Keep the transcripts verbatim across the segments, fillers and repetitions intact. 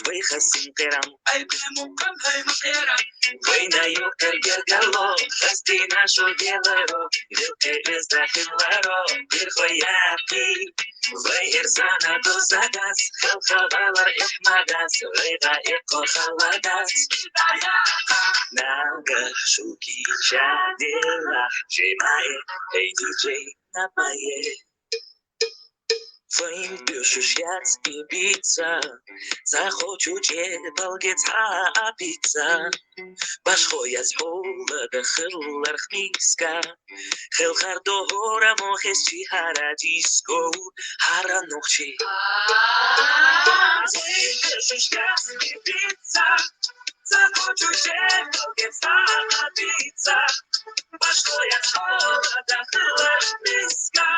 Вай хасин къерам, ай бе мукъам, ай мукъерам. Вайна юкъер гергало, хастина шо геларо, вилке эзда хилларо, бирхо япи. Вай эрзана дозагас, халхавалар эхмагас, вайга эко халагас. Нага шуки чадила, жемае, эй диджей, напае. Вайн бюшуш яц и бица, захочу че балгец ха апица. Башхо яц хола да хыллар хмиска, хылхар догора мохес чи хара диско, хара нохчи. Вайн бюшуш яц и бица, захочу че балгец ха апица. Башхо яц хола да хыллар хмиска,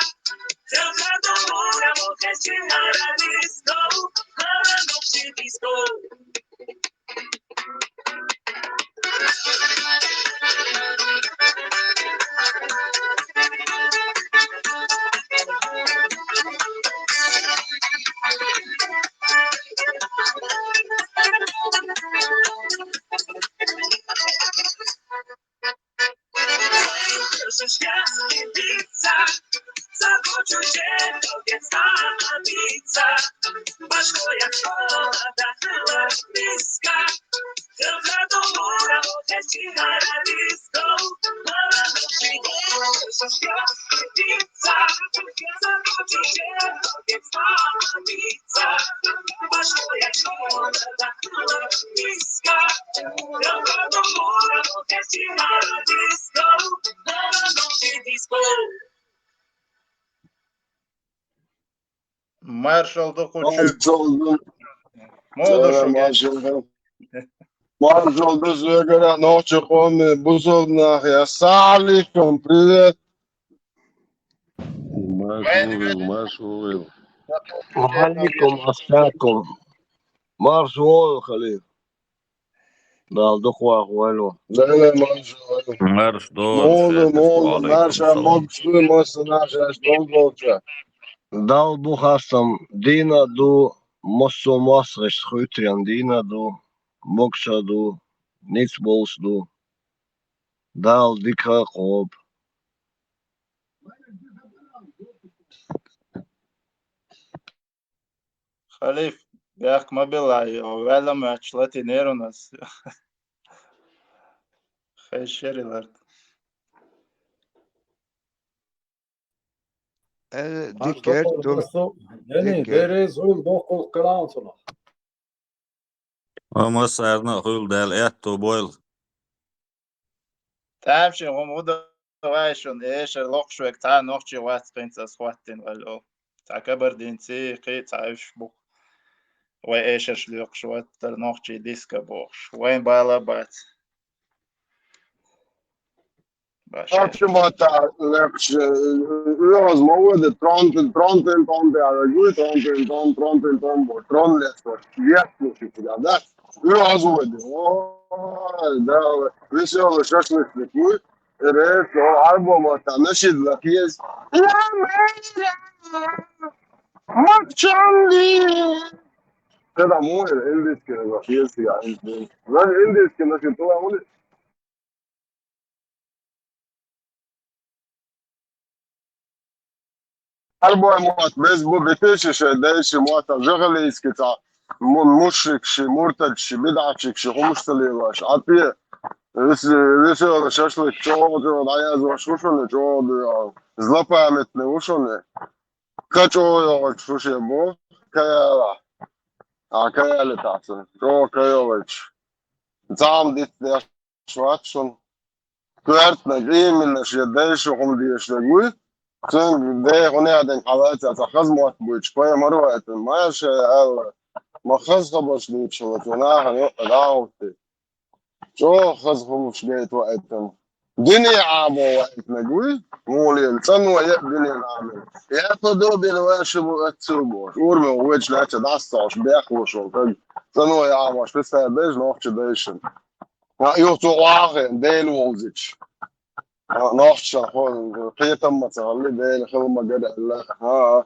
хылхар догора мохес чи хара диско, хара нохчи диско. Маршал да, кучук. Маршал да. Модо шуга. Маршал да. Маршал да, зугара, нохчи къоми бусалба нах. Ассаламу алейкум, привет. Марш вогӀийла, марш вогӀийла. Ва алейкум ассалам. Марш вогӀийла, халиф. Дала дукха вахавойла. Дала марш вогӀийла. Марш догӀийла, мула, шайтӀа мула, салам. Марша могуш ду, массанахьа шаьш долча. Дала бу хастам дийна ду, массо а моастагӀашца хуьйтурен дийна ду, могуш а ду, низ болуш ду. Дала дика кхобу. Халиф, бехк ма билла, ваьлла моьттуш латийнера ас. Хезаш яра лард. Э, дикер ду. Дени, дикер. Дерриг а зуйла доккхул калаунцунах. Ва массарна а хуьлда аьтту бойла. Тамашийна хӀума хӀун ду вай шуна, эшар локхуш верг цхьа а нохчи вац хӀинца ас хӀоттийна валлахӀи. Цхьа кабардинций, кхин а цхьа уьш бу. Вай эшарш лоькхуш ваттара нохчи диско бохуш. Вайн бала а бац. Баша. Ачу ма та лекш, э, оьгӀаз ма вада, тронтин, тронтин, тронтин, ара гуй, тронтин, трон, тронтин, трон бо, трон лесло, лесло ши куда, да? ОьгӀаз вада. Ой, да, веселый шашлычник, ну, рез, о, арбо ма та, нашид лакез. Макчанди. Когда мой, индийский, я, индийский, нашид, то, он, Арбой мотт беза бу, бетеши шайн дайши мотт, жахалийски цхьа му-, мушрикши, муртадши, бидӀатчикши, хӀумаш ца лелош. Ӏа те, вис-, веселый шашлык, чӀогӀа, чӀогӀа дӀаязвеш ву шуна, чӀогӀа ду, злопамятный ву шуна. Ка чӀогӀа йогӀуш шу шен бу, ка яла. А ка яла тахса, чӀогӀа ка йогӀуш. Цхьа хӀума диц деш вац шуна. Коьртаниг именно шен дайша хӀума дешарг вуй. Цуьнга дайша хӀун яхьдинг хьалаца, цхьа хаза мотт буьйцуш, пайхамар ву аьттан, маша Алла. Ма хаза хабарш дуьйцуш хилла, цу нахана юкъа дӀахӀуттий. ЧӀогӀа хаза хӀумаш гайта ву аьттан. Дуьне Ӏамо ву аьттаниг вуй, муха лела, цӀано яа дуьненан Ӏамал. Я подобен вашему отцу бохуш. Урамехь вочу лаьцна дӀасацахьаш бехлуш волу стаг. ЦӀано яа Ӏамош, хиста бежа нохча дайшина. Ха, юха цо охьахиъна, Дела вовзича. Ха, нохчашна хо-, кхетам ма ца хилли, Дела хила ма гара аьлла. Ха,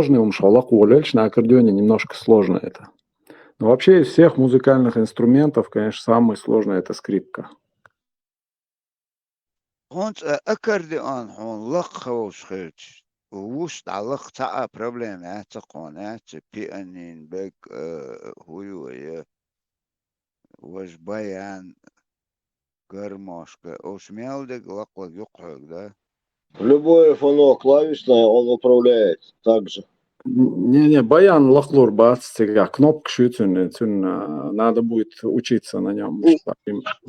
сложный, ум шалак уолель, на аккордеоне немножко сложно это. Но вообще из всех музыкальных инструментов, конечно, самый сложный — это скрипка. Хьуна цӀа аккордеон хьуна лакха ховш хилча, вуш дӀа лакха цхьа а проблема яц хьуна, яц, пианин, бег, э, хӀу ю вай, вож баян, гармошка, уж мел дег лакхлаг юккъе хьоьга, да? Любое фано клавишное он управляет также. Не-не, баян лакхлур бац цигахь, кнопкаш ю цуьнан, цуьнан, а, надо будет учиться на нём.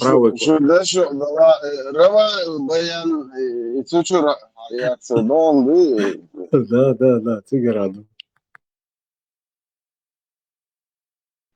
Правый клавиш. Шуьга да, шу, рава, э, рава баян, э, и цу чура яц, дон ду. Да, да, да, цигара ду.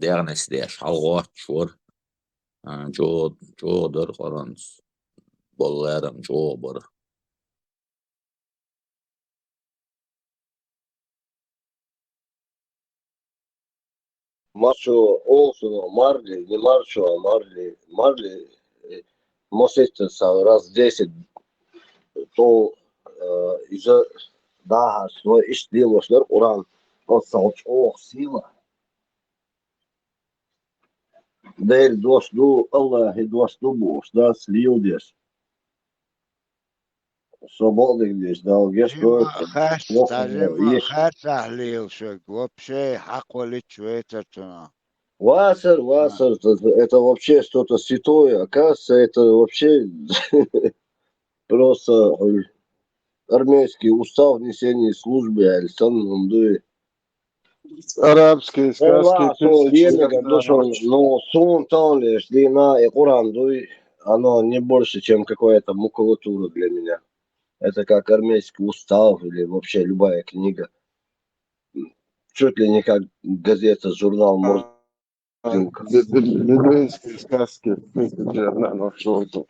дегӀнес деш, хьалгӀотташ вара. А, чӀо-, чӀогӀа дара Къуръанца болу ларам, чӀогӀа бара. Марчо олсуно марли, не марчо, а марли, марли, э, мосеттаса раз десять то, э, иза дахьаш, но иштта лелош дара Къуръан, оццал чӀогӀа сила. Делан дош ду, Аллахьан дош ду бохуш, дас леладеш. Со бакъдерг деш, Дала гечдойла. Хас, Йохк, даже ма йиш. Хасахь лела шуьга, вообще хьакхоллича вецар цунах. Вацар, вацар, это, это вообще что-то святое. Оказывается, это вообще просто, э, армейский устав несения службы, аьлла санна хӀума дуй. Арабские сказки, Аллах, со тысячи лемега душон, но сон тон лишь длина и Коран дуй, оно не больше, чем какая-то макулатура для меня. Это как армейский устав или вообще любая книга. Чуть ли не как газета, журнал, может, А, бутылка. Биб-, биб-, библейские сказки, тысячи одна маршруту.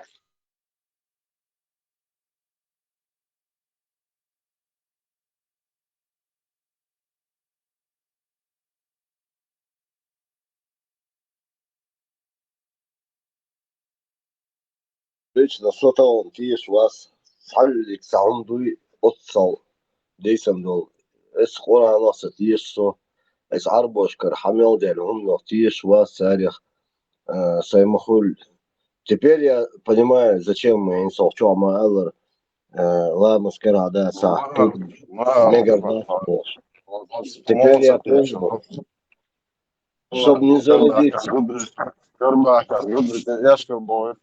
Лично со тахана тешаш вац, цхьаллиг цхьа хӀума дуй, оццал дийцам долу. Эс Къуръанах ца тешаш со, эс Ӏарбошкара хьан мел даьлла хӀуманах тешаш вац царех, а, сайн ма хуьллу. Теперь я понимаю, зачем мы инсул чохь ма аллара, э, ламаз карахь дацахь, тут мегар дац бохуш. Теперь я понял. Чтоб не заразиться. Карбахар, рубрика, яшка бой.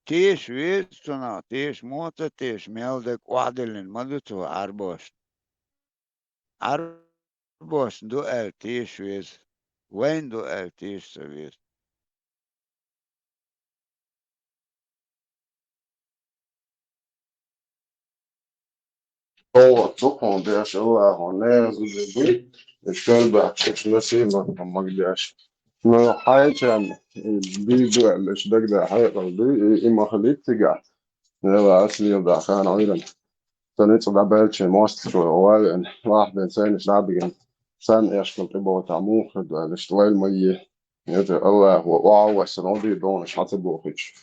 Теша веза цунах, теша мо ца теша, мел дерг охьадиллина ма ду цо Ӏарбошна. Ӏарбошна ду аьлла теша веза, вайна ду аьлла теша ца веза. О, цу хьуна деш Аллахо неза де буй, и школбаьхкаш насиба магадеш. Ну, хьайчам, и дуй ду аьлла, иштта дагадеа хьекъал дуй, и, и ма хилийта цигахь. Нела ас лела дахана Ӏуьйран. Сан ницкъ дӀабаьлча, мостагӀчо ван веана, вахь бен сайнаш дӀа а бигина, сан эшкал тӀебогӀу тӀехь муха хир ду аьлла, иштта лайла ма е. Яза Аллахо охьа а ваьссина, гӀо дуй догӀанаш хьан ца бохуьйтуш.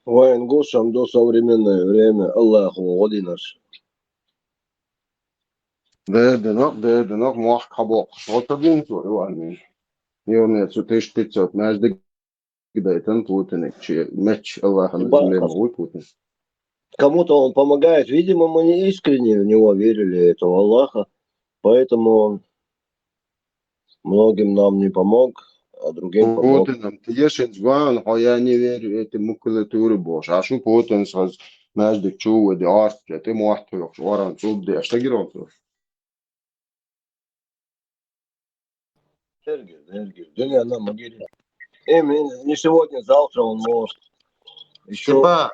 Вайн гуш ам ду современное время, Аллахо гӀо динарш. Дединах, дединах, мохк хьабоккхуш, гӀо ца дина цо, Иван. Юрне цу тысяча пятьсот маьждиг дайтан Путиниг, чи меч Аллахана земле ма вуй Путин. Кому-то он помогает. Видимо, мы не искренне в него верили, этого Аллаха. Поэтому он многим нам не помог, а другим помог. Путинам тешинчу ван, хьо я не верю этой макулатуре бохуш. А шу Путинс хаза маьждиг чу а веди, орца тӀе мотт хьоькхуш, оран цуб деш, дагира оцу. Эргир, эргир. Дуьненна ма гири. Эми, не сегодня, завтра он может ещё Степан,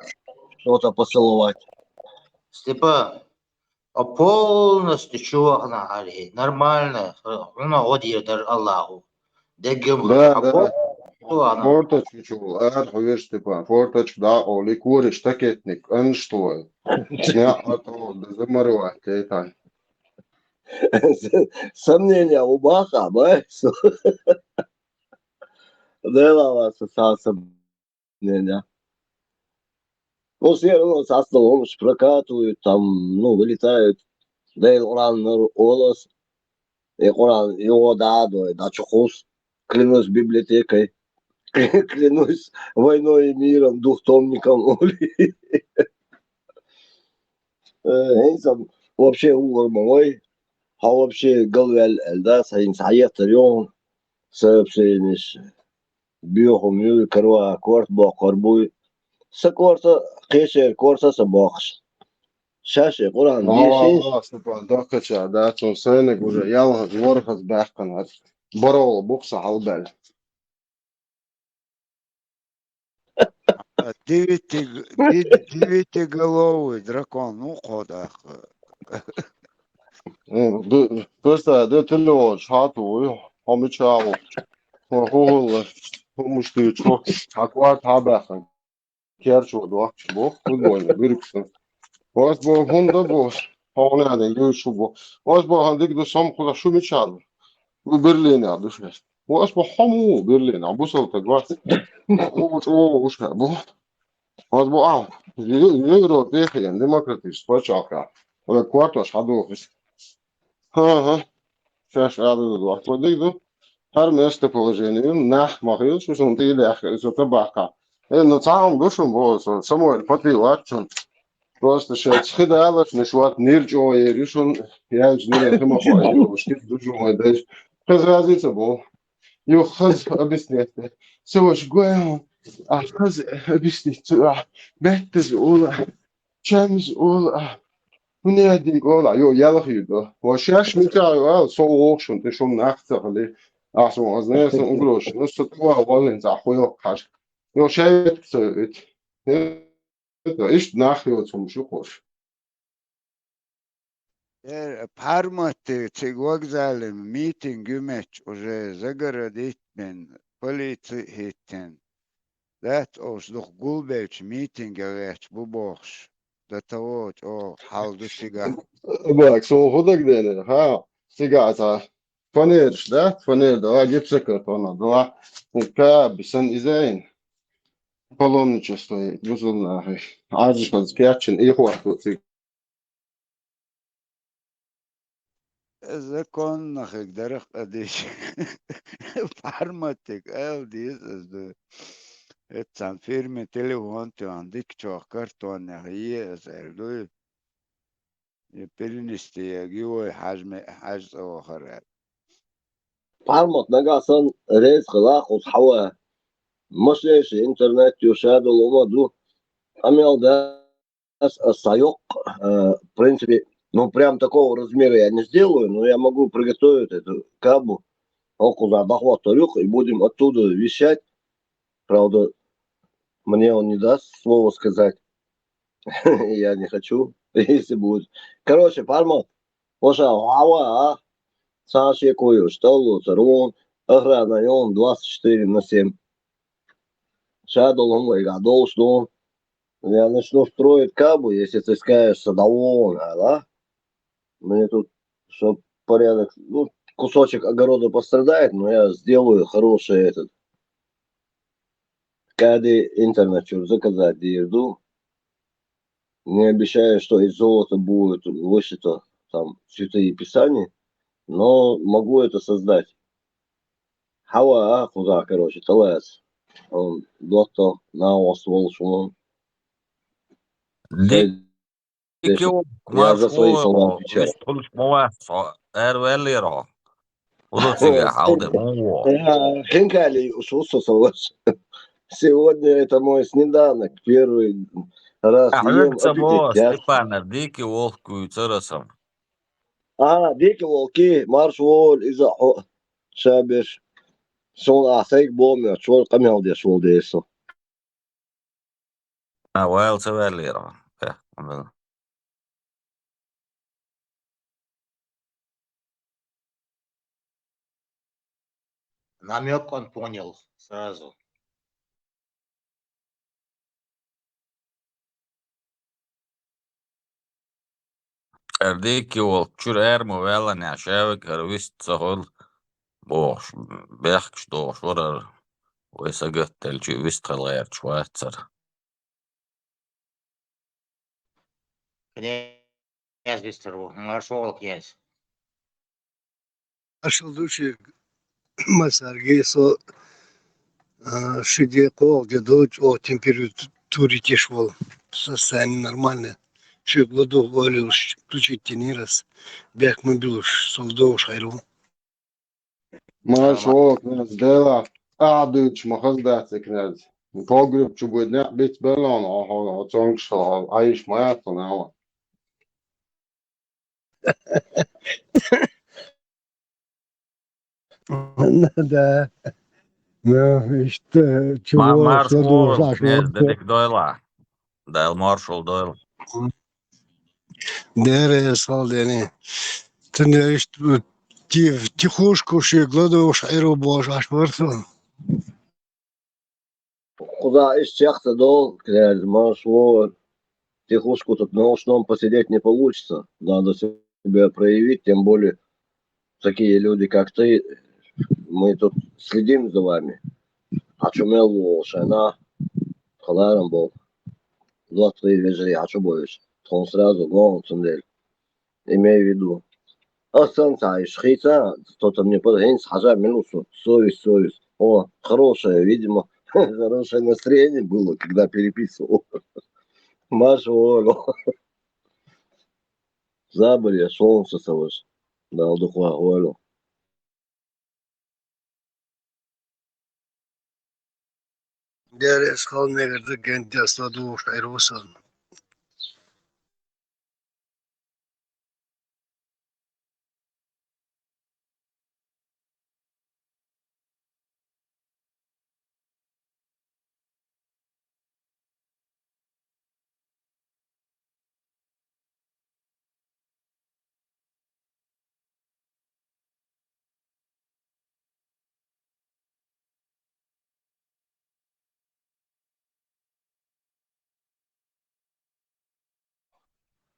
что-то поцеловать. Степан, а полностью чувахна хари, нормально, хьуна гӀо дийр дар Аллаху. Деггем Да, хьа да. Полностью чувахна. Форточка чу, ар хьуьр, Степан, форточка дӀа а олий, кориш такетник, анш твой. Ня а то, да замарвать, это. Сомнения у Баха, бай? Дела вас, са сомнения. Ну, все равно со столом прокатывают, там, ну, вылетают. Да и Коран олас. И Коран, его да, да, да, чухус. Клянусь библиотекой. Клянусь войной и миром, двухтомником. Э, хӀинца вообще угӀар ма вай. Хьо вообще галваьлла аьлла дац, хӀинца хьаеттар йогӀу сообщенеш. Боьхам юй, карва корта боккхур буй. Сан корта, кхечеран корта а ца боккхуш. Шаьш и Къуръан дийши. Степан, доккхача, да, цунна сайниг уже ялхаза, ворхаза баьккхина хӀара. Барола бухса хьалбаьлла. Девяти-, де-, девятиголовый дракон, ну, кхо даккха. М, ду-, просто де телефон шату, ой, хьо мича ву? Хьо хӀу хӀулла, хӀу муш дуьйцу, хьо? Хьа кӀорта хьабаьхна. Керчо дохкуш бу, футбольный, буьркаш. Ас бу, хӀунда бу, хьо хӀунда аьлла, юй шу бу. Ас бу, хьан дика ду, сом кхуза шу мича ву? Бу Берлине ду шуьга. Ас бу, хьо ма ву Берлине, бусалба стаг вац. Ву, ву, ву, ву, шу бу. Ас бу, а, Ю-, Европе хьен, демократический пачхьалкхе. Вай кортош хьадохуш. Ха-ха. Шаьш ала ду, вахт вадиг ду. ХӀара местоположение, нах ма хила, шу шун тӀе даьхка, иза тӀабаккха. Э, ну, цхьа хӀума ду шун, бо, со, Самуэль, пати вац шун. Просто шаьш хи далаш, ниш ват нир чӀогӀа ери шун, яьлча нир хи ма хой, шкит ду шун вай дайш. Хаз разница бо. Ю хаз объяснять. Со ваш гоя, а хаз объяснить, а беттаз ола, чамз ола, а хӀунединг ола, ю ялх ю до. Ва шаш мича ю ал, со вохшун, тӀе шум нах ца хали. А со аз не сан угрош, ну, со тӀа валин ца хуйок хаш. Ю шайт ца вит. Это, иштта нах йоцу хӀума шу кхуш. Э, Парматте цига вокзале митинг ю меттача уже загородить бен, полици а хӀиттина. Дац ош дукха гулбелча митинге гӀерташ бу бохуш. До того чӀогӀа хьал ду цигахь. Бак, со хӀу дагадеана, ха, цигахь цхьа фанераш, да? Фанер дала, гипсокартона дала. Каби сан изайн. Паломничество бусулнахи. Ӏажашхаза кечйина и хӀотто цига. Законнахиг дарах а диш. Парматиг ала деза аз ду. Эццан фирме телефон тоьхна дикачох картонех е аз эр дуй. И перенести ягий вай хьажме-, хьаж цӀа вахар аьлла. Пармат нагахь сан реза хила кхуза хьава. Мощнейший интернет ю, шадолу хӀума ду. Къамел дац, ас схьайоккху, э, в принципе, ну, прям такого размера я не сделаю, но я могу приготовить эту кабу. ХӀокхузахь дӀахӀоттор ю-кх, и будем оттуда вещать. Правда, мне он не даст слово сказать. Я не хочу, если будет. Короче, Парма, ваша хьава, а? Цхьа шеко йолуш, тӀаллоцур вон, охрана йолу двадцать четыре на семь. Ша долу хӀума вайгахь долуш ду. Я начну строить кабу, если ты скажешь, что да вон, а, да? Мне тут, чтоб порядок, ну, кусочек огорода пострадает, но я сделаю хороший этот. Каде интернет чуьра заказать дийр ду. Не обещаю, что из золота будут вышито там святые писания, но могу это создать. Хьава а кхузахь, короче, тӀалаца. Он дотто нагӀост волуш вон. Дика Дика ю, я за свои слова отвечаю. Вист хуьлуш ма вац хьо, ара ваьллера хьо. ХӀун ду цигахь хьал де, муха вогӀу? Э, хинкали, шу со, со ваш. Сегодня это мой снеданок, первый раз ем, ца бо, аппетит яц. Степанов, дика ю, волх куьйцара сан. А, дика ю, волки, марш воль, иза хьо, ша берш. Суна а сайга бомер, чор къамел деш волу дер со. А, ваьлла ца ваьллера. Э, амин. Намёк он понял сразу. Эр дика ю, волк, чуьра ара ма ваьлланехь, шаьвиг хӀара вист ца хуьлу, бохуш, бехкаш дохуш вара хӀара, вай сагатделча вист хила гӀерташ вацара. Князь вистар ву, маршо вала князь. Маршал ду шуьга, Масарге, со, а, ши де, кхоалгӀа де ду, чӀогӀа температура теш волу. Состояние нормальное. Шуьга ладугӀу волуш, включить динера ас. Бехк ма билуш, со ладугӀуш хир ву. Марш вогӀу, князь, Дела, ахьа дуьйцуш ма хаза дац и, князь. Погреб чу буьйда некъ биц белла хьуна, хьо, хьо, хьо цуьнгаш хьо, Ӏайш ма яц хьуна, хьо. Да. Ну, иштта, чу Ма-, марш вогӀу, князь, дерриг дойла. Дала маршалла дойла. Дера, салдени. Туннера иштта ти-, тихушку шуьга ладугӀуш Ӏийра бохуш Ӏаш вара со. Кхузахь иштта чекх ца долу, князь, марш вогӀу. Тихушку тут на основном посидеть не получится. Надо себя проявить, тем более такие люди, как ты. Мы тут следим за вами. Хьан чу мел ву шайна? Халарам бо. Лоцкий вежарий хьан чу бойуш. Тхуна сразу гон цундела. Имею в виду. Ас санна ца Ӏаш хийца, кто-то мне под-, хӀинца хьажа мила ву со. Совесть, совесть. О, хорошее, видимо, хорошее настроение было, когда переписывал. Марш вогӀу. Забур я, солнце ца ваш. Дала дукха вогӀу. Дера, ас хала мегар ду гентдеш ладугӀуш Ӏийра со.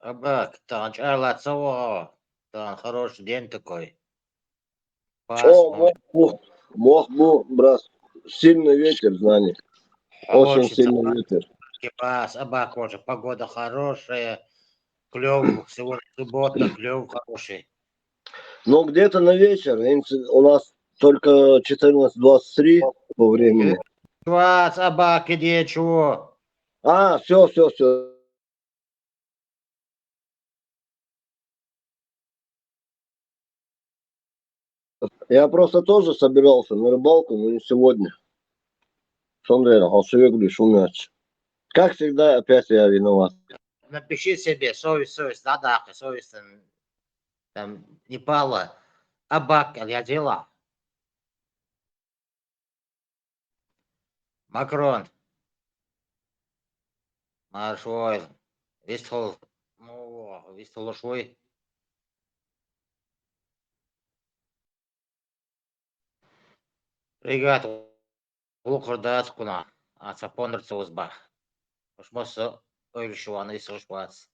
Абак, тахана чӀагӀлаца вогӀу, тахана хороший день такой. О, пасмурно. Мох бу, мох бу, брат. Сильный ветер, знаний. Очень сильный ветер. Пас, Абак, погода хорошая. Клёв, сегодня суббота, клёв хороший. Но где-то на вечер, у нас только четырнадцать двадцать три по времени. Двадцать, Абак, иди, чего? А, всё, всё, всё. Я просто тоже собирался на рыбалку, но не сегодня. Сонда я, а сегодня шумят. Как всегда, опять я виноват. Напиши себе, совесть, совесть, да, да, совесть, там, там не пала. Абак, я дела. Макрон. Марш вогӀийла. Вистхула. Муха вогӀу? Вистхула луш вуй? Регат, гӀуллакхаш дац кхунах. Аса пондар ца вузба. Уж масса ойла шу ван, вистхуш вац.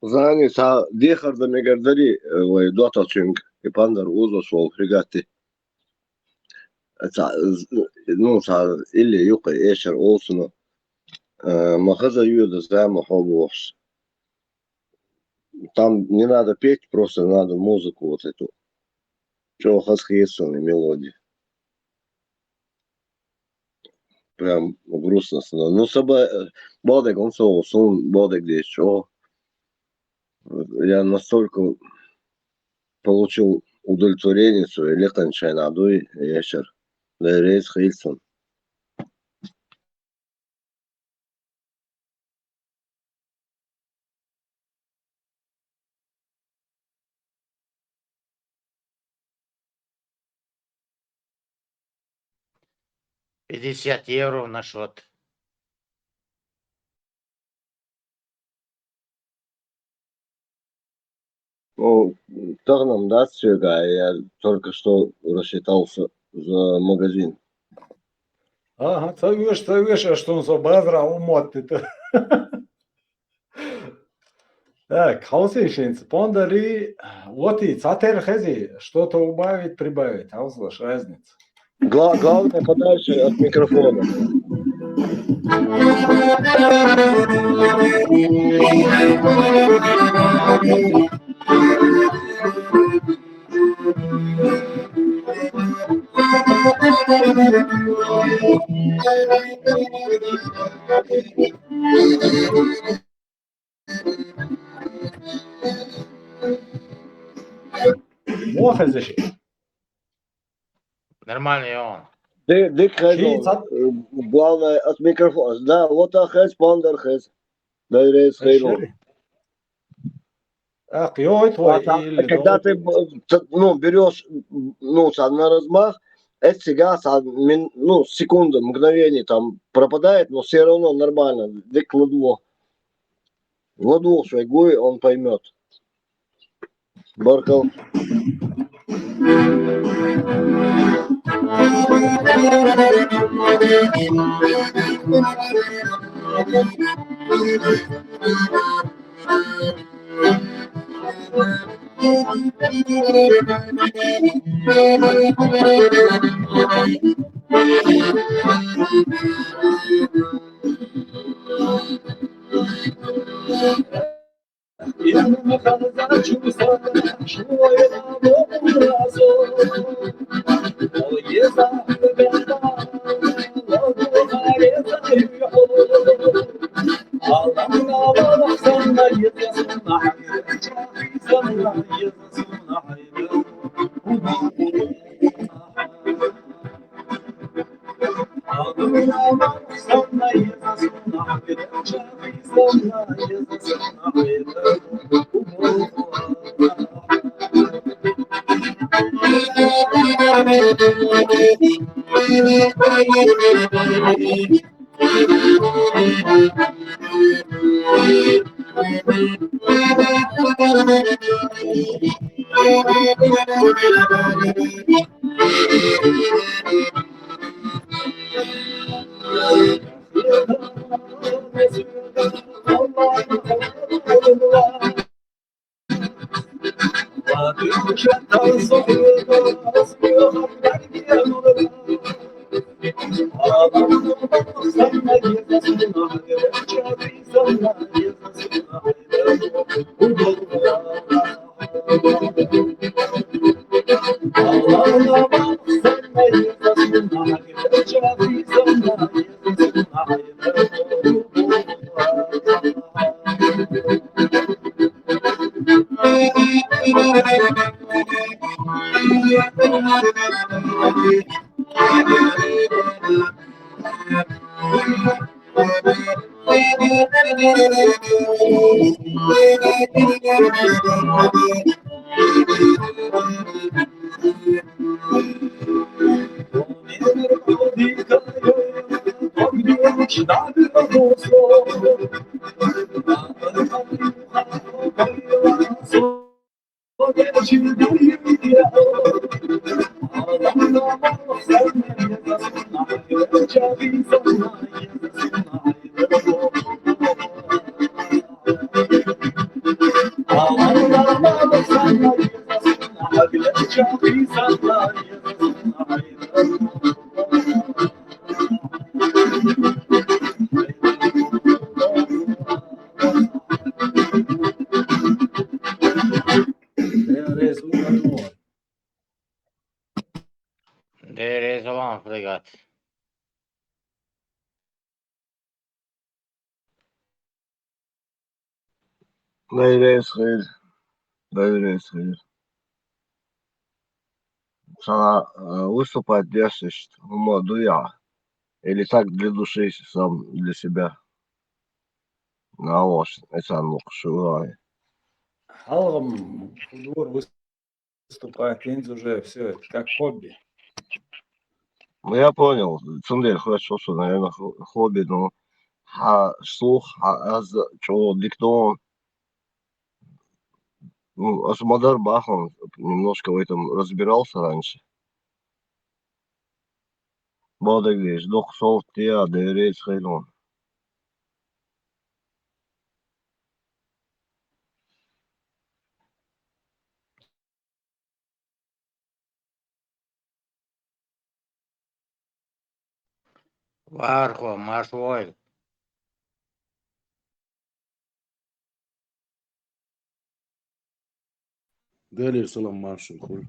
Зани, цхьа дехар дан мегар дарий, э, вай доттагӀчуьнга, и пондар узуш волу фрегатти. Цхьа, з-, ну, цхьа илли юккъе эшар олу цунах, э, ма хаза йоьду зама хьо бохуш. Там не надо петь, просто надо музыку вот эту. ЧӀогӀа хаза хета суна и мелодия. Прям грустно становится. Ну, саба, э, бадег он со, сон бадег дечо. Я настолько получил удовлетворение своей леканчай надуй вечер. Да и рейс хилсон. Пятьдесят евро на счет. Ну, тахана дац соьга, я только что рассчитался за магазин. Ага, ца веш, ца веш, а что он со базара умотт это. Так, хьовсий шинца, пондари, вот и цатер хези, что-то убавить, прибавить, хьовсалаш разница. Гла-, главное, подальше от микрофона. Муха хеза ши? Нормально, я он. Ди-, дика хеза. Ши цат- Главное, от микрофона. Да, вот так хеза, пондар хеза. Дай рейс хейру. А, йой, твой, А там, или когда до- ты б- т- ну, берешь, ну, са- на размах, это всегда са- мин- ну, секунда, мгновение там пропадает, но все равно нормально. Дик ладуо. Ладуо швегуй, он поймет. Баркал. There is one fleegat. There is here. There is here. Сана э, выступать дешишт, ума дуя. Или так для души сам для себя. На ваш, это ну, шуай. Халгам футбол выступает, инз уже все, как хобби. Ну, я понял. Цундер, хорошо, что, наверное, хо- хобби, но ха, слух, ха, аз, что, диктон. Ну, аз мадар бахан немножко в этом разбирался раньше. Бодегдиш, док солт, я, дерец, хайлон. Вархо, марш вой. Дали салам маршал хуй.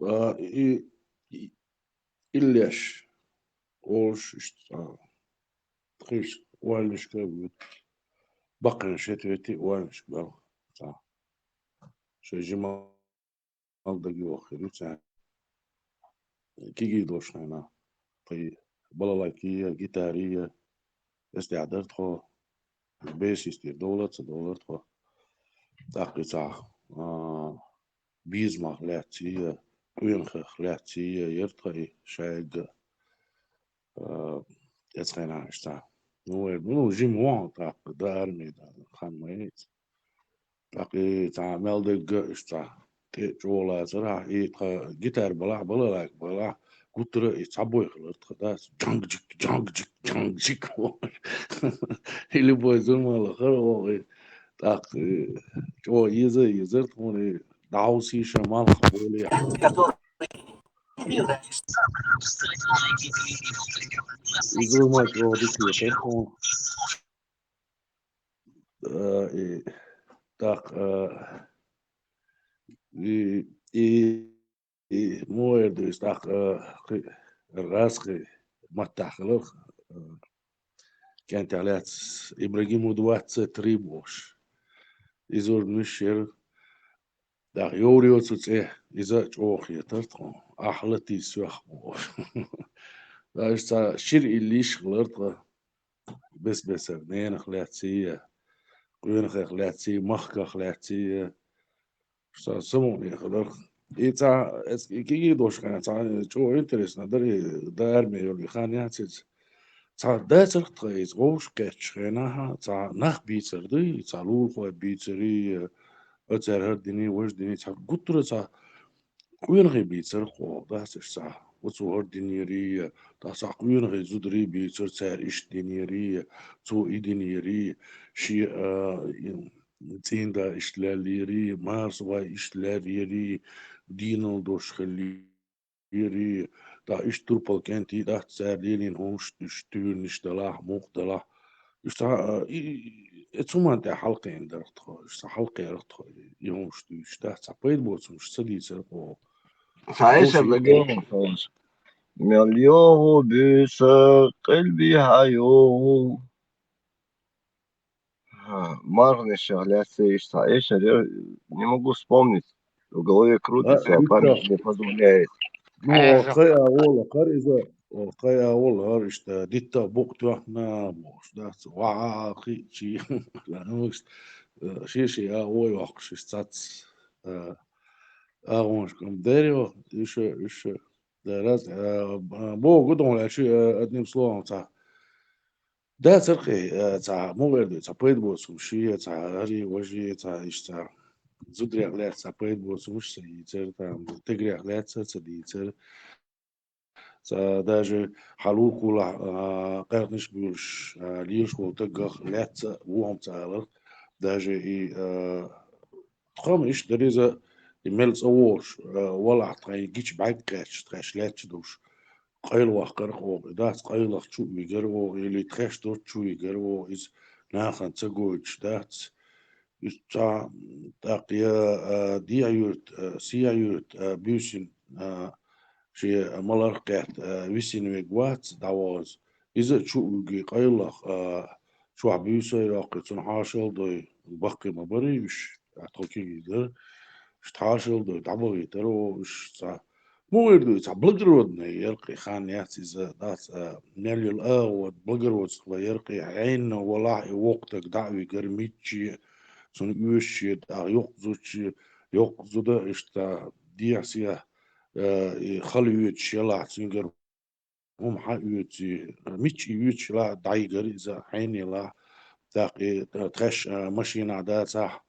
А, и, и, Иллеш. Ош, ишт, а, тхиш, уалнишка, вот. Бакын шетвети, уалнишка, да. Ша. Ша жима алдаги вахиру, ца. Киги дошлана. Пай балалайкия, гитария. Эсте адар тхо. Бес истир доллар, ца доллар тхо. тӀаккха и цхьа, а, безамах лаьцций, къонахех лаьцций яр тха и шайга, а, эцхьайна иштта. Ну, э, ну, жим вон тӀаккха, да армия да, хан ма яц. ТӀаккха и цхьа мел дагга иштта тӀе чӀогӀа лацар, и тха гитара балахь, балалайка балахь, гуттара и цхьа бой хилар тха, да, джанг-джик, джанг-джик, джанг-джик. И любой зума лахара, о, и тӀаккха, э, чӀо еза, езар тхона, и дӀавсийша малха боле. Иза ма чӀо дика езар тхона. Э, и, тӀаккха, э, и, и, и, мо эр ду иза, тӀаккха, э, кхы, гӀазкхи маттахь хилар, э, кӀентехь лаьцна Ибрагиму двадцать три бохуш. Иза ур миш яра, тӀаккха йовр йоцу цӀе, иза а чӀогӀа хетар тхо, ахь латий соьх бохуш. Даже цхьа шира иллиш хилар тха. Бес-бесара ненах лаьцций, къонахех лаьцций, махках лаьцций, ша самукъане хиларх. И цхьа, эс, и кегий долуш хенахь, цхьа чӀогӀа интересно дара, и да армия йолу и хан яц иза. Цхьа дацарх тха иза вовшах кхеттачу хенахь, цхьа нах бийцар ду, и цхьа лулахой бийцари, а цара хӀара дини, важа дини, цхьа гуттара цхьа къонахий бийцар кхо, дац аша цхьа, оцо хӀара динерий, тӀаккха цхьа къонахий зударий бийцар, цара иштта динерий, цо и динерий, шен, а, и, цӀийнда иштта леллерий, марсавай иштта леллерий, дийнал дош хиллерий, тӀаккха иштта турпал кӀентий дац цара лелийна хӀумаш, уьш туьйранаш далахь, мукъа далахь. Уьш цхьа, а, и, и, и, цу ман тӀехь хьалакхиъна дарх тхо, уьш цхьа хьалакхерах тхо, и хӀумаш дуьйцуш дац, цхьа пайда боцу хӀумаш ца дийцар кхо. Цхьа эшар дагайогӀу хьуна. Мел йогӀу буьйса, къилби хьан йогӀу. Ха, марханашех лаьцна иштта цхьа эшар яра, не могу вспомнить. В голове крутится, а память не позволяет. Ну, кхай а вола, хӀара иза, о, кхай а вола, хӀара иштта, дитта букъ тоьхна, бохуш, дац, ваха, кхиъчий, э, ши-ши а вой воккхуш, иштта цац, э, агӀонаш кӀам деррио, уьш, уьш, да, раз, э, бо, гудон лаьчи, э, одним словом, цхьа. Да, царкъе, э, цхьа, мугӀер ду, цхьа пайда боцу хӀумаш, ши, цхьа, хӀари, важи, цхьа, иштта, цхьа, зударех лаьцна цхьа пайда боцу хӀумаш ца дийцар, там, тигрех лаьцна ца дийцар. Цхьа, даже хьалуркулахь, а, къаьркъанаш буьйлуш, а, лелаш волу таггах лаьцна ву хӀума ца аларх, даже и, а, тхо-м иштта дара иза, и мел цӀа вогӀуш, а, валахь тхайн гича бӀаьрг кхаьчча, тхаьш лаьцна долуш. Къайла ваккхара оха, и дац къайлах чу а вигара оха, или тхаьш доцу чу вигара оха, иза нахана ца гойтуш дац. Иза цхьа, тӀаккха я, а, Дехьа-Юьрта, а, Сехьа-Юьрта, а, буьйсина, а, шен маларх а кхетта, а, висина вега вац дӀавоза. Иза а чу а вуьгий къайлах, а, чохь буьйса а йоккхий, цунна хьошалла а дой, баккхий ма барий уьш, а, тхо кегий дара. Иштта хьошалла а дой, дӀабахийтара оха уьш цхьа. Муха эр ду, и цхьа благородный яра кхин хан яц иза, дац, а, мел йолу агӀо благородство яра кхин, хьенна валахь и воккха таг дӀа а вигара мичче, цунна оьшуче, тӀаккха йоккха зудче, йоккха зуда иштта дехьа-сехьа, а, и хала оьцуш ялахь, цуьнгара хӀума хьан оьций, мичча и оьцуш лахь дӀайигара иза хьенелахь, тӀаккха и тхаьш, а, машинахь дацахь,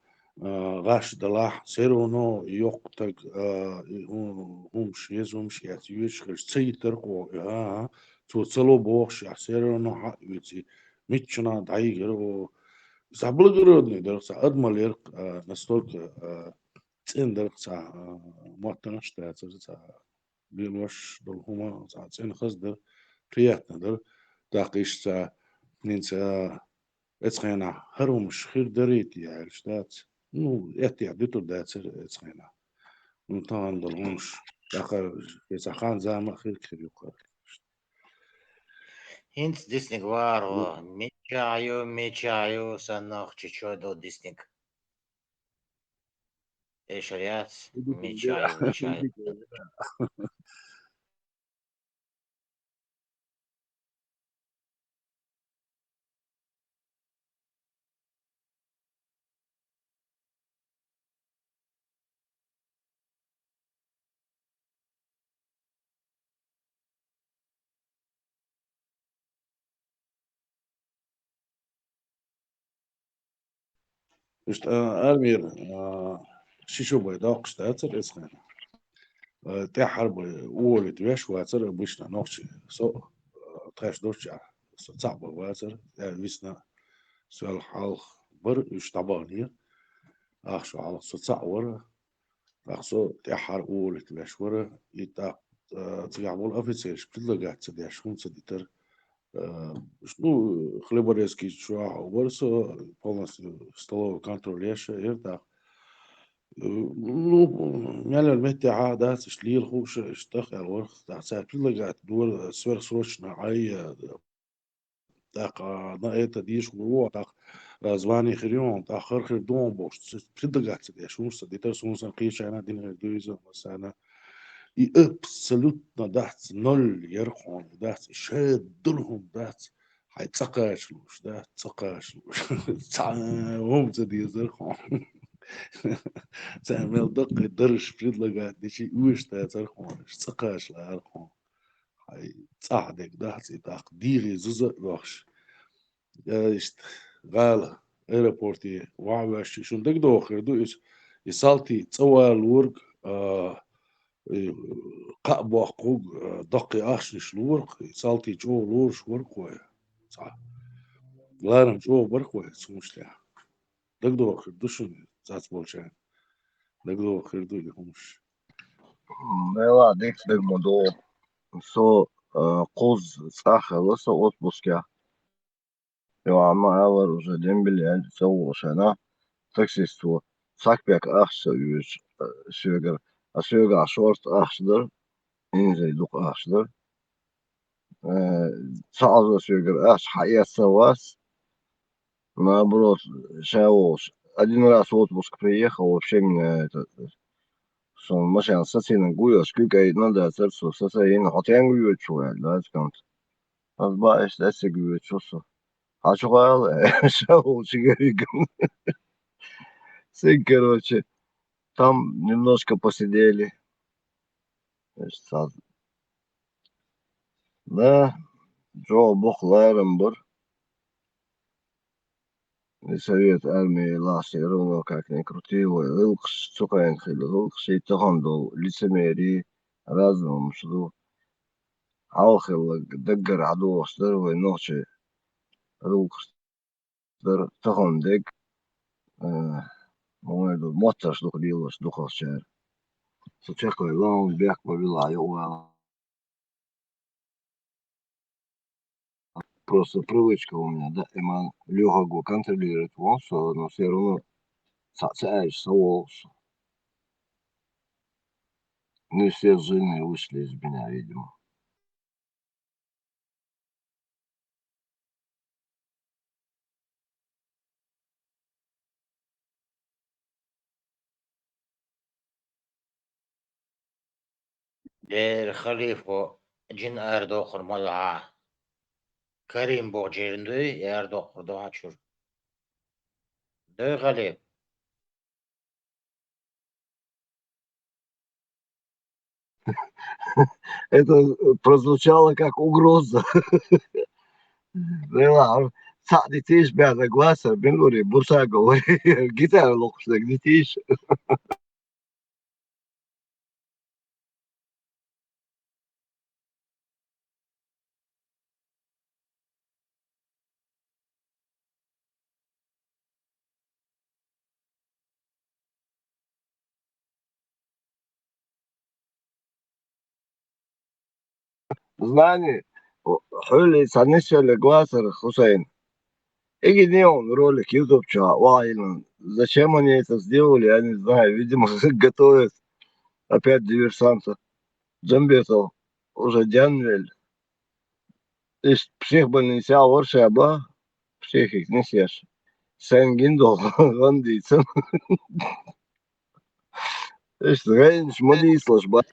а, гӀаш далахь, все равно и йоккха таг, а, и хӀу-, хӀумаш, еза хӀумаш эцна оьцуш хилча, ца йитара кхо, а, а, цо ца ло бохуш, а, все равно хьан оьций, миччанахь дӀайигара, о, цхьа благородный дара, цхьа адамаллерг, а, настолько, а, цӀена дара, цхьа, а, моттанаш дацара, цхьа. Лелош долу хӀума цхьа цӀена хаза дара, приятно дара. ТӀаккха иштта хӀинца эцхьенахь хӀара хӀумаш хир дарий те аьлча дац. Ну, эттехь дуьтур дацара эцхьенахь. Ну, тахана долу хӀумаш, тӀаккха и цхьа хан-зама а хир, хир ю кхара. ХӀинца дисниг вару, мичахь ю, мичахь ю, санна нохчи чо ду дисниг. Эшар яц, мичахь ю, мичахь ю. Иштта, а, армера, а, ши шу бай доккхуш дацар эцхана. А, тӀаьххьара бай уволить веш вацар обычно нохчий. Со, а, тхаьш долччехь, со цхьаъ бай вацар, тӀаьхьа висна, сол хьалха бар, уьш дӀабаханера. Ах шу хьалха со цхьаъ вара. ТӀаккха со тӀаьххьара уволить веш вара, и тӀаккха, а, цигахь болу офицераш предлагать ца деш, хӀума ца дитар. А, ну, Хлеборезкий чохь вара со, полностью столовый контроль еш а яра тӀаккха. Ну, мел йолу меттехь а дац, иштта лела хууш, иштта тӀах аьлла вара. ТӀаккха цара предлагать дора сверхсрочно, ай, а, тӀаккха, а, на это дийш ву, тӀаккха, а, звание хир ю, тӀаккха хӀара хир ду бохуш, ц-, предлагать ца деш, хӀумаш ца дитар, суна сан кхечарна дина хир ду иза, массарна. И абсолютно дац, ноль яра хьуна, дац, и шадолу хӀума дац, хьайн цӀа кхача лууш, дац, цӀа кхача лууш. Цхьа хӀума ца дезара хьуна. Цара мел даккхий дараш предлагать дичи, уьш дацара хьуна, цӀа кхача лаара хьуна. Хьайн цӀахь дерг дахьа цӀе тӀаккха дийгӀе зуза а оьхуш. Э, иштта гӀала, аэропорте ваха ваьшча, шуна дагадогӀу хир ду иза, и салтий цӀа валалург, а, и кхаъ боккхург, а, даккхий ахчанаш лорах, и салтий чӀогӀа лоруш вара кхой. Цхьа. Ларам чӀогӀа бара кхой, цунаш тӀехь. ДагадогӀу хир ду шуна, цац болчарна. ДагадогӀу хир ду и хӀумаш. Нела, дика дага ма догӀу. Со, а, кхузза цӀахь хилла со отпускехь. Йо, ма аллара уже дембелла аьлла ца вогӀу шайна. Таксисто цхьа кепек ахча ца оьцуш, а, соьгара. А соьгахь шорта ахча дара, инзаре дукха ахча дара. Э, ца Ӏазо соьгара ахча хьаэцна вац. Наоборот, ша волуш, один раз в отпуск приехал, вообще меня это, сон машина сацийна гуйош, куьг айина дацара со, сацийна, хьо тенга йоьдуш ву аьлла, дац кӀант. Ас баьӀаш даьссиг йоьдуш ву со. Хьан чу гӀала? Ша волчу геригам. Цига, короче, там немножко посидели. Иштта цхьа. Да, чӀогӀа боккха ларам бара. И совет армии лахь всё равно как ни крути, вай гӀиллакхаш цу хенахь хилла гӀиллакхаш, и тахана долу лицемерие, разный хӀумаш ду. Хьалха хилла даггара хьадогӀуш дара вай нохчий гӀиллакхаш. Дара тахана дерг, а, ма вай ду, моттарш дукха лелош дукхахчара. Со чекхвелла, бехк ма вилла, йо, вала. Просто привычка у меня, да, и ман лёгого контролировать вон со, но всё равно ца, ца аьлча, со волуш. Ну, все джинны вышли из меня, видимо. Дера халифо джин арадохур ма ду хьан. Карим боху джин дуй, арадохур ду хьан чуьра. Дуй, халиф? Это прозвучало как угроза. Дела, цхьаъ дитийша баьзза гласа, бин ури, бурсаго вари, гитара локхуш дерг дитийша. Знани, хьуьллий цхьа нисвеллиг вацара, Хусайн. Иги неун ролик YouTube чохь вахьийна. Зачем они это сделали, я не знаю. Видимо, готовят опять диверсанта. Джамбетов уже денвель. Иштта психбольницехь вара ша бан, психик нисъеш. Сайн гина долу гӀан дийцина. Иштта гӀайнаш ма дийцалаш бан.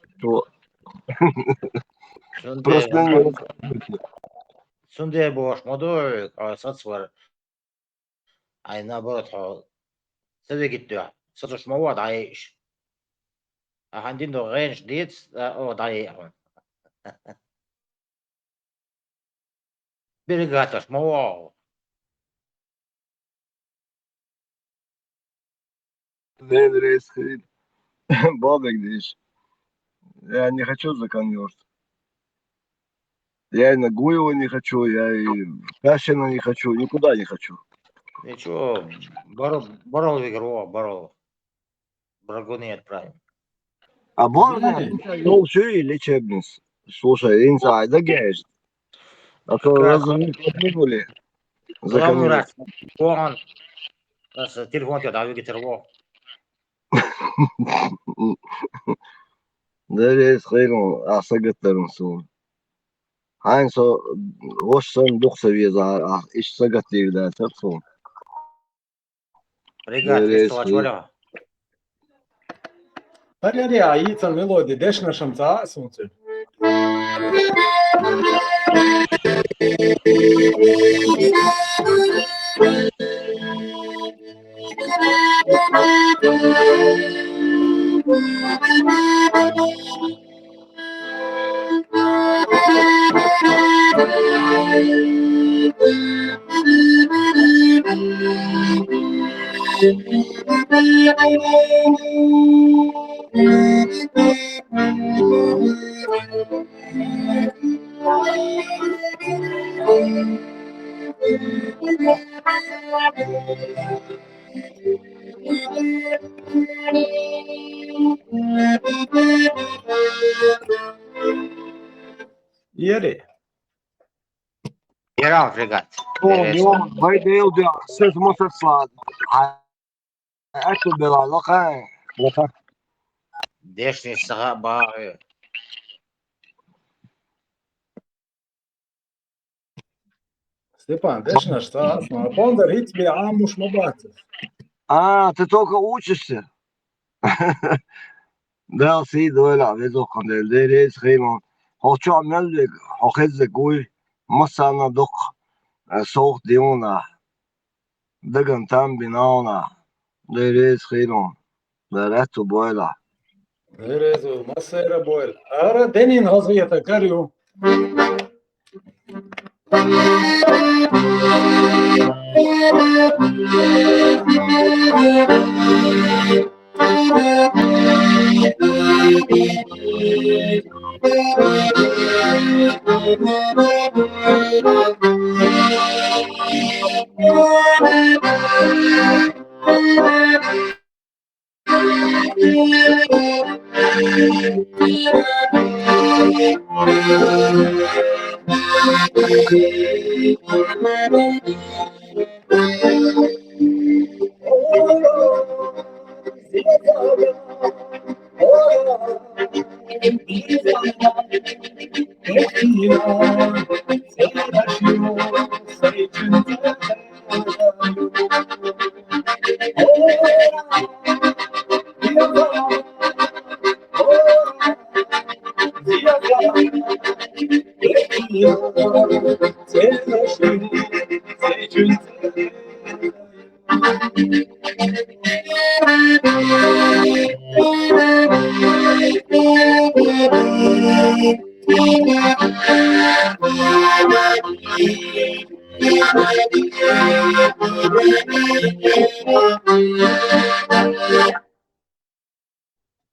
Цундела, цундела бохуш ма ду хьоьга, хьо сацвар. Ай, наоборот, хьо ца вегита дуьхьа, сацуш ма ву дӀаайиш. Ахьа дина ду гӀенаш дийца, а, о, дӀаайи хьуна. Берегаташ ма ву хьо. Дел рейс хил. Бабек диш. Я не хочу за конверт. Я и на Гуева не хочу, я и Кашина не хочу, никуда не хочу. Ничего, барал, барал выиграл, барал. Брагуни отправим. А можно Знаешь, шоу шуи лечебниц? Слушай, инсайда геш. А то Как? Разумеется, не были. Главный Законец. Врач. Вон, раз телефон тебе дал, Виктор, во. Дерес хирун, а сагаттарун сун. Хайн со, вош сон духса веза, а иш сагаттир да, сап сун. Регат, Дерес весталач хир. Валя. Паряри, а йицан мелоди, дешнашам ца, сунцу. Ири. Ярал, регат. О, Дерес. О, вай дел да, сез мосат слад. А, а ту бела лоха. Лоха. Дешни сага ба. Степан, дешнаш ца, а пондар хиц би амуш ма бацес. А, ты только учишься? Дел си дойлах, везохан дел, дерес хилун. Хо чо мелвик, хо хеззек уй, масана док, э, сох диуна. Даган там бинауна. Дерес хилун. Дарату бойла. Дерезу, масера бойла. Ара денин хазгията карю.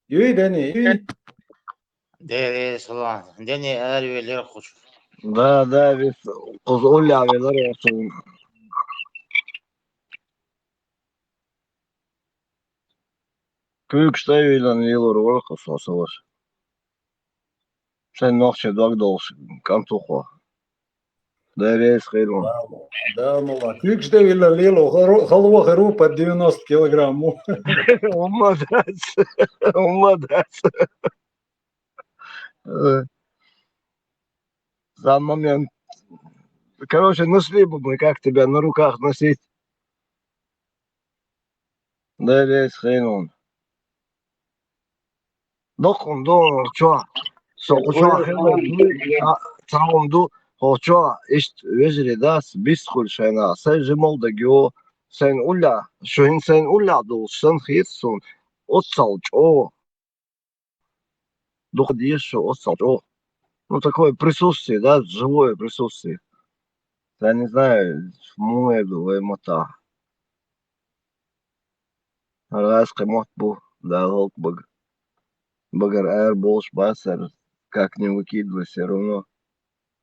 Юй, Дени, юй. Дерес хилун. Дени, эр велер хуч. Да, да, вис куз улля велер хуч. Куьг штевилан лилур вар кусо саваш. Сен нохча дог долш кантухо. Дерес хилун. Да, мала. Куьг штевилан лилу, халу-, халуа херу под девяносто килограмм. Умадац. Умадац. Э. За момент. Короче, нашли бы мы, как тебя на руках носить. Да, весь хрен он. Докун, дон, чё? Со, чё, хрен, а, цаун ду, хо, чё, ишт, вежери, да, с-, бис хуль шайна, сай жимол да гё, сен уля, шуин сен уля дул, сен хит сун, оцал, чё? Дух дишь, оцал, чё? Ну, такое присутствие, да, живое присутствие. Я не знаю, муэду, вай мота. ХӀара аз кхин мотт бу, Дала гӀолла бага. Багара ара болуш бацара, как не выкидывай, всё равно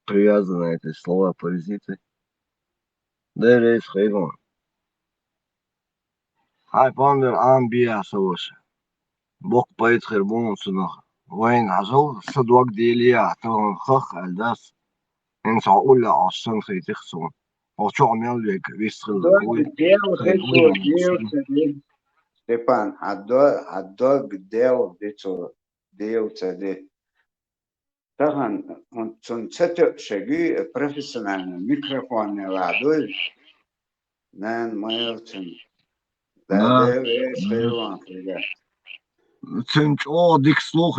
привязаны эти слова паразиты. Дера иза хилла. Хьайн пондар Ӏамабехьа, сан ваша. Боккха пайда хир бу хьуна цунах. Вайна хьажал, сан дог делахь, тахана хах аьлла дац. ХӀинца хьо уллехь Ӏаш санна хийтира суна. Хьо чохь мел вега вист хилла. Дог вуй, дел хир цо, дел ца де. Степан, хьан дог, хьан дог дел де цо, дел ца де. Тахана хӀунда цунна ца тоьуш шеги профессиональный микрофонехь ваьхьа дуй? Нана, ма ял цунна. Да, да, да, вешан да. Хилла ван хилла. Цуьнан чӀогӀа дика слух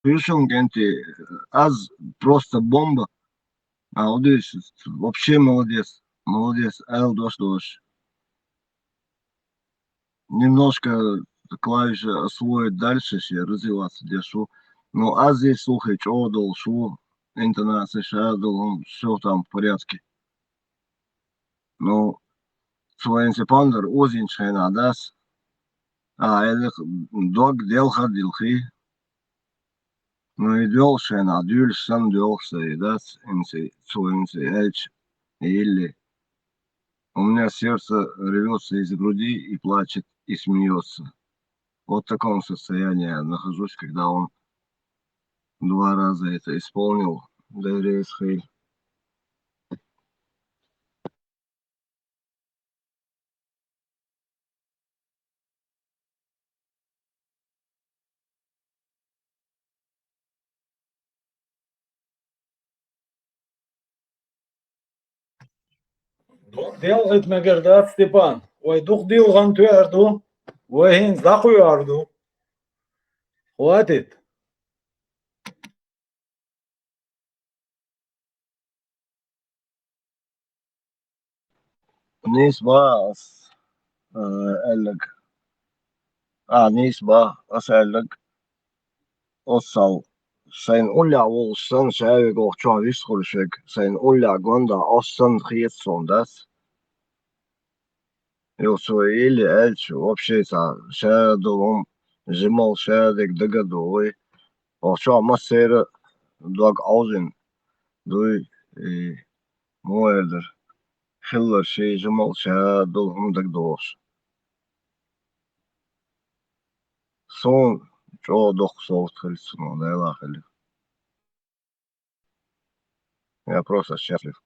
ю шуна, кӀентий. Аз просто бомба. А, вот здесь вообще молодец. Молодец, аьлла дош долуш. Немножко клавиши освоить дальше, ше развиваться деш ву. Но аз здесь слухи чӀогӀа долуш ву, интонация ша долу, всё там в порядке. Ну, цо хӀинца пондар озийначу хенахь дац. А, элира, дог делхар дилхий. Ну, и доьлхуш хенахь, дуьйлуш санна доьлхуш сан и дац, хӀинца, цо хӀинца аьлча, и илли. У меня сердце рвётся из груди и плачет, и смеётся. Вот в таком состоянии я нахожусь, когда он два раза это исполнил, Дайра Исхаиль. Дог делхийта мегар дац, Степан. Вай дукха дилхина тоьар ду. Вай хӀинца дӀакхоьхьур ду. Хватит. Нийса боху ас, э, аьлларг. А, нийса боху ас аьлларг. Оццул сайна уллехь волуш санна, ша вега оха чохь вист хуьлуш вега, сайна уллехь гондахь оццул санна хета суна дац. Юха цо илли аьлча, вообще цхьа ша долу хӀума жималла ша дерг дага а догӀуй. Оха чохь массеран а дог Ӏовжина дуй, и муха эр дара, хилларг шен жималла ша долу хӀума дага догӀуш. Суна чӀогӀа доккха совгӀат хилла цунах, Делахь хилла. Я просто счастлив.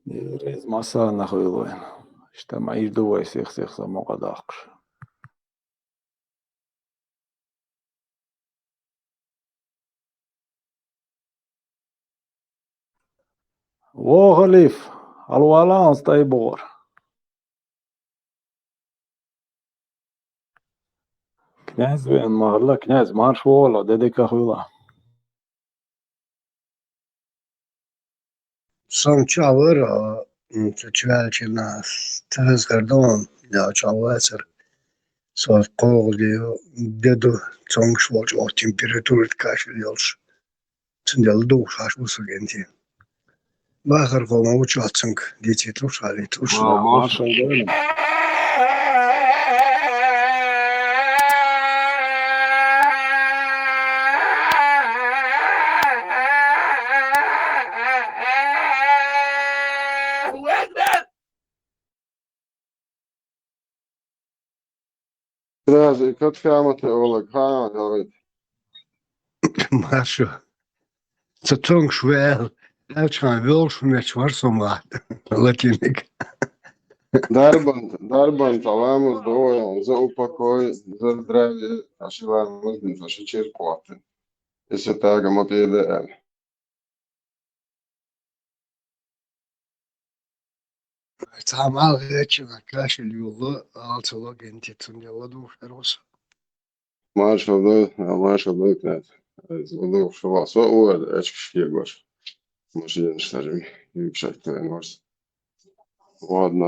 Иза массарна хуьлу вайн. Иштта ма ир ду вай сих-сих сан мукъа доккхуш. Во халифа, хьалавала хьуна тӀай бухара. Князь веана ма хилла, князь, марша вогӀалахь, де дика хуьлу. Сан чӀагӀвар, а, м, цу чу ваьллачу нахана тезар ду хьуна, я чӀагӀвацар. Со кхоалгӀа де ду, цомгуш волчу оха температура, кашель йолуш. Цундела духуш хьаш ву со, кӀентий. Бахархо ма ву чохь цуьнга, дийцийта луш, хьалийта луш. Ва, маршалла дойла. Сразу и кат хьамата олаг, хьан, хьан. Маршо. Ца цуьнгаш веал, аьлчхьан вевлаш меч вар со ма, латиниг. Дарбан, дарбан, саламус, дой, за упокой, за здравие, аши ламус, за ши чир кхоттин. Иса тага ма тӀеда аьлла. Цхьа мал хеччина кашель юллу, алцалу, кӀентий, цундела ладугӀуш хир ву со. Маршалла ду, маршалла ду, князь. ЛадугӀуш хир ву со, уьш эчкаш кегош. Машинаш сажим, юкшак тайна варс. Ладно,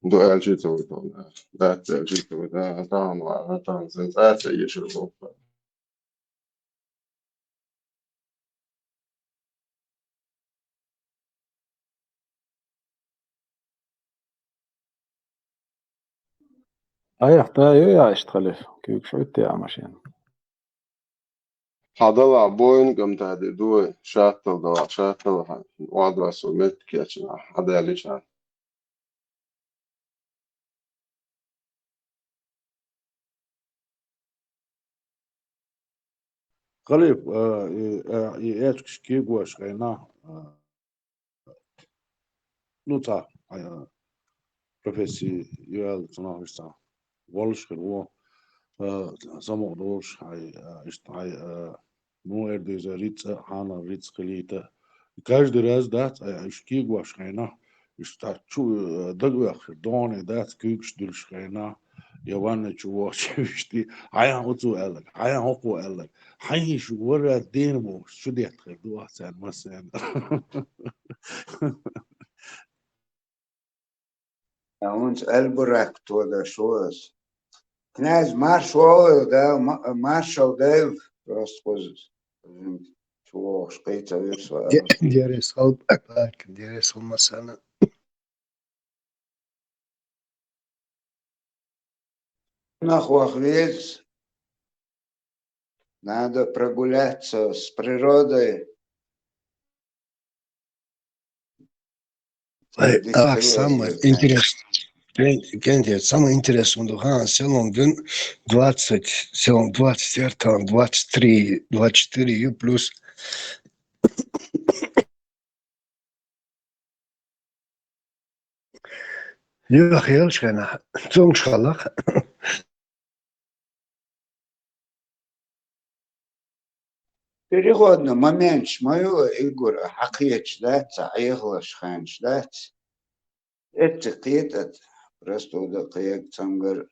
ду аьлчи ца вуьту, дац аьлчи ца вуьту, а, тахана вара, тахана сан цӀа ца ешур боху. Айхьа, да, ю яа иштта, Халиф? Куьйгаш Ӏуьттий Ӏа машен? Хьан далахь бойнкам тӀа де дуй, шаттал далахь, шаттал хьан, охьадоссал меттиг кечйина, хьан даьллача хьан. Халиф, а, и, а, и эцкаш кегош хьайна, а, ну, цхьа, а, профессия ю аьлла, цунах иштта цхьа воллуш хир ву, а, самукъа долуш, хьай, а, иштта хьай, а, ну, эр деза рицкъа, хьанал рицкъа хилийта. Каждый раз дац, а, уьш кегош хьайна, уьш цхьа чу, а, дагавеххира, догӀане дац, куьйгаш дуьллуш хьайна, я ванна чу вохча вуьшти, хьайна оцу аьлларг, хьайна хӀокхо аьлларг. Хьайн йиш вара дена бохуш, чу детта хир ду ахь царна массарна. ХӀунца Аль-Бурак тодаш ву ас. Князь, марш вогӀийла, да, ма-, маршал дайла, просто кхуза. Чу вогӀуш кхийца вирс вара. Де-, деррис хал, деррис хал массарна. Нах ваха веза. Надо прогуляться с природой. Ай, а, самое интересное. Кен-, Кентер, самое интересное, ду, ха, селон дин двадцать, селон двадцать, эртан двадцать три, двадцать четыре ю плюс. Юха елаш хенахь, цуьнга шалах. Переходный моменташ ма ю, Игор, хьан кхеташ дац, хьан Ӏехалаш хенаш дац. Эцци кхетат, простуда кхега цамгар.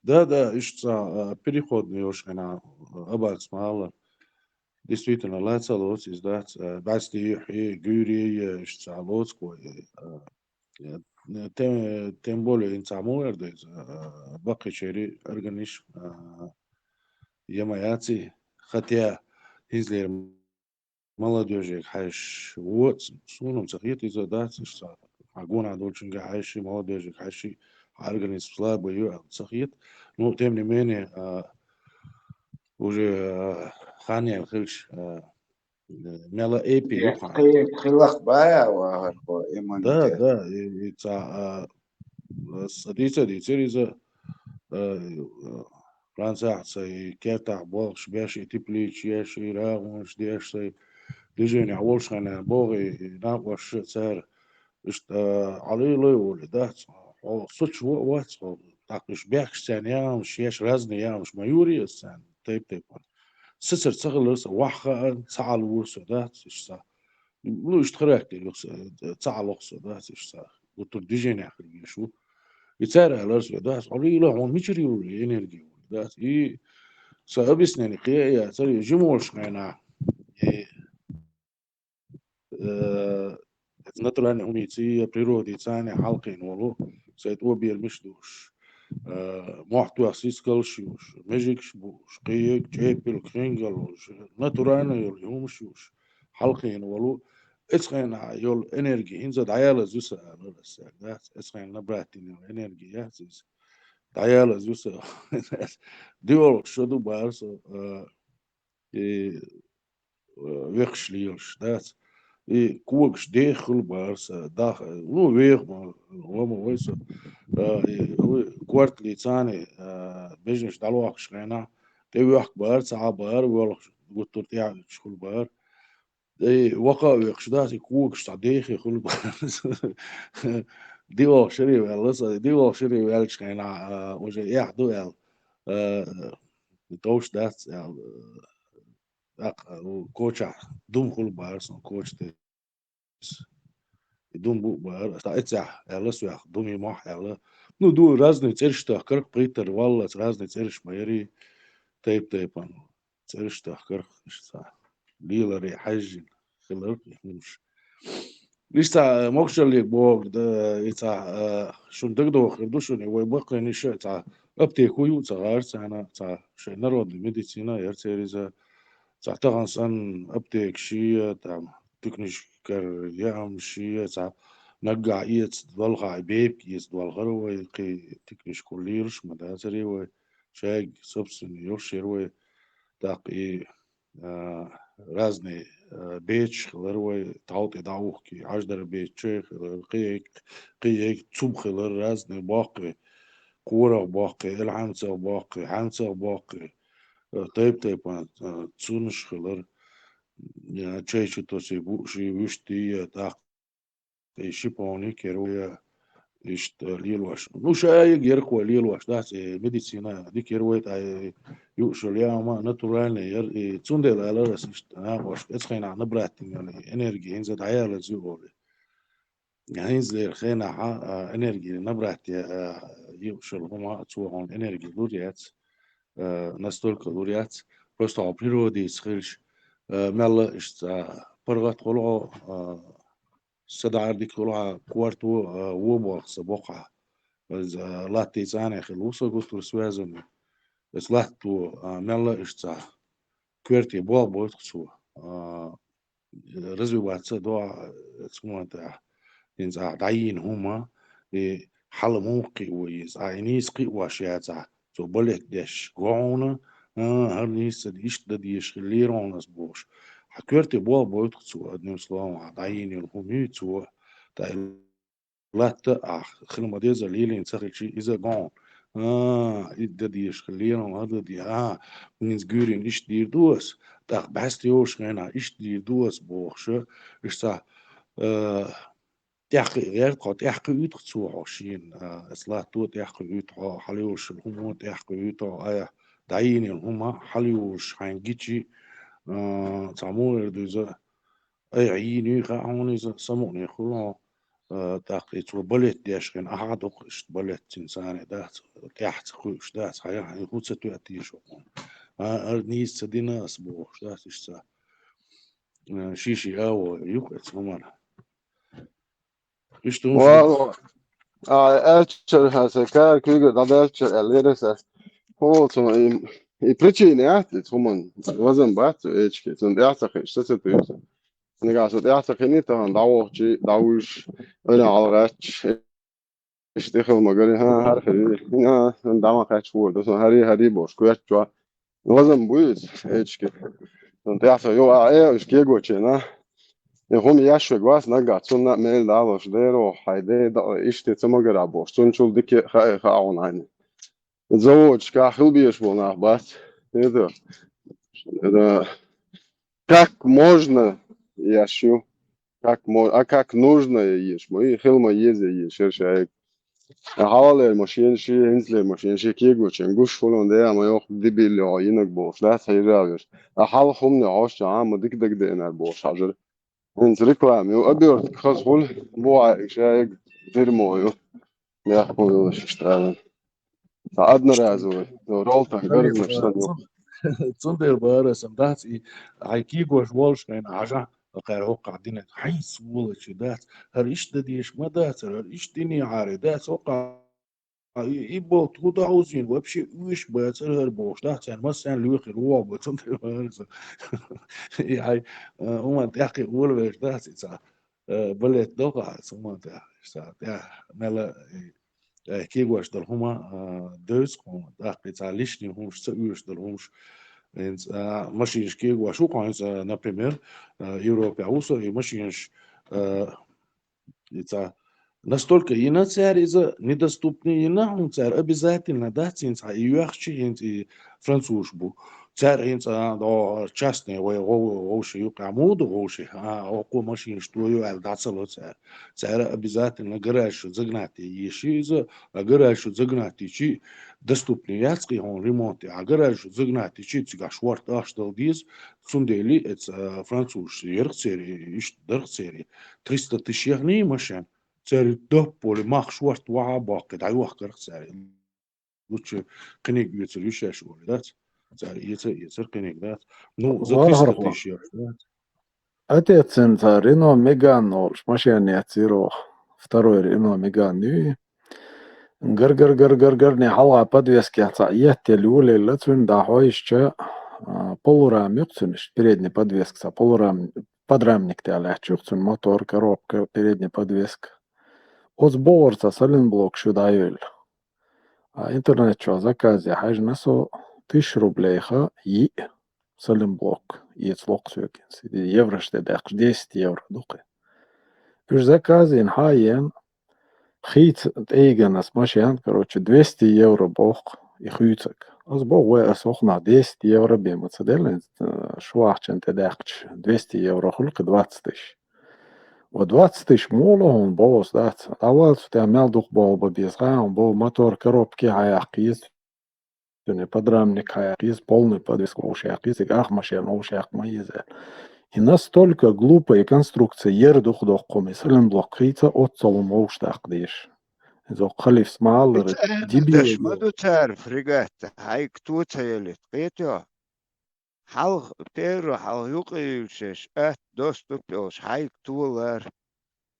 Да, да, иштта, а, переходный йолуш хьайна, а, абакс ма-аллара. Действительно, лаца а лоцу иза дац, а, баьцти юьхьи, гуьйри, а, иштта лоцу кхо, а, а, тем, тем более, хӀинца муха эр ду иза, а, баккхийчерий организм, а, я ма яций, хотя хӀинцалера молодёжега хьаьжча, вон, суна-м ца хета иза дац, иштта, хьан гонах долчуьнга хьаьжча, молодёжега хьаьжча, хьан организм слабый ю аьлла ца хета. Ну, тем не менее, а, уже, а, хан яьлла хилча, а, мела эпи ю хьан. Хи-, хилах бая вахархо иммунитет. Да, да, и, и ца, а, ас дийца дийцира иза, а, Францехь цай кертахь болхуш беш, и теплича еш, и рагӀонаш деш, цай движенехь волуш хьайна боху, и накъосташа цара, иштта, а, Ӏалийлой волу дац, хьо сучу вац, хьо, тӀаккха уьш бехкаш царна яамаш, еш разный яамаш ма юрий аса царна, тайп-тайпана. Сацар ца хилар сан, ваха хаан, ца Ӏалура со, дац, иштта. Ну, иштта характер ю сан, ца Ӏалоху со, дац, иштта. Гуттар движенехь хир веш ву. И цара аьлларш ве, дац, Ӏалийла хьуна мичара юрий энерги ву, дац. И сан объяснение кхе а яцара, и жимолуш хьайна, и, э, натуральный хӀумийца, я природица хьалкхийна волу, сайт объемаш душ, э, мохь тоьхна сискалш юш, межигаш буш, кхега, чӀепилг, хингал уш, натуральный йолу хӀумаш юш, хьалкхийна волу, эцхьайна йолу энерги, хӀинца дӀаялаза ю сан, аьлла аса, дац, эцхьайна набрать йина йолу энерги яц иза. ДӀаялаза ю сан, диолгӀуш шо ду бара со, а, и, а, вехаш лелаш, дац. И когаш деха хуьлу бара сан, даха, ну, веха ма, ва ма вай со. А, и, уй, корталица, а, межнаш дӀалохкуш хьайна, тӀевоьхку бара, цхьа а бара, воьлхуш, гуттар тӀехьа а хуьлу бара. И ваха а вехаш, да, и когаш цхьа дехе хуьлу бара. ДиолгӀа шаре ваьлла сан, диолгӀа шаре ваьллачу хенахь, а, уже эхь ду аьлла, а, товш дац аьлла, а, тӀаккха, а, у, кочахь дум хуьлу бара сан, коча тӀе. И дум бу бара, аса эцехь аьлла соьх, думи мохь аьлла. Ну, ду разный цӀераш тахкарх, пхийтар валлалц разный цӀераш ма ярий, тайп-тайпана. ЦӀераш тахкарх, иштта. Леларе хьаьжжина хиларх и хӀумаш. Иштта, могушаллиг бохург, да, и цхьа, а, шуна дагадохур ду шуна, вай баккхийна иша, цхьа аптеку ю, цхьа гӀар царна, цхьа шайн народный медицина, яр церан иза, цхьа тахана санна аптекаш я, там, тукнашкара яамаш я, цхьа наггахь эца долхахь, бепиг эца долхара вай, кхин тукнашкахула лелаш ма дацара вай, шайга собственный йолуш яра вай, тӀаккха и, а, разный, а, беташ хилар вай, тхьовтӀе дӀаухкий, Ӏаждар беташ хилар, кхин яйг, кхин яйг цуб хилар, разный боккхий, кхорах боккхий, элхьамцах боккхий, хьамцах боккхий, а, тайп-тайпана, а, цунаш хилар, а, чай чу тосий, буъший, вуьштий, тӀаккха и шиповник яра вай, иштта лелош. Ну, шайга яра-кх вай лелош, дац, и медицина дика яра вай, тӀаккха юуш йолу яа хӀума натуральный яра, и цундела аьллера ас иштта накъосташка, оцу хенахь набрать йина йолу энерги хӀинца дӀаялаза ю олий. ХӀинцалера хенахь, а, энерги набрать я, а, юуш йолу хӀума, цо хьуна энерги лур яц, а, настолько лур яц, просто хьо природица хилча, а, мелла а иштта, а, паргӀат хуьлу хьо, а, са даӀар дика хуьлу хьан, корта, а, вон болх сан боккхахь. Иза, а, латтий цӀанехь хилла ву сан гуттар а связанный. Иза латто, а, мелла а иштта цхьа коьрте болх бойту-кх цо. А, развиваться а до, а, цу мотт тӀехь. ХӀинца ахь дӀайийна хӀума, и хьала муха кхио иза, а, и нийса кхиош яцахь, цо балет деш го хьуна, а, хӀара нийса ца де, иштта дан дезаш хиллера хьуна ас бохуш. Хьан коьрте болх бойту-кх цо, одним словом, ахь дӀайийна йолу хӀума юй цо, тӀаккха и латта ахь хила ма деза, лелийна ца хилчий, иза го хьуна. А, и дан дезаш хиллера хьуна, хӀара дан де, а, хӀинца гуьйренна иштта дийр ду ас, тӀаккха бӀаьста йолуш хенахь иштта дийр ду ас бохуш, иштта, а, тӀаьхьакхиа гӀерта хьо, тӀаьхьакхиуьйту-кх цо хьо шена, а, ас латто тӀаьхьакхиуьйту хьо, хьалайолуш йолу хӀума тӀаьхьакхиуьйту хьо, айхьа дӀайийна йолу хӀума хьалайолуш хьайна гичи, а, цхьа муха эр ду иза, айхьа йийна юй хаьа хьуна иза, самукъане хуьлу хьо, а, тӀаккха и цо балет деш хилла, ахьа а дукха иштта балет цуьнан царна дац, тӀаьхьа ца кхуьуш дац, хьан, хьан хӀун ца тоьа теша хьуна. А, хӀара нийса ца дина ас бохуш дац иштта. Э, ши-ши агӀо ю-кх оцу хӀуманна. Иштта хӀума ду. Валлахь, а, аьллачара, хьан сайн кара куьйгара дӀадаьллачара аьллера аса. ХӀун волу цунна и, и причина яц иза хӀуманна? Лазам бац цу эчке, цунна тӀаьхьа ца кхиъча, ца, ца туьйсу. Нагахь со тӀаьхьа ца кхиний тахана, дӀавохчий, дӀавуьйш, Ӏуьйранна гӀала гӀаьтташ, иштта тӀехула ма гарий, хӀан, хӀара хир ю, хӀан, дӀа ма кхаьчча хӀора ду, сан хӀарий, хӀарий бохуш, коьртачохь. Лазам буй иза, эчке. Сан тӀаьхьа сан юкъа а, э, уьш кегочена. И хӀума еш верг вац наггахь, цунна а мел далош, дера, хьайн ден даа, иштта ца ма гара бохуш, цунна чул дика хаьа, хаьа хьуна хьайна. Заводашкахь хила безаш болу нах бац. Это, это как можно еш ю, как мо-, а как нужно еш ма ю, хила ма еза еш, шер шайга. Хьалхалера машенаш, хӀинцалера машенаш, кегочен гуш хуьлун дера ма йоху дебил йо, йинаг бохуш, дац хьежа веш. А хьалха хӀумане хьош чу Ӏама дика дагадеанар бохуш хьажара. ХӀинца реклама ю, обертка хаза хуьлу, бохьа шайга дерьмо ю. Яххо йолуш иштта ала. Сан одноразовый, ну, ролтан гарзнаш сан ю. Цундела бара сан дац и, хьайн кегош волуш хьайна хьажахь, кхара хӀокхахь динарг, хьайн сволочи дац, хӀара иштта дан дезаш ма дац, хӀара иштта диний хьара дац, хӀокхахь и, и болт хӀун дан хьузийна, вообще уьш бацара хӀара бохуш, дац, царна массарна лоьхира вогӀу бу, цундела бара сан. И хьайн, а, хӀуманна тӀаьхьакхиа волавеш дац и цхьа. Э, балет доккху ахь, цу хӀуманна тӀехь, иштта, тӀехь мелла, э, кегош долу хӀума, а, девза хьуна, тӀаккха и цхьа лишний хӀумаш, ца оьшуш долу хӀумаш, хӀинца, а, машинаш кегош ву хьо, хӀинца, а, например, а, Европехь ву со, и машинаш, а, и цхьа настолько йина цара иза, недоступный йина хьуна цара, обязательно дац, хӀинца хьан и йоьхча, хӀинца и французаш бу. Цара хӀинца, а, до частный вай гӀов-, гӀовши юкъахь муха ду гӀовши, а, окхо машинаш тойо аьлла дӀа ца ло цара. Цара обязательно гараж шу загнать е еза иза, а гараж шу загнать йичи доступный яц кхин хьуна ремонт е. А гараж шу загнать йичи цигахь шорта ахча дала деза, цундела эца, а, французаш ярх церан, иштта дарх церан. Триста тысячех машен. Церан доп боли мах шорта вахьа а боккхи, дӀайохкарх цара. Лучше кхиниг оьцур ю шаьш олий дац. Цара эца а эцар кхиниг дац. Ну, за триста тысяч дац. Отец цуьнца Renault Megane олуш машен эцира оха. Второй Renault Megane ю. Гар-гар-гар-гар-гарне хьалха подвескехь цхьаъ еттелла йолаелла цуьнан дӀахьойшича, а, полурам ю-кх цуьнан, передний подвеска цхьа полурам подрамник тӀехь лаьтташ ю-кх цуьнан мотор, коробка, передняя подвеска. Оцу бохурца саленблок шу дӀайоллу. А интернет чохь заказе хьаьжна со тысяча рублейха йиъ саленблок эцало-кх соьга. Еврош тӀе даьккхича, десять евро ду-кх. Уьш заказе хьа а еана, хийца тӀе йигна аса машен, короче, двести евро боху и хуьйцург. Аса боху, вай, аса хӀокхунах десять евро бен ма ца делла, э, шу вахчана тӀе даьккхича, двести евро хуьлу-кх и двадцать тысяч. Ва двадцать тысяч муха ло хьуна, боху аса, дац. ДӀавала цу тӀехь, мел дукха болх бан беза, хьуна боху, мотор, коробка хьаяккха еза, цуьнан подрамник хьаяккха еза, полный подвеска вовшах яккха еза, ах машен вовшах яккха ма еза аьлла. И настолько глупая конструкция, яра дукха доккху хӀума, и саленблок хийца оццул хӀума вовшах даккха дезаш. Иза оцу халифас ма-аллара, дебил даш ма ду цара, фрегат, хьайга то ца елийта, кхетий хьо? Хьалха, первый хьалха юкъа юьйлуш, атта доступ йолуш, хьайга то лара.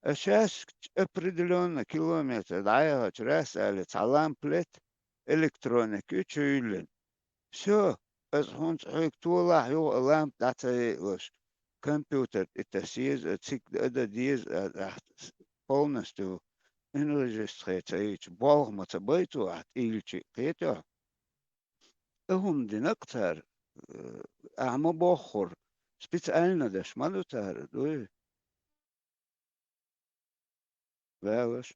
Ас шаьш определённо километр дӀаяхачу, раз аьлла, цхьа лампа лета, электроника ю чу юьллина. Всё, аса хӀинца хьоьга толахь юха а лампа дӀа ца яйлаш, компьютер тӀе тасса еза, цига а дан деза, а, ахь полностью инрожистхе ца йича, болх ма ца бай цо ахь тӀийлачу, кхетий хьо? И хӀума дина-кх цара, э, ахьа ма боххура, специально даш ма ду цара, дуй? Валаш.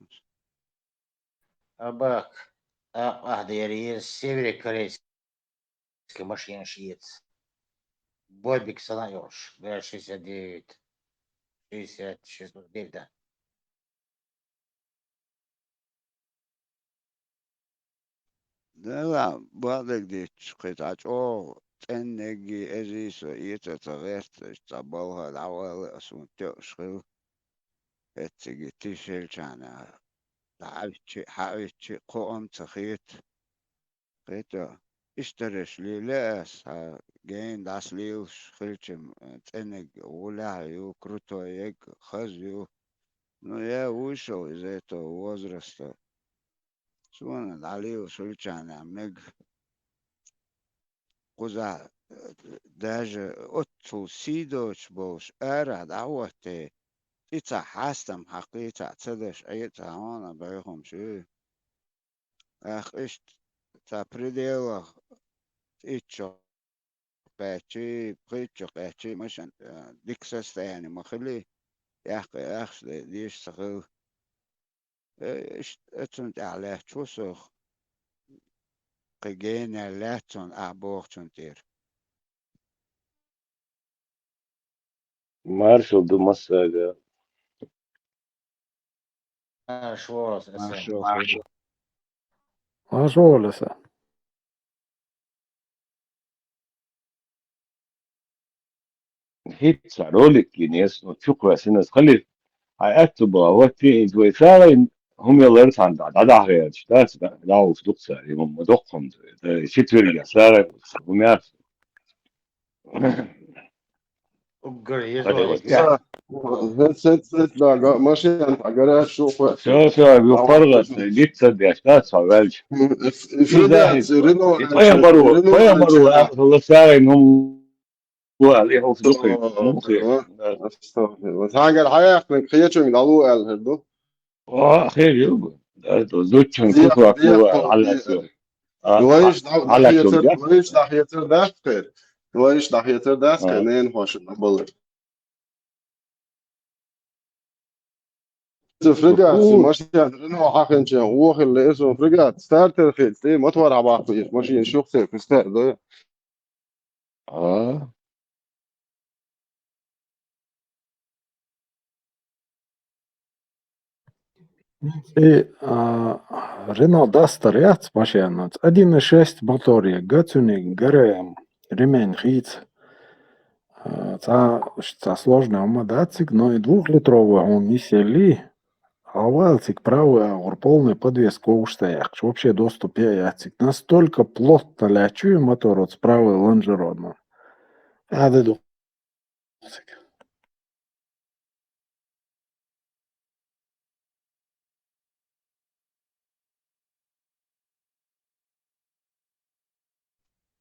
Абак, акъ ахь дера еза северокорейский машина шиец. Бобик санна йолуш, бер шестьдесят девять, шестьдесят, шестьсот девять, да. Дела, бакъдерг дийцча, кхин цхьа чӀогӀа цӀеннеггий, эзий со эца ца гӀерта, иштта цхьа балха дӀавала а суна тоьуш хилла. ХӀетциге тишелчарна дӀахьаьвччи, хьаьвччи, кхоам ца хета. Кхетий хьо, иштарш лелла ас, хьан гена дӀасалелаш хилча, цӀеннег гӀулехь ю, крутой ег, хаза ю. Ну, я вышел из этого возраста. Суна дӀалелаш хилчарна мега. Кхузахь, э, даже оццул сий доцуш болуш арахь дӀахӀоттий, цӀе цхьа хьастам хьакхий, цхьа ца деш Ӏе цхьа хьуна бӀе хӀума шу. Ах, иштта цхьа пределах итт шо кхаьччий, пхийтта шо кхаьччий машен, э, дика состояние ма хилий, тӀаккха ахча де-, дезаш ца хилла. Э, иштта оцунна тӀехь лаьтташ ву со, кхин гена лаьтта суна ахь бохучунна тӀера. Маршалла ду массаьрга. Маршалла. Маршалла. Маршалла. ХӀинца ролик гинес, ну, чу кхоьссина аса, хали, хьан аьтту боху, вот и вай сагӀина хӀума ялар цхьаьна дӀа-, дӀадахьа гӀерташ дац, дӀа-, дӀа уьш дукха цара, и хӀума доккха хӀума ду. Э, четверг я сагӀина хӀума яц. Уггар еза. Хьан тӀе вай. Сет, сет, сет, да, га-, машина, а гараж шу кхоьссина. Всё, всё, ю паргӀат, гицца деш, дац хьо ваьлча. М, эс-, эс-, иза, да, иза, Рено, и пайхамаро, Рено, пайхамаро, ахьа ла сагӀина хӀума Ву аьлла, и хӀума ду кхин. О, хӀума хир. О, астагӀфирулла. Цхьаьнгара хьаяьккхинарг кхечуьнга дӀало аьлла хир ду? О, хир ю. Зудчун кусок ву аьлла, хьалаьцна. А, вайш дӀа-, хьалаьцна дӀахецар, вайш дӀахецар дац кхин. Вайш дӀахецар дац кхин, ненахошна дӀабалар. Цу фрегатца машен Рено хьахинчех вохилла лаьа суна фрегат, стартер хилла, тӀе мотор хьабаккха веза, машина шух церг кхуьста а дой. А? И, а, Рено Дастер яц машен, один и шесть мотор я, гацуьниг, ГРМ, ремень хийца. А, цхьа, цхьа сложный хӀума дац цига, но и двухлитровый хьуна нисъеллий, хьо валлалц цига правый агӀор полный подвеска вовшах ца яьккхича, вообще доступе а яц цига. Настолько плотно лаьтташ ю и мотор оцу правый лонжеронан. Ада ду цига.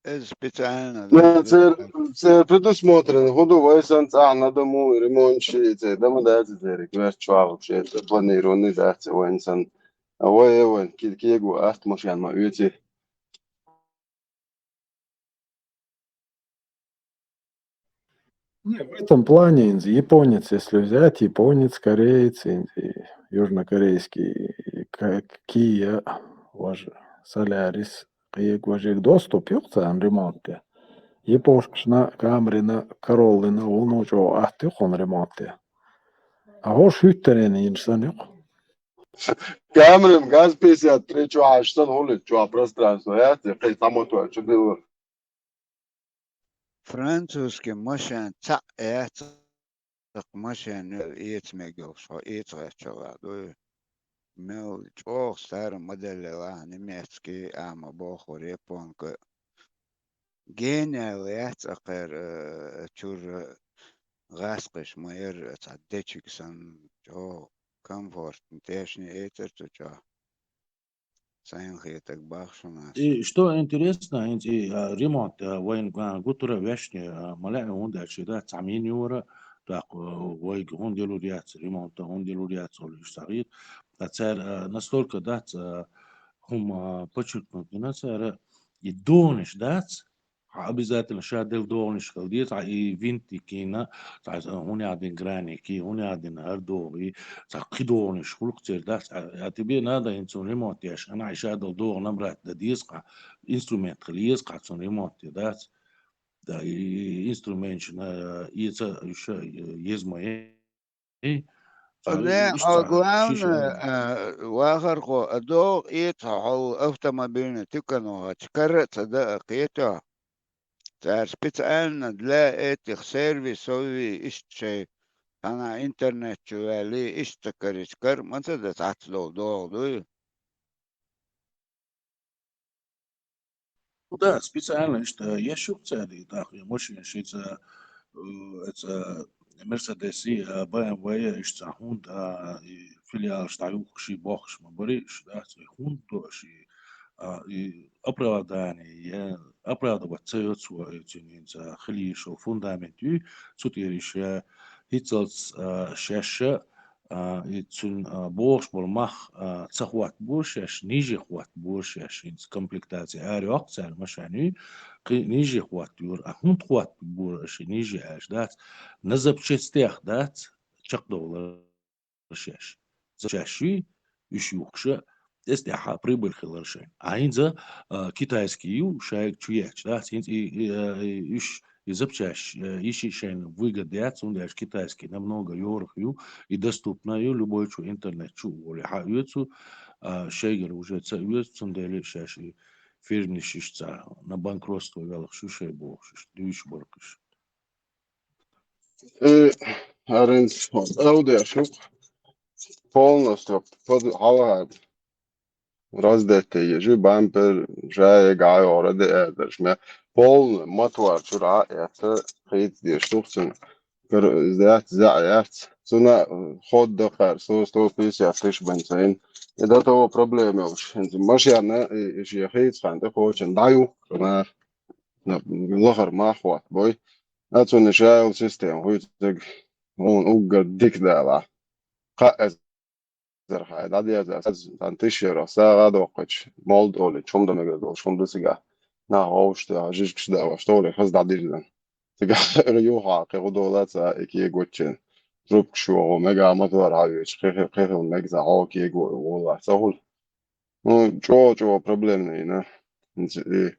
Иза специально, да, церан, Церан предусмотрено хӀун ду, вай санна цӀахь на дому, ремонт ши, церан дама дац, церан верчу вагӀуш, церан планированный дац, вайн санна. А вай, вайн ки-, кего атта машен ма оьций. Не, в этом плане инзи японец, если взять, японец, кореец, инзи южнокорейский, ка-, Kia, вож-, Солярис, кхиъ важиг доступ юкъ царна ремонте. Япошкашна, Камрина, Короллина, вуно чӀогӀа атта юкъ хьуна ремонте. А хӀорш хӀуьттарена йина санна юкъ. Камрин газ пятьдесят три чу хьаьжча санна хӀули, чохь пространство яц, кхин цхьа мотор чу дилла. Французский машен цхьаъ яц, цхьа машен эца мегаш хьо эца гӀерташ ваха дуй. Мел чӀогӀа старый модель лахь немецкий, амма бохур японка. Гениал яц акхар, э, чуьра гӀаскхиш ма яра, цхьа дечиг санна, чӀогӀа комфортно, тешне эцар цу чохь. Сайн хетаг бахшунас. И что интересно, хӀинца и, а, ремонт, а, вайн ган гутара вешне, а, ма лаьа хӀунда аьлча, да, цхьа мин юра, так, а, вайга хӀунда делур яц, ремонт хӀунда делур яц, олуш сагӀийт. А цара, а, настолько дац, а, хӀума подчеркнуть дина цара, и догӀанаш дац, хьан обязательно ша делла догӀанаш хила деза, цхьа и винтикина, цхьа хӀун яхь дина граники, хӀун яхь дина хӀара догӀи, цхьа кхин догӀанаш хуьлу-кх церан дац, а, а тебе надо хӀинца ремонт еш, хӀана и ша делла догӀа набрать дан деза-кх, инструмент хила еза-кх цунна ремонт де дац. Да, и, и инструменташ на, эца, уьш, э, еза ма е. И цара Ане, иштта а, цхьа главное, шиша. А, вахархо, а догӀа эца хьо автомобильный тюкан вахача, кара а ца даа кхетахь. Цара специально для этих сервисов иштта шайн, хьан интернет чу ваьлли, иштта карича, кара ма ца дан цхьацца долу догӀа дуй. Ну да, специально иштта еш ю-кх цара и тӀаккха, и машина шица, э, эца Мерседеси, а, Б М В, иштта хӀунда, а, и филиалаш дӀаюхкуш, и бохкуш ма барий, иштта дац, и хӀунда до, и, а, и оправдание, я, оправдывать ца йоцу, и цуьнан хӀинца хила йиш йолу фундамент ю, цу тӀера иша хӀинццалц, а, шаьш а, а, и цуьнан, а, бохуш болу мах, а, ца хӀоттабора шаьш, ниже хӀоттабора шаьш, хӀинца комплектация ара йоккху цара машенийн, кхин ниже хӀоттайора, а хӀунда хӀоттабора аша ниже аьлча дац, на запчастях дац, чекхдовлар шаьш. Шаьш ши, уьш юхкуша, эс тӀехьа прибыль хилар шайн. А хӀинца, а, китайский ю, шайга чу ечу дац, хӀинца и, и, а, и, уьш и запчасть, э, йиш йи шайна выгода яц, хӀунда аьлча китайский намного йорах ю, и доступно ю, любой чу интернет чу а волий хьаоьцу, а, шайгара уже ца оьцу, цундела шаьш и фирмнаш иштта на банкротство велхаш ю шай бохуш, иштта дуьйцуш баркхаш. Э, хӀара хӀинца хьо цӀа а деш ю, полностью под-, хьалха раздетте ежи бампер, жая, гӀайо, радиаторш, ме, полный мотор чуьра а эцна, хийца деш тухцина. Кара, яц, заа яц. Цуна ход дакхар, сто, сто пятьдесят тысяч бен цайна. И до того проблема йолуш. ХӀинца машена, и, и шен хийца хан тӀе кхочун дӀаюхкура нах. На, лахара мах хӀоттабой. А цунна шайла система, хуьйцург, хьуна уггар дика далахь. Кхаа эзар хьай дӀадеза, сан тиш евро сагӀа а доккхуьйтуш, молда олий, чу хӀума дан мегар долуш хӀума ду цигахь. Нах вовшашца, жижигаш а давош, товре хаза дӀадирзина. Цигахь юха кхин гӀу долаца и кегоччен. Трубкаш вогӀу, мега мотор хьавечу, кхин хи-, кхин хила мега сан хьо кего волахь ца хуьлу. Ну, чӀогӀа-чӀогӀа проблемный йина. ХӀинца и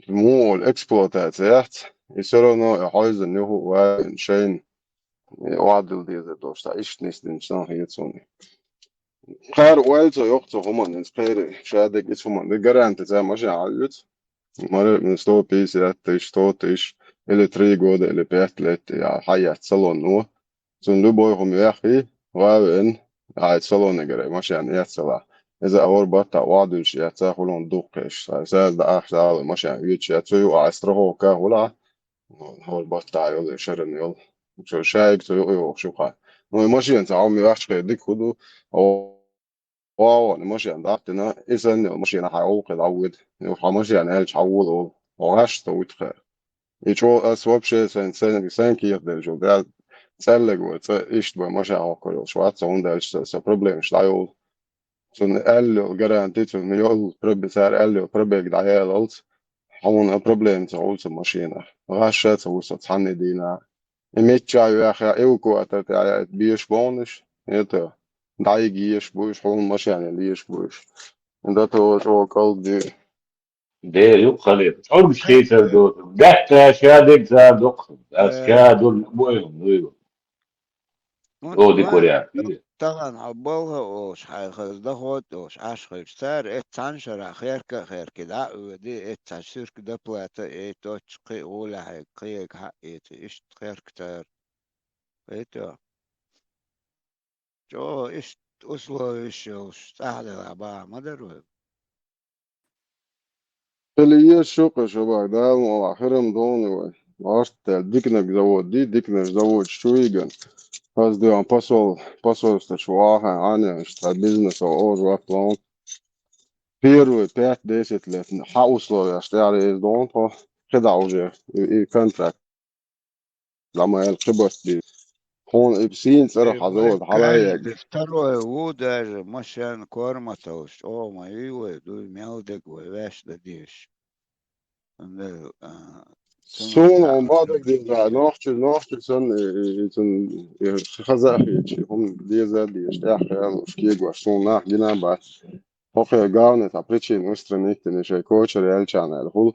муха олу, эксплуатация яц, и всё равно и хьойзан юху а ваьлла шайна, и охьадилла дезар долуш, цхьа иштта нисдинчу сан хеташ суна. Кхара ойла ца йоккху цу хӀуманна, хӀинца кхеран ша дерг иза хӀуманна, гаранти цхьа машина хьаоьцу. Мара сто пятьдесят тысяч, сто тысяч, или три года, или пять лет, я хьаэцна салонно. Цунна любой хӀума яххий, гӀа а веана, ахьа салонагара машина эццалахь. Иза а хӀора баттахь охьадуьллуш эцна, хуьлун дуккхеш. Саза дӀа ахча дӀа а машина оьцуш эцна, цу юкъахь страховка а хуьлахь, хӀора баттахь йолу, шарна йолу. Цо шайга цо юкъа йогӀуш юкъахь. Ну, и машина ца хьалмий ахча хир дика хӀун ду, оха машина дӀатина, и санна йолу машина хьан гӀуллакхе дӀавоьду. Юха хьан машина аьлча хьан вола волу. Оха гӀаш ца вуьту хир. И чӀо ас вообще сайн, сайн, сайн кехат дерг йолу, да, цӀаьллаг вай, цӀа иштта вай машен хьокхур йолуш вац со, хӀунда аьлча со, со проблемаш дӀайолу. Цунна аьлла йолу гаранти, цунна йолу пробе-, цара аьлла йолу пробег дӀаялалц, хьуна проблема ца хуьлу цу машенах. ГӀаш а ца хуьлу со цхьанне дийнахь. И миччахь а йоьхна, эвакуатор тӀехь яийта безаш бу хьуна уьш, это, дӀайига езаш бу уьш, хьуна машен яла езаш бу уьш. ДТО чӀогӀа кӀалдуьйу. Дера юккъе хилийта. ЧӀургаш хийцар доцург. Даьтта ша дерг цара доккху. Ас Э, ша долу любой хӀума дуй. Хьуна О, дикур вай яц. Тахана хьо балха олуш, хьайн хаза доход олуш, Ӏаш хилча, цара эццхьана шарахь херка а херки дӀа а оьди, эццхьана суьрка доплата а яйта, оццу кхин а гӀолехь кхиега хьаъ эца, иштта херка цара. Кхетий? ЧӀогӀа иштта условиеш йолуш цӀахь делахь бахьа ма дара вай. Или еш шу кху шабах, Дала мукъалахь, хирам дугӀу вай. Гьарта диканиг завод ди, диканаш заводаш чу йиган. Хаза дуьхьа посол, посольствош вахьа, Ӏаня, иштта бизнесо ожа ватлон. Первые пять-десять лет хьан условиеш тӀехь реза дугӀу тхо, кхидӀа уже и, и контракт. ДӀа ма аьлла, кхин барт бийр. Хьуна и сийна цӀарах хьан завод хьала а ягга. Второй ву даже машен корматаллаш, чӀогӀа ма юй вай, дуй мел дерг вай ваьшна дан дезаш. Ам, а, цунах Суна цхьа хьуна бадиг деза, нохчи, нохчи санна, и, и, и цунна, и хаза а хеташ, и хӀума деза а дезаш, тӀаьхьа а луш, кегош, суна нах гина а бац. ХӀокхе главный цхьа причина устранить дина шайн кочара яьлчахьана аьлла хуьлу.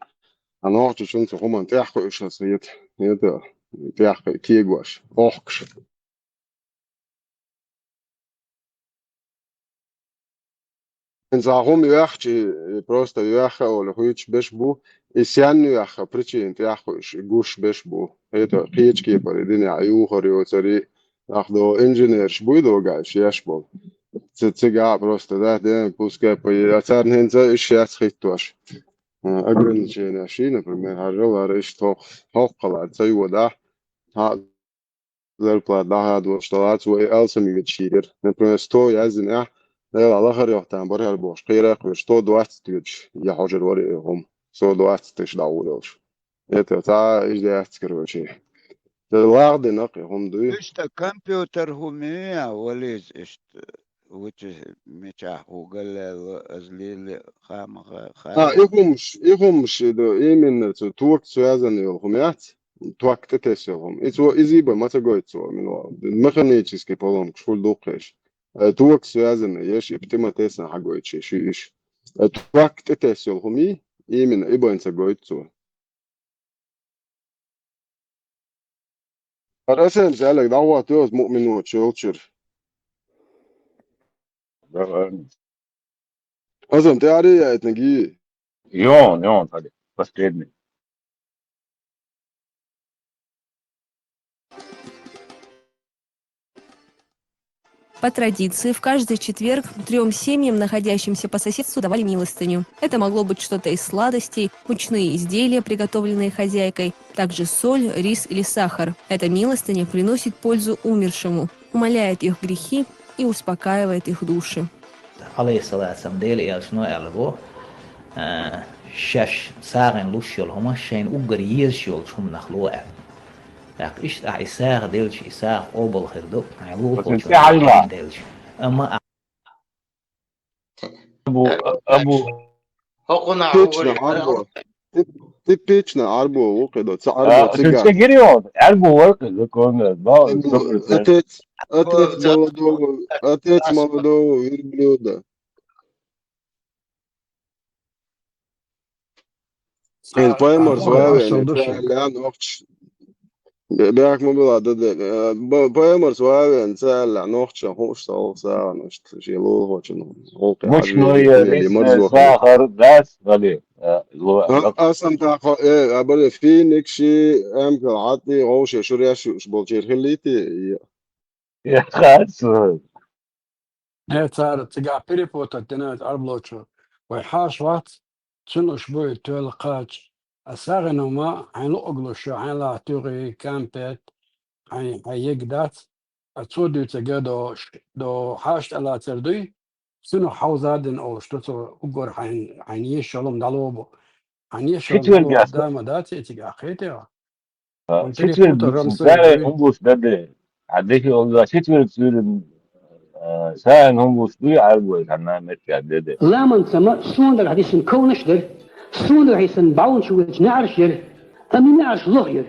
Хьан нохчичун цу хӀуманна тӀаьхьакхуьуш аса хета, хета, тӀаьхьакхуьу кегош, охкуш. ХӀинца хӀума йоьхча, и просто йоьхха олу хуьйцуш берш бу, и сенна йоьхха причина тӀаьхьакхуьуш, и гуш берш бу. Хета кхечу кепара и динехь юхар йоцури, нах до инженерш буй догайш еш болу. Ц-, цигахь а просто, да, де, пускай по, а царна хӀинца иш яц хӀиттош. А, ограничения ший, например, хьажал, хӀара иштта хӀокху, хӀокху хала ца йодахь, хьан зарплата дӀахадош далац, вай алсам йоьдуш йигира. Например, сто яздинехь, Дела лахара йохтан бархӀар бохуш, кхера а кхоьруш, сто двадцать йоьдуш, я хьожар вара и хӀума, сто двадцать тыш дӀагӀур йолуш. Это цхьа а иш дац, короче. Ца лагӀдина кхин хӀума дуй. Иштта компьютер хӀума ю я, вализ иштта, вучу мичахь хӀу галлаьлла, аз лели хама ха-, А, хама. И хӀумаш, и хӀумаш, и ду, именно цу ток связанный йолу хӀума яц, ток тӀе тесна йолу хӀума. И цо изий бан ма ца гойту цо, мила вала. Механический поломкаш хуьлу дуккхеш. Э, ток связанный еш, и тӀе ма тесна хьагойту ши, ши иш. Э, ток тӀе тесна йолу хӀума и, именно и бан ца гойту цо. ХӀара СМС аьлларг дӀахӀотта йоза мукъа миноташ йолчуьра. Давай. Азам, тӀе аре яйтинарг йий? Йон, йон, хӀара. Последний. По традиции, в каждый четверг трём семьям, находящимся по соседству, давали милостыню. Это могло быть что-то из сладостей, мучные изделия, приготовленные хозяйкой, также соль, рис или сахар. Эта милостыня приносит пользу умершему, умаляет их грехи и успокаивает их души. Ӏалайхиссалату вассалам, Делан элчано аьлла бу, а, шаьш сагӀина луш йолу хӀума шайна уггар езаш йолчу хӀуманах ло аьлла. ТӀаккха иштта ахь и сагӀа делча, и сагӀа къобал хир ду, хьайн лулахочун тӀе хьажа делча. Амма а- Абу, Абу. ХӀокхунах Печна вугӀур Ӏарбо. Тип-, типична Ӏарбо ву кхидо, ца Ӏарбо А, цигахь. Цигирион, Ӏарбо вара кхидо, конга, ба, Отец, отец молодого, отец молодого верблюда. Хин паймарс вавен, ца аьлла нохча. Бе-, бехк ма била, да, да, э, ба-, паймарс вавен, ца аьлла нохча, хууш ца олу сагӀанаш, шен лулахочун гӀуллакхе Мучной, хьажа, э, или рис, э, марзо хилла. Сахар, дас, гали, э, ло-, А, ло- асан тахо, э, а, бали, финик ши, эмкал хьатӀи, гӀовше шуреш юуш болчеран хиллийти, и- Я хацу. Э, цара цигахь перепутать дина иза Ӏарбочо. Вай хьаша вац, цуьнан уьш буй тоьлла кхача. А сагӀина ма хьайн луъуг луш ю, хьайн лахь туьгӀи, кампет, хьайн, хьайн йиг дац. А цо дуьйцург до, до хьаша тӀелацар дуй, цуьнан хьовза дина олуш ду цо уггар хьайн, хьайн еш йолу дӀалобу. Хьайн еш йолу дӀалобу да ма дац и цигахь, кхетий? Сицвер бицин сарай хӀумбуш даде. Хьадехи олда сицвер цуьрин сарай хӀумбуш дуй арбой ханна мет даде. Ламан цама суна дагахь диссина ковнаш дара. Суна дагахь диссина баунчу вуьлчу неӀарш яра. Амма неӀарш лох яра.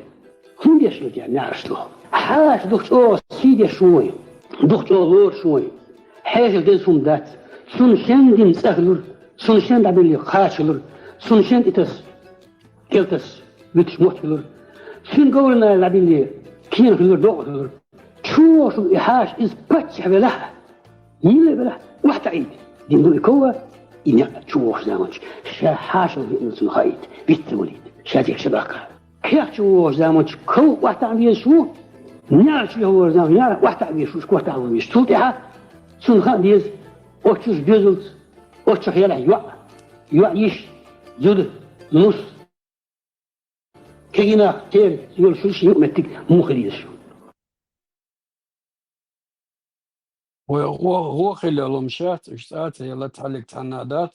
ХӀун деш ю те неӀарш лох? Хьаша дух чӀогӀа сий деш вуй. Дух чӀогӀа лоруш вуй. Хьешал деза хӀума дац. Цунна шен дина цӀа хилура. Цунна шен дӀабилли кхача хилура. Цунна шен тӀе таса. Кел таса виташ мотт хилура. Цуьнан говрана дӀабилли, кена хилура, докъа хилура. Чу вогӀуш ву и хьаша, иза паччахь велахь а, мила велахь а, охьатаӀийта. Дина ду и ков а, и некъ чу вогӀуш заманчу. Ша хьашал хиъна цунна хаийта, виц ца валийта, ша дика ша баккха. Кех чу вогӀуш заманчу ков охьатаӀа везаш ву, неӀар чу вогӀуш заманчу неӀар охьатаӀа везаш ву, кортахь ву везаш. Цул тӀаьхьа цунна хаа деза, оццуш доьзалц, оццуш елахь йоӀ, йоӀ йиш, зуда, нус. Кегий нах тера йолуш ю шен юкъаметтиг муха хила езаш ю. Вай гӀо-, гӀо хила ломаш яц, уьш цӀа а ца елла, цхьаллиг цхьанна а дац.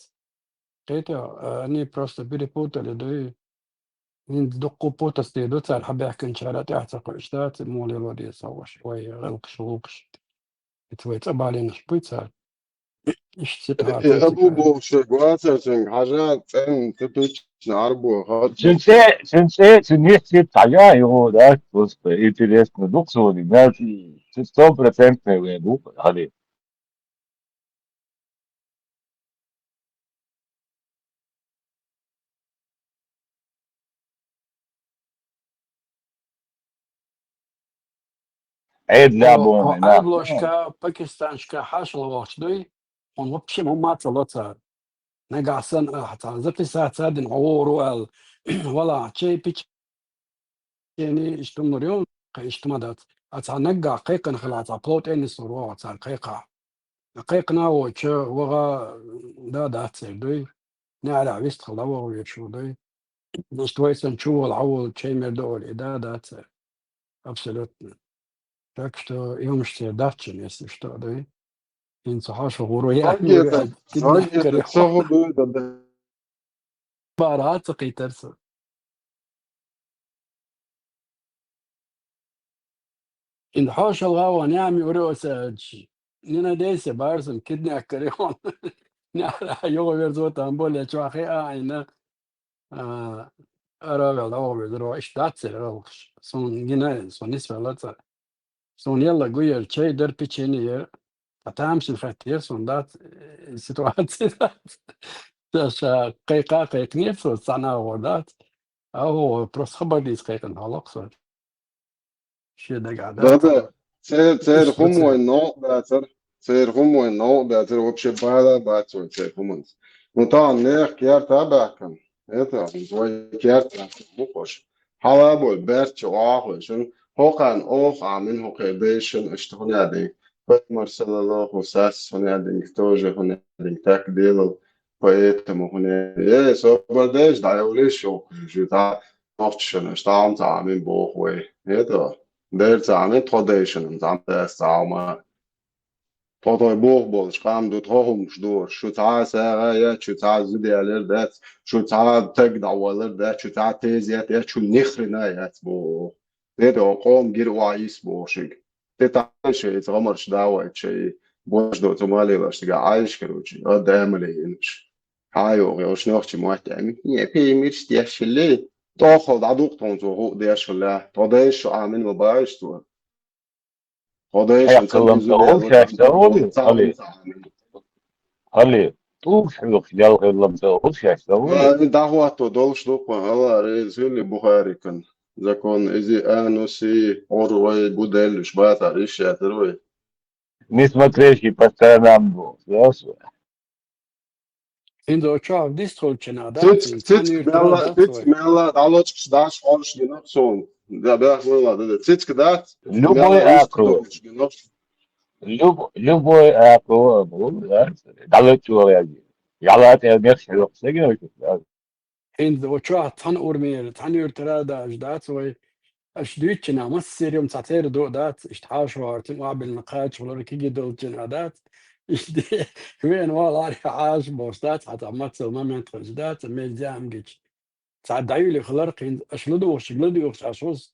Кхета, а, они просто перепутали, да и хӀинца дуккха путаться ду, цара хьабаьхкинчара тӀаьхьа ца кхуьуш дац, муха лело деза хьо ваша, вай гӀиллакхаш, гӀуллакхаш. Иштта вай цӀа балийнаш буй цара. Иштта ситуация. Э, Абу бохуш вацара цуьнга, хьажа, цӀен ца туьйцучу Ӏарбо хатта. Цуьнан цӀе, цуьнан цӀе, цуьнан йист цига хьажа, йогӀу дац, просто интересно ду-кх суна, мел цу стопроцентный вен бу, хьали. Ӏедал а боху, Ӏедалошка, Пакистанашка хьашалла вахча дуй, хьуна вообще хӀумма а ца ло цара. Нагахь санна ахьа цхьа записаться а дина, хьо вогӀур ву аьлла, вала, чай пич-, Кхин иштта хӀуманаш ю, кхин иштта ма дац. Аса цхьа наггахь кхайкхина хилахь, цхьа плов тӀе нислур ву хьо царна кхайкхахь. Кхайкхина а воцуш, ваха да дац церан дуй. НеӀарехь вистхила дӀаваха везаш ву дуй. Иштта вай санна чу волу, хьан волу, чай мер ду олий, да дац церан. Абсолютно. Так что и хӀуманаш церан дац шуна, если что, дуй. ХӀинца хьо шу гӀур яхна Хьан ву кхетар? аьлла, Хьан кхетар? киднепкаре Ца хьо. хӀун дуй дан? Бара хьа ца кхийтар со. Инда хьошалгӀа ван ями уре оса аьлча, нина дейса барсам киднепкаре ван. Нара юха верзо там более чохи а айна. А, аравел дӀаваха везаро, иштта дац церан гӀиллакхаш. Суна гина, суна нисвелла цара. Суна елла гуьер, чай дара, печенье яра. Ткъа тамашийна хаттера суна дац, э, ситуация дац. Ша, ша кхайкха а кхайкхинера со, цхьана а гӀо дац. А гӀо просто хабар дийца кхайкхина хьалакх со. Шен дагахь дац. Да, да. Церан, церан хӀума вайн новкъа дацара. Церан хӀума вайн новкъа дацара. Вообще бала а бац вайн церан хӀуманца. Ну, тахана нехан керта а баьхкина. Это, вай керта а баьхкина. Хьала а бой, баьрчча охьахуьйсуш. ХӀокхарна оха Ӏамийна хӀокхеран дайшна, иштта хӀун аьлла дийна. Пайхамар, саллаллаху, сас хӀун аьлла дийна, тоже хӀун аьлла дийна, так делал, поэтому хӀун аьлла. Э, собар дайша, дӀайовлийша, шу, шу, та, нохчашна, аш тахана ца Ӏамийна боху вай. Это, дера ца Ӏамийна, тхо дайшна, ца Ӏамийна, ца Ӏамийна. Тхо тхой боху болчу къам ду, тхо хӀумаш ду, шу цхьа а сагӀа яц, шу цхьа а зуда ялар дац, шу цхьа а таг дӀавалар дац, шу цхьа а тезет яц, шу ни хрена яц боху. Де де, къоман гира охьа йиса боху шуьга. Де тахана шайца гӀамарш давайта шай, бош доцу малийлаш цигахь Ӏайшкаручу, а, дамале йинаш. Хьан йогӀу, йолуш нохчи мотт аьлла. Не, пеймирш деш хилли, тӀоххал дӀадукъу тхуна цо хӀуъа деш хилла. Тхо дайша шу Ӏамийна ма баьхкира цо. Хьо дайшна Хьекхаллам ца ву, шаьш ца ву, хьали? Хьали, тӀулгаш хьоьхуш, ял хиллам ца ву, шаьш ца ву? А, и дӀахӀотто долуш ду-кх вайн, Алла реза хуьлда Бухарикан закон, иза ануси, Ӏурвай, гу деллаш бацара, иштта яцара вай. Не смотрящий по сторонам бу, ясно? ХӀинца оцу чохь дистхуьлучу нах дац, Цицка, хӀинца цицка цхьаьна юьртара мелла, дац цицка вай. Мелла, дӀалочкаш даш хьоьжуш гина суна. Да, бехк вала, да, да. Цицка дац, Любой мелла акъу. Дистхуьлучу гина. Люб-, любой акъу, да? ДӀалочкаш вала яги. Яла тӀе мехаш хьоьху стеган вай, да? ХӀинца оцу чохь цхьана урмера, цхьана юьртара а даьлча дац вай. Аша дуьйцучу нах массеран цхьа церан ду а дац, иштта хьаша вахарцин охьабиллина кхача хилар киги долчу нах дац. Иштта вена валахьара хьаша бохуш дац, хьан цхьа мацалла момент хилча дац, мел зяам гича. Цхьа дӀаюьле хилар кхин, аша ладугӀуш, ладугӀуш аша хӀуз,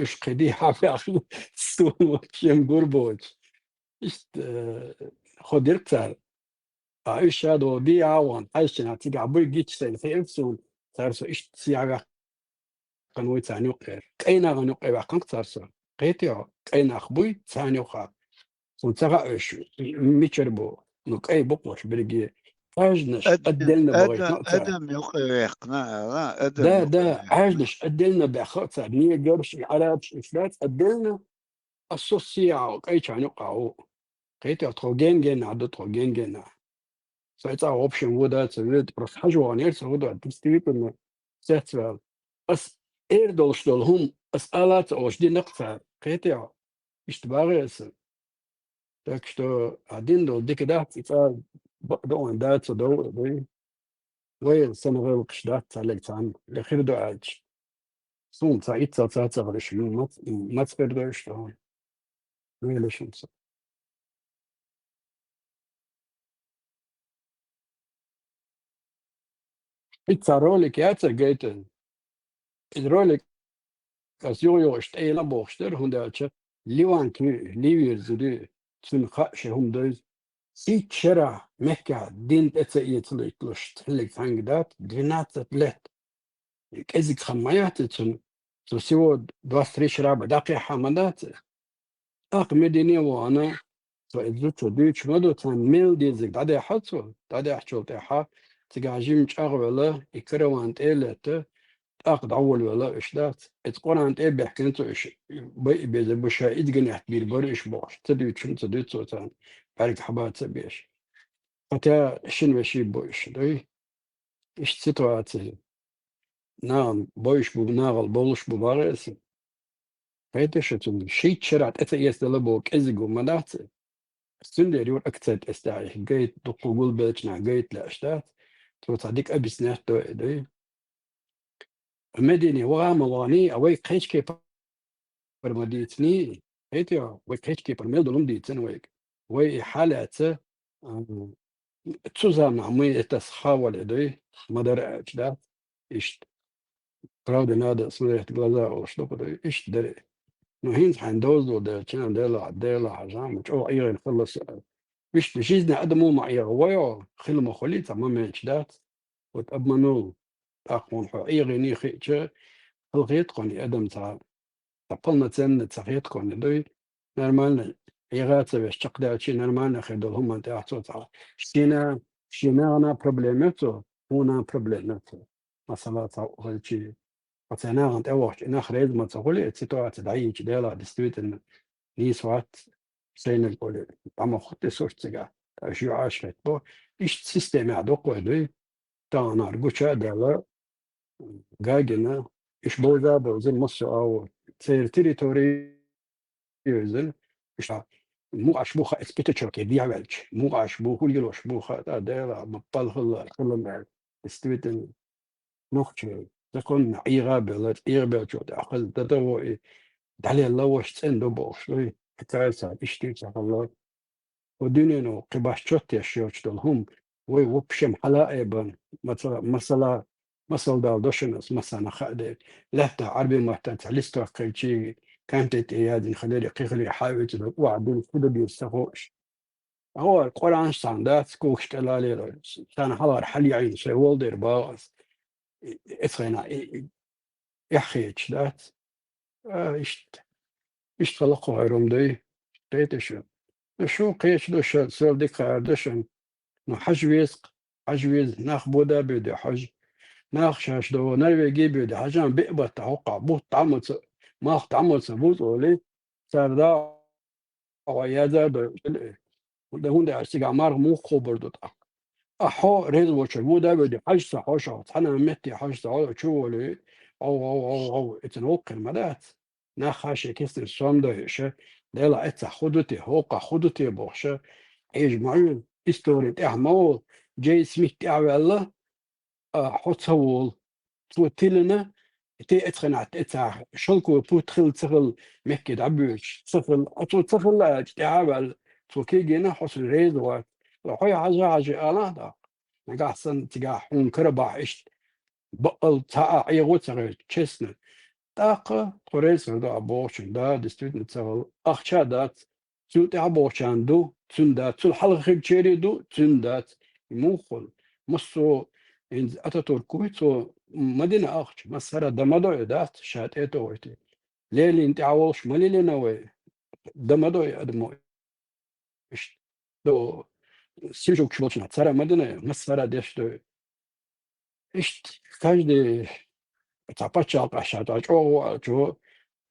уьш кхидий хьабаьхна, суна шен гур боцуш. Иштта, э, хо дира цара. А уьш ша догӀу дий а ван, хьаьжчина цигахь буй гича сайна хиира суна, цара со иштта сехьа ваьккхина вуй царна юккъе. КӀайн нахана юккъе ваьккхина цара со. Кхетий хьо? КӀайн нах буй царна юккъе. Суна ца хаьа уьш мичара бу, ну, кӀай бу-кх уьш берриге. Хьаьжнаш Ад-, отдельно бахийтина Адам, а цара. Адам юккъе ваьккхина ала, Адам Да, юккъе да, ваьккхина. Хьаьжнаш отдельно баьхна а цара. Негрш, арабш, уьш дац отдельно. А со сехьа кӀайчарна юккъе ву. Кхетий хьо, тхо ген-генахь ду, тхо ген-генахь. Со и цӀа, в общем, ву дац, вуьйцу, просто хьажа ваханера со, хӀун ду, действительно, цецваьлла. Ас эр долуш долу хӀума ас ала а ца олуш дина-кх цара, кхетий хьо? Иштта багӀий аса. Так что, а дина долу дика дац, и цӀа бакъ ду вайн да ца дов а дуй. Вай санна гӀиллакхаш дац цхьаьллиг цхьаьна, и хир ду аьлча. Суна цхьа иццал цацахь лиш, мац-, маца хир ду иштта? Велашан ца. Ицца ролик яцара гайтина. Иза ролик ас юха-юха иштта тӀейна бохуш дара, хӀунда аьлча Ливан куьйга, Ливерза дуьйна, цуьнан хаьа шен хӀума дойза. Итт шарахь Меккехь дин тӀе ца эцалуьйталуш цхьаьллиг цхьаьнга дац, двенадцать лет. КӀезиг хан ма яц и цуьнан, цо всего двадцать три шарахь бен дӀакхехьа ма дац. ТӀаккха Медине а вахана, цо и зудчо дуьйцуш ма ду, царна мел дезарг дӀадаьхьа цо, дӀадаьхьачул тӀаьхьа, цигахь жимма чӀагӀвелла, и караван тӀе а летта, тӀаккха дӀаволавелла уьш дац. Иза Къуръан тӀе а баьхкина цо уьш, байа безар бу, ша иза ган еттабийр бара уьш бохуш, ца дуьйцуш ца дуьйцу цо царна, бӀаьрг хьаба ца беш. Хотя шина вешин бу уьш, дуй? Иштта ситуаци. Нахана бойуш бу, нахала болуш бу бахьа аса. Кхетий шу, цуьнан шийтта шарахь тӀе ца эцадала боху кӀезиг хӀума ма дац. Цундела юра акцент эцна, гайта дуккха гулбеллачу наха гайта лаьаш дац. Цо цхьа дика объяснять до и, дуй. Медине ваха а ма ваханий, а вай кхечу кепара ма дийциний, кхетий хьо, вай кхечу кепара мел долу хӀума дийцина вайга. Вай и хьалаьца, а, цу заманахь муй эцна хьавале дуй, ма дара аьлча дац, иштта. Правда, надо смотреть в глаза олуш ду-кх дуй, иштта дара. Ну, хӀинца хьайн дозалла делча, Делахь, Делахь хьажа, ма чӀогӀа ӀийгӀина хилла со. Иштта, жизни адамо ма ӀийгӀа вай, хила ма хуьлий, цхьа моменташ дац. Вот обманул. ТӀаккха хьуна хьо ӀийгӀиний хиъча, хала хета хьуна и адам цхьа, цхьа полноценный ца хета хьуна дуй. Нормально, ӀийгӀа ца веш чекхдаьлчий, нормально хир долу хӀуманна тӀехь цо цхьа. Шена, шен нахана проблема ю цо, хьуна проблема ю цо. Масала, цхьа хилчий, оцу нахана тӀе вахча, и нах реза ма ца хуьлий, и ситуация дӀайийча, Делахь, действительно, нийса вац, сайнарг олий, дӀа ма хӀутту и сурт цигахь, ткъа уьш юьхьӀаьржа хӀиттабо. Иштта системехь ду-кх вай дуй. Таханара гуча а даьлла, гагина, уьш бовза а бовзина, массо а агӀор церан территори йовзина, уьш мукъаш бу хаьа, эцу пятачёке дехьаваьлча, мукъаш бу, хӀун йолуш бу хаьа, тӀаккха Делахь, ма пал хилла, хилла аьлла. Действительно, нохчий, законна ӀийгӀа а белла, ӀийгӀа беллачул тӀаьхьа хаза дан дан во и, дӀалелла ваша цӀена ду бохуш дуй, кхин цара иштта ца хилла. Ва дуьнено кхин башха чот еш йоцуш долу хӀума вай в общем хьала а бан, маца-, масала, масал дала до шуна ас, массарна хаа дела. Лаьттахь Ӏарбийн маттахь цхьа листок кхайчий, контент тӀе яздина хиларе, кхин хиларе хьаоьцу ду, охьадуьйцу, хӀун дан деза ца хууш. ХӀора Къуръанаш цхьаьна дац, когаш тӀе лалийла. Царна хьалхара хьалаайина шайн волу дера боху ас. И, и, эцхайна, и, и, эхь хеташ дац. А, иштта. Иштта хала кху хьуьрум дуй. Кхетий шу. Ну, шу кхеча ду ша, сел дика хаар ду шуна. Ну, хьажа веза-кх, хьажа веза, нах бода а боьду хьажа. Нах шаьш до, Норвеги а боьду хьажа, биъ баттахь хӀокхахь бутт дӀа а ма ца, малх дӀа а ма ца буза олий, цара да хьо яза а дойуш, хӀунда, хӀунда аьлча цигахь марха муха кхобур ду тӀаккха. А хьо реза волчуьра ву да а воьдий, хьажа сан хьо шух, цхьана а метте хьажа сан хьо, чу волий, гӀов, гӀов, гӀов, гӀов, эцна вовкх хир ма дац. Нах хьан шен кестина сом дойуша, Делахь, эццахь хӀун ду те, хӀокхахь хӀун ду те бохуша, Ӏежа ма Ӏуьйла, истори тӀехь ма волу, Джей Смит тӀаьхьаваьлла, а, хьо ца волу. Цо тилина, те эцханахь тӀе ца, шелковый путь хилла ца хилла, Мекке дӀабоьдуш ца хилла, а цо ца хилла аьлча, тӀаьхьа а ваьлла, цо кегийна, хьо сан реза вац. Хьо хьажа, хьажа ала а даккха. Нагахь санна цигахь хьуна кара бахьа иштта. Баккъал цхьа а ӀегӀо ца хилча, честно. ТӀаккха тхо реза хир ду а бохучун, да, действительно, ца хала ахча дац, цул тӀаьхьа бохучарна ду, цуьнан дац, цул хьалха хиллачеран ду, цуьнан дац. И муха хуьлу? Массо а, хӀинца Ататурк вуй, цо ма дина ахча, массара дан ма до и, дац, ша тӀе а тохуьйтий. Ленин тӀаьхьа волуш ма лелийна вай, дан ма до и адамо. Иштта, до, синжугаш волчунах цара ма дина, массара деш ду. Иштта, каждый цхьа пачхьалкхаш ша тӀа чӀогӀа ваалчо,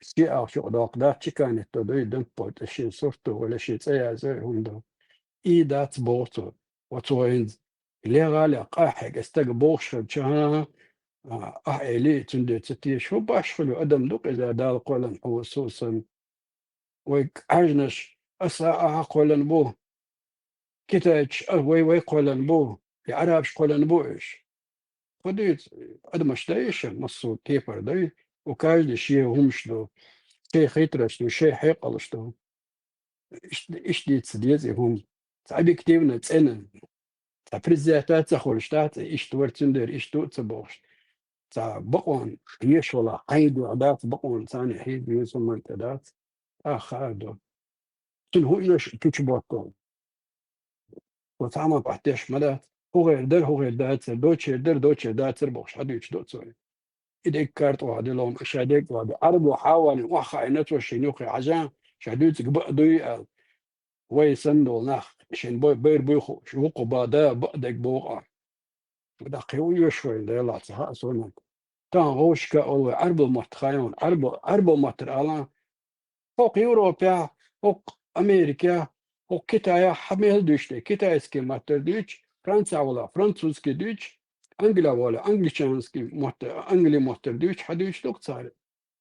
шен ахча юкъа доккху дац, чеканить до дуй, дамппо тӀе шен сурт ду, вала шен цӀе язйо, хӀума ду. И дац боху цо. Ва цо хӀинца легӀа а ле, къахьега стага бохуш хилча, а, ахь эли, цуьнан де ца теша, хӀун баш хуьлу, адам ду-кх иза, Дала кхоьллина хьо, со санна. Вай къаьжнаш, аса а ахьа кхоьллина бу, китайцаш а вай, вай кхоьллина бу, и Ӏарабаш кхоьллина бу уьш. Кхо дуьйцу адамаш дай уьш, массо а кепара дай, у каждый шен хӀумаш ду, шен хитраш ду, шен хьекъалаш ду. Иштта, иштта дийца деза и хӀума. Цхьа объективно цӀена, цхьа предвзято ца хуьлуш дац, иштта вара цуьнан дера, иштта ду а ца бохуш. Цхьа бакъонан еша вала хьайна дуьхьа дац, бакъонан царна хьийза веза хӀуманна тӀе дац. ТӀаккха хаар ду. Цуьнан хӀуъа йош кучу боккху. Ва цхьа а ма баттеш ма дац. ХӀун гӀайр дара, хӀун гӀайр дацара, дочер дара, дочер дацара бохуш, хьадуьйцуш ду цо. И дерг картӀохь дилла, ша дерг а вади. Ӏарбо хьавалин охьахаийна цо шен юххе хьажа, ша дуьйцург баа дуй аьлла. Вай санна долу нах, шен бай-, байр буй хууш, вукху бада баа дерг боху ахь. ДӀакхин ву йоьш вайн, Делахь ца хаьа суна. Тахана вовшашка а олу вай Ӏарбо матта хаайон, Ӏарбо, Ӏарбо маттара ала, хӀокху Европехь, хӀокху Америкехь, хӀокху Китаехь хьан мел дуьйцу тӀе? Китайский маттара дуьйцу, Францехь вала, французский дуьйцу, Англия вала, англичанский мотта-, англи маттара дуьйцу, хьан дуьйцу ду-кх цара?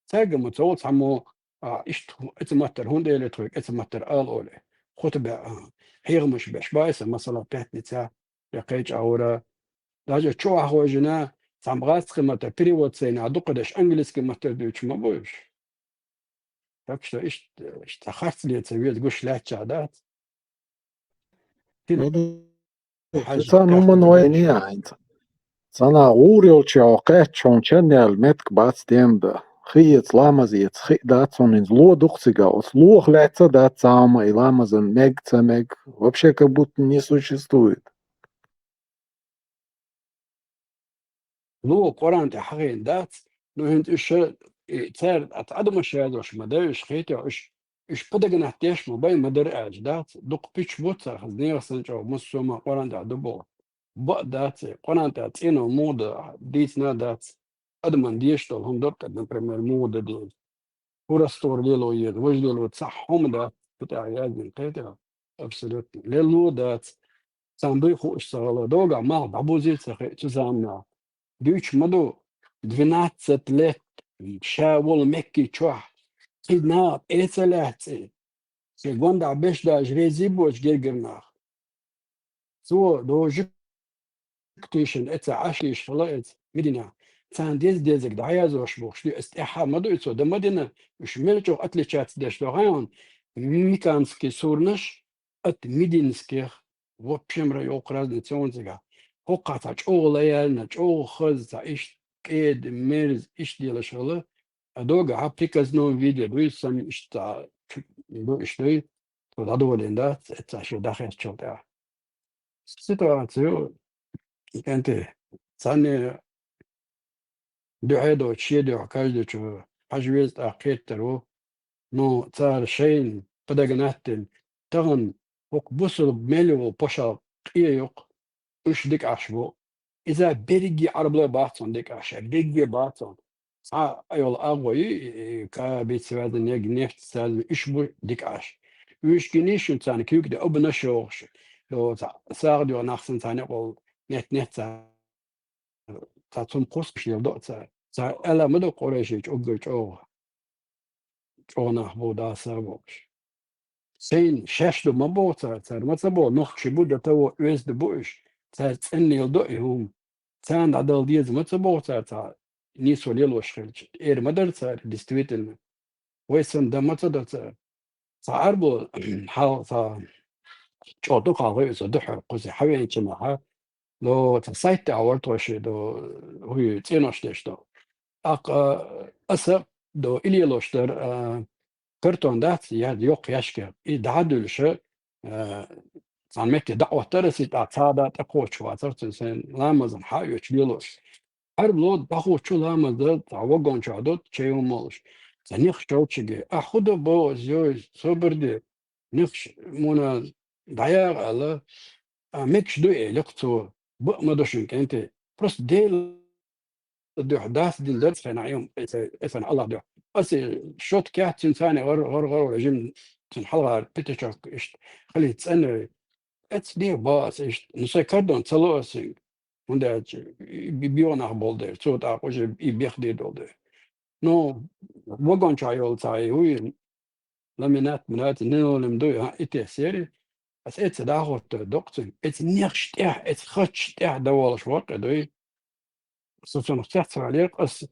Цаьрга ма ца ву цхьаммо, а, иштта хӀу-, эца маттара хӀунда элира тхоьга, эца маттара ала олий. Хутба, а, хьехамаш беш бай сан, масала, пятница, я кхечу агӀора. Даже чу охьахожина, цхьамма гӀазкхийн маттара перевод сайна дукха деш, английский маттара дуьйцуш ма бу уьш. Так что иштта, иштта харц ле ца веза гуш лаьттача дац. Цуьнан Ну, хьажа царна тӀехь хӀуманна вайна яхьанца. Цхьана гӀур йолчу хьо кхаьчча, хьуна чан яьлла меттиг бац дема дан. Хи эца, ламаз эца, хи дац хьуна хӀинца. Ло ду-кх цига. Оцу лоха лаьцна дац цхьа хӀума, и ламазан мега, ца мега. Вообще как будто не существует. Ло Къуръан тӀе хьахийна дац, ну, хӀинца уьш, и, цара, а, адамаш язош ма дай уьш, хетий уьш, уьш подогнать деш ма бай, ма дара аьлча дац, дукха пуьчаш бу цара, хаза нехан санна чӀогӀа, массо а ма Къуръан тӀехь ду боху. Баа дац, Къуръан тӀехь цӀено муха дан дийцина а дац, адаман дезаш долу хӀума ду-кх, например, муха дан деза. ХӀун растор лело еза, важа лело, цхьа хӀума дац, цу тӀехь яздина, кхетий? Абсолютно. Лело дац. Царна дуй хууш ца хилла. Догахь малх дӀабузий ца хи-, цу заманахь. Дуьйцуш ма ду, двенадцать лет ша волу Мекки чохь, кхин наха тӀе ца лаьцна, шен гондахь беш даже резий боцу гергара нах. Цо дожук тийшина эца Ӏаш йиш хила эца Медина. Царна деза дезарг дӀаязош бохуш ду, эца тӀаьхьа ма ду и цо, дан ма дина, уьш мел чӀогӀа отличаться деш ду хьайна, меканский сурнаш от мединских, вообще ра йоккха разница ю цигахь. ХӀокхахь цхьа чӀогӀа лояльно, чӀогӀа хаза, цхьа иштта кӀеда, мерза, иштта делаш хила, а догахь приказном виде дуй, сан иштта цхьа чу-, ду иштта дуй, цо дӀадолийна дац, эца шен дӀахецначул тӀаьхьа. Ситуацию, кӀентий, царна дуьхье доцу, шен дуьхьа каждый чу хьажа веза тӀаккха кхетар ву. Ну, цара шайна подогнать дина, тахана хӀокху бусулба мел йолу пошал къе ю-кх, уьш дика Ӏаш бу. Иза берриге Ӏарбале бац хьуна дика Ӏаш, берриге бац хьуна. Цхьа а йолу агӀо ю, и, и, кабица ваьзна, нег-, нефть цаьзна, уьш бу дика Ӏаш. Уьш гинийша царна куьйга де обанаш йохуш. Йо, цхьа сагӀа доьху нах санна царна юкъа нет-нет цара. Цхьа цунна кхуссуш леладо цара. Цара аьлла ма ду къурайшийн уггар чӀогӀа. ЧӀогӀа нах бу, Дала сагӀа бохуш. Сайна шаьш ду ма боху цара, цара ма ца боху, нохчий бу, до того оьзда бу уьш. Цара цӀена леладо и хӀума. Царна дӀадала деза ма ца боху цара, цхьа нийсо лелош хилча. Эр ма дара цара, действительно. Вай санна дан ма ца до цара. Цхьа Ӏарбо, хьал, цхьа чӀогӀа дукха гӀо иза дуьхьал кхузи хьавеанча нахьа, до цхьа сайт тӀехь вара тхо ши до, хӀуй цӀенош деш до. ТӀаккха аса до илелош дар, а, картон дац, я йоккха ящик. И дӀа а дуьллуш, а, цхьана метте дӀаоттар ас, и тӀаккха цхьа а дӀа тӀакхочуш вацар цуьнан, сайна ламаза хьаоьцуш лелош. Хьарбало дӀахочу ламаза цхьа вагон чохь ду, чай хӀума молуш. Цхьа нехаш йолчуьнга: «Ахь хӀун до боху ас, йой, собар де. Нехаш муна дӀаяха», — аьлла, а, мегаш ду, элира цо. Бакъ ма ду шуна, кӀентий. Просто Делан дуьхьа дац дина дар цхьана Ӏийом, эца, эцарна Аллах дуьхьа. Аса шот кехь цуьнан царна гӀар-, гӀар-, гӀар-, режим цуьнан хьалхара пятачок иштта хилийта цӀена. Эцна боху аса иштта. Ну, сайн кардон ца ло аса. ХӀунда аьлча и би-, боьха нах болу дела, цо тӀаккха уже и бехдийр долу дела. Ну, вагон чохь йолу цхьа и вуй, ламинат, минат, линолеум дуй, а, и тесс яри. Аса эца дӀахӀотта доккху цуьнга. Эца нехаш тӀехь, эца хаташ тӀехь дан волуш ваккхи дуй. Со цунах цецваьллера, ас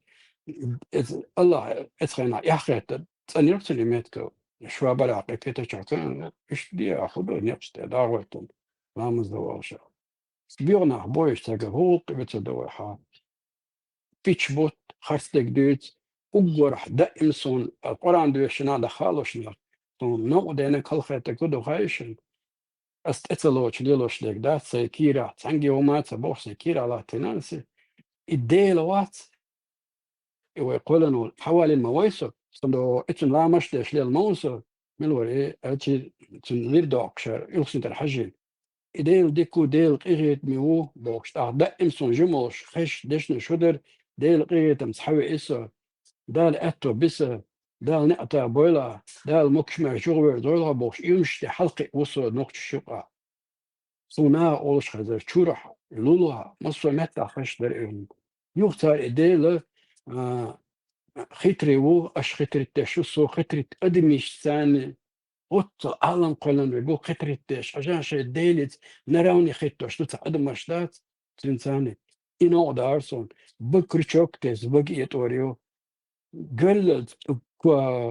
эца Аллах, эца хенахь эхь хетта, цӀанйира цуьнан метка. Швабара кхетачохь ца, иштта де, а хӀун ду, нехаш тӀехь дӀахӀоттина, ламаз дан волуш. Боьха нах бу уьш цигахь, хӀуллакх а вицар ду вай хьан. Пич бутт, харцдерг дуьйцу, уггар даим суна, а, Къуръан доьшуш нах, дан халош нах, суна новкъа денаг, халахетарг хӀун ду хаьий шуна? Ас тӀе ца лоцуш лелош дерг дац, сайн кийрахь цхьаьнгге хӀума а ца бохуш, сайн кийрахь латтийна аса. И Дела вац, и вай кхоьллина волу, хьавалийна ма вай со, со до, и цуьнан ламазаш деш лела ма ву со, мила вара и, аьлчи, цуьнан лир доккхуш, уьлхусин тӀера хьажийна. И Дела дика ву, Дела къинхетаме ву бохуш, тӀаккха даим суна жималш, хезаш дешнаш хӀун дара, Дела къинхетамца хьавеа со, Дала аьтто би сан, Дала неӀта бойла, Дала могуш-маьрша чугӀа верзойла бохуш, и уьш тӀе хьалакхиъна ву со нохчаш юкъахь. Суна наха олуш хезара, чурахь, лулахь, массо а меттехь хезаш дара и хӀума. Юха цара и Дела, а, хитри ву, аша хитрит деш ву, со хитрит адамашца царна, оццул Ӏалам кхоьллина верг ву хитрит деш, хьажахь шайн Делаца наравне хӀиттош ду цхьа адамаш дац, цуьнан царна. И новкъа дара суна, бага крючок тесна, бага этӀор ю. Галлалц тӀулг,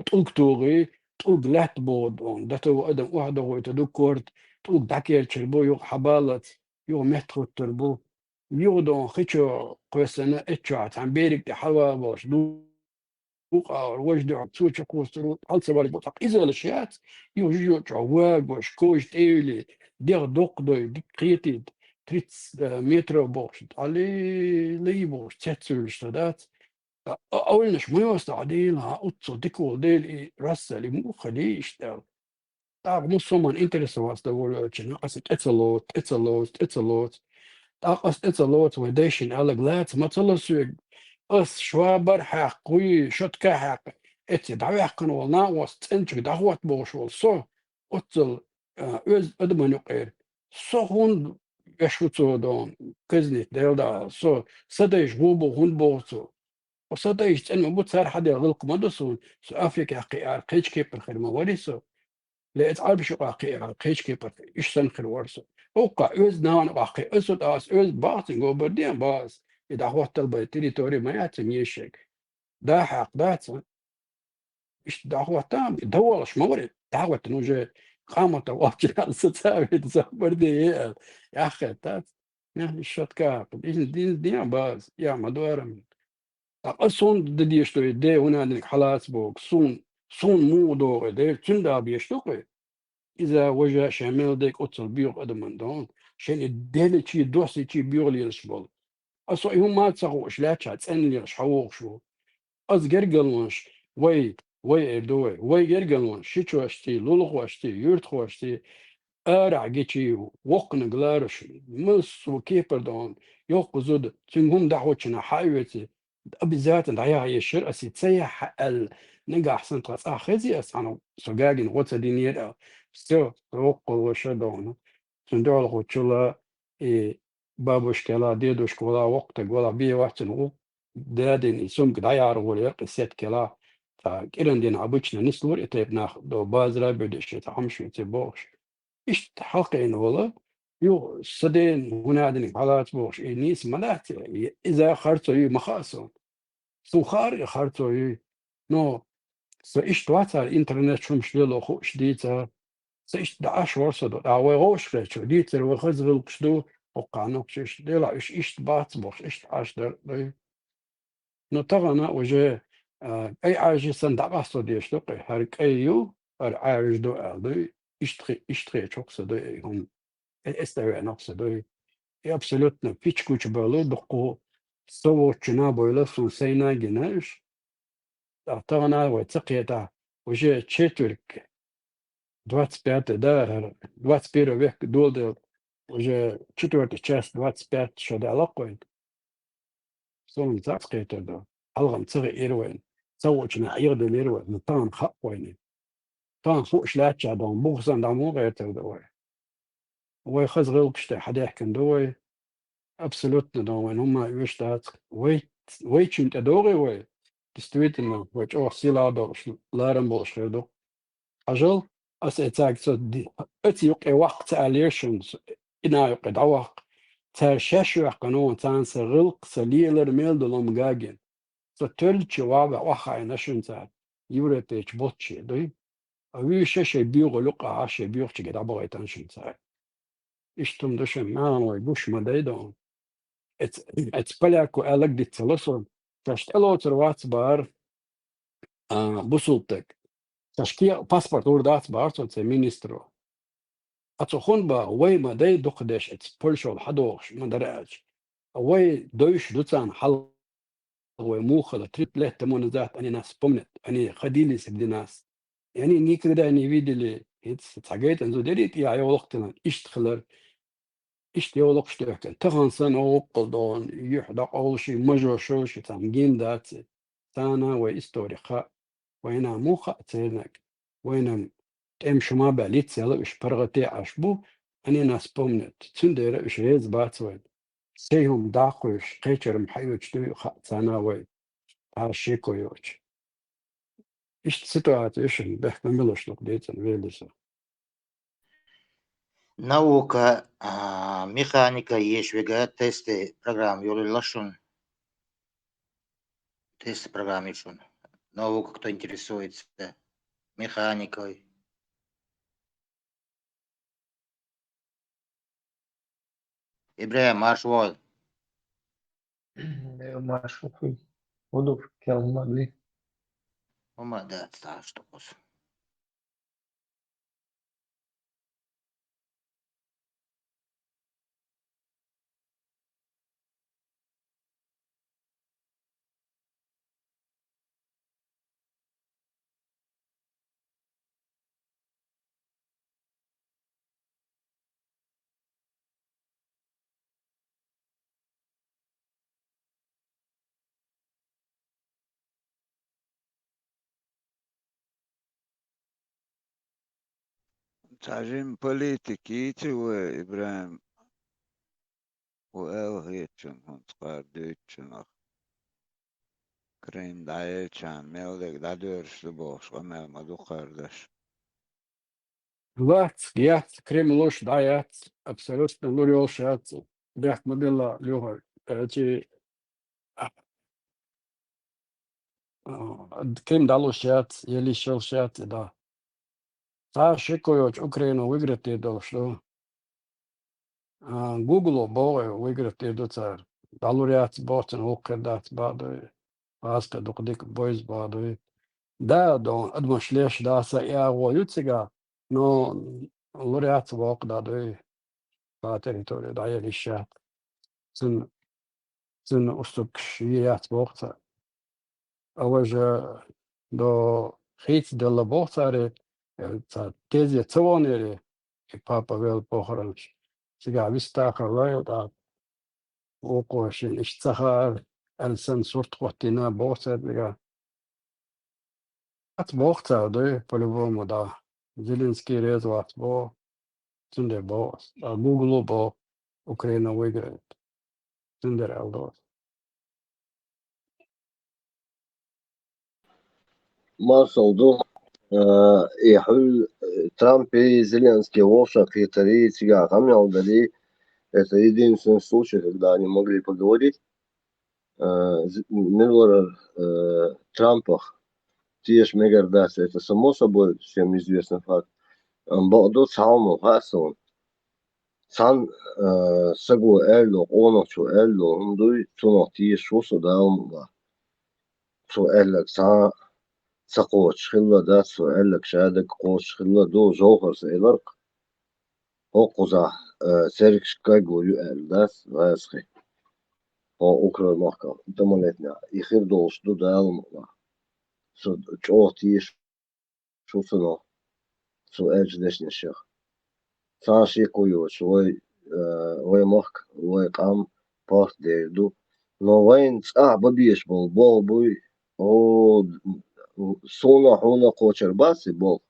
тӀулг тухий, тӀулг лаьтта боху дона. Датов адам охьадохуьйтур ду корта, тӀулг дӀакерчар бу, юха хьабаллалц, юха меттахӀуттур бу. Юха дона хи чу кхоьссина, эццахь цхьана бериг тӀе хьалавала волуш, дукха агӀор, важа дуьхьа цо чу кхуссур ву, хьал ца валлалц бу, тӀаккха иза велаш яц, юха жижо чохь вагош, кожа тӀе а юьллий, дегӀ доккха дой, дика кхетийта, тридцать, э, метров бохуш, дӀалий, лий бохуш, цецвуьйлуш ца дац. А, а, ойланаш ма йосту, Ӏадийла, хьан оццул дика волу Дела и рассал, и муха хилий иштта аьлла. ТӀаккха муссалман интересоваться дан волавелча, аса тӀе ца лоцу, тӀе ца лоцу, тӀе ца лоцу. ТӀаккха аса тӀе ца лоцу, вай дайшина аьлларг лаца ма ца ло соьга. Ас швабар хьаькхна, кхуьй шотка хьаькхна, эццахь дӀаваьккхина волу накъост цӀеначуьнга дӀахӀотта бохуш волу со, оццул, а, оьзда адаман юкъера. Со хӀунда веш ву цо дона, казнит Дела дӀа, со, сан дайша гӀо бу хӀунда боху цо? Сан дайша цӀена ма бу, цара хьаделла гӀиллакх ма ду суна, со Африкехь кхиара кхечу кепара хир ма варий со. Ле, эца Ӏарбаш юкъахь кхиара кхечу кепара, иштта санна хир вара со. Уккха оьзда нахана юкъахь кхиа, аса тӀа аса оьзда бахцин гобар ден бахас, и дӀахӀоттал бай территори ма яц ца ешшерг. Да хьакъ дац. Иштта дӀахӀоттам, давалаш ма вара, дӀахӀоттан уже къамата вахча со ца вийта, ца бар де е аьлла, яххеттац. Нах, и шатка хьакъ, иза дин, дин баз, я ма доарам. ТӀаккха ас хӀунда дан дезаш ду и де, хӀунда динарг хьалаца боху, суна, суна муха догӀу и де, цуьнан дала дезаш ду-кх и? Иза важа шен мел дерг оццул боьха адаман дона, шен и деллачий, доссичий боьха лелаш болу. Аса и хӀума а ца хууш, лаьттачохь цӀена лелаш хьан вогӀуш ву? Аса гергалонаш, вай, вай эр ду вай, вай гергалонаш, шичошций, лулахошций, юьртахошций, арахь гичий, воккханиг ларуш, массо кепара дона, йоккха зуда, цуьнга хӀума дӀахӀоттачунна хьан а оьций, обязательно дӀаяхьа езаш яра аса, ца яхьа аьлла, нагахь санна тхан цӀахь хезий аса, цхьана со гагина гӀо ца динера аьлла. Всё, воккхалла ша дона. Цуьнан дуьхьал хӀуттучул и бабушка елахь, дедушка волахь, воккха стаг волахь, бен вац цуьнан гӀуллакх, дадина и сумка дӀаяхьар гӀур яра, и сетка елахь, цхьа кӀиран дийнахь обычно нислура и тайпа нах, до базара а буьдуш, цхьа хӀумаш веце бохуш. Иштта хьалкхиъна волу, юха сан дена хӀунда динарг хьалаца бохуш, и нийса ма дац, и, иза харцо ю ма хаьа суна. Суна хаьара и харцо ю. Но со иштта вацара интернет чу хӀумаш лело хууш дийцар. Со иштта дӀа Ӏаш вара со ду. ТӀаккха вай вовшахкхетчо дийцар, вай хаза гӀиллакхаш ду, хӀокхарна нохчаша, делахь уьш иштта бац бохуш, иштта Ӏаш дара вай. Но тахана уже А, кӀай Ӏаьржа санна дӀакъасто дезаш ду-кх, хӀара кӀай ю, хӀара Ӏаьржа ду аьлла дуй, иштта хи-, иштта хеташ хӀокху са дуй и хӀума. Э, эс тӀе веана хӀокху са дуй. И абсолютно пичкучу балу дуккху со воцучунна а бевлла, суна сайна а гина уьш. Ткъа тахана вай ца кхетахь, уже четверг, двадцать пятое, да, хӀара двадцать первый век доладелла, уже четвёртый час двадцать пять шо даьлла-кх вайна. Суна ца кхетар ду. Хьалха-м ца хиира вайна. Ца воцучунна Ӏехадиллира вай. Ну, тахана хаьа вайна. Тахана хууш лаьттачохь доху буха санна дӀа муха гӀертар ду вай? Вай хаза гӀиллакхаш тӀе хьадаьхкина ду вай. Абсолютно доху вайна хӀумма оьшуш дац. Вай, вайчунна тӀедогӀий вай? Действительно, вай чӀогӀа сийлахь долуш, ларам болуш хир ду. Хьажал, аса и цаьрга со ди-, оцу юккъе ваккха ца аьллера шуна, со и наха юккъе дӀаваккха. Цара шаьш ваьккхина ву, царна сан гӀиллакх, сан лелар мел долу хӀума гина. Со тоьллачу вахь баьхьа охьахаийна шуна цара, Европерчу боцче дуй. А вуьйш шайн боьхалла юккъехь, шайн боьхачуьнга дӀабахийтина шуна цара. Иштта хӀума ду шуна, нахана вай гуш ма дай ду. Эц-, эц поляко аьлларг диц ца ло со, шаьш тӀелоцур вац бахара, а, бусулба стаг. Шаьш кехат, паспорт лур дац бахара цо церан министро. Ткъа цо хӀунда боху, вай ма дай дукхахдерш эц Польшал хьадогӀуш ма дара аьлча. Вай девзаш ду царна хьал, вай муха хилла, тридцать лет тому назад они нас помнят, они ходили среди нас. И они никогда не видели, хӀинца цхьа гайтина зуда ярий тӀехь йовлакх тина, иштта хилар, иштта йовлакхаш тӀехкина. Тахана санна гӀуллакх дохуна, юьхь дӀакъовлуш, мажо шо ши цхьаьна гина дац. Царна вай истори хаьа, вайна муха хаьа церниг? Вайна тӀемаш хӀума баьлла йицъелла уьш паргӀате Ӏаш бу, они нас помнят. Цундела уьш реза бац вайна. Сайн хӀума дӀаккхуьйсуш, кхечара-м хьаоьцуш дуй хаьа царна вай, тхьа шеко йоцуш. Иштта ситуаци ю шуна, бехк ма билла шуна, дийцина вели со. Наука, а, механика еш вега тесты программа йолуьлла шуна. Тесты программа ю шуна. Наука, кто интересуется механикой. ИбрахӀим, марша вогӀийла. Э, марша вогӀийла. ХӀун ду, кхин хӀума дуй? ХӀума дац, тӀаккха шу тӀаккха. Цхьа жима политик йийци вай, ИбрахӀим, ву аьлла хетачунна, хӀинца кхара дуьйцучунах. Крым дӀаелчахьана мел дерг дӀадоьрзуш ду бохуш къамел ма ду кхардаш. Вац, яц, Крым луш дӀаяц, абсолютно лур йолуш яц. Бехк ма билла, Лёха, э, чи, а, а, Крым дӀалуш яц, я лиш йолуш яц, да. Цхьа а шеко йоцуш Украина выиграть дийр долуш ду. А, Гугло боху, выиграть дийр ду цара. ДӀалур яц боху, цуьнан гӀуллакх хир дац боху дуй. Пасха дукха дика бойза боху дуй. Да, дон, адамаш леш да, сан агӀо ю цигахь, но лур яц боху да дуй. Цхьа территори дӀаяла йиш яц. Цуьнан, цуьнан уступкаш йийр яц боху цара. А важа до хийцаделла боху цара, э, цхьа тезет ца ваханера, и папа велла похоронаш. Цигахь вистахь хилла, тӀаккха вукхо шен иштта ца хаьара, аьлла санна сурт хӀоттийна боху цара цигахь. Вац боху цара дуй, по-любому, да. Зеленский реза вац боху, цундела боху ас. А Гугло боху, Украина выиграет. Цундела аьлла ду ас. Маршалла ду. Э, и хьуьл, э, Трампи, Зеленский вовшах кхетари, цигахь къамел дари, это единственный случай, когда они могли поговорить. Э, з-, мила вара, э, Трампах теша мегар дац, это само собой всем известный факт. Амма бакъду, цхьа хӀума хаьа суна. Цхьана, э, саго аьлло, къонахчо аьлло, хӀума дуй, цунах теша ву со, Дала мукъ лахь. цо аьлларг цхьа а ца кхочуш хилла дац, цо аьлларг шадерг кхочуш хилла ду, Жовхарс элира-кх. ХӀокхузахь, э, цергашкахь гӀо ю аьлла дац гӀазкхи. Хьо Украин махкахь, тӀамалетнехь, и хир долуш ду Дала мукъ лахь. Со чӀогӀа теша шу цунах, цо аьллачу дешнашех. Цхьа а шеко йоцуш, вай, э, вай махка, вай къам паргӀат дер ду. Но вайна цӀахь бан безаш болу болх буй, о, суна, хьуна кхочур бац и болх.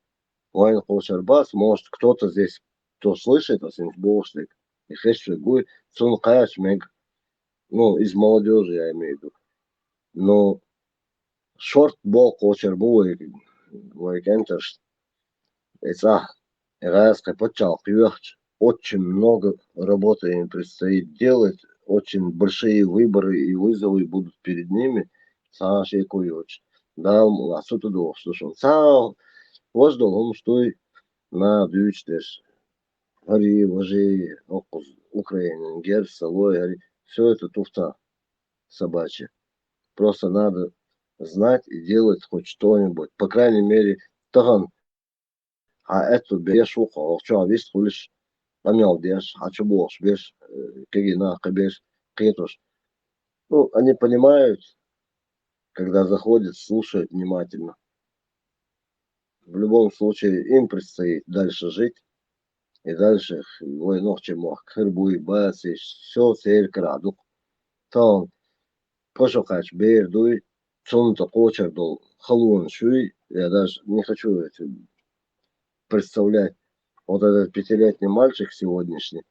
Вайна кхочур бац, может, кто-то здесь, кто слышит, ас хӀинца бохуш дерг, и хезаш верг вуй, цунна кхача мега. Ну, из молодёжи, я имею в виду. Но шорта болх кхочур бу вай, вай кӀентаршна. И цӀахь, и гӀазкхи пачхьалкх йоьхча, очень много работы им предстоит делать, очень большие выборы и вызовы будут перед ними, цхьа а шеко йоцуш. Дала мукъ лахь, цу тӀедогӀуш ду шуна. Цхьа а важа долу хӀумнаш дуй, наха дуьйцуш дерш. ХӀара, важа, хӀокхуза Украинан герз ца лой, хӀара, всё это туфта собачья. Просто надо знать и делать хоть что-нибудь. По крайней мере, тахана хьан аьтту беш ву-кх, хӀокху чохь вист хуьлуш, къамел деш, хьан чу бохуш берш, э, кегий нах кхин берш кхетош. Ну, они понимают, когда заходят, слушают внимательно. В любом случае, им предстоит дальше жить, и дальше вай нохчийн мохк хир буй, бац, и всё церан карахь ду-кх. Тахана пашо кхаьчча бер дуй, цунна тӀе кхочур долу халонаш юй, я даже не хочу это представлять. Вот этот пятилетний мальчик сегодняшний,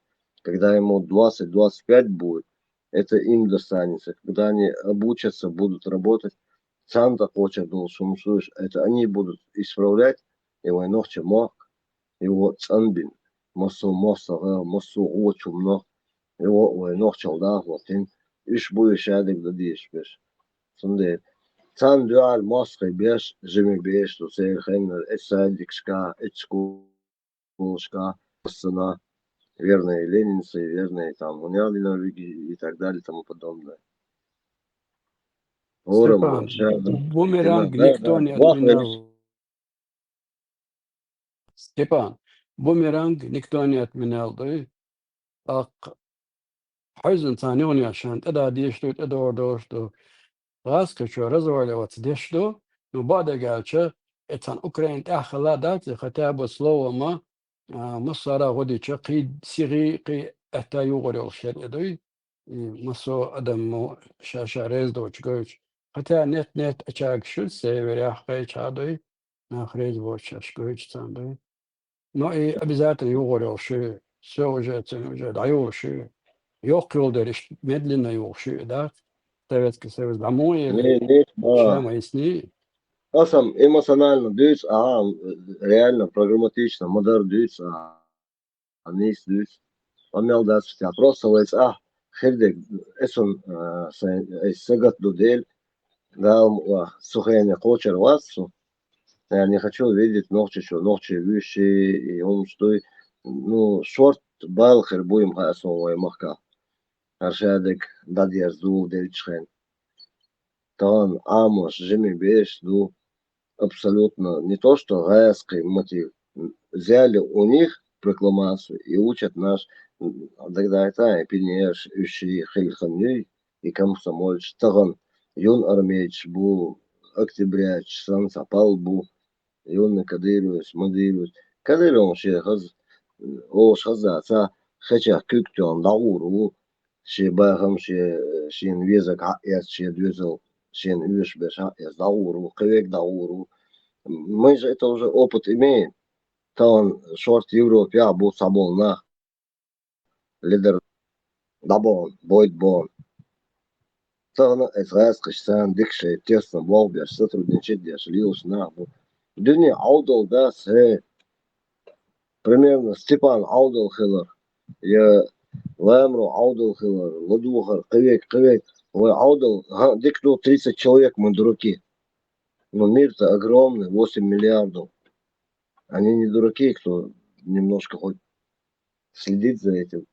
когда ему двадцать, двадцать пять будет, это им достанется. Когда они обучатся, будут работать, царна тӀе кхочур долу хӀумнаш, это они будут исправлять, и вай нохчийн мохк, и вай цӀанбина, массо а мостагӀа, массо а гӀочу хӀуманах, и вай нохчалла даха хӀоттийна, уьш буй шадерг дан дезаш берш. Цундела царна дуьхьал мостагӀий беш, жимий беш ду церан хеннара, эцу садикашкахь, эцу школашкахь, массанхьа, верные ленинцы, верные там, Гунявлина и так далее, тому подобное. Степан, бумеранг никто не отменял. Степан, бумеранг никто не отменял, да? ТӀаккха хьуьззина царна юханехьа шайна тӀедогӀа дезаш ду, тӀедогӀур долуш ду. ГӀазкхичо разваливаться деш ду, ну, бакъдерг аьлча, и цхьана Украина тӀехь хилла дац, и хотя бы слово-ма, а, массара а гӀо дича, кхин сихий, кхин аьтта югӀур йолуш хир дуй, и массо а адамо ша-ша реза доцуш гойтуш. Хотя нет-нет, а чагаш шу северехь кхечахьа дуй, нах реза боцуш шаьш гойтуш царна дуй. Но и обязательно югӀур йолуш ю, всё уже, цуьнан уже дӀайолуш ю. Йоккха йолу дерриш медленно югӀуш ю, да? Советский Союз дӀа мо ели, ша ма йисний. Аса эмоционально дуьйцу, а, реально, прагматично, ма-дарра дуьйцу, а, нийса дуьйцу. Ма мел дац цхьа. Просто вай цӀахь хир дерг, эцун, а, сайн, ай сагатду дела, Дала мукъ лахь, цу хене кхочур вац цу. Я не хочу видеть нохчичо, нохчий вуьйш и хӀумаш дуй. Ну, шорта бала хир буй ма хаьа суна вай махкахь. ХӀара шадерг дӀадерза дула деллачу хенахь. Тахана Ӏамош жимий беш ду, абсолютно не то, что гӀазкхий мотив. Взяли у них прокламацию и учат наш, м, дагадайтахь, и пионерш, уьш и хилла хан юй, и комсомольцаш, тахана юнармейцаш бу, октябряташ санна цхьа пал бу, юнна кадыровец, мадыровец. Кадыров шен хаза, олуш хаза ца, хечех куьг тоьхна дӀагӀур ву, шен бахам, шен, шена везарг хьаэцна, шен доьзал, шена оьшуш берш хьаэцна дӀагӀур ву, кхин верг дӀагӀур ву. Мы же это уже опыт имеем. Тахана шорта Европехь бу цхьаболу нах, ледара дӀабахана, бойда бахана. Тахана эцу гӀазкхичаьрца дика шайн тесно болх беш, сотрудничать деш лелаш нах бу. Дуьне Ӏовдал дац, хӀей. Примерно Степан Ӏовдал хилар, я Ламров Ӏовдал хилар, ладогӀар, кхин верг, кхин верг. Вай Ӏовдал, ха, дика ду, тридцать человек, мы дураки. Но мир-то огромный, восемь миллиардов. Они не дураки, кто немножко хоть следит за этим.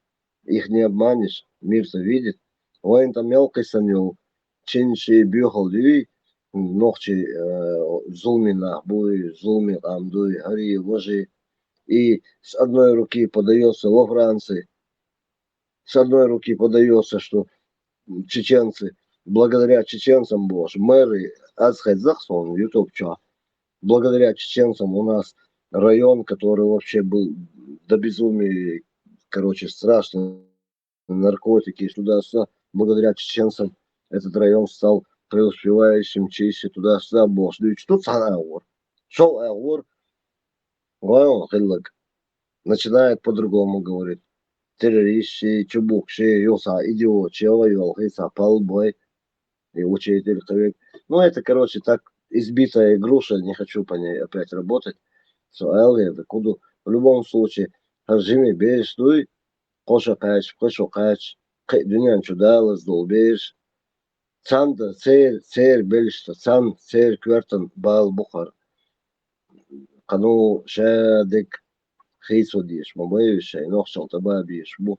Их не обманешь, мир-то видит. Вайн там мелкий санил, чинши бюхал дюй, нохчий, э, зулми нах буй, зулми къам дуй, гьари, важи. И с одной руки подается во Франции, с одной руки подается, что чеченцы, благодаря чеченцам, боже, мэры, аз хай захсон, YouTube чё, благодаря чеченцам у нас район, который вообще был до безумия, короче, страшный, наркотики, сюда-сюда, благодаря чеченцам этот район стал преуспевающим, чище, туда-сюда, боже, дуй, что цана вор. Шел вор, вон, хиллак. Начинает по-другому говорить. Террорист ши, чубук ши, юса идиот, чего вел, хиса палбой. И учитель кавик. Ну, это, короче, так, избитая груша, не хочу по ней опять работать. Суал я, да куду. В любом случае, хажими беш дуй, къоша къач, къоша къач, къе дуньян чудалас долбеш. Цанда цер, цер белшта, цан цер квертан бал бухар. Къану шадик хису диш, ма бай шай, нох шал таба биш бу.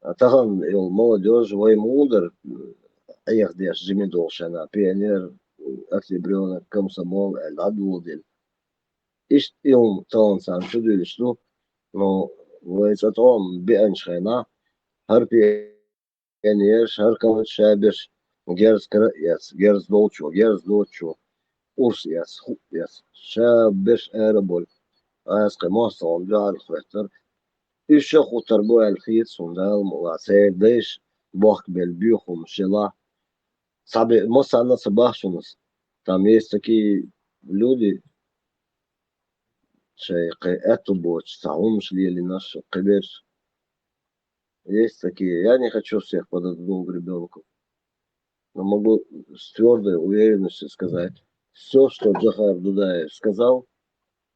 А тахан ил молодёжь вай мудр, эх деш жими долшана, пионер, октябрёнок, комсомол, эл адводил. Ишт ил талан сан чудилишту, но вай цатон би анчхайна, гьар пи пионерш, гьар кават шабеш, герз кара яц, герз долчу, герз дочу, урс яц, ху яц, шабеш эра боль. Аз къе мостон жар хветтер. Иш ша хутар бу эл хит сун дал мула, цер деш, бохк бел бюхум шела. Саби, мосана сабахшунас. Там есть такие люди, чей къе эту боч, саумш лили наш, къебеш. Есть такие. Я не хочу всех под одну гребёнку. Но могу с твёрдой уверенностью сказать, всё, что Джохар Дудаев сказал,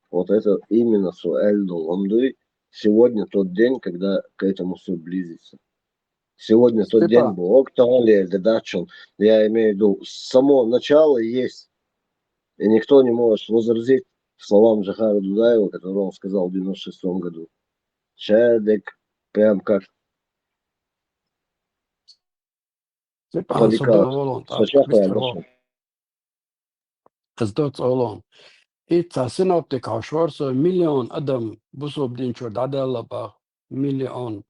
вот это именно суаль долгомдуй. Сегодня тот день, когда к этому всё близится. Сегодня тот день Степан. Бог талер дачун. Я имею в виду, само начало есть. И никто не может возразить словам Джохара Дудаева, которые он сказал в девяносто шестом году. Шадик, прям как Степан, радикал. Садо волон, так, Сначала я быстро вошёл. Къыздо цӀолон. И ца синоптик хьошвар со миллион адам бусурба дин чура дӀадаьлла бах. Миллион.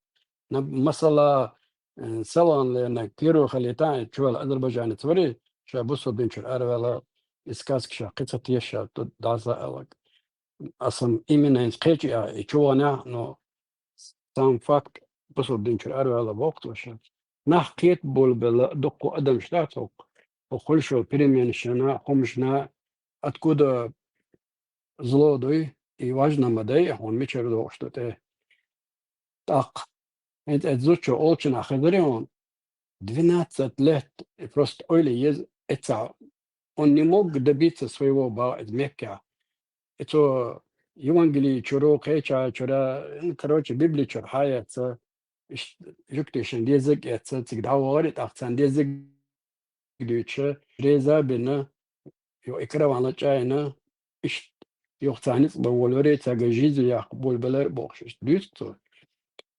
На, масала, э, салон лена киру халитан чувал Азербайджанец вари, ша бусурба дин чура арвела, и сказка ша кхица теша, тут даза алак. Асам именно инс кхечи а, и чувана, но сам факт бусурба дин чура арвела бохтоша. Нах кхет болбела дукку адам штаток. О хулшо переменщина, хумшна, откуда зло дуй, и важно ма дай, он мичер дохш ту те. Так. Эт, эт зучо олчина хазари он. Двенадцать лет, и просто ойли ез, эца. Он не мог добиться своего ба, эт мекка. Эцо Евангелие чуро, кхеча чура, ну, короче, Библия чур хаяца, иш-, жуктешин дезик яца, цигда вари, тахцан дезик дуьйцуш, реза бина, ё икраван лачайна, иш, ё цаниц баволвари, цага жизнь ях болбалар бохш, иш дуьйцу.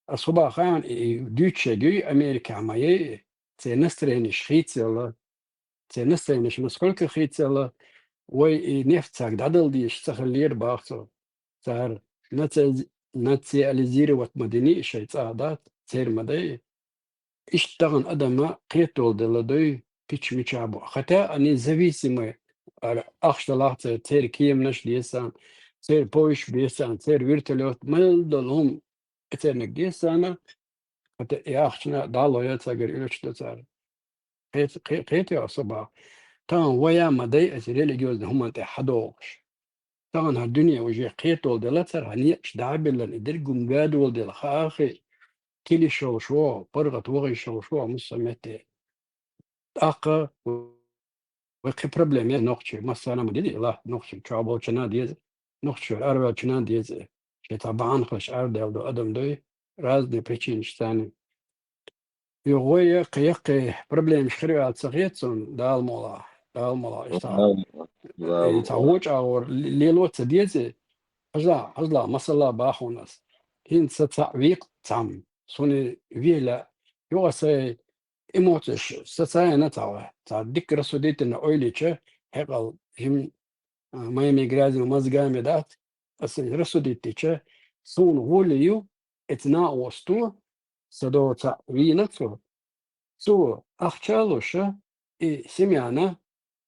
А суба хаан, и, и дуьйцуш гуй Америка ма ей, цей настроение шхицела, цей настроение ш насколько хицела, вай и нефть цаг дадал диш, цахаллир бахцо. Цар наци-, национализировать мадини шай цаъ дац, цер мадай. Иштагъан адама кхетол дела дой, пич мича бу. Хотя они зависимы, ар ахш далахца, цер кемнаш десан, цер поиш бесан, цер вертолёт, мел долум, эцернек десана, хотя и ахчна дало я цагар илуч да цар. Кхет-, кхе-, кхетя особо. Тан вая мадай эс религиозный хуман те хадогш. Таган гьар дуьне уже кхетол дела цар, гьа некъаш дагьабиллан, и дир гумгадвол дела, ха ахи, килишал шо, паргъат вагъишал шо, муса метте. ТӀаккха вай кхи проблема я нохчи, массана ма диди, ила нохчи чуаболчана деза, нохчи арвелчана деза. Шета баан хаш ардел до адам дой, разные причины штани. Югъой я кхы-, яккхи проблемаш хир ваьлла ца хет сона, Дала мукъ лахь, Дала мукъ лахь, иштта. Дала мукъ лахь, Дала мукъ лахь. Иштта гьоча агӀор ле-, лело ца деза, хьажа, хьажа, масала бахунас. ХӀинца цхьаъ векъ цхьам, суни вела, югъа сай эмоцеш, социально цхьа, цхьа дика рассудительно ойлича, хьекъал жим, а, моими грязными мозгами дац, аса рассудить дича, суна гӀоли ю, эца накъосто, са доца вийна цо, цо ахча луша, и семьяна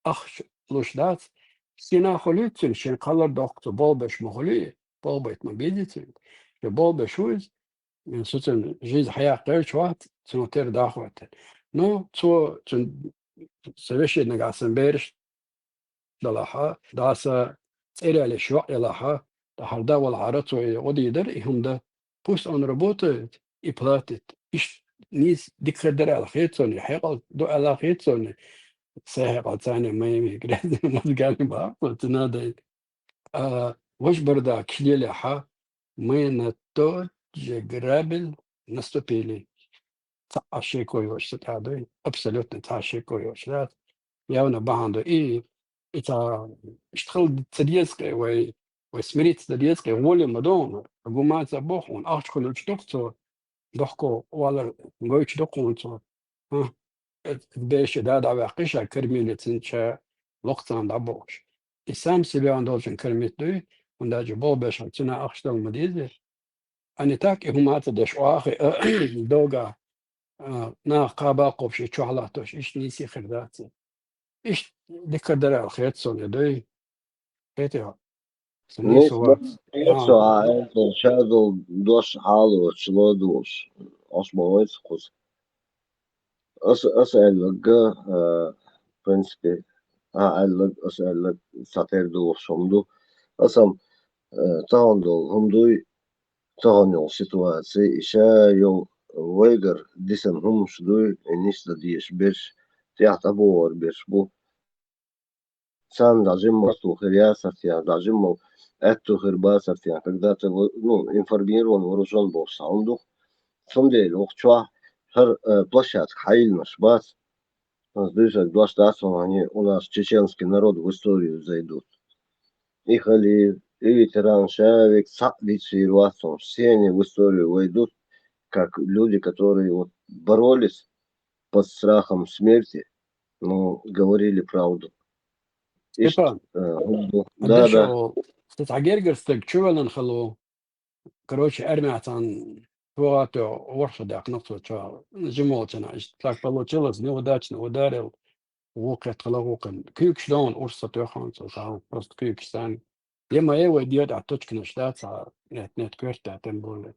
ахча луш дац, сина хуьлуьйтцун шен кхалар дохку цо болбеш ма хуьлуьй, болбайт ма безицун, шен болбеш вуз, м, суцун жизнь хьаяккхарч вац, цун тера дахватта. Ну, цо, цун, са веши нагахь сан бераш далахьа, даса цӀералиш ваъ ялахьа, тӀахьар да валахьара цо и гӀо дийдар, и хӀума да. Пусть он работает и платит. Иш нийс дикхар дар ала хецони, хьекъал ду ала хецони, са хьекъал цани моими грязными мозгами баху, цуна дай. А, ваш барда килелехьа, мы на тот же грабель наступили. Цхьа шеко йош са тӀа дуй, абсолютно цхьа шеко йош дац. Явно бахьан ду. И, и ца, иштхал ца дезкъе вай, вай смириться ца дезкъе, воля ма дон, гумаца бохун, ахча хуьлуч духцо, дохко валар гойч духунцо. Ха, эт беши да да вяхкиша кормилицин ча лохцан да бохш. И сам себя он должен кормить дуй, он даже болбешал цуна ахча дал ма дезер. А не так, и хӀума ца деш оахи, дога, а, нах кхаба кхобши чохь латтош, иш нийси хир дац. Иш дика дарал хет сон, я дой. Хет я. Сан нийсо вац. Нийсо, а, это, шадол дош хьалоч, лодош. Ош ма вайц кхуз. Ас, ас аьлларга, а, в принципе, а, аьлларг, ас аьлларг сатер ду, хӀума ду. Ас ам, а, цхьаьна долу хӀума дуй, цхьаьна йолу ситуаци, и ша йолу вайгар дисина хӀумаш дуй, и нисда дезаш берш, тӀехь тӀабогӀур берш бу. Царна дӀа жимма тухир яцар тӀехь, дӀа жимма аьтту хир бацар тӀехь, когда ты, ну, информирован, вооружён болуш цхьа хӀума ду. Цундела оха чохь хӀара, э, площадка хьайиллинарш бац. Ас дуьйцург дош дац, они у нас чеченский народ в историю зайдут. И халиф, и ветеран, ша век цхьаъ дийцийр вац, все они в историю войдут, как люди, которые вот боролись под страхом смерти, но говорили правду. Иштта, Степан, э, хӀума ду. Да, да. Сан цхьа гергара стаг чувеллан хало. Короче, армяцан чугӀато ворхӀ шо даьккхина цо чохь. Жимолчана, иштта так получилось, неудачно ударил. Вукхет хала вукхен. Куьйгаш дона урс ца тоьхна цо, цхьа просто куьйгаш санна. Е ма е вай дедахь точканаш дац, цхьа нет, нет, коьрта тем более.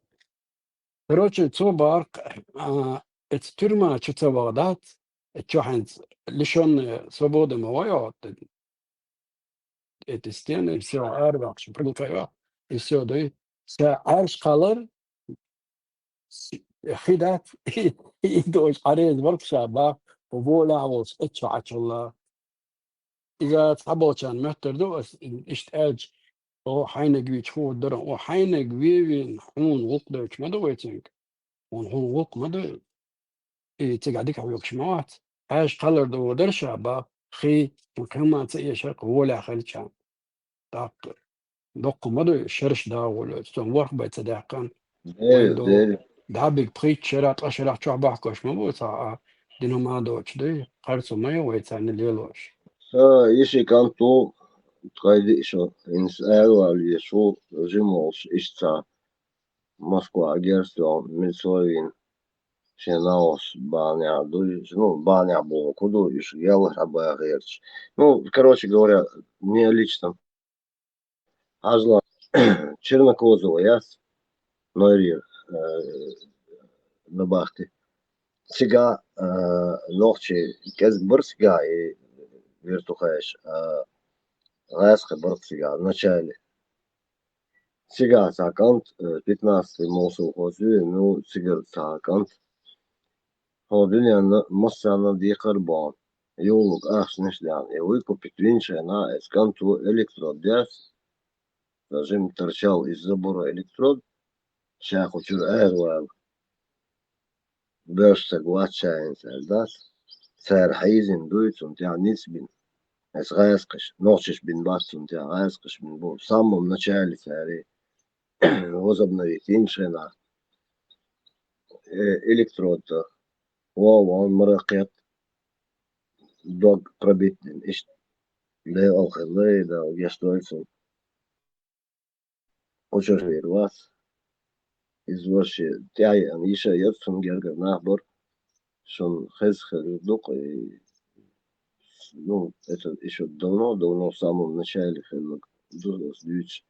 Короче, цо бахарх, а, эца тюрьма чу ца ваха дац, эца чу хьаьнца лишённый свободы ма вай хьо, эти стены, и всё, арвахш, прилкайо, и всё, да, и ша Ӏаьржа кхалар, с-, хи дац, и дожа Ӏареза варх ша бах, волахь волуш, эццо Ӏачалла. Иза цхьаболчарна моьттур ду ас, иштта аьлча, о, хьайниг вича хӀун дара, о, хьайниг вевин, хьуна гӀуллакх дойтуш ма ду вай цуьнга. Хьуна хьуна гӀуллакх ма ду. И цигахь дика хьоьгуш ма вац. Ӏаьржа кхалар ду, дара ша бах, хи, кхин ма ца эшар, волахь хилча. ТӀаккха доккха ма ду, шераш дагӀо лоьцу, цунна ворхӀ бай ца даьккхина. Дера, вайн ду, дера. ДӀабиг пхийтта шера, ткъа шерах чохь бахкош ма бу цхьа а, дина ма доцуш дуй, харцо ма ю вай царна лелош. Сан йиши кӀант ву, ткъе диъ шо, хӀинца аьлла валлалц ву, жима волуш иштта цхьа Москва герз тоьхна, милице вийна, шен нагӀос бахьанехь дуй, ну, бахьанехь боху ду, уьш гел хьан бахарча. Ну, короче говоря, не о личном. Хьажал, Чернокозова яц, Нойрера, э, набахти. Цигахь, э, нохчий кӀезиг бара цигахь и вертухаеш, э, гӀаьскхи бара цигахь, в начале. Цигахь цхьа кӀант, э, пятнадцатый молсовхоз ю, ну, цигара цхьа кӀант. Хьо дуьненна массарна декхар а боху, йоллуг ахчанаш а даьхна, и выкупить винчу хенахь, эцу кӀанто электрод деш, за жим торчал из забора электрод, ша кху чуьра аравала. Боьрша стаг вац ша хӀинца аьлла дац. Цара хьийзина дуй, цунна тӀехь ницкъ бина. Эс гӀаьскхиш, нохчаш бина бац цунна тӀехь, гӀаьскхиш бина бу. В самом начале цара возобновить йинчу хенахь, э, электрод, вон, вон, мара кхетта, дог пробитный, иштта. Декъала хилла, Дала гечдойла цунна. Кху чуьра вер вац. Иза ваша тӀаьхьа йиша яра, цунна гергара нах бара. Шуна хеза хилла дукха, и, ну, это ещё давно, давно, в самом начале хилла ду аса дуьйцуш.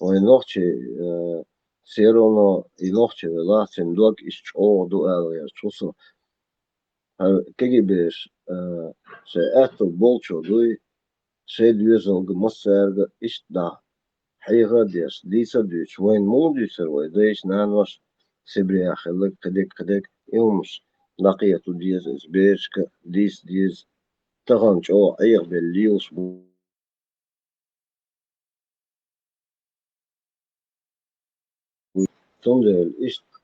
Вайн нохчий, э, всё равно и нохчи велахь, цуьнан дог иштта чӀогӀа ду ала гӀерташ ву со. ХӀара кегий бераш, э, шайн аьттув болчо дуй, шайн доьзалга массаьрга иштта дӀа хьеха а деш, дийца а дуьйцуш, вайна муха дуьйцура вай дайша, наноша, Сибрех хилларг, кхидерг, кхидерг, и хӀумаш дӀакхета деза иза, берашка дийца деза, тахана чӀогӀа Ӏехабелла лелаш бу. Цундела иштта,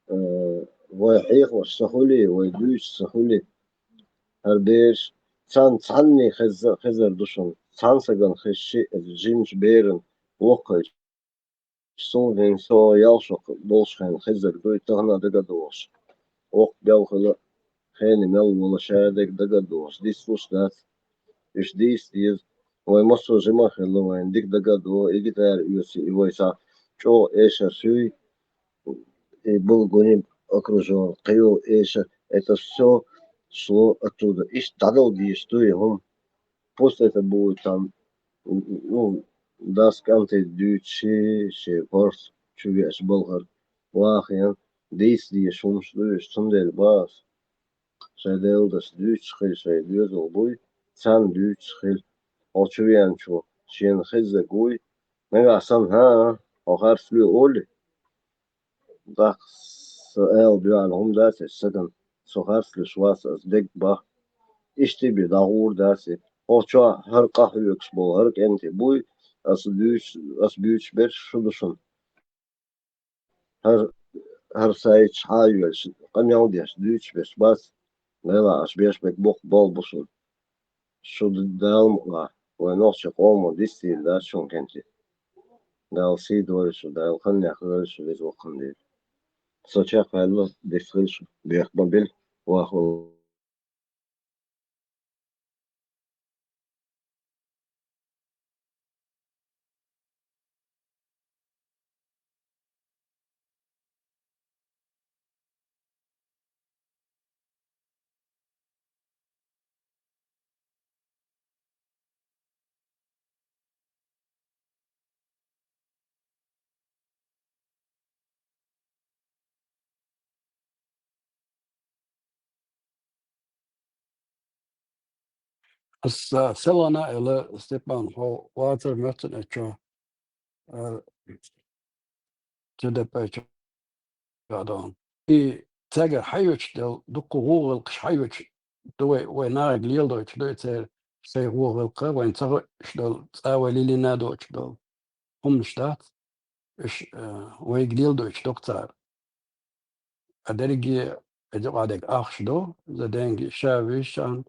э, вай хьехош ца хуьлий, вай дуьйцуш ца хуьлий, хӀара бераш царна цхьанне хеза-, хезар ду шуна, цхьана сагана хезча, иза жимачу берана воккхачу, суна хӀинца со ялх шо болчу хенахь хезарг ду и тахана дагадогӀуш. Воккха белхала хенахь мел волу ша дерг дагадогӀуш, дицлуш дац. Уьш дийца деза. Вай массо а жима а хилла, вайна дика дагадогӀу, и гитара оьцу, и вай цхьа чӀогӀа эшар суьй, и Булгуниб окружён, кхийолу эшар. Это всё шло оттуда. Иштта дӀадала дезаш ду и хӀума. Пусть это будет там, ну, дас кӀанте дуьйцуш, шен парс чу веача балхара вахийна, дийца дезаш хӀумаш ду уьш, цундела боху ас. Шайн Делан дас дуьйцуш хила, шайн доьзал буй, царна дуьйцуш хила. Хьо чу веанчо шена хеззарг вуй, нагахь санна, хӀан, хьо харц лоь олий? ТӀаккха со ала дуьхьал хӀума дац и сагана, со харц луьйш вац, ас дегга боху. Иштта бен дӀагӀур дац и. Хьо чохь хӀара къахьоьгуш болу, хӀара кӀентий буй, ас дуьйцуш, ас буьйцуш берш шу ду шуна. ХӀара, хӀара сайчахьа а йоьлуш, къамел деш, дуьйцуш берш бац, Делахь аша беш берг боккха болх бу шуна. Шу Дала мукъ лахь, вайн нохчийн къомо дицдийр дац шуна кӀентий. Дала сий дойла шу, Дала ханнех лойла шу веза воккханна дийр. Со чекхваьлла, дицлийла шу, бехк ма билла, вахо. Аса Селана эла Степан, хьо вацар моьттан эчо, а, Т Д П чу. Адон. И цаьргара хьайоьчу дела, дуккха гӀо гӀиллакхаш хьайоьчу ду вай, вай нахе леладойтуш ду и церан шайн гӀо гӀиллакх, вайна ца хууш долу, цкъа вай лелийна а доцуш долу хӀуманаш дац, уьш, э, вайга леладойтуш ду-кх цара. А дерриге а дукъа дерг ахча ду, за деньги, ша вижчан,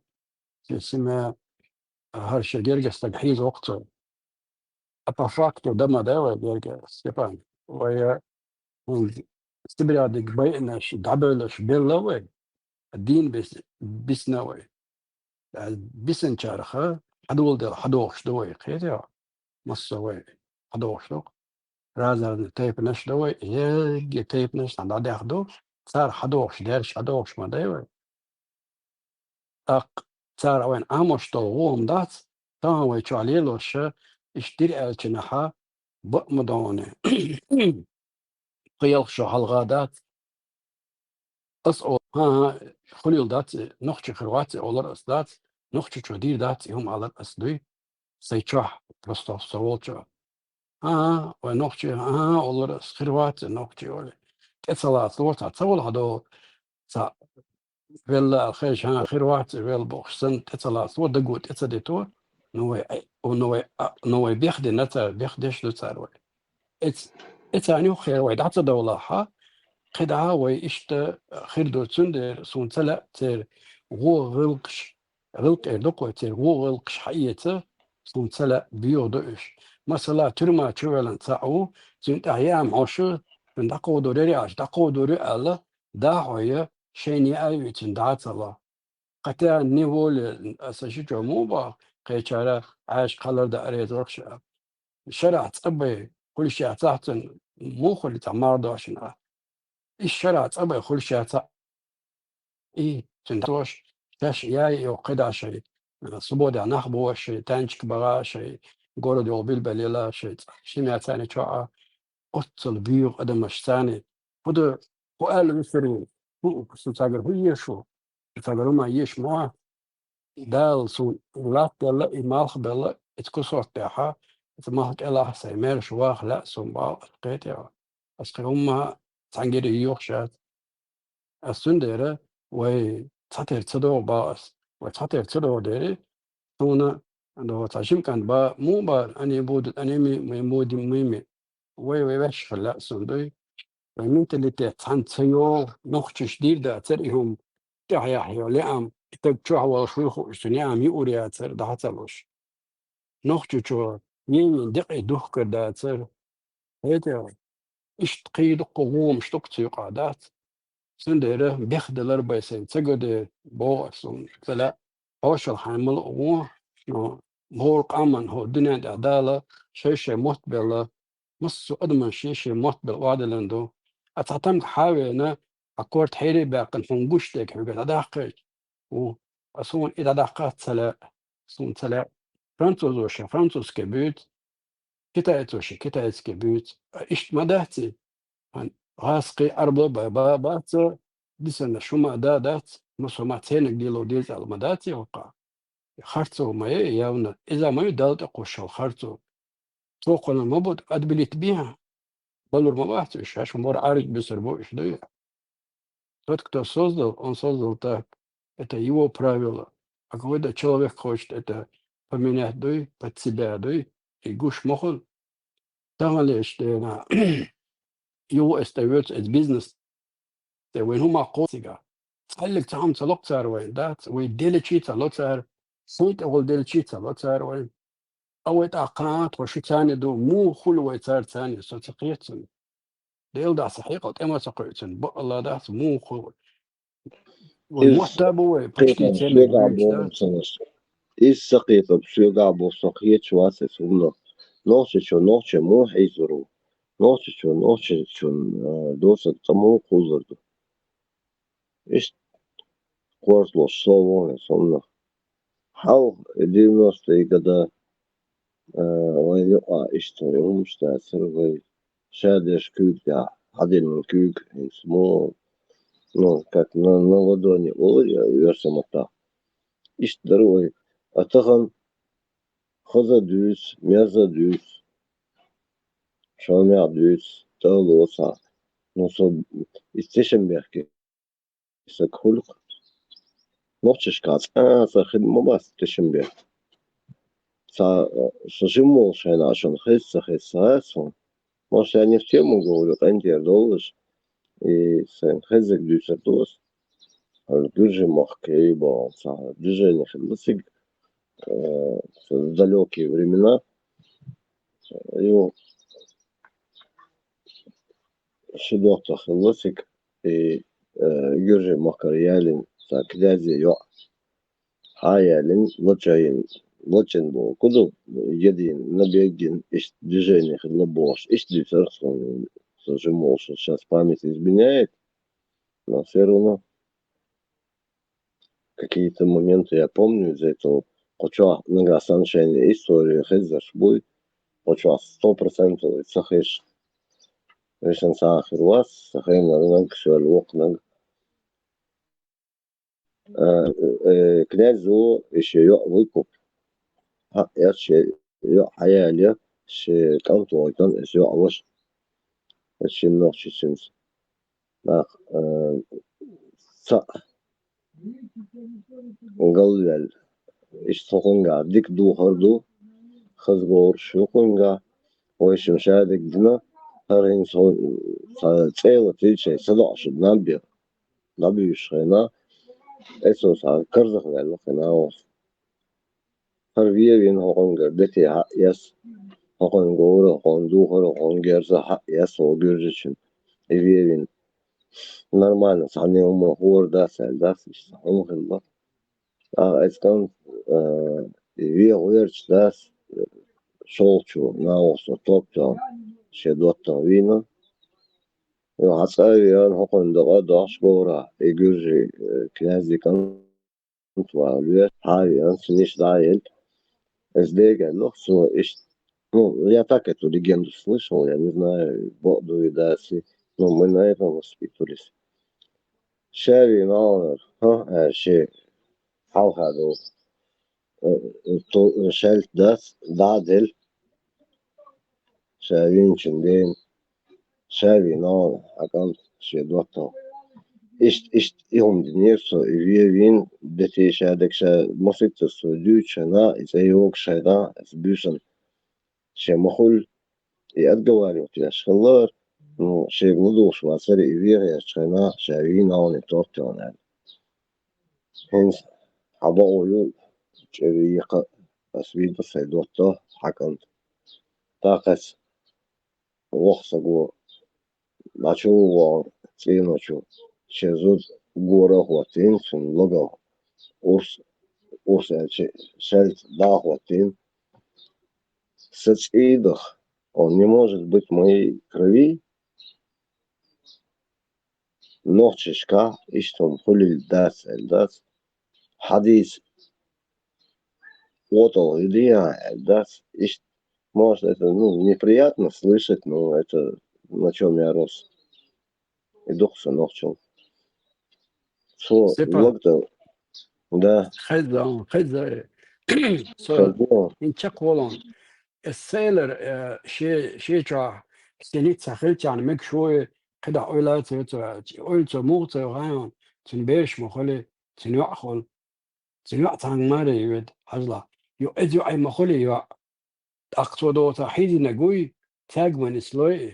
шен семья, а, хӀара шен герга стаг хьийза воккху цо. А по факту дан ма дац вай герга, Степан. Вай, э, хӀунда Сибрехь дерг байинарш, дӀабевлларш белла вай, дийна бис-, бисна вай. Ткъа бисинчарах хьадоладелла хьадохуш ду вай, кхетий хьо? Массо а вай хьадохуш ду-кх. Разарни тайпанаш ду вай, ерриге тайпанаш цхьаьна дӀадаьхна ду, цара хьадохуш, дерриш хьадохуш ма дай вай. ТӀаккха цара вайна Ӏамош долу гӀо хӀума дац, тахана вай чохь лелош, иштта дира аьллачунахьа, бакъ ма догӀу. Кхин ялх шо хьалха дац. Ас о, хӀан-хӀа, хуьлийла дац и, нохчи хир вац и олар ас дац, нохчичо дийр дац и хӀума алар ас дуй, сайн чохь, просто со волчо. ХӀан-хӀа, вай нохчи, хӀан-хӀа, олар ас хир вац и нохчи олий. ТӀе ца лацало, цхьа ца вала хьадо, цхьа велла аьлла хезча, хӀан, хир вац и велла бохуш санна, тӀе ца лацало, даго тӀе ца дито, ну вай, ну вай, а, ну вай бехдина цара, бехдеш ду цара вай. Эц-, эцарна юххера вай дӀа ца довлахьа, кхидӀа вай иштта хир ду, цундела суна ца лаьа церан гӀо гӀиллакхаш, гӀиллакх эр ду-кх вай, церан гӀо гӀиллакхаш хьаэца, суна ца лаьа, боьха ду уьш. Масала, туьрма чу ваьллан цхьаъ ву, цуьнан тӀехь яа ма хьо шу, цуьнан дӀакховдор яра аьлча, дӀакховдор ю аьлла, да хьо я, шайна яа а юй цуьнан дӀа а ца ло. Хотя неволе аса ши чӀо муха боху, кхечара Ӏаьш кхалар да арезорх ша. Шарахь цӀа бай, хуьлуш яцахь цун, муха хуьлу цхьа мардошна. Иш шарахь цӀа бай, хуьлуш яцахь. И, цуьнан дош, шаьш яй йо кхидӀа шай, субодехь нах бо шай, танчик багӀа шай, город йолу билбелла шай, шимя царна чохь а, оццул буьйгӀу адамаш царна. ХӀу ду, хӀу аьлла висар ву, хӀу, сан цагара хӀу еш ву? Сан цагара хӀума еш ма вац. Дала суна латта делла, и малх белла, иза кусок тӀехь, иза малх кӀелахь сайн маьрша ваха лаьа суна боху аса кхетий. Аса кхин хӀумма цхьаьнгара йохуш яц. Аса цундела вай цхьатера ца догӀу боху аса. Вай цхьатера ца догӀу дерий, суна, цхьа жима кӀант бан, муха бан, ани буду, ани ми, ми буди, ми, ми. Вай, вай ваьш хила лаьа суна дуй. Вай менталитет цхьаьна ца йогӀу, нохчаш дийр дацара и хӀума, тӀаьхьа яхь йо леам, и стаг чохь волуш вуй хууш, цу неам юур яцара, дӀа ца луш. Нохчочо йийна декъий духкар дацара. ХӀета, иштта кхин дуккха гӀомаш дукха цу юкъахь дац. Цундела бехделар бай сайн ца гаде боху аса суна ца лаьа. Хьошалла хьайн мала а вон, но бохург къаман хӀо дуьнен тӀехь Дала шай-шай мотт белла, массо а адаман шен-шен мотт белла охьадиллина ду. Ткъа цхьа тамга хьан а веана, хьан корта хьере а баьккхина, хьуна гуш дерг хьоьга дӀадаккхийча, ву, аса суна и дӀадаккхац ца лаьа, суна ца лаьа. Французо шен французский буьйцу, китайцо шен китайский буьйцу. А иштта ма дац и? Хан гӀазкхий, Ӏарбла бай ба бац, дисанаш хӀума да дац, массо а ма церниг лело деза аьлла ма дац и хӀокху? Харцо ма яй явна, иза ма ю Далла тӀе кхуссуш йолу харцо. Цо кхунна ма бу отбелить бен, балур ма бац уьш, шаьш ма бара Ӏаьржа буьсур бу уьш дуй. Тот, кто создал, он создал так. Это его правило. А какой-то человек хочет это поменять дуй, под себя дуй, и гуш ма хуьлу. Таханлерчу дена, юха аса тӀе воьцу иза бизнес, тӀе вайн хӀума кхо цигахь. Цхьаьллиг цхьа хӀума ца ло цара вайн, дац, вай деллачий ца ло цара, шайн тӀехула деллачий ца ло цара вайн. А вай тӀаккха тхо ши царна ду, муха хуьлу вай цара царна, со ца кхета цунна. Делан дас хьекъал тӀе ма ца кхоьу цунна, бакъалла дац, муха хуьлу. Вай Иза мотта бу вай, почти кхетам церниг соьгахь буьйцуш бохург дац. Ца луш. Иза ца кхетам соьгахь бу, со кхеташ вац иза хӀуманах. Нохчочо нохчо муха хьийзор ву? Нохчочо нохчочун, а, досаг цкъа муха кхузур ду? Иштта корта лозуш со ву хӀинца хӀуманах. Хьалха девяностые года, а, вайн юкъахь иштта вай хӀуманаш дацара, вай шадерш куьйга тӀехь хьадиллина куьйга, хӀинца мо, ну, как на, на ладони олу я оьрсийн маттахь. Иштта дара вай. А тахана хаза дуьйцу, мерза дуьйцу, шомех дуьйцу, тӀе а лоцу. Ну, со и тешнабехке саг хуьлу-кх. Нохчашкахь цкъа а цхьа хир ма бац тешнабехк. Цхьа, со жима волуш хенахь шуна хеза ца хеза ца хаьа суна. Может, я не в тему говорю, къинтӀера доллуш, и сайн хеззиг дуьйцур ду аса. Гуьржийн махка ю боху цхьа движение хилла цига, э, в далёкие времена. Ю, ши дохтур хилла цига, и, э, Гуьржийн махкара ялийна цхьа князан йоӀ. Хьан а ялийна, лачкъийна, лачкъийна боху ду, ядийна, набег йина, иштта движение хилла бохуш, иштта дуьйцура суна, со жима волуш, сейчас память изменяет, но всё равно какие-то моменты я помню из этого. Кху чохь нагахь санна шайна история хезарш буй, кху чохь сто процентов ца хезаш. Вешан сагӀа хир вац, сан хенара наг, шоьл воккханаг. Э, э, князь ву, и шен йоӀ вуй кху. Хьаъ, эцу шен йоӀ хьаяле, шен кӀант вогӀуьйтан эцу йоӀ ваша. Эцу шина нохчичуьнца. Нах, э, цхьаъ галваьлла. Иштта хӀокхуьнгахь дика духар ду, хаза говраш ю хӀокхуьнгахь. Вайшимма шадерг дина, хӀара хӀинца хӀо-, цхьа цӀе латийча, ца доӀуш наб бе-, наб буьйшуш хенахь, эцо цхьа карзахваьлла хенахь оха. ХӀара вевина хӀокхуьнгара дети хьаэс, хӀокхуьнга говра, хӀокхуьнга духара, хӀокхуьнга герза хьаэс, хӀокху гуьржичун. И вевина. Нормально, цхьанне хӀума хӀора дац аьлла дац, иштта хӀума хилла. ТӀаккха эцу кӀант, э, И вегӀа верча дас, э, шолчу нахаца топ тӀе шен доттагӀа вийна. Йо, хьан цӀа а веана, хӀокхуьнан дакъа а дохьуш говра, и гуьржи, э, князь Дикан ваха лоьра, хьан а веана, цуьнан иштта дӀа а елла. Иза дега аьлла, цо иштта, ну, я так эту легенду слышал, я не знаю, бакъ ду и дац, ну, мы на этом воспитывались. Ша вийна хьуна, хӀа, аьлла, шен хьалха долу, э, э, ту-, э, шаьлта дас дӀа а делла. Ша вийначун дена, ша вийна хьуна, хьан кӀант шен доттагӀа. Иштта, иштта и хӀума динера цо, и вен вийна, де те ша дерг ша масийтта цо дуьйцуш хьайна, и цӀе йогуш хьайна, иза буьйсанна шен ма хуьллу, и отговаривать еш хилла, ну, шега ладугӀуш вацара, и вегӀа верча хьайна, ша вийна хьуна, и топ тӀе аьлла. ХӀинца хьан бакъо ю, чӀирий йикха ас вийна сайн доттагӀа, хьан кӀант. ТӀаккха ас воккха саго дӀачу а вогӀу цӀеначу, шен зуда гора а хӀоттийна, цуьнан логал урс, урс аьлча, шаьлта дӀа а хӀоттийна. Сан цӀий даха, он не может быть в моей крови. Нохчашкахь иштта хӀума хуьлийла дац аьлла дац. Хьадийца КъотӀал хӀида яхьа аьлла дац. Иштта, может, это, ну, неприятно слышать, но это на чём я рос. И дукха сан нохчалла. Цо Степан. Логда. Да. Хеза, хеза. Со Хеза. Ин чекхволон. Эс сейлер, э, ше-, шен чохь синица хилчарна мегаш ву и, кхидӀа ойла ца йо цо аьлча. Ойла цо муха ца йо гӀайон, цуьнан бераш ма хуьлий, цуьнан йоӀ хуьлу. Цуьнан йоӀ цхьаьнга маре йоьду, хьажал. Йо, эза йоӀ ма хуьлий йоӀ. ТӀаккха цо доцахь хьийзинарг вуй, цаьрга ма нислой и.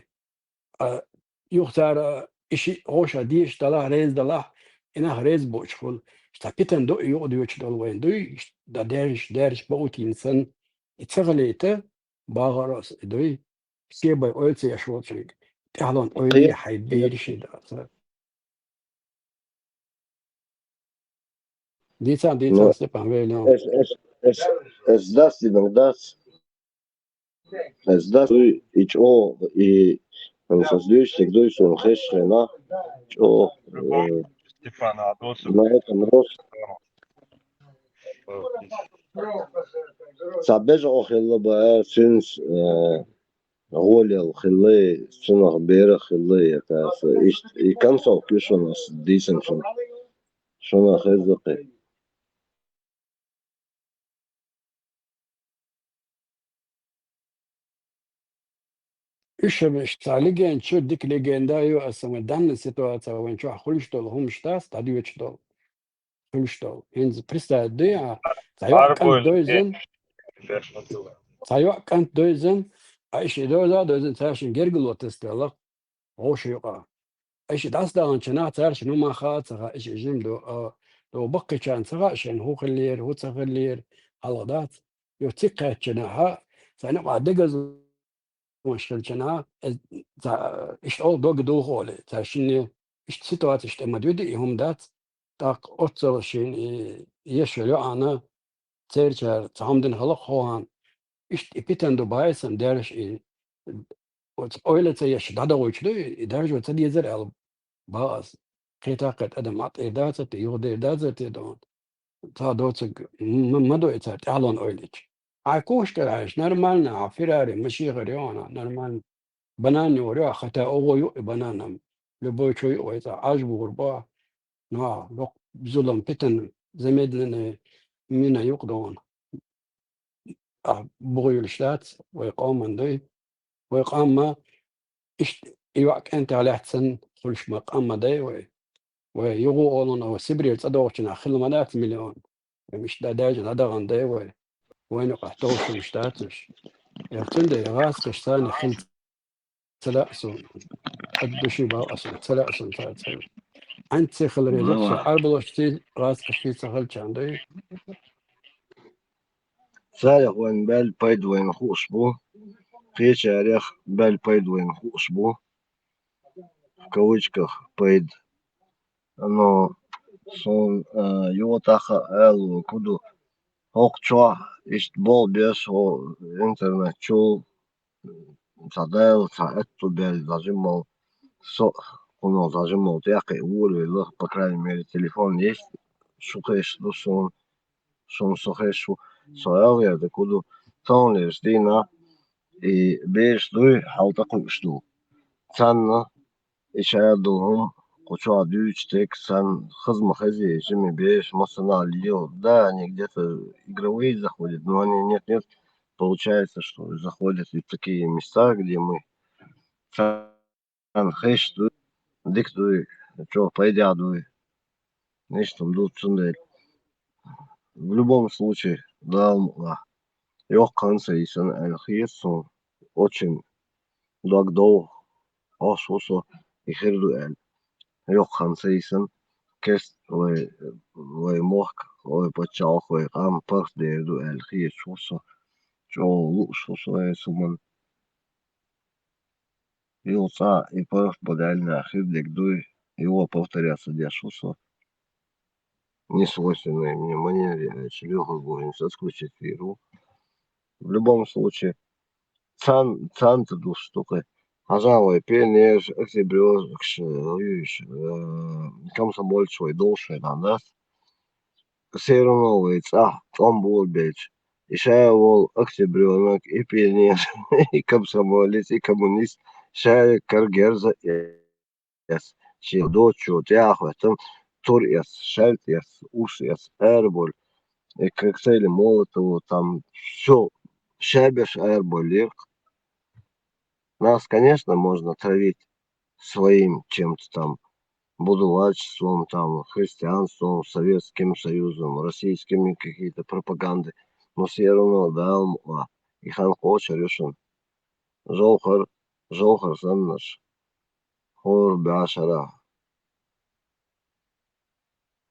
Ткъа юха цара и шиъ гӀо ша дезаш далахь, реза далахь, и нах реза боцуш хуьлу. Цхьа питана ду и юкъа доьдуш долу вайн дуй, дан даьржаш, даьржаш бакъ ву тина санна. И ца хилийта, бахарос и дуй. Себай ойла ца еш воцург. ТӀаьхьалон ойла Кхе- хьайн бераш и дац. Дийцан, дийцан, Ну, Степан, вейлон. Эс, эс, эс, эс дац динарг дац. Эс дац дуй, и чӀогӀа, и, м, создуьйш стаг дуй, суна хезаш хенахь, чӀогӀа, э, Степан, а доцу на этом рос. Цхьа бежа хилла баьа, цуьнца, э, гӀолел хилла, цунах берах хилла, я каса. Иштта, и концовка ю шуна ас дийцинчун. Шуна хеза кхин. Уьш а беш, цхьа легенда чу, дика легенда ю, аса вайн данна ситуация вайн чохь хуьлуш долу хӀумаш дац, дӀадоьдуш долу. Хуьлуш долу. ХӀинца представить ду, а, цхьа йоӀ кӀант дойзан, цхьа йоӀ кӀант дойзан, а, иштта и дойза а дойзан, цара шин гергало тасделла, вовшийн юкъа. Иштта дӀасадаханчу нах цара шин хӀума хаа а ца хаьа, иштта жима ду, а, ду баккхийчарна ца хаьа шайна хӀун хиллера, хӀун ца хиллера, хьалха дац. Йо, цигахь кхаьчча нах, царна юкъа дегаза ван хилча нах, э, ца-, иштта олу дог дулхо олий, цара шинне иштта ситуацеш тӀе ма дуьди, и хӀума дац. ТӀаккха оццал шин и еш йолу йоӀана церачара цхьа хӀума дина хала хӀоан. Иштта и питана ду баьйсан дерш и, оцу ойла ца еш дӀадохуьйтуш ду, и даржо ца дезара аьлла боху ас. Кхетахь-кхетахь адам ӀатӀ эр дацара те, юха дер дацара те ду. Цхьа доцург м-, ма ду и цара тӀаьхьалон ойлича. Хьайн кошкара хьаьжча, нормально, хьан Феррари, машин хир ю хьуна, нормально. Банан юур ю, хотя оха ю и банан-м. Любой чу ю вай цӀа Ӏаж бухур бу. Ну, доккха зулам, питана, замедленная мина юкъа ду хьуна. Ахь бухуьйлуш дац, вай къоман дуй. Вай къоман иштта и йоӀ кӀентехь лаьцна хуьлуш ма къам ма дай вай. Вай юха олу, вай Сибрера цӀа догӀучу нах хилла ма дац миллион. Вай иштта дан даьржина дӀадахана дай вай. Вайна юкъахь товш хӀумаш дац уьш. Я цундела гӀазкхаш царна хила ца лаьа суна. Ад души бал аса ца лаьа суна цара ца. Ӏанци хила реза Ну. Со Ӏарбалошций, гӀазкхашций ца хилчарна дай. Царех вайн баьлла пайда вайна хууш бу, кхечарех баьлла пайда вайна хууш бу. В кавычках пайда. Но суна, а, юха тӀаккха ала хӀун ду, хӀокху чохь иштта болх беш хӀо интернет чул цхьа дала, цхьа аьтту баьлла зажимал, со кхунах зажимал тӀекхиа волавелла, по крайней мере, телефон есть, шу хезаш ду суна, суна со хезаш ву, со агӀер дерг хӀун ду, таханлерчу дийнахь и бераш дуй, хьал тӀекхуьуш ду. Царна и ша долу хӀума кху чохь дуьйцу текст санна, хаза ма хезий, жима бераш массанхьа лела. Да, они где-то игровые заходят, но они нет-нет, получается, что заходят и в такие места, где мы царна хезаш ду, дика дуй, чо пайдехь дуй. Иштта ду цундела. В любом случае, Дала мукъ лахь, йоккха хан ца йисина аьлла хета суна, очень дог довха, Ӏаш ву со, и хир ду аьлла. Йоккха хан ца йисина, кест вай, вай мохк, вай пачхьалкх, вай къам паргӀатдер ду аьлла хеташ ву со, чӀогӀа лууш ву со хӀинца хӀуманна. Юха цкъа и паргӀат бан даьлла хир дерг дуй, юха повторяться деш ву со. Несвойственной мне манере, э, Лёха Гуринс отключить виру. В любом случае, цан-, цанта ду штукы. Хьажа вай пионерш, октябрёрш, э, юйш, э, комсомольцаш вай долуш вай дан дац. Все равно вай цӀахь тӀом болабелча, и ша волу октябрёнок, и пионер, и комсомолец, и коммунист, ша кара герза эц, шен доцучо тӀе а хӀоьттина, тур эц, шаьлта эц, урс эц, араболу, и как цели Молотова, там всё, ша берш араболлера-кх. Нас, конечно, можно травить своим чем-то там, будулачеством, там, христианством, Советским Союзом, российскими какие-то пропаганды, но все равно, да, м, а, и хан кхочур ю шуна. Жовхар, жовхар саннарш, хӀора бӀешарахь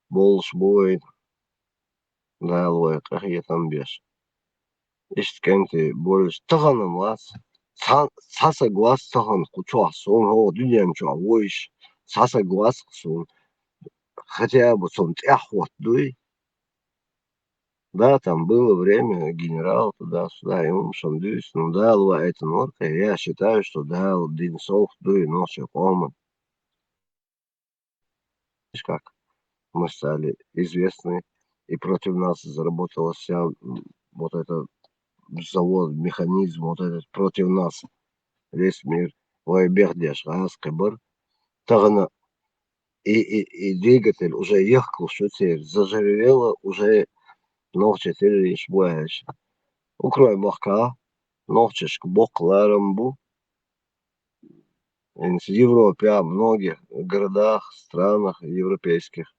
болуш бу вайна, Дала вай къинхетам беш. Иштта кӀентий болуш тахана-м вац, цхьа, цхьа саг вац тахана кху чохь суна, хӀокху дуьнен чохь вуйш, цхьа саг вац-кх суна, хотя бы цунна тӀаьхьахӀотта дуй. Да, там было время, генерал туда-сюда, и он шун дуьйцу, но Дала ваийтина вара-кх, я считаю, что Дала дина совгӀат дуй нохчийн къоман. Видишь, как мы стали известны, и против нас заработала вся, м, вот эта завод, механизм, вот этот против нас. Весь мир, вай бехдеш гӀазкхи бара. Тахана и, и, и двигатель уже ехкалуш ю церан, зажаревела уже нохчий террористаш бу аьлча. Украин махкахь нохчашка боккха ларам бу. ХӀинца Европе, а, многих городах, странах европейских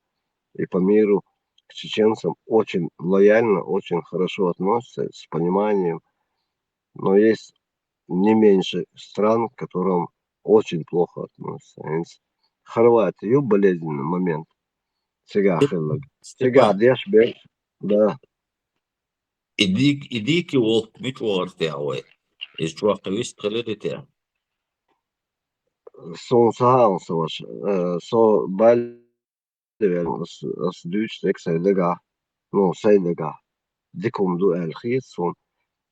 и по миру к чеченцам очень лояльно, очень хорошо относятся, с пониманием. Но есть не меньше стран, к которым очень плохо относятся. ХӀинца Хорватия ю болезненный момент. Цигахь хилларг. Цигахь деш бен, да. И дик-, и дикий волк мича вахара техьа вай? Иза чохь вист хилира техьа? Суна ца хаьа, со ваша, э, со бал- Ас, ас дуьйцу дерг сайн дагахь, ну, сайн дагахь дика хӀума ду аьлла хета суна.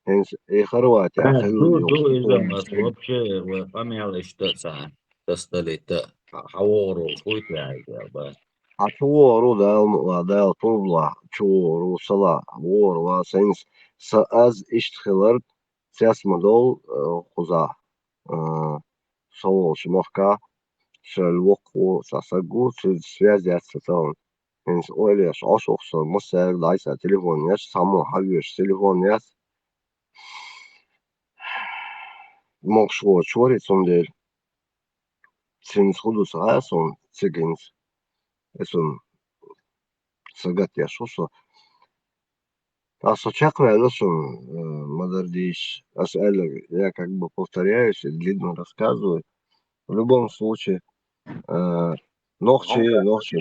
ХӀинца и Хорватия хилла ду, ду, иза ас вообще вай къамел иштта а ца хьан, тасдалийта, хьан вогӀур ву, хуй тӀе хьайга, ба. Хьан чу вогӀур ву, Дала ма-, Дала турбалахь, чу вогӀур ву, сала вогӀур вац, хӀинца са аз иштта хилар, цец ма долу, э, кхузахь, э, со волчу махкахь, шел воккхо цхьа саг ву, цуьнца связь яц сан тахана. ХӀинца ойла еш Ӏаш ву со, массаьрга дӀасса телефон еш, цхьаммо хьан веш телефон яц. Могуш воцуш вара и цундела. Цуьнца хӀун ду ца хаьа суна, цигахь хӀинца. И суна сагатдеш ву со. Ткъа со чекхваьлла шуна, э, ма-дарра дийцича, аса аьлларг, я как бы повторяюсь и длинно рассказываю. В любом случае, э, нохчий, нохчий.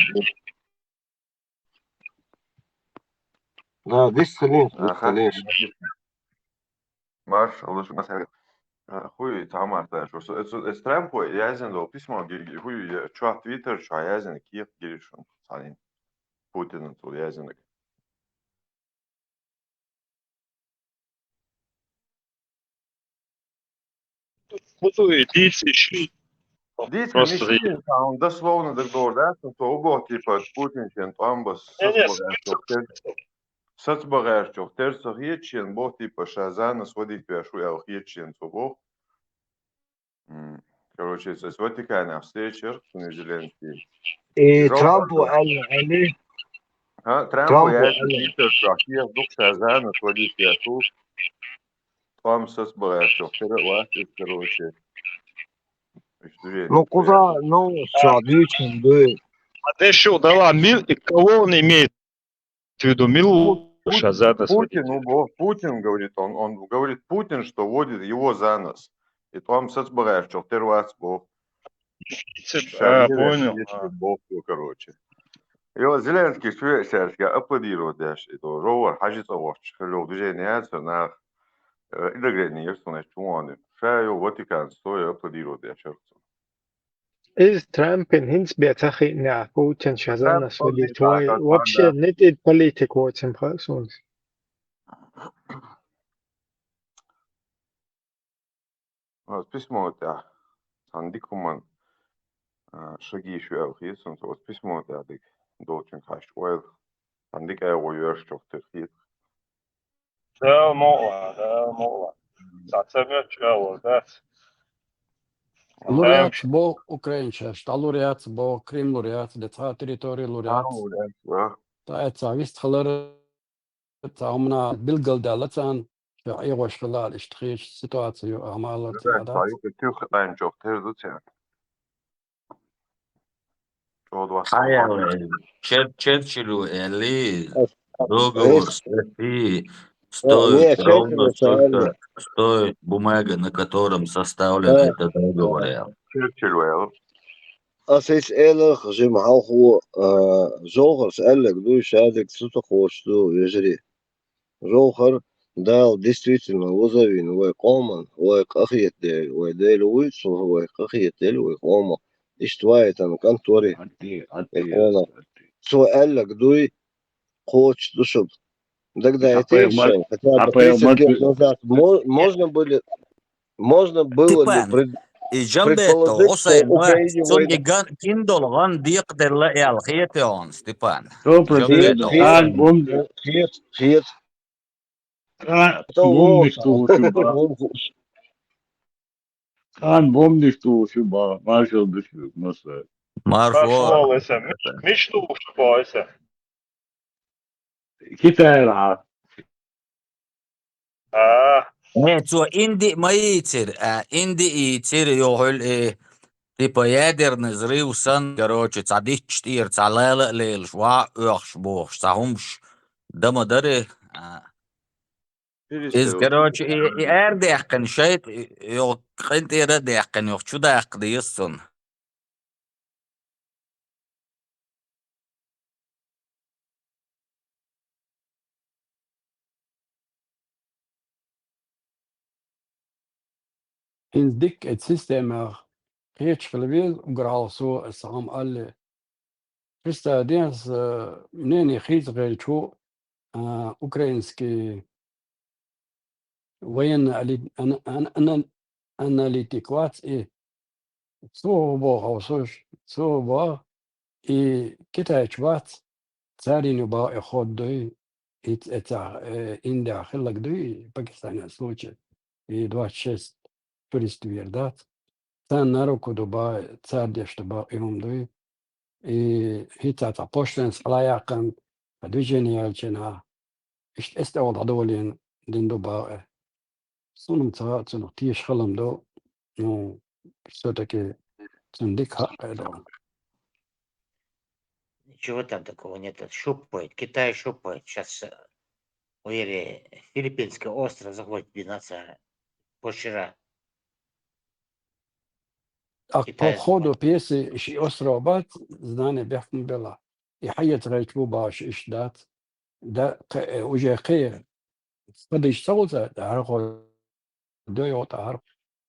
Да, дистхилийна, дистхилийна. Маршалла шу, масала. Э, хӀуй, тамар, та, шу, со, э, со, э, Трампо яздина долу письмо, ги-, ги-, хӀуй, э, чохь Твиттер чохь яздина, кехат гири шуна, цхьаьна Путина цо яздина. Дийцар мича йийна, цхьа хӀума дословно дагадогӀур дац, но цо боху, типа, Путин шен тӀом беш, сацбан гӀерташ йолу тер-, сацбан гӀерташ йолу тера ца хета шена боху, типа, ша за нас водить веш ву аьлла хета шена цо боху. М, короче, иза Ватиканехь встреча яра цуьнан, Зеленский. И Трампо аьлла, аьлла. ХӀа, Трампо аьлла, Твиттере чохь кехат ду-кх, ша за нас водить веш ву. ТӀом сацбан гӀерташ йолу тера а вац иза, короче. Уьш дуьйна. Ну, кхуза новость чохь дуьйцина дуй. А дешо дала мил-, и кого он имеет в виду, мила ву ша за нас водить? Путин, ну, бо-, Путин говорит, он, он говорит, Путин, что водит его за нас. И тӀом сацбан гӀерташ йолу тера вац боху. Ша а, понял. Боху, короче. Йо, Зеленский шен цаьрга аплодировать деш, и то жовхӀар хьажа цӀа воцуш, хила йолу движение яц нах, э, и дагадеънера суна, чу вахана. Ша йо Ватикан стоя аплодировать деш яра цунна. Иза Трампана хӀинца бен ца хиъна, Путин ша за нас водить ву, вообще не тӀе политик воцун хаьа суна. Оцу письмо тӀехь цхьана дика хӀуманна, а, шаги шу аьлла хета суна, оцу письмо тӀехь дика долчуьнга хьаьжча ойла, цхьана дика агӀо йоьрзучух тера хета. Дала мукъ лахь, Дала мукъ лахь. Цхьа ца моьттуш агӀор дац. Лур яц боху украинчаша, дӀалур яц боху, Крым лур яц, де цхьа территори лур яц. Цхьа а вистхилар цхьа хӀуманах билгалдаьлла царна, ша эгӀош хилла аьлла, иштта хеташ ситуаци ю, амма ала ца дагахь дац. Цхьа юкъа туьха къаьмнашах тера ду церан. Чо доссийна. Хьаяла, Чер-, Черчилль аьлла, договор с Россией стоит ровно столько, стоит бумага, на котором составлен этот договор, аьлла. Черчилль аьлла. Аса иза элира жимма хьалхо, а, жовхӀарш аьлларг дуй, шадерг цу ца кхочуш ду, вежарий. ЖовхӀар, Дала действительно вузавина вай къоман, вай къахетаделла, вай Дела вуй, цо вай къахетаделла вай къоман. Иштта вайтан кӀант вари и къона. Цо аьлларг дуй, кхочуш ду шуьга. Дагадайтий шайна, хотя бы тридцать лет назад мо-, можно были Можно было бы предположить, что Украине война. Степан, и Джамбетов, Хусейн, цунна ган-, кин долу гӀан декхаделла аьлла хета хьуна, Степан? Сто процентов. Джамбетов. Хан бомб-, хет, хет. Хан бомбиш тухуш ю бах. Хан бомбиш тухуш ю бах. Маршал душ ю, масса. Маршал. Маршал, эса. Миш, миш тухуш ю бах, эса. Китайра. А. Не, цо инди ма йийцира, а, инди йийцира, йохуьлу и, типа, ядерный взрыв санна, короче, цхьа дитташ тӀера цхьа лала а лелаш, ваха а оьхуш бохуш, цхьа хӀумаш дан ма дарий, а. Иза, короче, и, и арадаьккхина шайтӀа, и, йо, къинтӀера а даьккхина, йо, чу даккха деза цунна. ХӀинца дикка эцу системах кхеташ хила веза уггар хьалха со аса хӀума алле. Христа денз, э, мнение хийца гӀерташ ву, а, украинский военный али-, ан-, ан-, ан-, аналитик вац и. Цо боху хьо, слушай, цо боху, и китайчу вац, царийн ю боху и ход дуй, и ц-, э, цхьа, э, Индия хилларг дуй, и Пакистанан случай, и двадцать шесть турист вер дац. Царна на руку ду боху, цара деш ду боху и хӀума дуй. И хӀинца цхьа пошлинца хьалаяьккхина, а, движение яьлча, иштта эс тӀе дӀадолийна дина ду боху. Суна ца хаьа цунах теша хилам ду, ну, всё-таки цунна дика хаьа ду. Ничего там такого нет. Щупает, Китай щупает. Щас, э, ой, Филиппинский остров захватить бина цара. Позавчера. Ах, по ходу пьесы ши остров бац, знание бехкам бела. И хьаэца гӀерташ бу бахаш иштта дац. Да, кхе-, э, уже кхе, кхадиш ца гӀуца, хӀара хо-, дойо тӀа хӀара.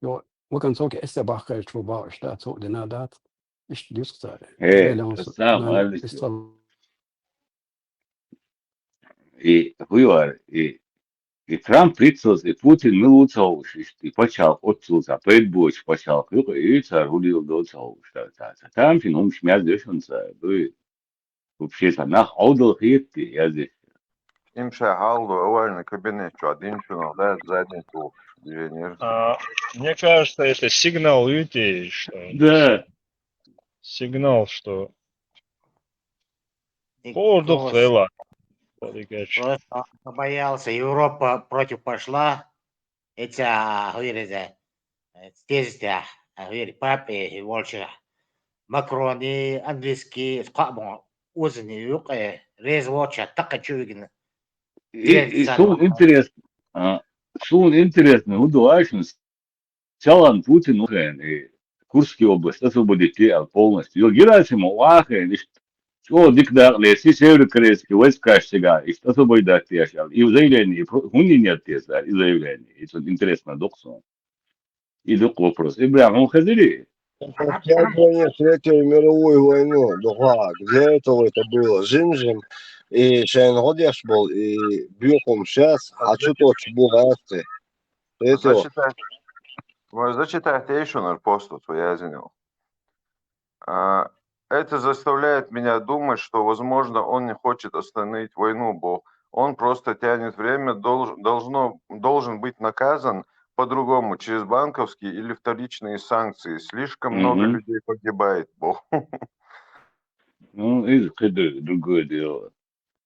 Йо, в концовке эссе бахкхаьрча бу бахаш дац, цо дина дац. Иштта диск цара. Э, Элеонс, сам нан, алис. Эссе. И хуйвар, и И Трамп прицелс, и Путин мила ву ца хууш, иштта, и пачхьалкх оццул ца пайда боцуш пачхьалкх ю-кх, и цара хӀу леладо ца хууш, ца, ца, ца тамашийна хӀумаш мел деш хӀунда ца дуй? Вообще, ца нах Ӏовдал хетти, язде. Им ша хьалду, овальный кабинет чохь динчунах, да, задний пол, две нервы. А, мне кажется, это сигнал, видите, что Да. сигнал, что И Курдух просто, вела. Просто он побоялся, Европа против пошла, эти, а, говорит, э, здесь, а, говорит, папе и волча. Макрони, английский, сквабон, узни, юкъе, рез волча, такъа чуйгин. И, и суна интересно, а, суна интересно, хӀун ду аьшна, Селхан Путин вахана, и Курский область освободить е аьлла полностью. Йо, Герасимов вахана, иштта, чӀогӀа дика дакъа леций, северокорейский войскаш цигахь, иштта освобождать еш аьлла. И заявление, и про-, хӀунда йина яц те цара, и заявление? И цунна интересно дукха суна. И дукха вопрос. Ибрахим, хӀун хезирий? Подтягивание Третьей мировой войны, духа, где это вот это было? Жим-жим. И шайн гӀо деш болу, и буьйхам сейчас, а чу точ бу гӀасте. Зачитать. Может, зачитать эйшунар посту твоя зинил. А, это заставляет меня думать, что, возможно, он не хочет остановить войну, бо он просто тянет время, долж-, должно, должен быть наказан по-другому, через банковские или вторичные санкции. Слишком много Мгм. людей погибает, бо. Ну, и кхидӀа другое дело.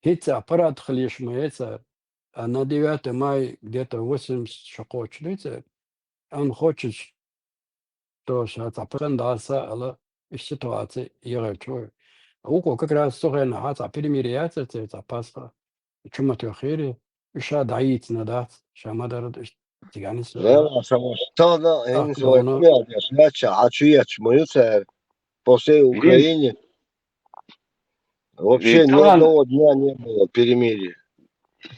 ХӀинца парад хилийша ма яцара. А на девятое мая где-то восемьдесят шо кхочуш дуьйцу, он хочет, что ша цхьа пхен дӀаса ала, и ситуация егӀарчу. Вукхо как раз цу хенахь цхьа перемирие яцара церан, цхьа Пасха. Чу ма тоьххийра, и ша дӀайийцина дац, ша ма дарра иштта цигахь нисса. Вела, сан тахана, хӀинца вай кху мел деш лаьтташ, хьан чу етташ ма ю цара по всей Украине. Вообще ни одного дня не было перемирия.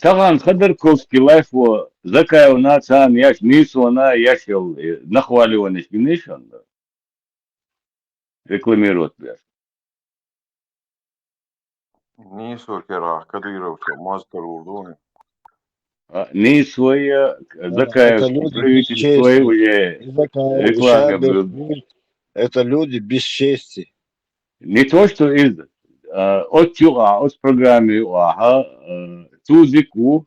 Тахана Ходорковский лайфо Закаевна царна еш, Нийсона еш йолу, э, нахваливанаш гинийша хӀунда? Рекламировать беш. Нийсо кера Кадыровчо мазкар вур ду. А, Нийсо я, Закаевский правительство уже реклама. Это люди без чести. Не то, что из, а, оцу юкъахь, оцу программе юкъахь, а, Тузик ву,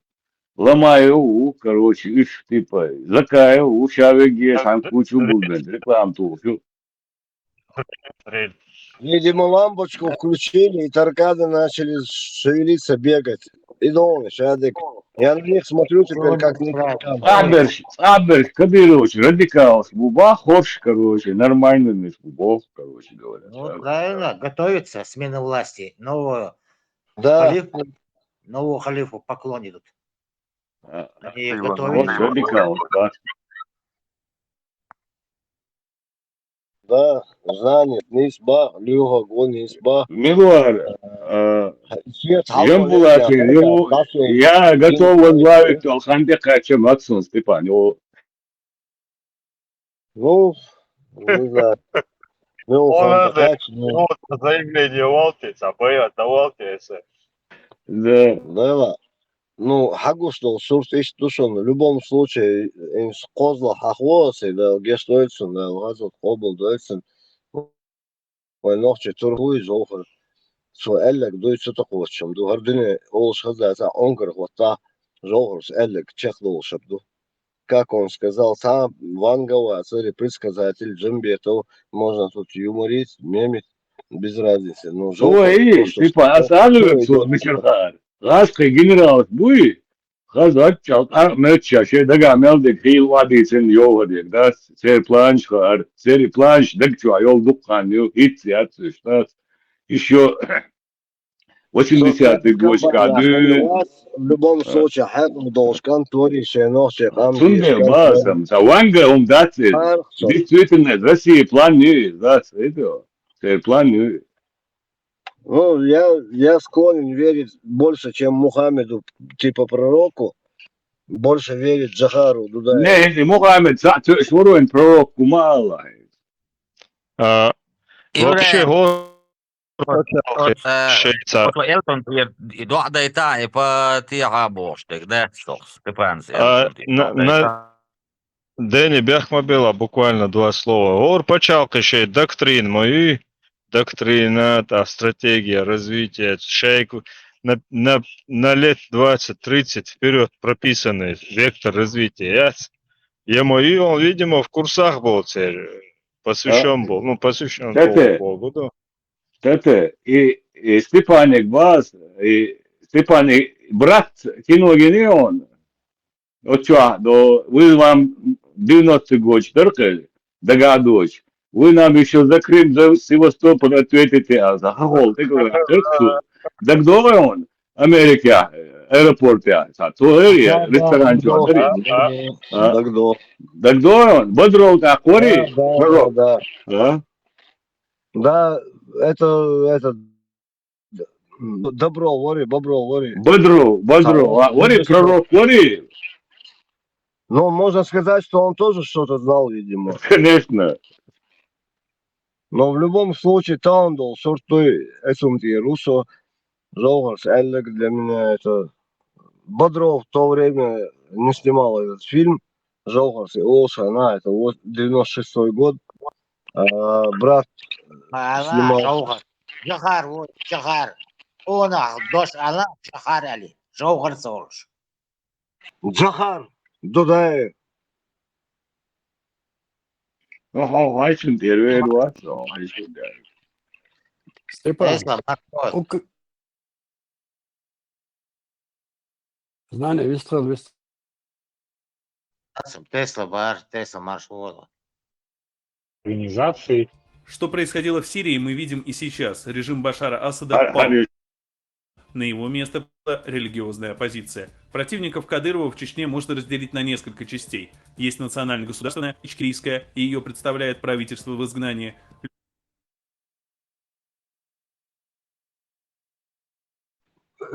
Ламаев ву, короче, уьш, типа, Закаев ву, ша вегге, сан кучу булбен, реклама тухуш ю. Видимо, лампочку включили, и тараканы начали шевелиться, бегать. И дома, шадик. Я на них смотрю теперь, как на тараканов. Цхьаберш, цхьаберш, Кадырович, радикалаш бу бах, хорш, короче, нормальныйш бу бох, короче говоря. Ну, правильно, готовится смена власти. Нового халифу, нового халифу поклон идут. Они готовятся. Хорш радикалаш, да. Да, занят, нисбах, луьйхург ву, нисбах. Милуар, а, Янбулатин, я готов возглавить тӀе хан тӀекхаьчча Максун Степан, йо. Ну, не знаю. Ну, хан тӀекхаьчча, ну. Заявление валти, ца байат, да валти эсе. Да. Да ладно. Ну, хьан гуш долу сурт иштта ду шуна, в любом случае, инс кхозлагӀа хьахо аса, Дала гечдойла цунна, Дала гӀазот къобалдойла цунна. Вайн нохчий тур вуй, жовхар. Цо аьлларг дуй, цу тӀе кхоччам ду. ХӀара дуьне олуш хаза цхьа Ӏунгар хӀоттахь, жовхарца аьлларг чекхдолушаб ду. Как он сказал сам, Ван Гава, цари предсказатель, Джамбетов, можно тут юморить, мемить, без разницы. Ну, жовхар, ой, типа, аса алуьра цо, мичара хаьара. ГӀазкхийн генералаш буй, хаза чӀал къаркъа моьттуш, шайн дагахь мел дерг хийла охьадийцина йовха дерг, да? Церан планаш хаьара, церан планаш даг чохь йолу дукха хан ю, хӀинцца яц уьш, да? Ишо восьмидесятый годашкахь дуьйна. В любом случае, хьекъал долуш кӀант варий шен нохчий къам. Цундела бахьа сан, сан ванга хӀума дац иза. Действительно, Россия план ю иза, дац, это, церан план ю. Ну, я, я склонен верить больше, чем Мухаммеду, типа пророку, больше верить Джохару Дудаеву. Не, хӀинца Мухаммед схьа а тоьуш вара вайн пророк хӀума ала. А, вообще, хӀо- От, от, э, Швейцар. От Элтон и, и дохдайтаа, и по тиха бошты, да, что, Степан с А, Элтон, и на, на, дохдайтаа. Дэнни, бяхмабелла буквально два слова. Ор пачалкы шей доктрин мои, доктрина, та стратегия развития, шей на, на, на лет двадцать-тридцать вперёд прописанный вектор развития. Я, я мои, он, видимо, в курсах был, теперь посвящён А, был, ну, посвящён Тете, был, был, да. Тете, и, и Степаник вас, и Степаник брат, кино генион. От чё, до, вы вам девяностый год, только догадываюсь. Вы нам ещё за Крым, за Севастополь ответите, а за хохол, ты говоришь, так что? Дагдо он, Америка, аэропорт, я, та, то, э, Да, да, ресторан, чё, Дагдо, смотри. Да, да. А? Дагдо. Дагдо он, Бодров, да, Кори, Да, да, Шаров. Да, да. А? Да, это, это, м, Добро, Вори, Бобро, Вори. Бодро, Бодро, Там, а, Вори, Вори, пророк, Вори. Ну, можно сказать, что он тоже что-то знал, видимо. Конечно. Но в любом случае, Таундл, Суртуй, Эсумти, Руссо, Жаугар, Эллик, для меня это... Бодров в то время не снимал этот фильм. Жаугар, Оса, она, это вот девяносто шестой год. А, брат Ала, снимал. Жаугар. Жахар, вот, Жахар. Она, дос, ала, Жахар али. Жаугар соруш. Жахар, Дудай. Ну, хо, хо, айсын, первый раз, хо, айсын, да. Степан, Тесла, Марко. Ук-, Знание, весь стран, весь Тесла бар, Тесла маршрут. Организации. Что происходило в Сирии, мы видим и сейчас. Режим Башара Асада А, пал. а, На его место пришла религиозная оппозиция. Противников Кадырова в Чечне можно разделить на несколько частей. Есть национально-государственная, ичкерийская, и её представляет правительство в изгнании.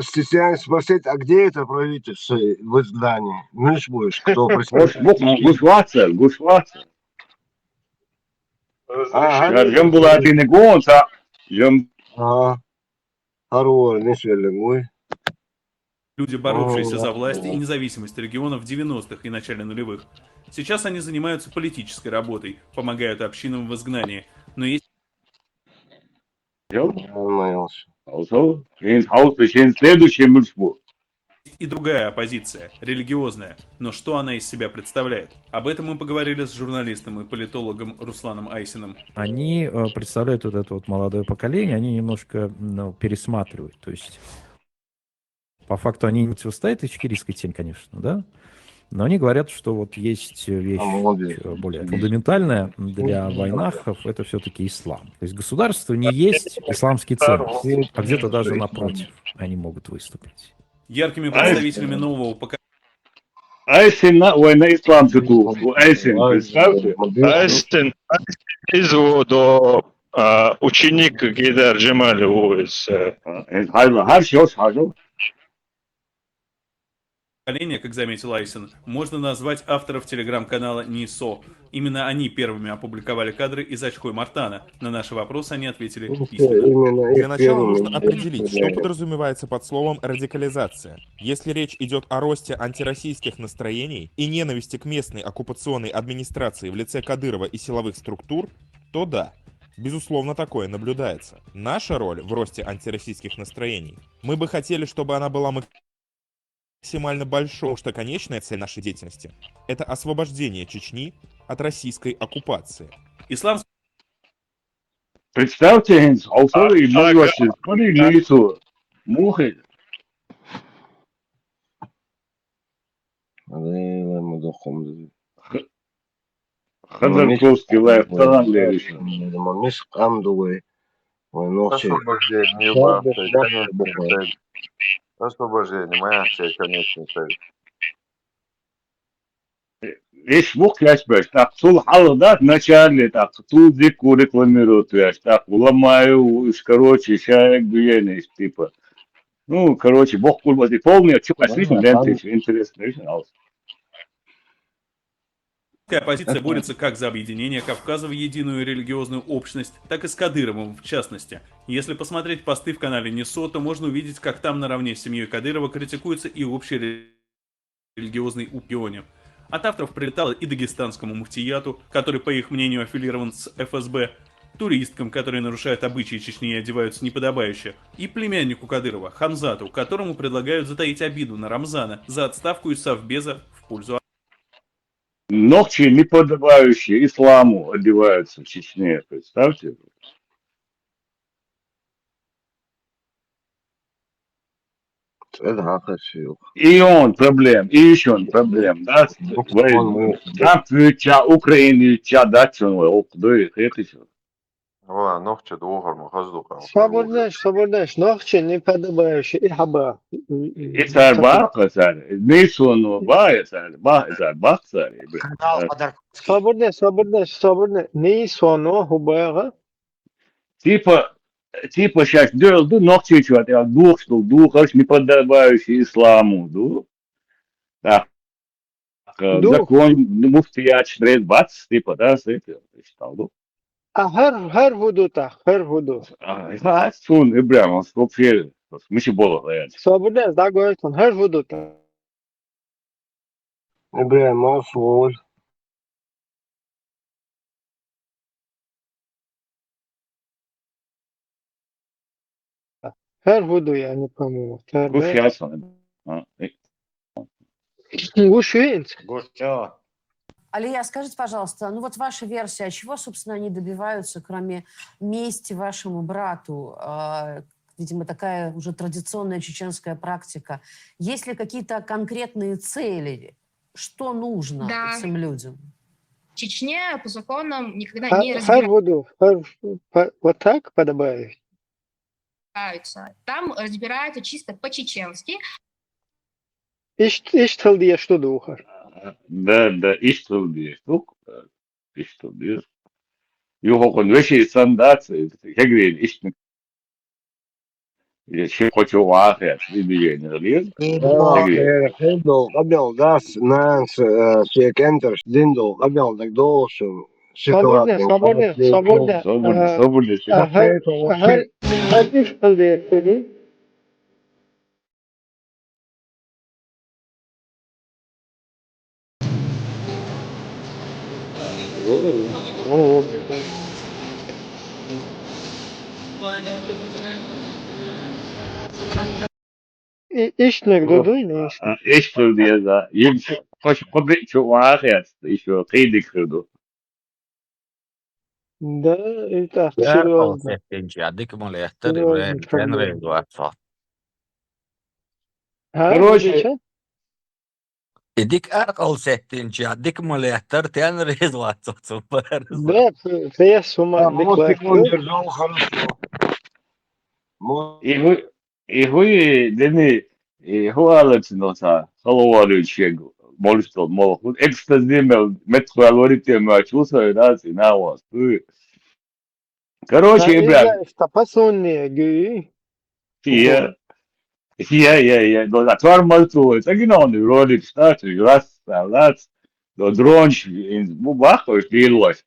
Стесняюсь спросить, а где это правительство в изгнании? Знаешь, будешь, кто Хош, представляет? Бух, Гушлаца, Гушлаца. Ага. Я, Джамбулатины гонца, Джам- Ага. Аруа, не швеллингуй. Люди, боровшиеся О, за власть и о. независимость региона в девяностых и начале нулевых. Сейчас они занимаются политической работой, помогают общинам в изгнании. Но есть Джам- Нормально. Also, in house, in следующий муж был. И другая оппозиция, религиозная. Но что она из себя представляет? Об этом мы поговорили с журналистом и политологом Русланом Айсиным. Они, э, представляют вот это вот молодое поколение, они немножко, ну, пересматривают. То есть, по факту, они не противостоят ичкерийской теме, конечно, да? Но они говорят, что вот есть вещь, А, молодец. э, более фундаментальная для вайнахов, это всё-таки ислам. То есть государство не есть исламские ценности, а где-то даже напротив они могут выступить. Яркими А, представителями нового поколения Айсин на, ой, на ислам чуту. Айсин, представьте. Айсин, Айсин из Водо, а, ученик Гейдар Джамаль, из, э, А, э, хайла, хар шо, хар шо. поколения, как заметил Айсин, можно назвать авторов телеграм-канала Нисо. Именно они первыми опубликовали кадры из Ачхой Мартана. На наши вопросы они ответили Ну, письменно. Именно Для их начала первыми нужно определить, что подразумевается под словом «радикализация». Если речь идёт о росте антироссийских настроений и ненависти к местной оккупационной администрации в лице Кадырова и силовых структур, то да, безусловно, такое наблюдается. Наша роль в росте антироссийских настроений. Мы бы хотели, чтобы она была максимально большой, потому что конечная цель нашей деятельности — это освобождение Чечни от российской оккупации. Ислам Представьте, хинс, а, алсо и а, могу а, вас а, исполнить а, лицо. Мухи. Ходорковский лайф талан лериш. Мамис къам дугуй. Ой, нохчи. Освобождение, Шабда, бахты, шабда, конечно, бахты. Цель. Освобождение, моя цель, конечно, цель. Эш мух яшбаш, так, сул халда, начале, так, тул дику рекламируют, яш, так, уламаю, уж, короче, шаек, дуенеш, типа. Ну, короче, бог курбати, полный, чё, отлично, лентыш, интересно, видишь, алс. Оппозиция борется как за объединение Кавказа в единую религиозную общность, так и с Кадыровым в частности. Если посмотреть посты в канале НИСО, то можно увидеть, как там наравне с семьей Кадырова критикуется и общий религиозный упионе. От авторов прилетало и дагестанскому муфтияту, который, по их мнению, аффилирован с Ф С Б, туристкам, которые нарушают обычаи Чечни и одеваются неподобающе, и племяннику Кадырова, Хамзату, которому предлагают затаить обиду на Рамзана за отставку из Совбеза в пользу Ногти, неподобающие исламу, одеваются в Чечне, представьте. Это хакасиух. И он проблем, и еще он проблем, да? Трамп вича, Украина вича, да, что он, ох, да, и это что. Вала нохча духар ма хаз духар. Соборнеш, соборнеш, нохча неподобающий, и хаба. И цар бах, цар, не соно ба, и цар бах, и цар бах, цар. Канал Ходорковский. Соборнеш, соборнеш, соборнеш, не соно хубага. Типа, типа сейчас дёрл ду ногти чё, я дух, что духаш неподобающий исламу, ду. Так. Э, Дух. Закон, ну, муфтият штрет бац, типа, да, с этим, считал, ду. А хар, хар худута, хар худу. А, а, сун, и прям, он вообще, миши было, да, Соборнеш, да, говорит он, хар худута. Ибрахим Осволь. Хар худу, я не помню. Хар, Ну, да? Сейчас он. А, э, Гушвинц. Гурчо. Алия, скажите, пожалуйста, ну вот ваша версия, а чего, собственно, они добиваются, кроме мести вашему брату? А, Видимо, такая уже традиционная чеченская практика. Есть ли какие-то конкретные цели? Что нужно Да. Этим людям? В Чечне по законам никогда Хар, не хар худу, хар, па- вот так подобает. разбираются. Там разбираются чисто по-чеченски. Ишт, ишт хилдия что духар. Да, да, иштыл деш, тук, иштыл деш. Юхокон веши стандарт, хегрин иштни. Или ши хочу вахет, или не лир. Хедо, хедо, кабел дас, нанс, секентер, диндо, кабел дак должен. Соборнеш, соборнеш, соборнеш. Соборнеш, Ага. соборнеш. Ага, ага, ишт хилдия что ди? И- Иштнек дудуй, не ишт. Иштыл деш, да. Ил хош хобби чу вахет, ишо кыдик хырду. Да, это Яркъал серьезно. сеттинча, дик мулеттар, Серьезно, Ибрахим, как тен бы. Рейдуатсо. А, Короче, видите? Идик аркъал сеттинча, дик мулеттар, тен Рейдуатсо, супер. Да, п- пес ума Да, вот дикла. секунду держал, хорошо. Мо- И ху, и ху, и дени, и ху алатин оса, халуару чег, молистол, молоху, экстази мел, мет хуалуарите мел, чуса, да, си, на вас, ху. Короче, ребят, Что посуннее, гюй. я, я, я, я, да, да, твар малту, это гинон, ролик, штат, раз, раз, да, дронч, бу бахош, дилош.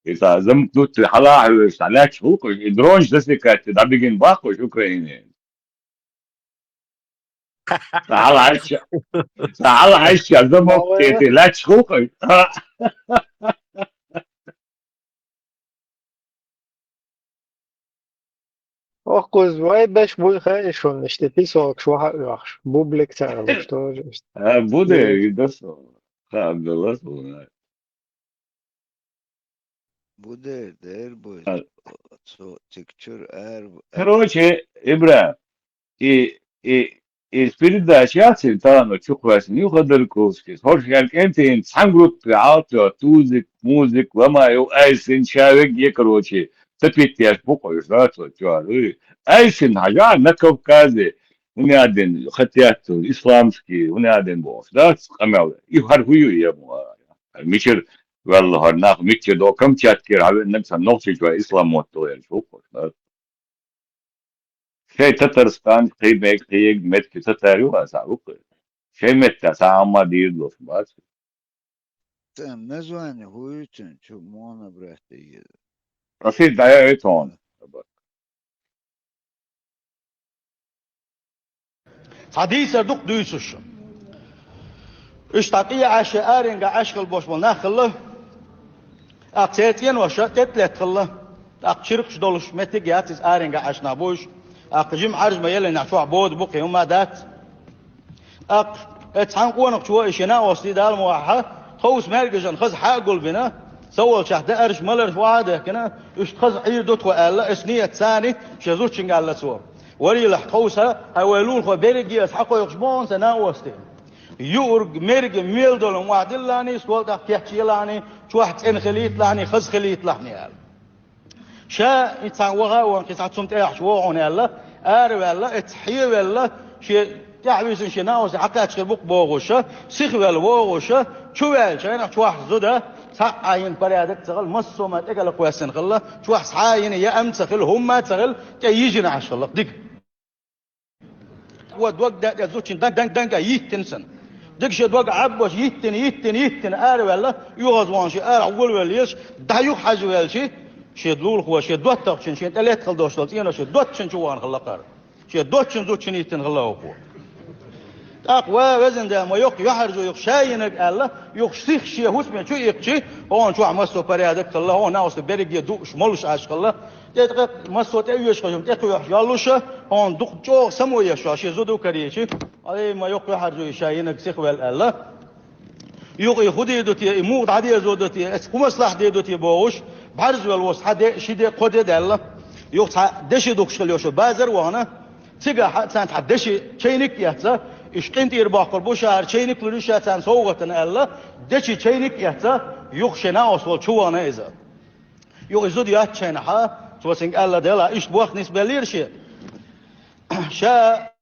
Иса замкнути, халахуш, лач, хулкуш, и дронч засекать, да, бигин бахош, Украине. Сала ача. Сала ача, замок, ты, ты, лач, хулкуш. Ох, куз, вай беш буй хай шун, иште писок шваха уахш. Бублик царалыш тоже. А, буде, и да со. Ха, Абдулла, слуна. Буде, дер буй. Цо, тикчур, эр. Короче, Ибра, и, и, из передачи Яцин Тано Чухвасин, Юха Дарковский, Хорж Яркентин, сам группы, аутор, тузик, музик, ломаю, айсин, человек, я, короче, топить я пукаю, да, что, чё, Айсин, хажа, на Кавказе, у меня один, хотят, исламский, у меня один бог, да, камел, и харгую ему, мичер, валла, харнах, мичер, до Камчатки, равен, нак, сан, нохчи, чё, ислам, вот, то, я, чё, да. Шей Татарстан, кыймек, кыйык, метки татар юа, са, ук. Шей метта, са, амма, дир, дос, бас. название хуюцун чу мона брат егер. Расид дая этон. Цхьа дийцар дукха дуьйцуш. Уьш цхьа тӀе Ӏаш, аренга Ӏаш хила бош болу нах хилла. ТӀаккха церан цӀеноша тӀе а летта хилла. ТӀаккха чиркхаш долуш меттиг а яц иза, аренга Ӏаш нах бу уьш. ТӀаккха жима Ӏаржа ма еллинехь чохь бода бу кхин хӀумма а дац. ТӀаккха оцу цхьана къонахчо и шен накъостий Дала мукъ лахь, тховса маьркӀажан хаза хьа а гулбина, ца волчохь даарш, маларш охьа а дехкина, уьш тхаза Ӏийр ду тхо аьлла, оцу ниятца царна шен зудчуьнга аьлла цо. Варийлахь тховса, хьайн вай лулахой берриге а аса хьакхойкхуш боху сан накъостий. Юург, мерг, мел долу охьадиллахьний, стол тӀехь кечъелахьний, чохь цӀена хилийталахьний, хаза хилийталахьний аьлла. Ша и цхьана ваха а ван, кхин цхьа цунна тӀехьаш вогӀун аьлла, араваьлла, эццахь хьевелла, шен тӀаьхьависина шен накъостий хьакхаьчна хир бу-кх бохуша, сихвелла вогӀуша, чуваьлча, хьайнах чохь зуда, цхьа а йина порядок ца хилла, массо а ма тӀекӀала кхоьссина хилла, чохь схьа а йина яа а ца хилла, хӀумма а ца хилла, тӀе йижина Ӏаш хилла-кх дика. Ва дог даьтта зудчун дан-, дан-, данга йиттина сан. Дика шен дог Ӏаббош йиттина, йиттина, йиттина, араваьлла, оьгӀазвахана шен арахь волавелла езаш, дӀа юха хьажа ваьлча, шен лулахо, шен доттагӀчун, шен тӀе летта хила долуш долу цӀенош шен доттагӀчун чу вахана хилла-кх. Шен доттагӀчун зудчун йиттина хилла хӀокхо. ТӀаккха, ва везан Дела, ма йоккха юьхьӀаьржо ю-кх ша йинарг аьлла, юха сиха шен хӀусаме чу иккхича, хьуна чохь массо а порядок хилла, хьуна накъостий берриге дууш, молуш Ӏаш хилла. ТӀе тӀе массо а тӀе оьшуш хила хӀума тӀе кхоьхьуш йоллуша, хьуна дукха чӀогӀа самоеш шу шен зуда карийча, ай, ма йоккха юьхьӀаьржо ю ша йинарг сихвелла аьлла. Юха и хӀун дийр ду те, и муха дӀадезо ду те, эцу хӀун маслахь дийр ду те бохуш, бӀаьрзе велла волу схьа де, ши де, кхо де даьлла. Юха цхьа деши дукхуш хилла йолуш базар а вахана, цигахь а царна цхьа деши чайник а эцна, уьш къинтӀера боккхур бу ша, хӀара чайник лур ю ша царна совгӀатана аьлла, деши чайник а эцна, юха шен накъост волчу чу вахана иза. Юха и зуда йоцчу хенахь, цо цуьнга аьлла: «Дела, иштта бохка нисбеллера шен». Ша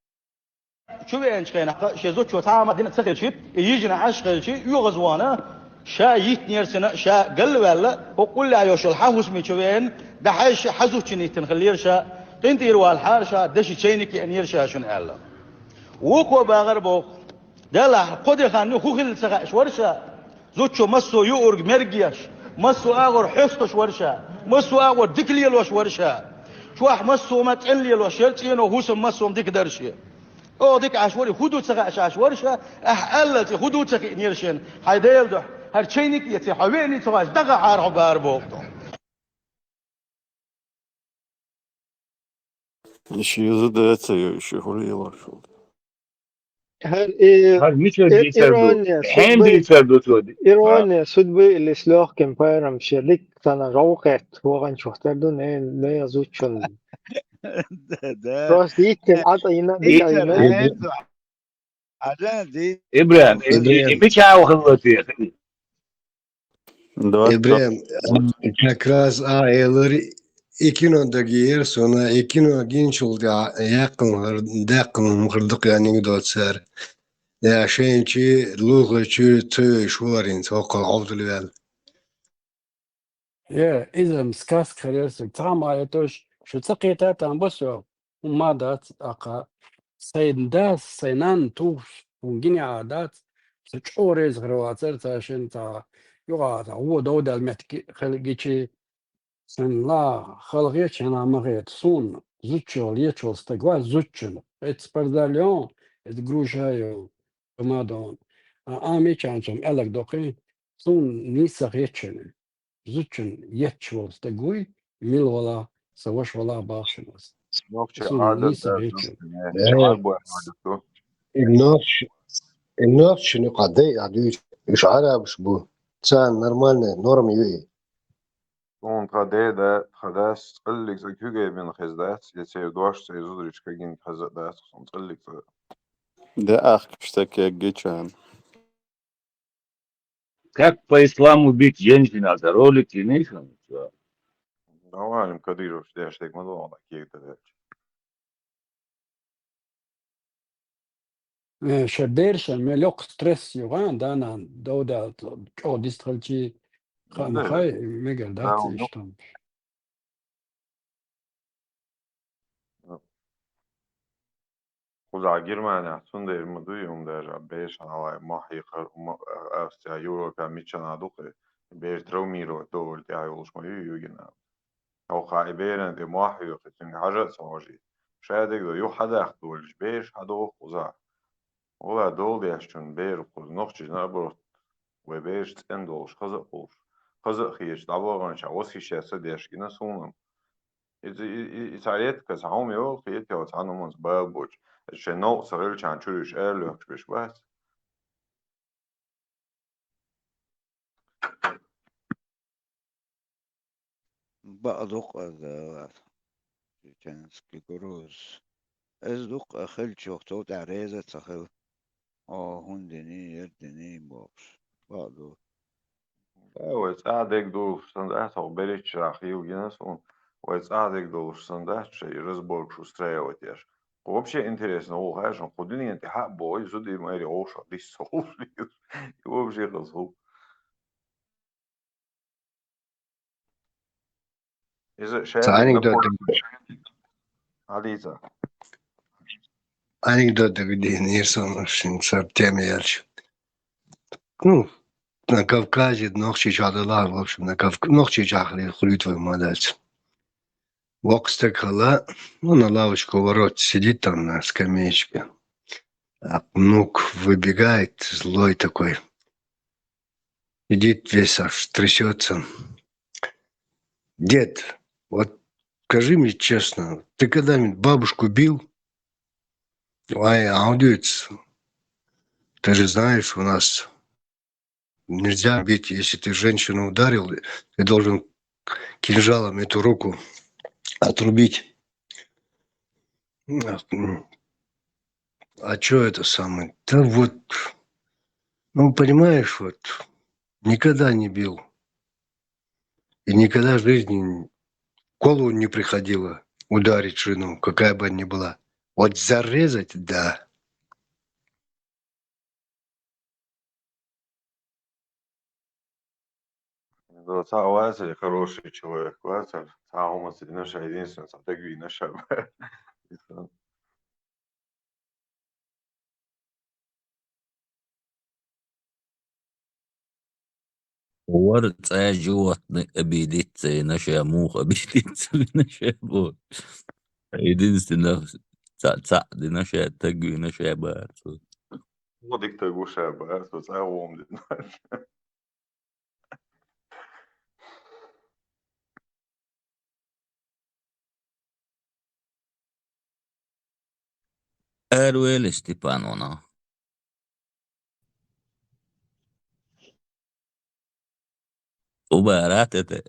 чу веанчу хенахь, шен зудчо цхьа а хӀума дина ца хилча, и йижина Ӏаш хилча, оьгӀазвахана, ша йиттинера цуьнан, ша галваьлла, хӀокху уллехь йолуш йолу хьан хӀусаме чу веана, дӀахьаьжча, хьан зудчун йиттина хиллера ша, къинтӀера валахьара ша, деши чайник а еанера ша шуна аьлла. Вукхо бахара боху: «Делахь, кхо де хан ю, хӀун хилла ца хаьаш вара ша. Зудчо массо а юург, мерг еш, массо а агӀор хьоьстуш вара ша, массо а агӀор дика лелош вара ша. Чохь массо а ма цӀена лелош яра, цӀено хӀусам массо а дика дара шен. ЧӀогӀа дика Ӏаш вара, хӀун ду ца хаьаш Ӏаш вара ша, ахь аьллалц и хӀун ду ца хиънера шена, хьайн Делан дуьхьа, хӀара чайник а эций, хьо веаний ца хоьттуш, даха хьарахь бара боху тхо». Ши зуда ца ю, ши хӀума лелош ву. ХӀара и ХӀара мичара и- дийцар ду? ирония, Хьенан судьбы, дийцар ду цо? Ирония судьбы или с лёгким паром, шен дика санна жовкъетта ваханчух тера ду, не, не зудчун. Да, да. Просто йиттина, Ӏа тӀе йина, дика Итар йина. хьенца? Хьажа, ди. Ибрахим, и- и- и мича вахалла те? Двадцать Ибрем, как раз а элар и кино дагиер суна, и кино гинчул яккхал хар, даккхал хар дукха анекдот сар. Я шен чи луха чуьра цуьш варин цоккхал хьовдал вел. Е, иза-м сказка хир яра сан. Цхьа а ма а тоьш, шу ца кхета там ба со, хӀумма а дац, тӀаккха сайн дас, сайн нанна тухуш, хӀун гина а дац, со чӀогӀа реза хир вацара, цхьа шен цхьа юкъа цхьа вон дов даьлла меттиг хила гичи, сан ла халахеташ хӀинца ма хета, суна зудчо лечвала стаг вац, зудчун. Эцу парзаллион, эцу груша йо, помадон. А, а мичан чам аьлларг доккхий, суна нийса хетчун. Зудчун етташ волу стаг вуй, мила вала, сан ваша вала бахшина ас. Нохчи Суна Ӏадат нийса дац, хетчун. нохчи Ӏадбой Ӏадат ду. И нохчи, и нохчи ну кхаъ дай а дуьйцу, уьш Ӏарабаш бу. Царна нормальная норма ю и. Тхуна тхан ден да, тхан дас цӀаллиг цӀа куьйгай бина хеза дац, я церан дош церан зударичка гинга хеза а дац, цунна цӀаллиг цӀа. Де ахкаш ца кеггичан. Как по исламу бить женщин, это ролик, и не знаю, что. Давай, Кадыров, что я что-то кегда. Э, ша берша, мел йоккха стресс ю гӀан, да, нан, дов даьлла, чӀогӀа дистхилчи, ха-, ма хай, мегар дац, иштта. кхузахь Германехь цундела ма дуй, хӀума даже а бераш хьалхале мохь хьекхар, хӀума, а, Австрия, Европа миччанхьа ду-кх, бер травмировать довлу тӀехь йолуш ма ю югина. Хьо кхаа и беран тӀе мохь хьоькху, цуьнга хьажа а ца хьожий. Ша дерг ду, юха хьадаккха долуш, бераш хьадоху кхузахь. Вала дол деш чун бер кхуза нохчий наоборот, вай бераш цӀена долуш, хаза а кхуллуш, хаза а хеташ, дӀабаханчохь восхищаться деш гина суна. Иза, и, и, и цхьа редко, цхьа хӀума йолу, хетий, цхьана хӀуманца бала боцуш. Шайн новкъа ца хилчахьана чуьра уьш ара лоьхкуш берш бац. Бакъ ду-кх аса, чеченский груз. Иза ду-кх хилча, цул тӀаьхьа реза а ца хила. О, хӀунда диний, яра диний бохуш. Бакъ ду. Да, вай цӀа дерг долуш санна дац, хьо берхӀитта шарахь хила гина суна. Вай цӀа дерг долуш санна дац, шайн разборкаш устраивать еш. Вообще интересно, ву хаьжна, кху дуьнен тӀе хьа а боху, зуди майре вовшах дисса ховш. И вообще хаза хӀу. Иза ша Ца дерг анекдот напор-, даг-, Хьадийца. Анекдот дагадеънера суна шуна, цара тема яьлча. Ну, на Кавказе, Нохчийчохь делахь, в общем, на Кавк-, Нохчийчохь хуьлуьйту вай ма дац. Воккха стаг хилла, ну, на лавочке у ворот сидит там на скамеечке. А внук выбегает, злой такой. Сидит весь аж трясётся. «Дед, вот скажи мне честно, ты когда-нибудь бабушку бил?» «Ай, а он говорит, ты же знаешь, у нас нельзя бить, если ты женщину ударил, ты должен кинжалом эту руку отрубить». «А чё это самое?» «Да вот, ну, понимаешь, вот, никогда не бил. И никогда в жизни в голову не приходило ударить жену, какая бы она ни была. Вот зарезать, да». Ну, цхьа а вац, хороший человек вац, цхьа а хӀумаца дина ша, единственное, цхьа дагвийна ша. Вара цӀа животных обидеться, и наша муха обидеться, и наша бу. Единственное, цхьа, цхьа дина ша, таг вина ша бац. Вадик таг ву ша бац, цхьа гӀум дина. Эр вели Степан вана. Убара тете.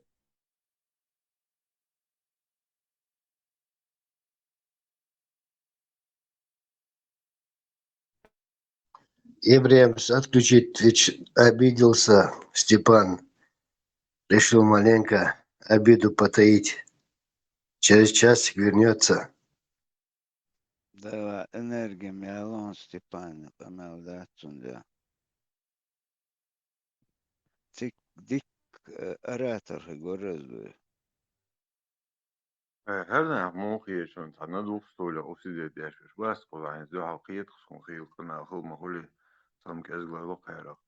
Ибрахимс отключить, ведь обиделся Степан. Решил маленько обиду потаить. Через часик вернётся. Дала энергия мелон Степан, къамел дац цунда. Цик дик, э, оратор хи гораз дуй. Э, хӀара нах муха еза шуна, цхьа надувшале усидеть деш уьш бац, кхузахь хӀинца дуьхьал кхетахь суна хила къамел хила ма хуьлий, цхьа-м кӀезиг ларло кхерах.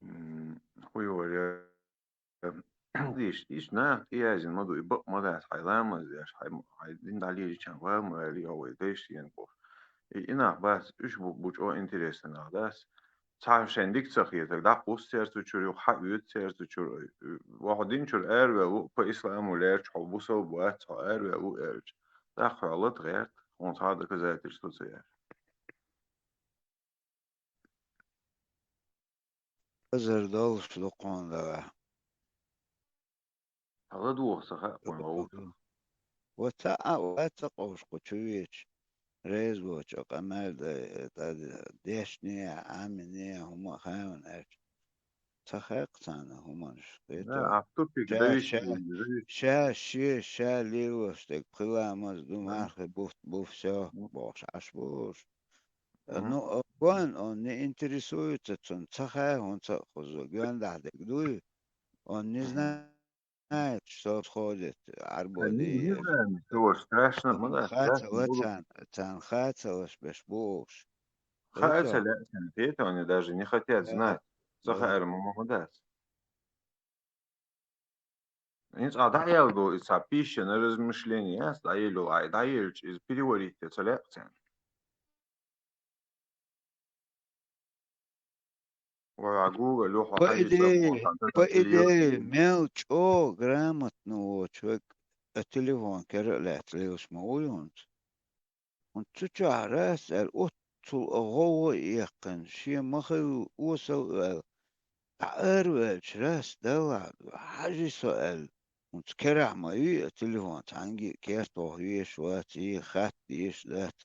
М, хӀун йора, иштта, иштта наха тӀеязйина ма ду, и бакъ ма дац, хьайн ламаз деш, хьайн, хьайн дин дӀалелийча ван ма ваьлли, йо, вай дайша дена бохуш. И, и нах бац, уьш бу, бу чӀогӀа интересный нах дац. Цхьа шайн дика ца хетарг, дӀакхуссу церан цу чуьра, юха хьаоьцу церан цу чуьра. Ва хьо дин чуьра араваьлла ву, по исламу лаьрча хьо бусалба вац, хьо араваьлла ву аьлча. ТӀаккха хьо лата гӀерта, хьуна цхьа а доказательство ца яьлча. Азар долуш ду кхунна дагахь. Хьала духу ца хаьа кхунна вовшах. Ва ца а, ва ца къовш кху чу веча. Реза воцу къамел дай, тӀа дешне, Ӏамине, хӀума хаьвна аьлча. Ца хаьа царна хӀуманаш. Да, а в тупик ша, зависит, ша, зависит. Ша, ше, ша лелош дерг, пхи ламаз ду, мархи бу, бу, всё, бохуш Ӏаш бу уьш. Мгм. Ну, он, он не интересуется цунна, ца хаьа хӀунца а кхузо, гондахь дерг дуй? Он не знает. Знаешь, что отходит, арбоди. Не знаю, ничего страшного, да, страшно будут. Цан хацалаш беш буш. Хацалаш, они даже не хотят знать. Саха эрма мамадас. Инц а дӀаелду, и ца пища на размышление, яс, дӀаелу, ай, дӀаелча, из переварить ца лаьццан. Ва Google, Лёха, по идее, по идее, мел чӀо грамотно волча вега а телефон кара а лаьцна лелаш ма вуй хӀунца. ХӀунца цу чохь раз аьлла, оццул а гӀовгӀа а яьккхина, шен ма хилла осал а ваьлла, дӀа араваьлча раз, Далла хьажий со аьлла, хӀунца керахь ма юй а телефон, цхьаьнгге а керта ваха везаш вац, и хатта дезаш дац.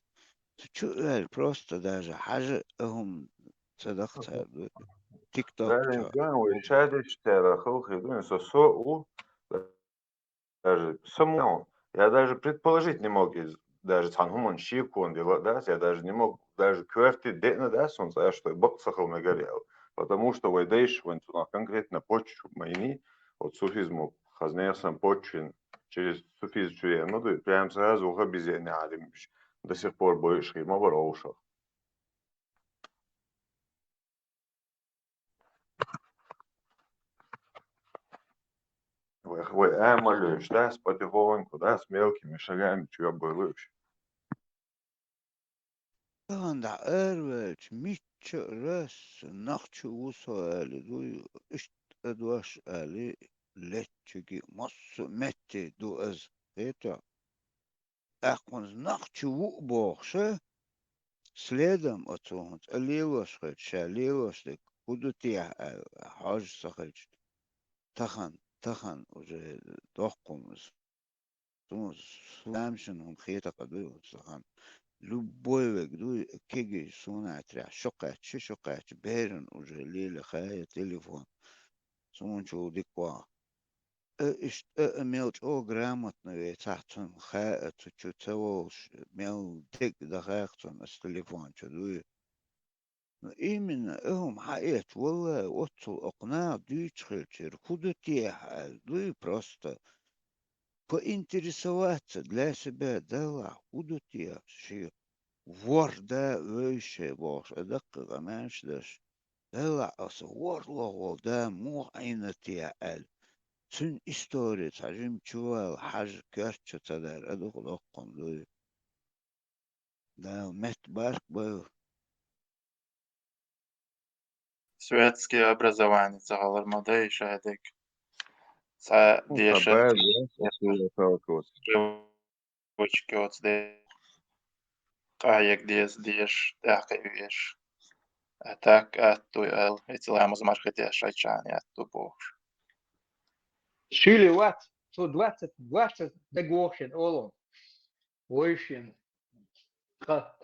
Цу чу а ваьлла, просто даже хьажа а хӀума ца даха цара ду. ТикТок чохь. Вай ша деш цара халхе ду, со со а ву, даже самому, я даже предположить не мог, из даже цхьана хӀуманна шекон дела дац, я даже не мог, даже коьрте деана дац, сон цӀа, что бакъ ца хила мегар аьлла. Потому что вай дайша вайн цунах конкретно почва ма йиний, вот суфизму хазнех санна почва йина, через суфизм чу еана ма дуй, прям сразу ваха безе а Ӏалимаш до сих пор бойуш хир ма бара вовшах. Вай, вай, амалуьйш, да, с потихоньку, да, с мелкими шагами чу йоббуьйлуьйш. Тахана дӀа араваьлча, мичча а раз, нах чу ву со аьлла дуй, иштта а дош аьлла, леччиги массо а метте ду ас, хетар. ТӀаккха хӀунца нах чу ву а бохуша, следом оцо хӀунца а лелош хилча, ша лелош дерг хӀун ду техьа аьлла, хьожа ца хилча, тахан, тахан уже доккхумас. Суна, суна хӀума хетакъа дуй хӀунца тахан. Любой вег дуй, кегий суна а трехь, шо кхаьчча, шо кхаьчча, беран уже лелаха я телефон. Суна чул дика ваха. Э, иштта, э, мел чӀогӀа грамотно вецахь, цунна хаьа, цу чу ца волуш, мел дег даха цунна ас телефон чу дуй. Ну, именно, э, хӀума хьаэцча, валлахӀи, оццул окху наха дуьйцуш хилчира, хӀун ду техьа аьлла, дуй просто. Поинтересоваться для себя, Далла, хӀун ду техьа шен ворхӀ да вевзаш бохуш, а даккхий къамелаш деш. Делахь аса ворхӀлагӀа волу да муха Ӏийна те аьлла, цуьнан истори цхьа жима чувала хьажа коьрта чу ца дара, а дукха доккхун дуй. Дала метта барт бойла. Светский образование ца хилар ма дай шадерг. Цхьа деша, привычка оцу де-, къахьега деза, деша, тӀаьхьа кхиъ веш. А так атта ду аьлла, эцу ламаз мархи деш шайчарна атта ду бохуш. Шили вац, цо двадцать, двадцать дагавоху шен олу. Вай шен кха.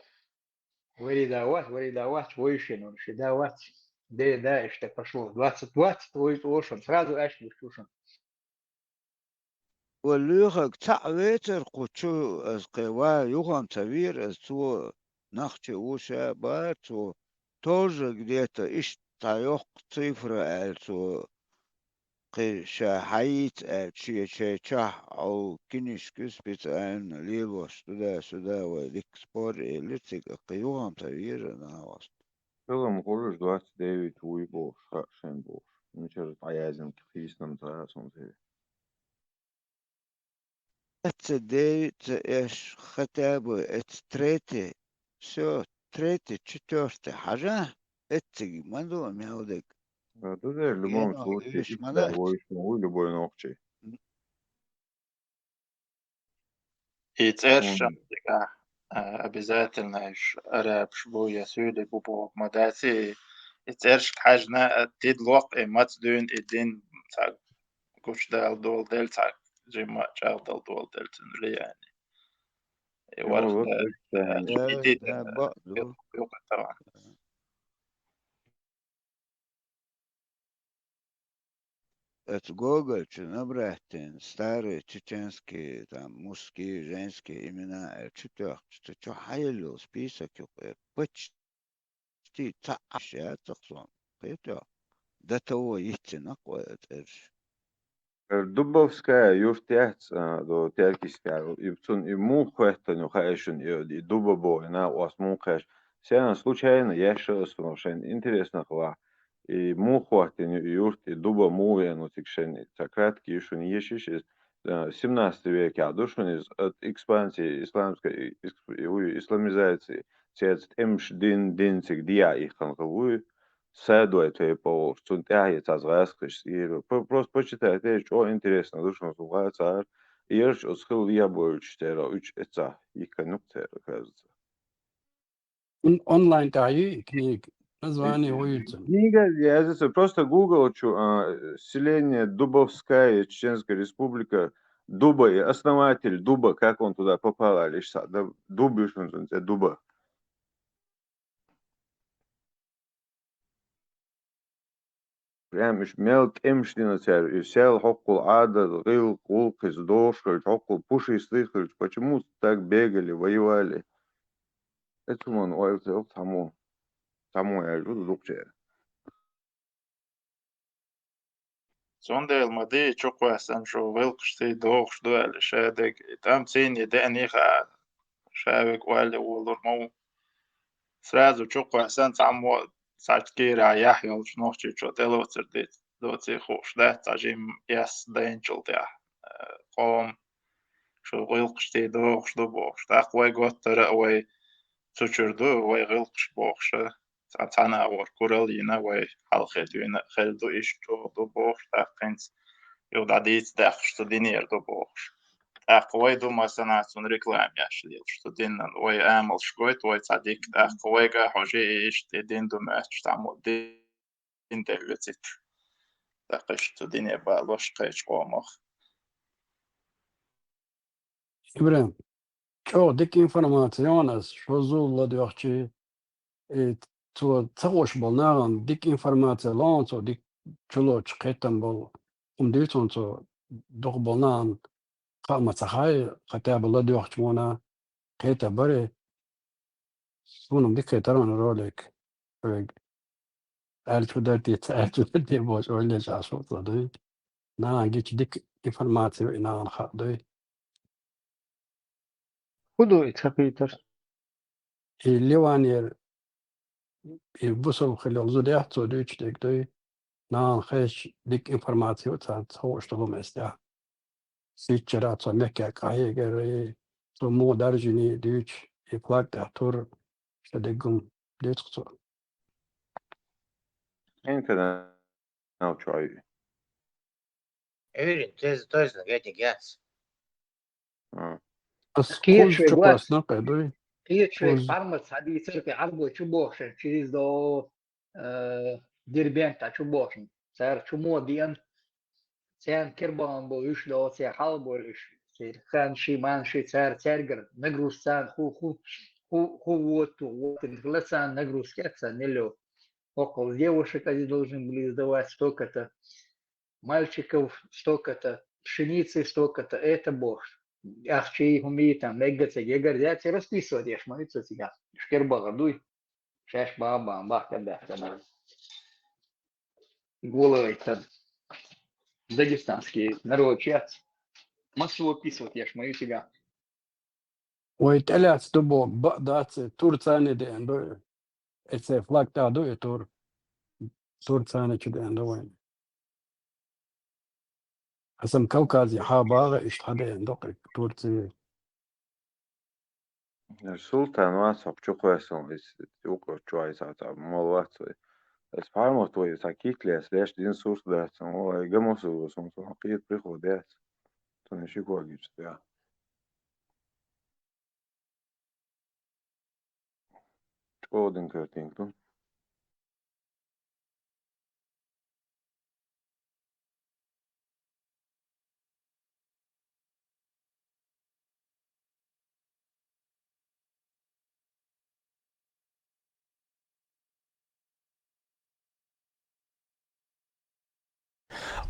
Вари да вац, вари да вац, вай шен, вари ши да вац. Де, да, иштта пошло. Двадцать, двадцать, вай цӀошан, сразу аьшка гуш вушан. Ва лоьхарг цхьаъ вецара кху чу, аса кхин ва юхам ца вийра, аса цо нах чу ву ша бара, цо тоже где-то иштта цхьа йоккха цифра аьлла, цо кхин ша хьаийца аьлла, шен чай чохь Ӏову кинишка специально лелош, туда-сюда вай дикка спор а елира цига, кхин юхам ца вийра нахаста. Хилам хуьлуш двадцать девять вуй бохуш, хаьа шайн бохуш. Мичара дӀаяздина хийцинарг ца хаьа суна церан. Двадцать девять ца еш, хотя бы эца третий, всё, третий, четвёртый хьажа, эццига ма ду мел дерг. Да, ду дер, в любом случае, ма дац. Вуй любой нохчий. И цӀерш дагахь, а, обязательно уьш арабаш бу я суьйли бу боху ма дац, и, и цӀершка хьаьжна, а, тида локх, и маца дуьйна и дин цхьа гучудала доладелла, цхьа жимма а чӀагӀдала доладелла цуьнан влияние. И варх да, и дин, да, бакъ ду. Юкъа тован. Эцу Гоголь чу набрать дина старые чеченские, там, мужские, женские имена, э, чу тоьхча, цу чу хьаелла йолу список юкъа, э, почти цхьаъ аш яцахь сон, кхетоьху. До того йиццина кхо, э, цӀераш. Э, Дубовская юрт яц, а, до Теркийская. И цун и муха хоьттан ю хаьа шуна, и, и Дуба боху, и накъост муха хеш. Сенна случайно еш а ас, ну, шайн интересно хила. И муха хоттан ю и юрт, и Дуба муха веана цига шайн. Ца краткий ю шуна ешиш, из, э, семнадцатый векехь ду шуна из, от экспансии исламской, ис-, и, и исламизации. Цец тӀемаш дин, дин цига диа иххан хила вуй. Садой тайпа волуш, цунна тӀаьхьа цхьа гӀазкхашца ира. Про-, просто почитайте, чӀогӀа интересно ду шуна цу гӀа цара. Ерш оцу хила лехьабойлуш церан уьш эцахь, йиканук церан, кажется. Он-, онлайн тӀехь ю и книга. Название вуй цун. Книга языца, просто Google чу, а, селение Дубовская, Чеченская Республика, Дуба и основатель Дуба, как он туда попал, али иштта, да, Дуб ю шуна цунца, Дуба. Прям уьш мел тӀемаш дина цара, и сел хьоккхул Ӏадат, гӀиллакх, гӀуллакх иза догӀуш хилча, хьоккхул пушистый хилча, почему так бегали, воевали? Эцу ман ойла ца йолу цхьаммо, цхьаммо яьлла ду дукхачара. Цундела ма дий, чу кхоьссина шу гӀиллакхаш сий догӀуш ду аьлла, ша дерг и тӀам цийне деаний хаьа, ша вега ойла волур ма ву. Сразу чу кхоьссина цхьаммо цхьаьчу кийрахь яхь йолчу нохчичо тӀелоцур ду, доций хууш дац, цхьа жимма эс дайначул тӀаьхьа, э, къоман шу гӀиллакхаш сий догӀуш ду бохуш. ТӀаккха вай готтара а вай цу чуьра ду, вай гӀиллакхаш бохуш а. Цхьа-, цхьана а вара куралла йина, вай хьалхе дуьйна а хилла ду, иштта чӀогӀа ду бохуш, тӀаккха хӀинца юха дӀадийца даьккхаш цу динера ду бохуш. ТӀаккха вай ду, масала, цунна реклама еш лелаш цу динан. Вай амалш гойту, вай цхьа дика, тӀаккха вайга а хьожий, и иштта и дин ду моьттуш, цхьаммо дин тӀе оьцийта. ТӀаккха иштта цу дине балош кхечу къомах. ИбрахӀим, чӀогӀа дика информация йогӀу ас, шозза ладоьгӀчий, и цо ца хууш болу нахана дика информация лоьху цо, дика чулоцуш кхетам болу хӀума дуьйцу цо, дукха болу нахана хаа ма ца хаьа, хотя бы ладоьгӀча вона кхета баре. Суна дика хетара вайн ролик. Вайга аьллачу дара те, ца аьллачу дара те бохуш, ойла еш Ӏаш ву ца дуй. Нахана гича дика информация ю и нахана хаа дуй. ХӀун ду и ца кхетар? И Ливанера, и бусалба хила йолу зуда яц цо дуьйцуш дерг дуй. Нахана хезча дика информация ю царна ца хууш долу меттехь. Сийчара цо мехкех къахьегарий, цо муха даржиний дуьйцуш, и флаг тӀехь тур, ша деггум дуьйцу цо. Хьенан канал чохь ю? Эврин, теза, тойзна гетиг яц. А. Ас кхуза чу классно кхедуй. Кхечу вай пармат схьадийцар кхин Ӏарбой чу бохуш, через до, э, Дербент а чу бохуш. Цара чу мо деана. Церан кербалан бо уьш до, церан хьал бо уьш. Церан ханши, манши, цара цаьргара нагрузка царна ху-, ху-, ху-, ху-, воту, воту, хила царна нагрузка царна нелло. Около девушек они должны были сдавать столько-то, мальчиков столько-то, пшеницы столько-то, это бохуш. Ахчий, хӀумий, там, мегга ца гегар, я те расписывать еш, ма вица цигахь. Шкер бахар дуй. Шаьш бан-бан, бахка баьхка. Голый тан. Дагестанский народ яц. Массово описывать еш, ма вицига. Вай тӀелаьцна ду бо, бакъ дац, тур царна деана ду. Эцей флаг тӀехь ду и тур. Тур царна чу деана ду вайн. Аса-м Кавказе хьан багӀа иштта хьан деана ду кхин Турци. Султан вац хьо чу кхоьссина, иза юкъа чу айса цхьа мол вац вай. Аса пхьармат вай цхьа китлес леш дин сурт дац, вай гамосур ву, сунца кхета приход яц. Цунна ши кога гича тӀехь. ЧӀогӀа дина картинка ду.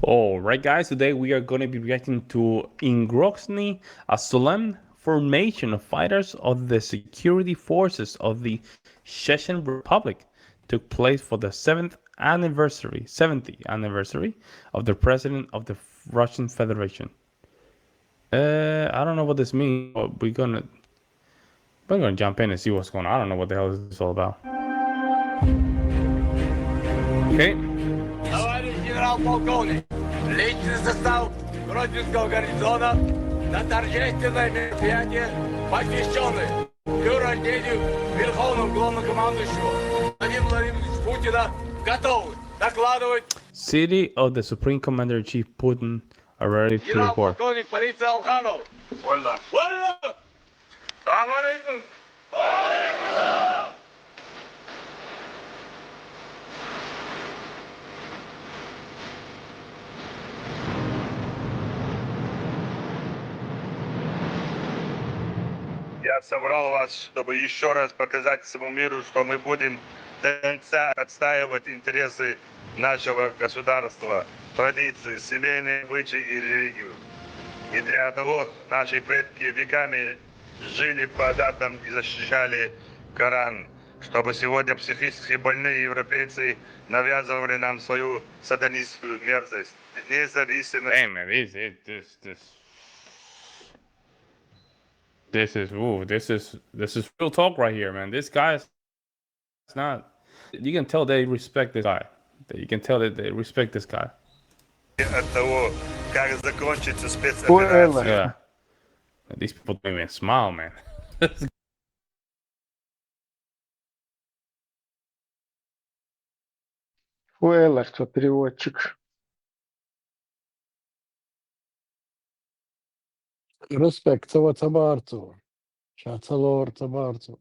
All right, guys, today we are gonna be reacting to in Grozny, a solemn formation of fighters of the security forces of the Chechen Republic took place for the seventh anniversary, seventieth anniversary of the president of the f-, Russian Federation. Uh, I don't know what this means, but we're gonna we're gonna jump in and see what's going on. I don't know what the hell this is all about. Okay. Товарищ генерал-полковник, личный состав Грозненского гарнизона на торжественное мероприятие, посвященное дню рождения Верховного Главнокомандующего Владимира Владимировича Путина, готовы докладывать. City of the Supreme Commander in Chief Putin are ready to report. Генерал-полковник полиции Алханов. Вольно. Вольно! Салам алейкум! Я собрал вас, чтобы еще раз показать всему миру, что мы будем до конца отстаивать интересы нашего государства, традиции, семейные обычаи и религию. И для того наши предки веками жили по обрядам и защищали Коран, чтобы сегодня психически больные европейцы навязывали нам свою сатанистскую мерзость. Независимо Hey man, this it this this this is ooh, this is this is real talk right here, man. This guy's not. You can tell they respect this guy. You can tell that they respect this guy. От того, как закончится спецоперация. Yeah. These people don't even smile, man. Хуэлах, что переводчик. Респект, цава цабарцу. Шацалор цабарцу.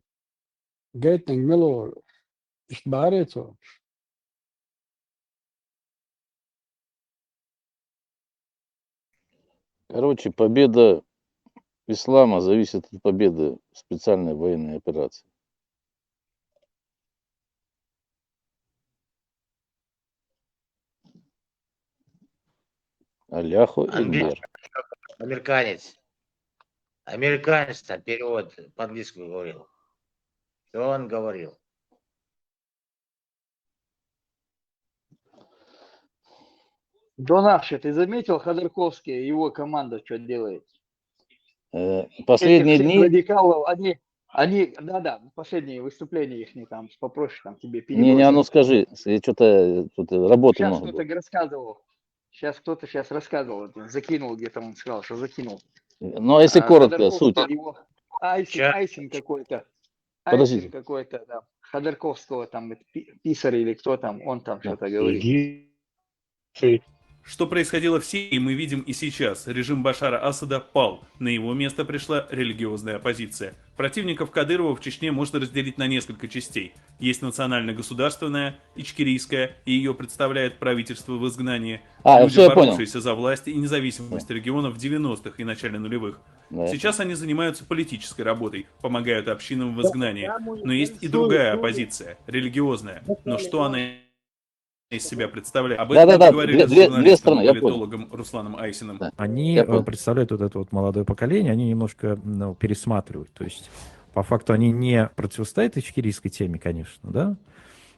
Гейтинг мило. Ишбарецу. Короче, победа ислама зависит от победы в специальной военной операции. Аляху Английский Экбер. Американец. Американец там перевод по-английски говорил. Что он говорил? Донахча, ты заметил, Ходорковский, его команда что делает? Э, Этих Последние всех дни... радикалов, они, они, да-да, последние выступления их там попроще там тебе Не, не, а ну переводят. Скажи, я что-то тут работы Сейчас много кто-то было. Рассказывал. Сейчас кто-то сейчас рассказывал, вот, закинул где-то, он сказал, что закинул. Ну, если А, коротко, суть. Ходорковский, его айсинг, Чё? Айсинг какой-то. Подождите. Айсинг какой-то, да. Ходорковского там, это пи- писарь или кто там, он там Да. что-то говорит. Что происходило в Сирии, мы видим и сейчас. Режим Башара Асада пал. На его место пришла религиозная оппозиция. Противников Кадырова в Чечне можно разделить на несколько частей. Есть национально-государственная, ичкерийская, и ее представляет правительство в изгнании. А, Люди, всё, я понял. боровшиеся за власть и независимость регионов в девяностых и начале нулевых. Да. Сейчас они занимаются политической работой, помогают общинам в изгнании. Но есть и другая оппозиция, религиозная. Но что она из себя представляет? Об этом Да-да-да, мы говорили две- с две- две журналистом, страны, я понял. Политологом Русланом Айсиным. Да. Они Я э, понял. Представляют вот это вот молодое поколение, они немножко ну, пересматривают. То есть, по факту, они не противостоят ичкерийской теме, конечно, да,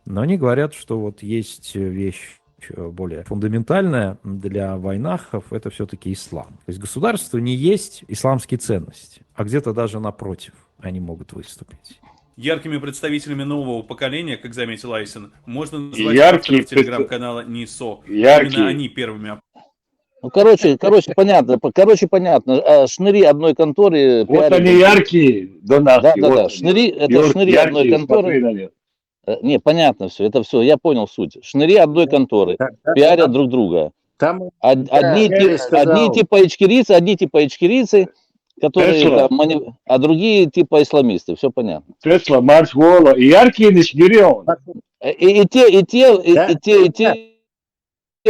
но они говорят, что вот есть вещь э, более фундаментальная для вайнахов, это все-таки ислам. То есть государство не есть исламские ценности, а где-то даже напротив они могут выступить. Яркими представителями нового поколения, как заметил Айсин, можно назвать Яркие авторов телеграм-канала НИСО. Яркие. Именно они первыми Ну, короче, короче, понятно. по- Короче, понятно. А, Шныри одной конторы Вот пиарят они друг- яркие, Донахи. Да, да, Вот да. они. Шныри, это Юр- шныри одной яркие, смотри конторы. на них. Э, Не, понятно все. Это все, я понял суть. Шныри одной конторы. Да, да, Пиарят да. Друг друга. Там Од- Одни, Герри ти- сказал. Одни типа ичкерийцы, одни типа ичкерийцы, которые Тесла. там, мани- а другие типа исламисты. Все понятно. Тесла, Марс Вола. И яркие наш Гирион. Э, И, и те, и те, и, Да. и те, и те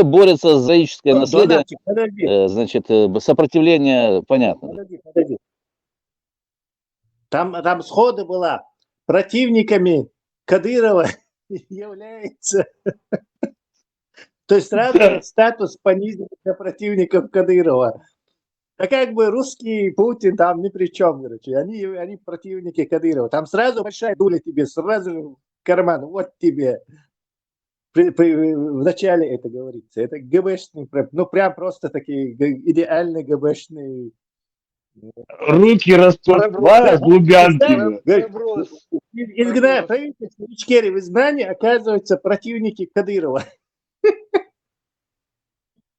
борются за ичкерийское Ну, наследие, Донатик, подожди, э, значит, э, сопротивление, понятно. подожди, подожди. Там, там сходу было: противниками Кадырова является. То есть сразу Да. Статус понизили для противников Кадырова. А как бы русский Путин там ни при чем, короче. Они, они противники Кадырова. Там сразу большая дуля тебе, сразу же в карман. Вот тебе. при- при- вначале это говорится. Это ГБшный, ну прям просто такие г- идеально ГБшные. Руки распуская с Лубянки. Говорит, изгнание, правительство Ичкерии в изгнании оказываются противники Кадырова.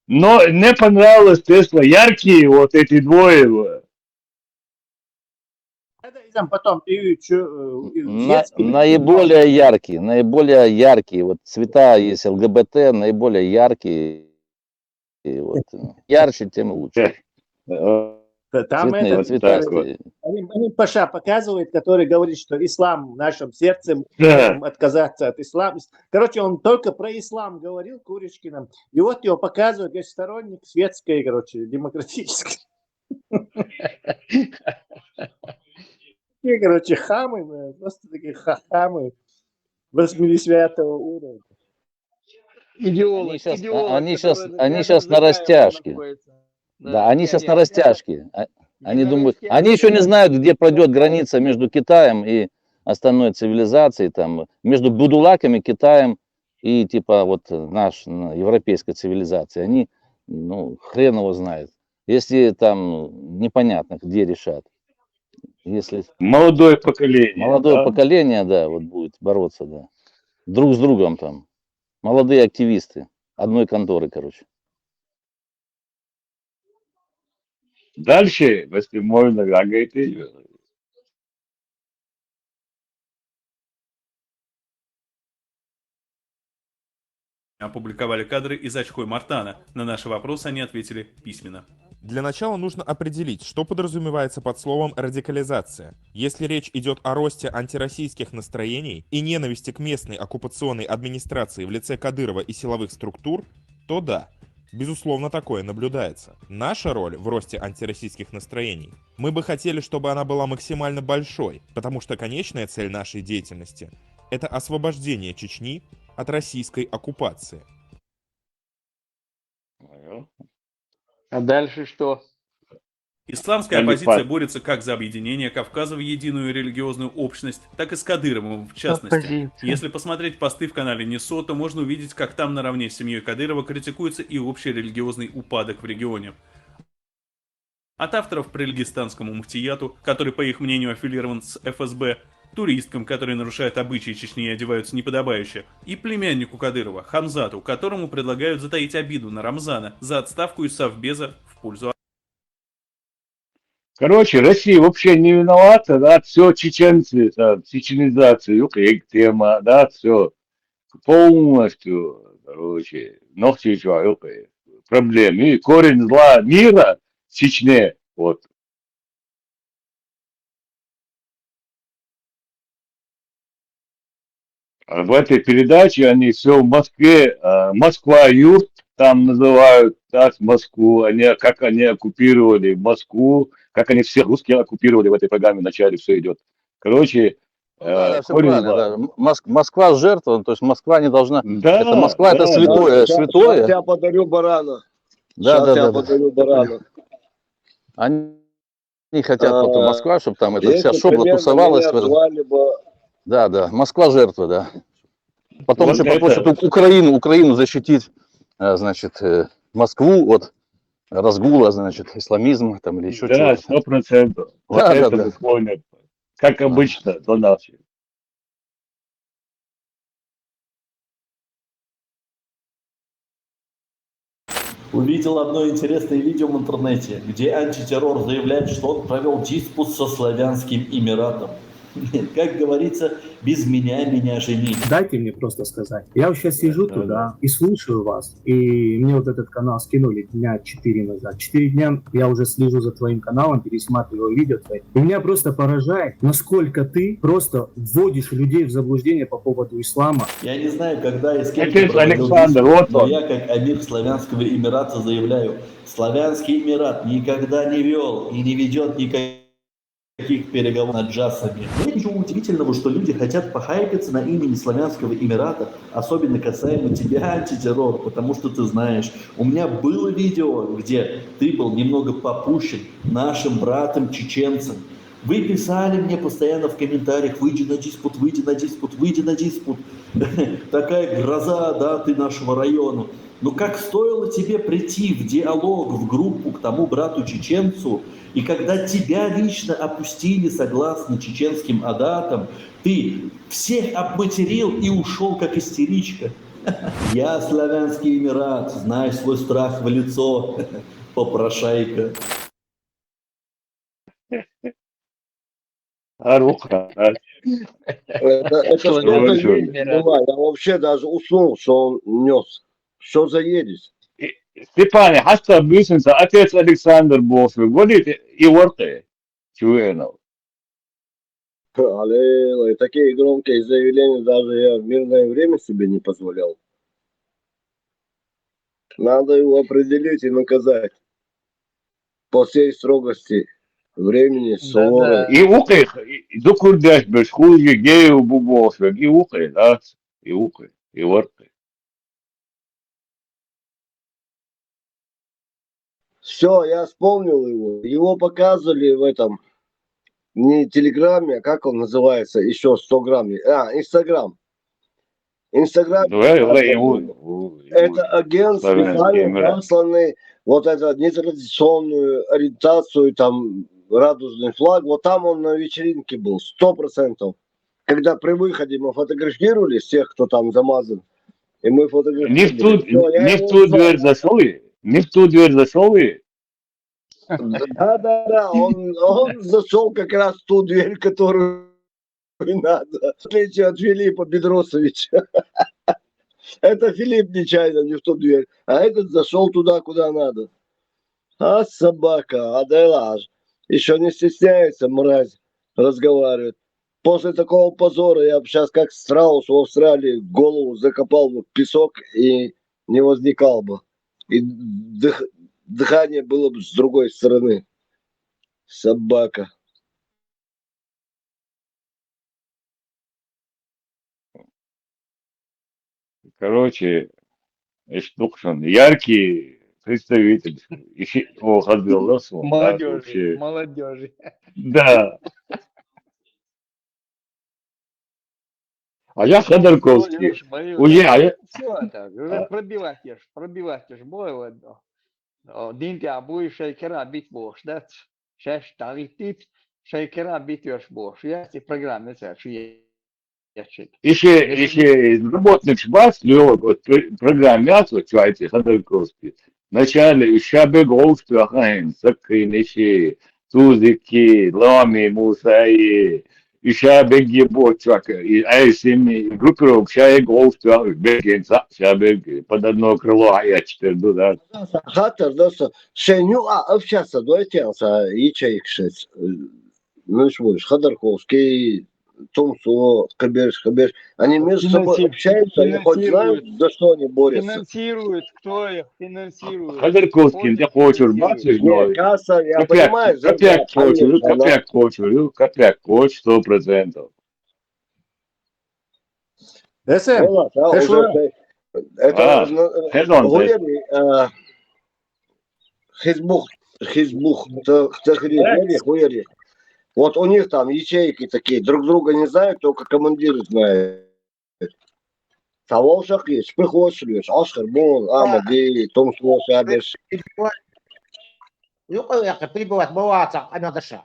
Но мне понравилось, Тесла, яркие вот эти двое. Это и там потом и чё, э, и На- Светский. наиболее яркие, наиболее яркие, вот цвета есть ЛГБТ, наиболее яркие. И вот, э, ярче, тем лучше. Э, Там Цветные, это, вот цвета. так вот. Они, они Паша показывает, который говорит, что ислам в нашем сердце, мы Да. можем отказаться от ислама. Короче, он только про ислам говорил Курочкиным. И вот его показывают, говорит, сторонник светской, короче, демократической. И, короче, хамы, бля, просто такие ха- хамы восьмидесятого уровня. Идеолог, Они щас- идеолог, они щас- который они рядом щас с на Закаевым растяжке. находится. Да, они сейчас на растяжке. Растяжке. А- Они на думают, Растяжке. Они еще не знают, где пройдет граница между Китаем и остальной цивилизацией, там, между будулаками, Китаем и типа вот наш, ну, европейской цивилизацией. Они, ну, хрен его знает. Если там непонятно, где решат. Если Молодое поколение. молодое Да? поколение, да, вот будет бороться, да. Друг с другом там. Молодые активисты одной конторы, короче. Дальше, если можно, говорит, и- Опубликовали кадры из Ачхой Мартана. На наши вопросы они ответили письменно. Для начала нужно определить, что подразумевается под словом «радикализация». Если речь идет о росте антироссийских настроений и ненависти к местной оккупационной администрации в лице Кадырова и силовых структур, то да, безусловно, такое наблюдается. Наша роль в росте антироссийских настроений. Мы бы хотели, чтобы она была максимально большой, потому что конечная цель нашей деятельности — это освобождение Чечни от российской оккупации. А дальше что? Исламская Халифат. оппозиция борется как за объединение Кавказа в единую религиозную общность, так и с Кадыровым в частности. Оппозиция. Если посмотреть посты в канале НИСО, то можно увидеть, как там наравне с семьей Кадырова критикуется и общий религиозный упадок в регионе. От авторов прилегистанскому муфтияту, который, по их мнению, аффилирован с ФСБ, туристкам, которые нарушают обычаи Чечни и одеваются неподобающе, и племяннику Кадырова, Хамзату, которому предлагают затаить обиду на Рамзана за отставку из Совбеза в пользу Короче, Россия вообще не виновата, да, все чеченцы, да, чеченизация, юкрек тема, да, все полностью, короче, ногти чё, юкрек, проблем. И корень зла мира в Чечне, вот. А в этой передаче они все в Москве, а, Москва юрт там называют, так, Москву, они, как они оккупировали Москву, как они всех русских оккупировали в этой программе вначале, все идет. Короче, Ну да, э, да, всё корень правильно, зла. да. М- Моск- Москва жертва, то есть Москва не должна. Да, Это Москва, это да, святое, да. Щас- святое. щас я подарю барана. Да, Щас да, я да, да. подарю барана. Они хотят А, потом Москва, чтобы там эта вся Если шобла примерно тусовалась. меня В этом. звали бы Да, да. Москва жертва, да. Потом Вот еще это- попросят у- Украину, Украину защитить, э, значит, э, Москву от разгула, значит, исламизма там или еще Да, чего-то. сто процентов. Вот Да, да, это да. выполнят. Как обычно, до нас. Увидел одно интересное видео в интернете, где антитеррор заявляет, что он провел диспут со Славянским Эмиратом. Как говорится, без меня меня жени. Дайте мне просто сказать. Я вот сейчас сижу Да, туда да. И слушаю вас. И мне вот этот канал скинули дня четыре назад. Четыре дня я уже слежу за твоим каналом, пересматриваю видео твои. И меня просто поражает, насколько ты просто вводишь людей в заблуждение по поводу ислама. Я не знаю, когда и с кем Это ты проводил Александр, диспут, вот но он. Я, как амир Славянского Эмирата, заявляю, Славянский Эмират никогда не вел и не ведет никаких переговоров с наджасами. Нет ничего удивительного, что люди хотят похайпиться на имени Славянского Эмирата, особенно касаемо тебя, антитеррор, потому что ты знаешь, у меня было видео, где ты был немного попущен нашим братом чеченцем. Вы писали мне постоянно в комментариях: «Выйди на диспут, выйди на диспут, выйди на диспут». Такая гроза, да, ты нашего района. Ну как стоило тебе прийти в диалог, в группу к тому брату чеченцу, и когда тебя лично опустили согласно чеченским адатам, ты всех обматерил и ушел как истеричка. Я, Славянский Эмират, знай свой страх в лицо, попрошайка. Аруха. Это, это что-то есть была. Я вообще даже уснул, что он нес. Что за ересь? Степане, хьаста буьйсанца отец Александр боху, говорит, и воркъе. Чуенов. Аллилуйя, такие громкие заявления даже я в мирное время себе не позволял. Надо его определить и наказать. По всей строгости времени, суворой. И укъе, и дукурдаш беш, хуже гею бу боху, и укъе, да? И укъе, и воркъе. Все, я вспомнил его. Его показывали в этом, не Телеграме, а как он называется, еще сто грамм. А, Инстаграм. Инстаграм. Ну, я, я, я, я, Это агент специально посланный, вот эту нетрадиционную ориентацию, там, радужный флаг. Вот там он на вечеринке был, сто процентов. Когда при выходе мы фотографировали всех, кто там замазан, и мы фотографировали. Не в ту, не в ту дверь зашел и? Не в ту дверь зашел и? Да, да, да, он, он зашел как раз в ту дверь, которую надо. В отличие от Филиппа Бедросовича. Это Филипп нечаянно не в ту дверь, а этот зашел туда, куда надо. А собака, а да ладно. Еще не стесняется, мразь, разговаривает. После такого позора я бы сейчас, как страус в Австралии, голову закопал бы в песок и не возникал бы. И дых, дыхание было бы с другой стороны. Собака. Короче, эш дукха шун, яркий представитель. Иши о хадгаллас. Молодежи, молодежи. Да. А я Ходорковский. Уже, а я... Все, это, уже пробивать ешь, пробивать ешь. Бой, ладно. Дин тӀехь буй шайн кара бит бохуш дац. Шаьш дӀагӀиттийта, шайн кара бит веш бохуш. Яц и программа цара шу ечиг. Ише, ише работникаш бац, лева, вот программа яц, вот чуьйти Ходорковский. Вначале уьш ша бег гӀовш тоьхна хӀинца, сакхийна ише, тузики, ломи, мусаи, и ша бегге бочвак, и айсими, и группировка ша гӀовш тоьхна, бегген ца, ша бегге, под одно крыло а я четыре ду, да. Хатар, да, со, шайн юкъа общаться, давайте, а, ячейка шесть. Ну, что ж, Ходорковский, Тумсо, Каберш, Каберш. Они между собой общаются, они хоть знают, за что они борются. Финансируют, кто их финансирует? Ходорковский, я хочу бачить, но... Касса, я понимаю, копеек хочу, копеек хочу, копеек хочу, сто процентов. Эсэм, это Хизбух, Хизбух, Тахрир, хуяри. Вот у них там ячейки такие, друг друга не знают, только командиры знают. Цхьа вовшах а, шпих вовшах а, Ашхар бун, Амади, Тумсо, Шабеш. Юкъа яхъа прибывать ма вацахь, ана даша.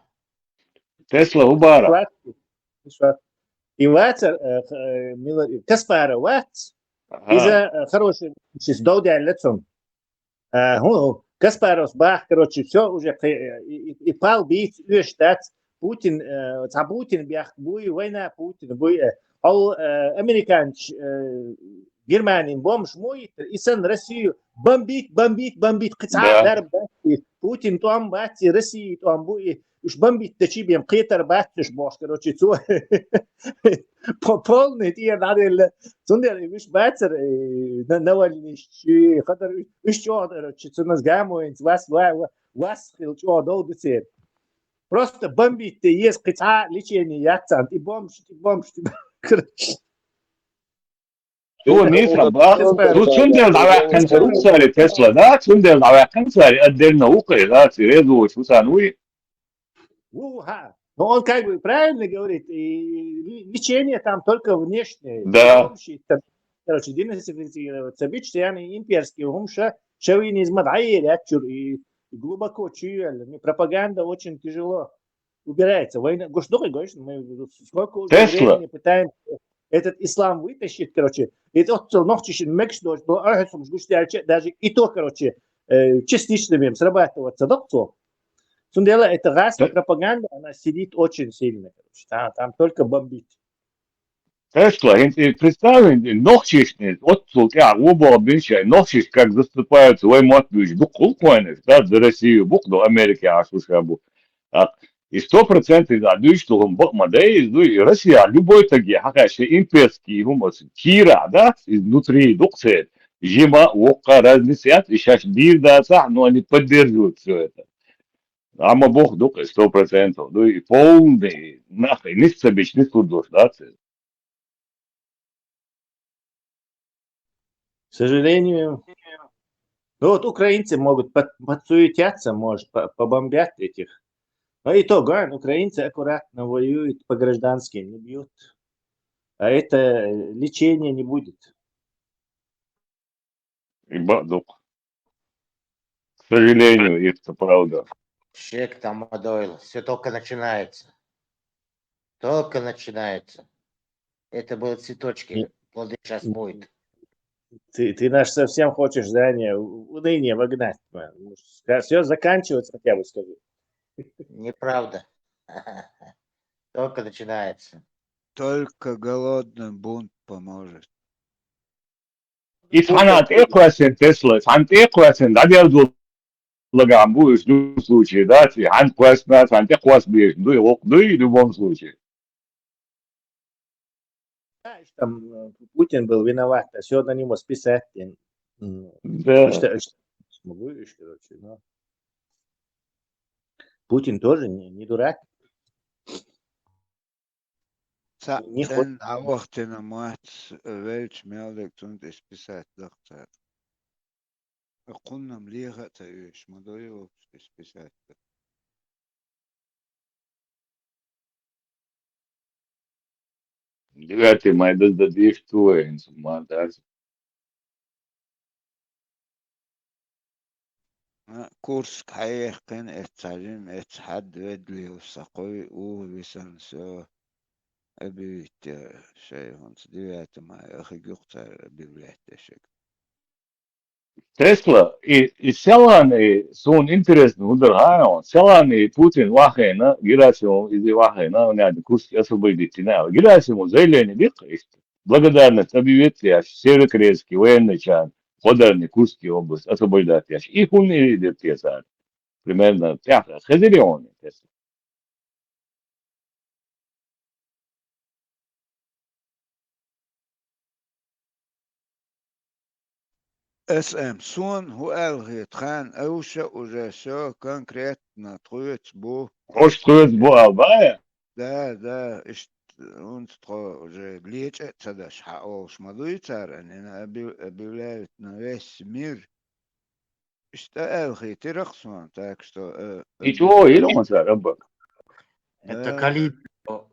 Тесла, хӀун бара? И вацар, э, э, мила, Каспаров вац. Иза, э, хороший, шис дов даьлла цунна. Э, хӀун, Каспаровс бах, короче, все уже, э, и, и, и пал бийц, оьшуш дац. Путин, э, цхьа Путин бехк буй, война Путин буй, э, хьо, э, американцаш, э, Германин бомбаш мо йиттар, и санна Россию бомбить, бомбить, бомбить, кхин цхьа а дарба дац, и Путин тӀом бац, и России тӀом бу, и уьш бомбить дечи бен кхетар бац уьш бохуш, короче, цо по-, полный тӀера дӀаделла. Цундела уьш бацара, э, на-, Навальныш, ши хадар уьш, уьш чӀогӀа дара, короче, цунах гамоинца вас, ва-, ва-, вас хила чӀогӀа дов ду церан. Просто бомбить де еза кхин цхьа а лечение яц царна, и бомбаш, и бомбаш, и бомбаш. Цо нийса бах, цу цундела дӀаваьккхина ца ву цари Тесла, да? Цундела дӀаваьккхина цари, а дерна ву кхе, да, ци реза воцуш ву царна вуй? Ву, ву, хьа. Но он как бы правильно говорит, и лечение там только внешнее. Да. Короче, денацифицироваться, бич, яни имперский хӀума ша, ша вийна из ма дӀаеллачура, и глубоко чуйоьлла. Пропаганда очень тяжело убирается. Война, гуш дукха, конечно, мы сколько уже времени пытаемся этот ислам вытащить, короче. И тот, кто нохчишин мекш дочь, но архисум гуш дальше, даже и то, короче, э, частично мем срабатываться, да, кто? Цундела это газ, пропаганда, она сидит очень сильно, короче. Там, там только бомбить. Тесла, хӀинца представь, нохчишни, оццул тӀехь вон боху бинчай, нохчиш как заступаются, вай мотт буьйш, бу кхулкхойнаш, да, за Россию бу, до Америки Ӏаш уша бу. А, и сто процентов да, дуьйш ду хӀума бакъ ма дай, иза дуй, и Россия, любой таге, хьакхаьчча, имперский хӀума, кийра, да, изнутри дукха церан, жима, воккха, разница яц, и шаьш дийр дацахь, но они поддерживают всё это. Амма боху дукха, сто процентов, дуй, и полный, нах, и нис ца бич, нис лур дош, да, церан. К сожалению. Ну вот украинцы могут под-, подсуетятся, может, по-, побомбят этих. Но и то, говорю, украинцы аккуратно воюют по гражданским, не бьют. А это лечение не будет. И бадук. К сожалению, и это правда. Шек там, Мадойл, всё только начинается. Только начинается. Это были цветочки. Плоды сейчас будут. Ты, ты наш совсем хочешь, да, не, уныние вогнать. Все заканчивается, хотя бы скажи. Неправда. Только начинается. Только голодный бунт поможет. И цхьана тӀекхоьссина Тесла, цхьана тӀекхоьссина дӀаделла лагахь бу уьш, в любом случае, да, цхьана кхоьссина, цхьана тӀекхосса безаш дуй, воккха дуй, в любом случае. Да, что там, э, Путин был виноват, а всё на него списать, блин. Да. Что, что, могу, короче, но Путин тоже не, не дурак. Цхьаъ цӀенна дӀавахийтина мотт велча, мел дерг цунна тӀе списать даха цара. Кхуннам леха а ца оьшуш, ма дуй вовшах тӀе списать даха. Девятый май даза дан дезаш ду вай, хӀинца ма дац. Курск хьаехкина, эцца хьажим, эцца хьад ведлил са кхуй, ух, висана со, объявить шай хӀунца девятый май, ахиг юкъ цара объявлять дешиг. Тесла, и, и Селани, суна интересно, хӀун дара хьан, Селани Путин вахийна, Герасимов иза вахийна, у меня Курск освободить дина. Герасимов заявление диккха иштта. Благодарность объявить деш, Северокорейский военный чан, Ходарни, Курский область освобождать деш. И хӀунда и дира те цара? Примерно, тӀехь хезира хьуна те? С М, суна хӀун аьлла хета, хьан уьш уже всё конкретно тхоьца бу. Хьуш тхоьца бу аьлла, бая? Да, да, иштта хӀунца тхо уже лечкъа а ца деш хьан олуш ма дуй цара, они объявляют на весь мир. Иштта аьлла хийтира-кх суна, так что, э, и чего, или он цара, абба? Это коали-,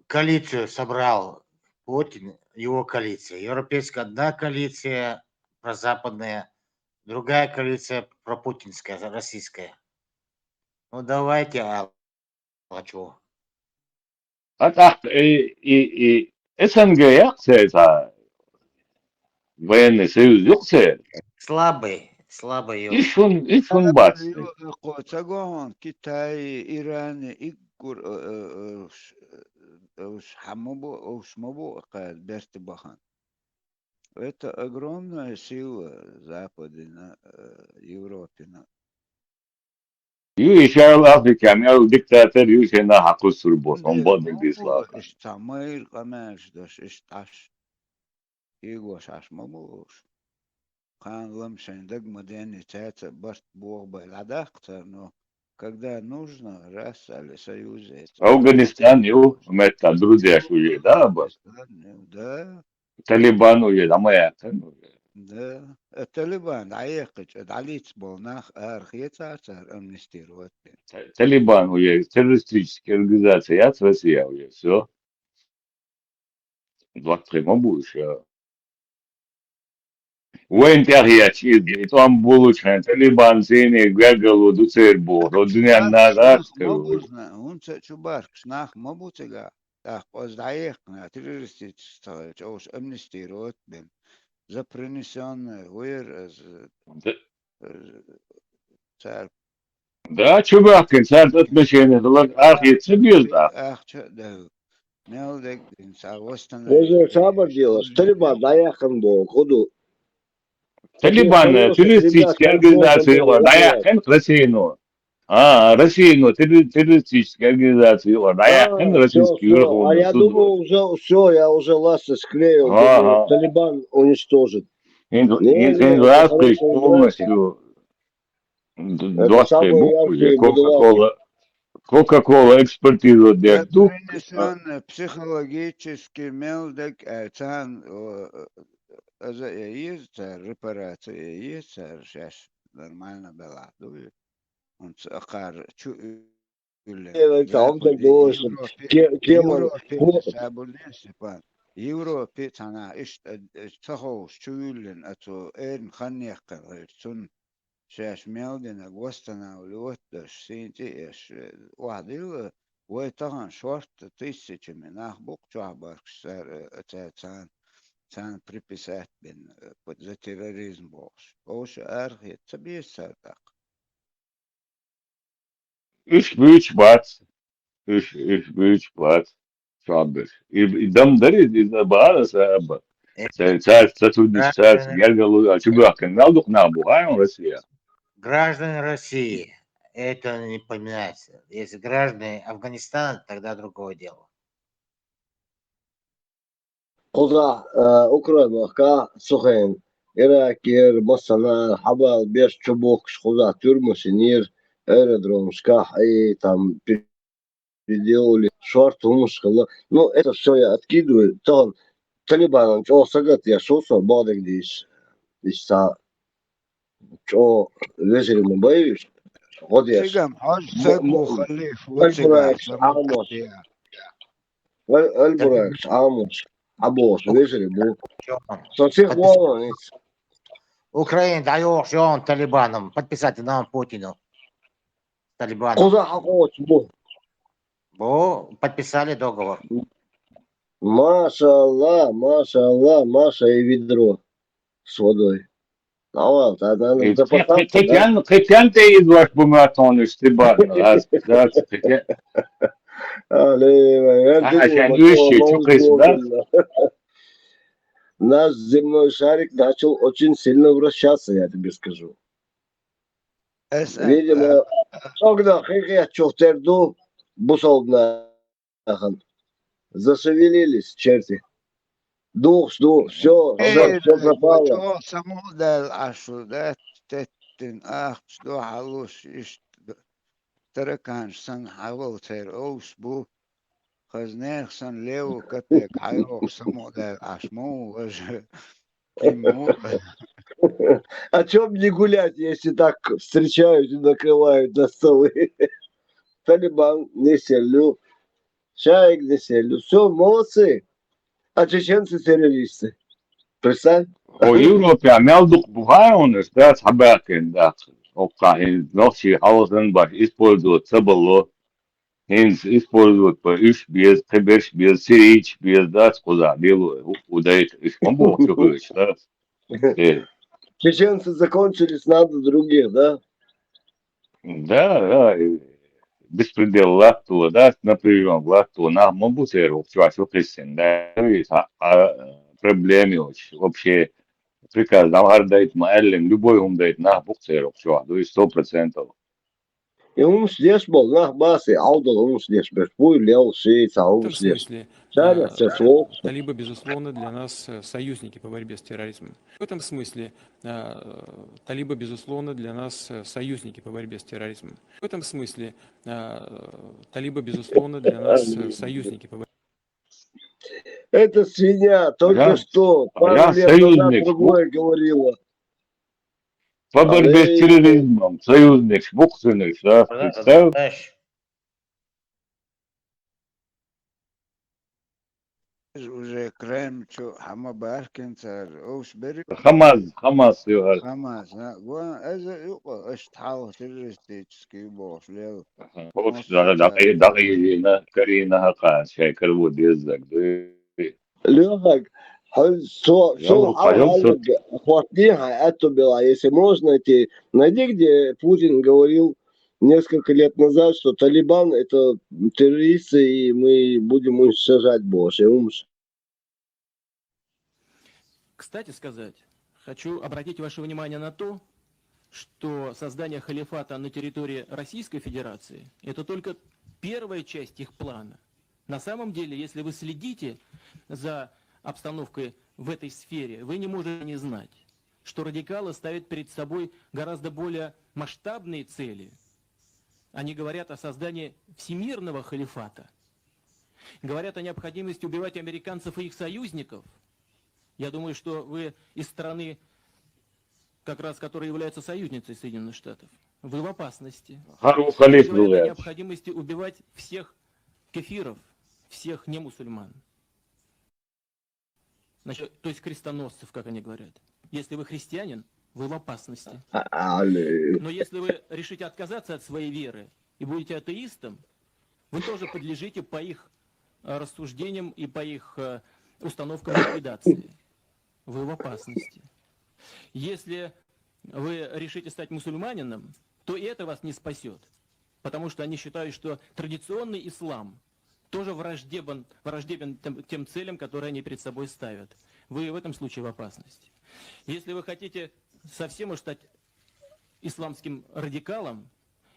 коалицию собрал Путин, его коалиция. Европейская одна коалиция, прозападная, другая коалиция пропутинская, российская. Ну, давайте, а, а чё? А так, и, и, и С Н Г яц церан военный союз юкъ церан? Слабый, слабый. И шун, и шун бац. Кхо ца гохьон, Китай, Иран, иггур, э, э, э, уш, э, уш хьан ма бу, уш ма бу, кхаьра берта бахана. Это огромная сила Западина, э, Европина. Ю, и шаьрал Африка, мел диктатор ю, шена хьакхуссур бу, сон бо дин дислаха. Иштта майра къамелаш даш, иштта Ӏаш. Хьегош Ӏаш ма бу уш. Кхана лам шайн даг ма денни, цаьрца барт боху бай ладаккха царна, но когда нужно, раз, али союз эца. Афганистан ю, метта друзья шу е, да, абба? Афганистан ю, да. Талибан уже, да, моя, там уже. Да. Э, Талибан дӀаехкача, дӀалийца бола нах арахецар цар амнистировать бен. Та-, Талибан уже террористическая организация яц Россия уже, всё. Доккхий ма бу уж, а. Вайн тӀехъяьча иза, и тӀом болча хана Талибан сене гаргало ду цербо, ро дуьненна Нах гӀарц ма каро. бузна, хӀунца чубаркаш нах ма бу цига. ТӀаккха оз дӀаехкана, террористический тхагӀача, ош амнистировать бен. За принесённое, вер, э, з-, Да, э, цар да, чубаьхкина, царца отношение хилар, арахеца ца беза тӀаккха. Ахча а дав. Мел дег дин, ца восстановить. Уже сабар делаешь. Талибан дӀаяьккхина боху, хӀу ду? Талибан, э, террористическая организация юкъара дӀаяьккхина Россино. А, Россино, терро-, террористическая организация юкъара дӀаяьккхина А, российский всё, всё. А верховный я суд. Думал, уже всё, я уже ласты склеил. Ага. Думал, Талибан уничтожит. ХӀинца, Не, хӀинца не, ласкхийча это полностью Это доккхий самые бу, яркие Кока-Кола, Кока-Кола экспортировать деш ду. Принесённый психологически мел дег, э, цан, о, э, аза э, еза цар, репарация э, еза цар, шаш нормально белахь ду. Он ц-, акхар чу уьллен. Э, это он так думаешь, Ке-, Кеман, Европе, ху-, Сабурдин Степан. Европе цана иштта, э, ца ховш чу уьллен, а цу эрна хан яьккхар, цун шаьш мел динарг восстанавливать деш, сийна цӀи еш, э, охьадилла, вай тахан шортта тысячами нах бу-кх чохь баркаш цара, э, цара царна, царна приписать бина, э, под, за терроризм бохуш. Оша арахета ца беза цара тӀаккха. Уьш буьйцуш бац. Уьш, уьш буьйцуш бац. Чохь берш. И, и дам дарий, иза бахьара аса аба. Цаьрца сотрудничество, цаьрца гергарло, а чубаьхкина мел дукха нах бу хьайна Россия? Граждане России, это не поменяется. Если граждане Афганистана, тогда другое дело. Кхузахь, э, Украинахка цу хенахь Иракера, массанхьара хьабала беш чубухкуш кхузахь туьрмаш йинера, аэродромашкахь, и там переделали, шорта хӀумаш хилла. Ну, это всё я откидываю. Тахана Талибанан чӀогӀа сагатдеш ву со, бакъдерг дийцича. Иштта чӀогӀа вежарий ма бай уьш, гӀо деш. Цигам хьожа Мо-, саг мо-, ву халиф ву Альбуракс цигахь, Ӏамош. самукъатехь. Аль-, Альбуракс Ӏамош, Ӏабош, вежарий бу. Со сих вон, Украина дӀайохуш йогӀу Талибаном, подписать нам Путину. Талибаном. Кхузахь хьакхочуш бу. Бу, подписали договор. Машалла, машалла, Маша и ведро с водой. Давай, да, да, И да, кхе-, потом, кхе-, да. кхетен, кхетен тӀе иза ваш бу моьтту хьуна иштта бан, аз, аз, кхетен. А, ле, ле, А, я сейчас думаю, ещё что чё он красиво, да? сложен, да. Наш земной шарик начал очень сильно вращаться, я тебе скажу. Эс, э, Видимо, э, когда хихет чух терду, бусалба нахана. Зашевелились черти. Дух, дух, всё, Э, всё, всё пропало. чӀогӀа самукъадаьлла Ӏаш ву, да, теттина ахча ду хьалуш, иштта тараканаш санна хьавалцер овш бу. Хаза нехан санна леву капек хьайогӀу самукъадаьлла Ӏаш ма ву важа. Кхин ма ву. А чё мне гулять, если так встречают и накрывают на столы? Талибан не селю, Шаик не селю. Всё, молодцы. А чеченцы террористы. Представь. О, Европе мел дукха бу хьуна, да, хьабаьккхина, да. Оккхахьин, нохчий хьалхана баш, использовать ца балло. ХӀинца использовать ба уьш беза, кхин берш беза, сирийцаш беза, дац кхузахь, лело, хӀу-, хӀу дайта, уьш ма боху чу хӀуьйцу, да? Э, Чеченцы закончились, надо других, да? Да, да, э, беспредел латтало, да, напряжёнка латтало, нах ма бу церан, чохь шу кхиссина, да, а, а, проблема йоцуш, вообще, приказ дӀа хӀара дайта ма аьллина, любой хӀума дайта нах бу церан чохь, дуй, сто процентов. И хӀумаш деш болу нах баций, Ӏовдал хӀумаш деш берш буй, лел ши, цхьа В этом хӀумаш деш. смысле, Царна э, цец вовча. Талибы, безусловно, для нас э, союзники по борьбе с терроризмом. В этом смысле э, Талибы, безусловно, для нас э, союзники по борьбе с терроризмом. В этом смысле э, Талибы, безусловно, для нас э, союзники по борьбе. Эта свинья только Ага. что, А пару я лет назад союзник. другое говорила. По борьбе с Эй. Терроризмом союзник, Бухтиных, да, представь. Уже Крым, чё, хама Баркин цар, оус бери. Хамас, Хамас, югар. Хамас, а? Вон, эза юкъа, эш тхал террористический бохш лел. Хош, да, да, да, да, Ирина, Карина Хака, шай, Карву, Деззак, да. Лёхак, хо-, со-, Я со-, вот а, поём а, тут. хватни, а, это было, если можно, эти, найди, где Путин говорил несколько лет назад, что Талибан — это террористы, и мы будем уничтожать больше. Умш. Кстати сказать, хочу обратить ваше внимание на то, что создание халифата на территории Российской Федерации — это только первая часть их плана. На самом деле, если вы следите за обстановкой в этой сфере, вы не можете не знать, что радикалы ставят перед собой гораздо более масштабные цели. Они говорят о создании всемирного халифата. Говорят о необходимости убивать американцев и их союзников. Я думаю, что вы из страны, как раз, которая является союзницей Соединенных Штатов. Вы в опасности. Хару Они Халиф говорят о Луляч. Необходимости убивать всех кефиров, всех немусульман. Значит, то есть крестоносцев, как они говорят. Если вы христианин, вы в опасности. А, а, ле- Но если вы решите отказаться от своей веры и будете атеистом, вы тоже подлежите по их э, рассуждениям и по их э, установкам ликвидации. Вы в опасности. Если вы решите стать мусульманином, то и это вас не спасет. Потому что они считают, что традиционный ислам тоже враждебен, враждебен тем, тем целям, которые они перед собой ставят. Вы в этом случае в опасности. Если вы хотите совсем уж стать исламским радикалом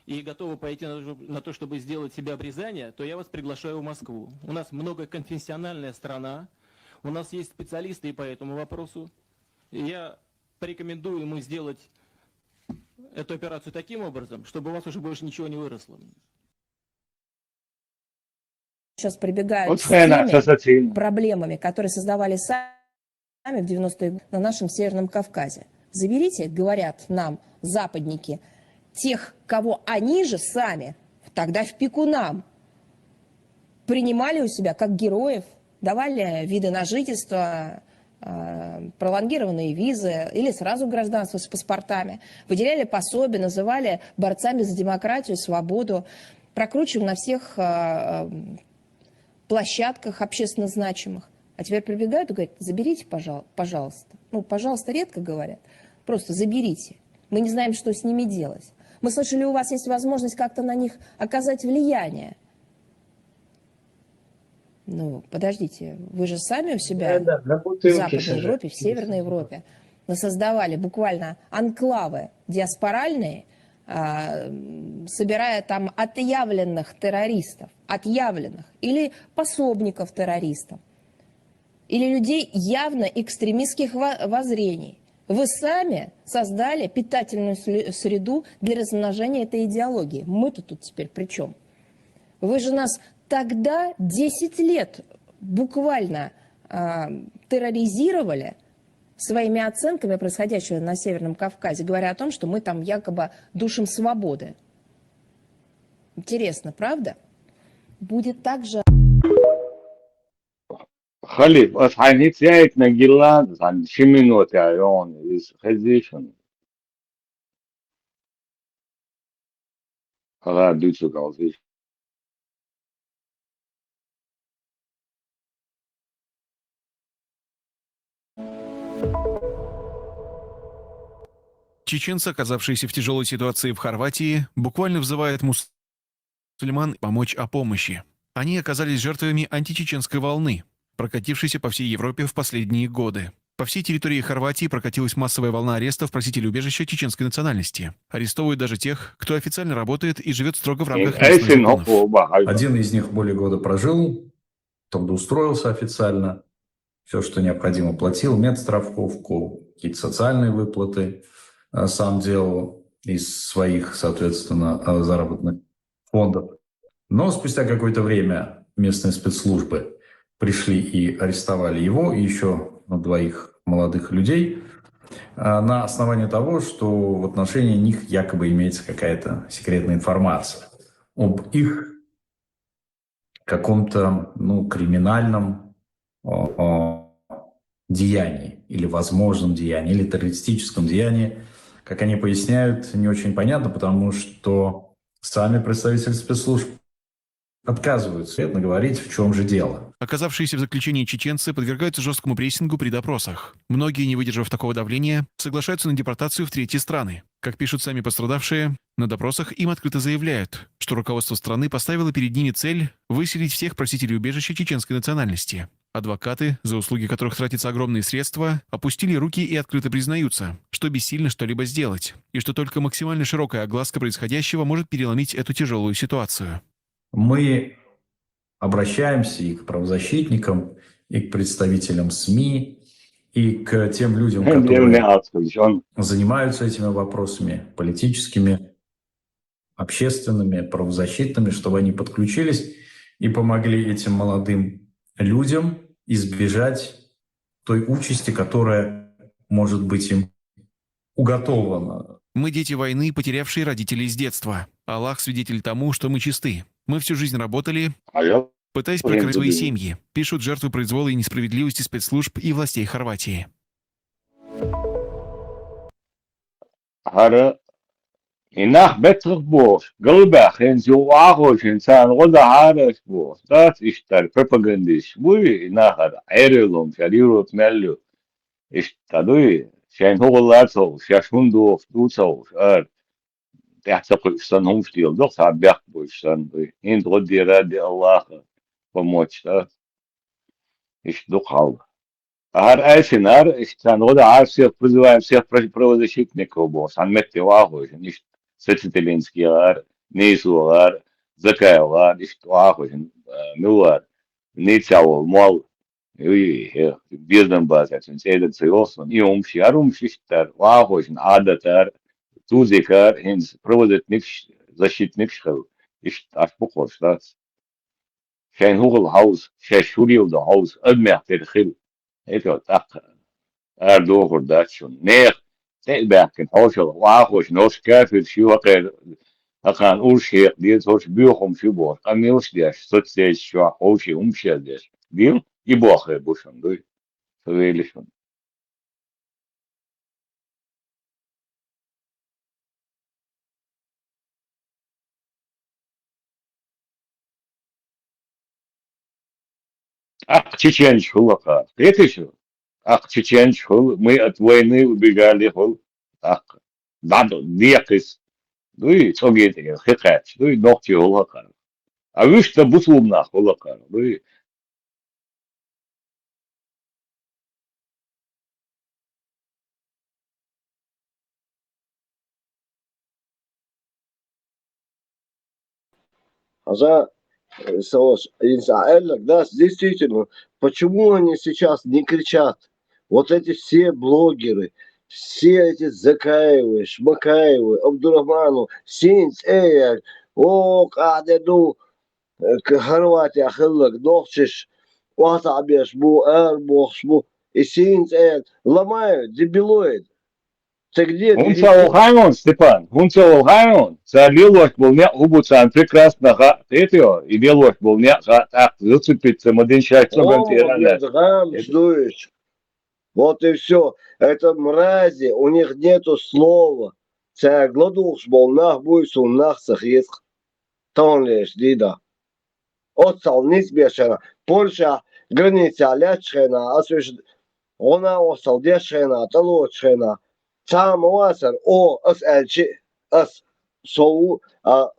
и готовы пойти на, на то, чтобы сделать себе обрезание, то я вас приглашаю в Москву. У нас многоконфессиональная страна, у нас есть специалисты и по этому вопросу. И я порекомендую ему сделать эту операцию таким образом, чтобы у вас уже больше ничего не выросло. Сейчас прибегают Вот с хрена, теми что за тема. Проблемами, которые создавали сами в девяностые годы на нашем Северном Кавказе. Заберите, говорят нам западники, тех, кого они же сами тогда в пику нам принимали у себя как героев, давали виды на жительство, э, пролонгированные визы или сразу гражданство с паспортами, выделяли пособия, называли борцами за демократию, свободу, прокручивали на всех э, площадках общественно значимых. А теперь прибегают и говорят: заберите, пожал- пожалуйста. Ну, пожалуйста, редко говорят. Просто заберите. Мы не знаем, что с ними делать. Мы слышали, у вас есть возможность как-то на них оказать влияние. Ну, подождите, вы же сами у себя Да, да, в работаем Западной кисели. Европе, в Северной Европе насоздавали буквально анклавы диаспоральные, а, м, собирая там отъявленных террористов, отъявленных или пособников террористов, или людей явно экстремистских во- воззрений. Вы сами создали питательную сле- среду для размножения этой идеологии. Мы-то тут теперь при чем? Вы же нас тогда десять лет буквально а, терроризировали своими оценками происходящего на Северном Кавказе, говоря о том, что мы там якобы душим свободы. Интересно, правда? Будет также Халиф, аз хьайна хӀинца яйтина гилла, сан ши минут я йоӀна, из хезишан. Хала дуьцу галзиш. Чеченцы, оказавшиеся в тяжелой ситуации в Хорватии, буквально взывают мусульман помочь о помощи. Они оказались жертвами античеченской волны, прокатившейся по всей Европе в последние годы. По всей территории Хорватии прокатилась массовая волна арестов просителей убежища чеченской национальности. Арестовывают даже тех, кто официально работает и живет строго в рамках местных законов. Один из них более года прожил, трудоустроился официально, все, что необходимо, платил медстраховку, какие-то социальные выплаты, э, сам делал из своих, соответственно, э, заработных фондов. Но спустя какое-то время местные спецслужбы пришли и арестовали его, и еще двоих молодых людей, а, на основании того, что в отношении них якобы имеется какая-то секретная информация об их каком-то, ну, криминальном, а, а, деянии или возможном деянии, или террористическом деянии. Как они поясняют, не очень понятно, потому что сами представители спецслужб отказываются конкретно говорить, в чем же дело. Оказавшиеся в заключении чеченцы подвергаются жесткому прессингу при допросах. Многие, не выдержав такого давления, соглашаются на депортацию в третьи страны. Как пишут сами пострадавшие, на допросах им открыто заявляют, что руководство страны поставило перед ними цель выселить всех просителей убежища чеченской национальности. Адвокаты, за услуги которых тратятся огромные средства, опустили руки и открыто признаются, что бессильно что-либо сделать, и что только максимально широкая огласка происходящего может переломить эту тяжелую ситуацию. Мы обращаемся и к правозащитникам, и к представителям СМИ, и к тем людям, которые занимаются этими вопросами политическими, общественными, правозащитными, чтобы они подключились и помогли этим молодым людям избежать той участи, которая может быть им уготована. Мы дети войны, потерявшие родителей с детства. Аллах свидетель тому, что мы чисты. Мы всю жизнь работали, А я пытаясь прокормить свои семьи, пишут жертвы произвола и несправедливости спецслужб и властей Хорватии. ХӀара и нах беттах бохуш, галбаьхинца юкъа вахочун царна гӀо дан хьараш бохуш, дац иштта пропагандист буй и нахара Ӏералум шариро мел ю. Иштта дуй, шайн хӀугӀалла ца ховш, шаьш хӀун дохуш ду ца ховш, ара. ТӀехь ца кхуьуш санна хӀумаш дела доху, цхьа бехк буьйш санна дуй. ХӀинца гӀо дера де Аллаха, помочь дац. Иштта ду-кх хьал. ХӀара айсинара, иштта царна гӀо дан хьара всех призываем, всех про- правозащитников боху, цхьана метте вахочун, иштта Сыцытелинский гӀар, Нийсо гӀар, Закаев гӀар, иштта вахочун, мила вара, Ниццехь волу молла, юй, хӀе, безам бацара цуьнан цӀе дага ца йоху суна, и хӀумаш, яра хӀумаш иштта дара, вахочун Ӏадатара, тузикара, хӀинца правозащитникаш, защитникаш хилла, иштта Ӏаш бу кхуьуш дац. Шайн хӀугӀал хьовса, шаьш хӀур йилла ду хьовса, адамех тера хила. ХӀетахь тӀаккха арадохур дац шуна. Нехан тӀе а баьхкина хьошалгӀа, вахочун хӀорш кафирш ю хӀокхеран, хӀокхарна урс хьекха деза, хӀорш боьха хӀумаш ю бохуш, къамелаш деш, соцсеташ чохь ховший хӀумаш яздеш. Дила, и боххе бу шуна дуй. Ца вели шуна. ТӀаккха чеченаш хуьлу кхара. Кхетий шу? ТӀаккха чеченаш хуьлу, мы от войны убегали хуьлу. ТӀаккха. ДӀа декхис. Дуй, цӀогий тӀе хи кхаьчча. Дуй, нохчий хуьлу кхара. А вуьшта бусулба нах хуьлу кхара. Дуй. Хьажа, э, со, инса аьлларг дац, действительно, почему они сейчас не кричат? Вот эти все блогеры, все эти Закаевы, Шмакаевы, Абдурахмановы, син цӀе, о, къахьде ду, э, к- Хорватия хилларг, нохчаш, охьатаӀ беш бу, ара бохуш бу, и син цӀе, ломают, дебилоид. Ца где ХӀунда ца волу хаьий хьуна, Степан? ХӀунда ца волу хаьий хьуна? Цара лелош болу некъ хӀун бу царна прекрасно хаьа, кхетий хьо? И лелош болу некъ хаьа, тӀаккха зацепиться ма дина шаьш цӀоган тӀера аьлла. Гамаш дуйш. Вот и все. Это мрази, у них нету слова. Цаьрга ладугӀуш болу нах буй, суна нах ца хеза-кх. Таханлерчу дийнахь. Оццал ницкъ беш хенахь, Польшахь границехь лаьтташ хенахь, аса уьш гӀо-накъосталла деш хенахь, тӀелоцуш хенахь, цхьа а ма вацара, о, аса аьлчи, аса со ву, а,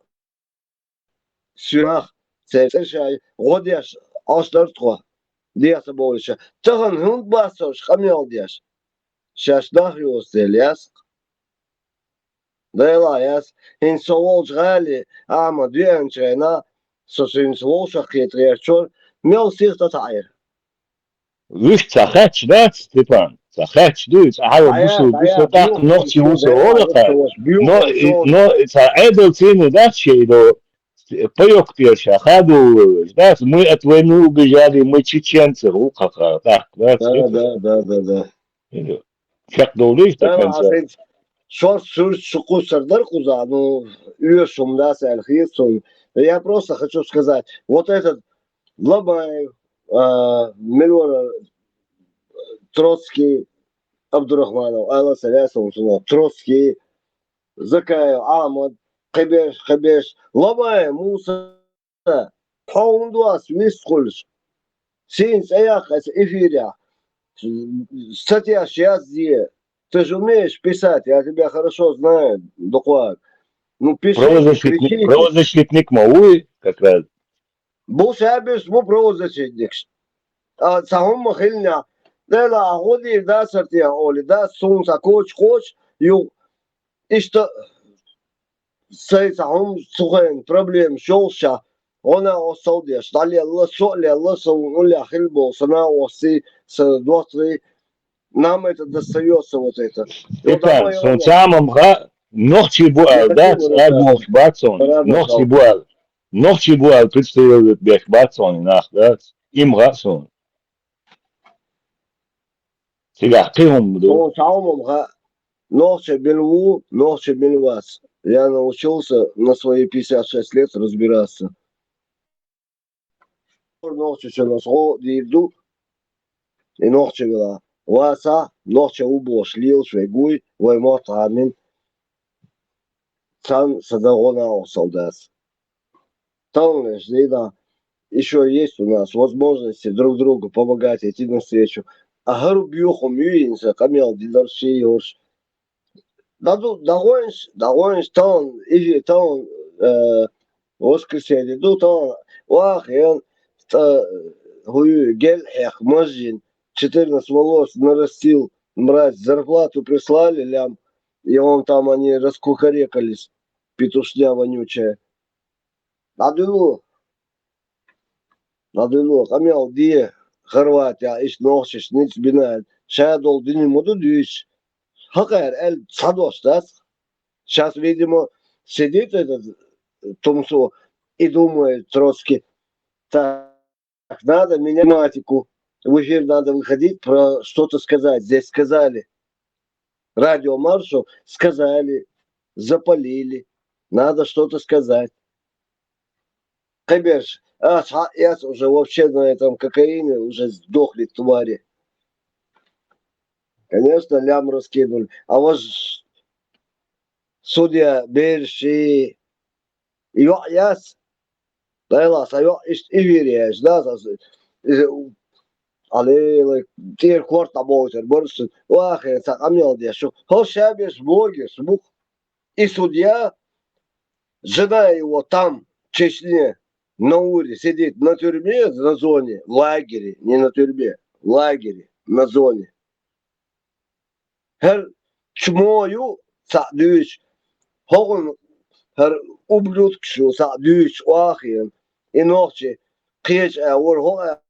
соьнах, церан цӀершай гӀо деш Ӏаш дара тхо, дехьа ца бовлуьйтуш. Тахана хӀунда бац уьш къамел деш? Шаьш нах йоцу дела яц-кх. Делахь яц, хӀинца со волчу гӀали Ахьмад веанчу хенахь, со цуьнца вовшах кхета гӀертачуьра, мел сиха тӀетаӀийра. Вуьшта ца хаьтташ дац, Степан? Ца хаьтташ дуй, цкъа хьала бусул бу со, тӀаккха нохчи ву со олакха. Но, но цхьа Ӏедал цӀена дац шен до. паёк тӀера ша хадувлалаш, дац, мы от войны убежали, мы чеченцы, гӀулакха тӀаккха, дац, Да, да, да, да, да. Чекхдовлийша Да, таханца. Шорт суьрт шу кхуссар дар кхуза, ну, оьшум дац аьлла хета суна. Я просто хочу сказать, вот этот Лобаев, а, мила вара Троцкий, Абдурахманов, Алла Салясов, Троцкий, Закаев Ахьмад, кхиберш, кхиберш, Лобаев Муса, хьо хӀунда вац вист хуьлуш? Сийна цӀе яккха аса эфирехь. Статьяш язде. Ты же умеешь писать, я тебя хорошо знаю, дукхвар. Ну, пиши, не Правозащитник, кричи. Правозащитник ма вуй, как раз. Бу шаберш бу правозащитникаш. А, цхьа хӀумма хилла, Дела, а гӀо дийр дацар те, олий, дац, суна цхьа коча кхочу, ю, иштта, сай цхьа хӀума цу хенахь проблемаш йолуш ша, гӀо накъосталла деш, дӀалелла, со а лелла, со вуна уллехь хилла болу, сан накъостий, сан доттагӀий, нам это достаётся вот это. Степан, суна цхьа хӀума хаьа, нохчий бу аьлла, дац, ара бохуш бац суна, нохчий бу аьлла. Нохчий бу аьлла представлять беш бац суна и нах, дац, и ма хаьа суна. Цигахь кхин хӀума ду. Суна цхьа хӀума хаьа, нохча мила ву, нохча мила вац. Я научился на свои пятьдесят шесть лет разбираться. Нохчашна аса гӀо дийр ду, и нохча вела. Вацахь, нохча ву бохуш лелаш вай гуй, вай мотт Ӏамийна, царна сан дан гӀо накъосталла дац. Талламаш дийна, ещё есть у нас возможности друг другу помогать, идти навстречу. А хӀара боьхам ю хӀинца, къамел динарш, шен йолуш. ДӀаду-, дӀагӀойнаш, дӀагӀойнаш, таллам, иза таллам, э, воскресенье ду, таллам, вахьа, эн, тӀа, хӀуй, гел хьех, мажжин, четырнадцать волос нарастил, мразь, зарплату прислали, лям, и он там они раскукарекались, петушня вонючая. ДӀадуьллу. ДӀадуьллу, къамел де, Хорватия, иштта нохчаш ницкъ бина аьлла, ша долу дуьне ма ду дуьйцуш. Хьакъара аьлла, цхьа дош дац. Щас, видимо, сидит этот Тумсо и думает, Троцкий, так, надо менять тематику. В эфир надо выходить, про что-то сказать. Здесь сказали. Радио маршал сказали, запалили. Надо что-то сказать. Кхиберш, а, схьа а эц уже вообще на этом кокаине, уже сдохли твари. Конечно, лям раскинули. А вот ж-, судья Берши, йоӀ яц, Дела, сан йоӀ иштта эфире яьлча, да, сан с-, иза у-, алелай, тӀера корта дӀабовлуьйтур бара сан, вахе, сан къамел деш шу. ХӀорш ша берш блогерш бу-кх. И судья, жена его там, в Чечне, на Уре, сидит на тюрьме, на зоне, в лагере, не на тюрьме, в лагере, на зоне. ХӀара чмо ю, цхьаъ дуьйцу, хӀокхунна хӀара ублюдкаш ю, цхьаъ дуьйцу, охьахиъна. И нохчий кхечу а вара, хӀокху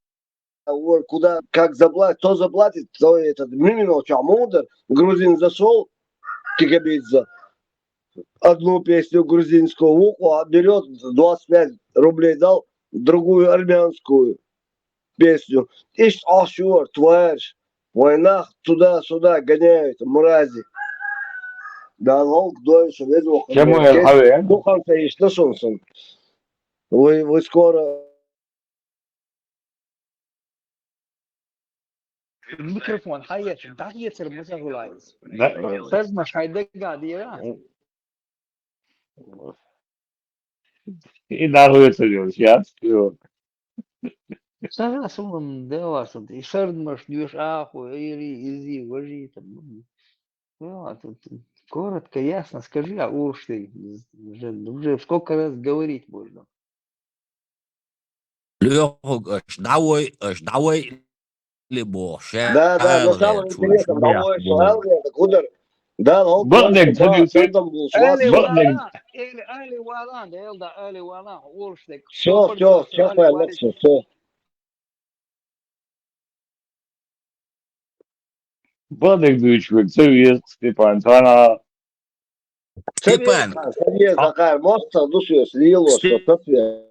а вара, куда, как заплатит, кто заплатит, кто этот, Мимино чохь муха дара, грузин зашёл, Кикабидзе, одну песню грузинскую вукъо берёт, двадцать пять рублей дал, другую армянскую песню. Иштта Ӏаш ю вара, тварь. Вайн нах туда-сюда гоняют, мрази. Дала гӀалгӀа дойла шу, веза воккха Дела. Кем вай хьавеана? Дукха ца йиш ду шуна сан. Вы, вы скоро Микрофон хьаэца, дӀахецар ма ца хуьлу иза. Да. Сармаш хьайн дагахь дера? И дӀахецар йолуш яц, йо. Сара суна делла сан, и сармаш доьшу аху, ири, изи, важи, там, ну. Ну, а тут коротко, ясно скажи, а уж ты, уже, уже сколько раз говорить можно? Лоьхуг аша дӀавой, аша дӀавой ли боху, ша Да, да, но самое интересное, дӀавой, ша дӀавой, так удар. Да, бакъдерг ца дуьйцу. Али валан, али, али валан, да, элда, али валан, уж ты. Всё, всё, всё, всё, всё. Бакъдерг дуьйцуш верг ца веза, Степан, цхьана Степан. Ца веза, ца веза, мостагӀа ду соьца лелош, со ца веза.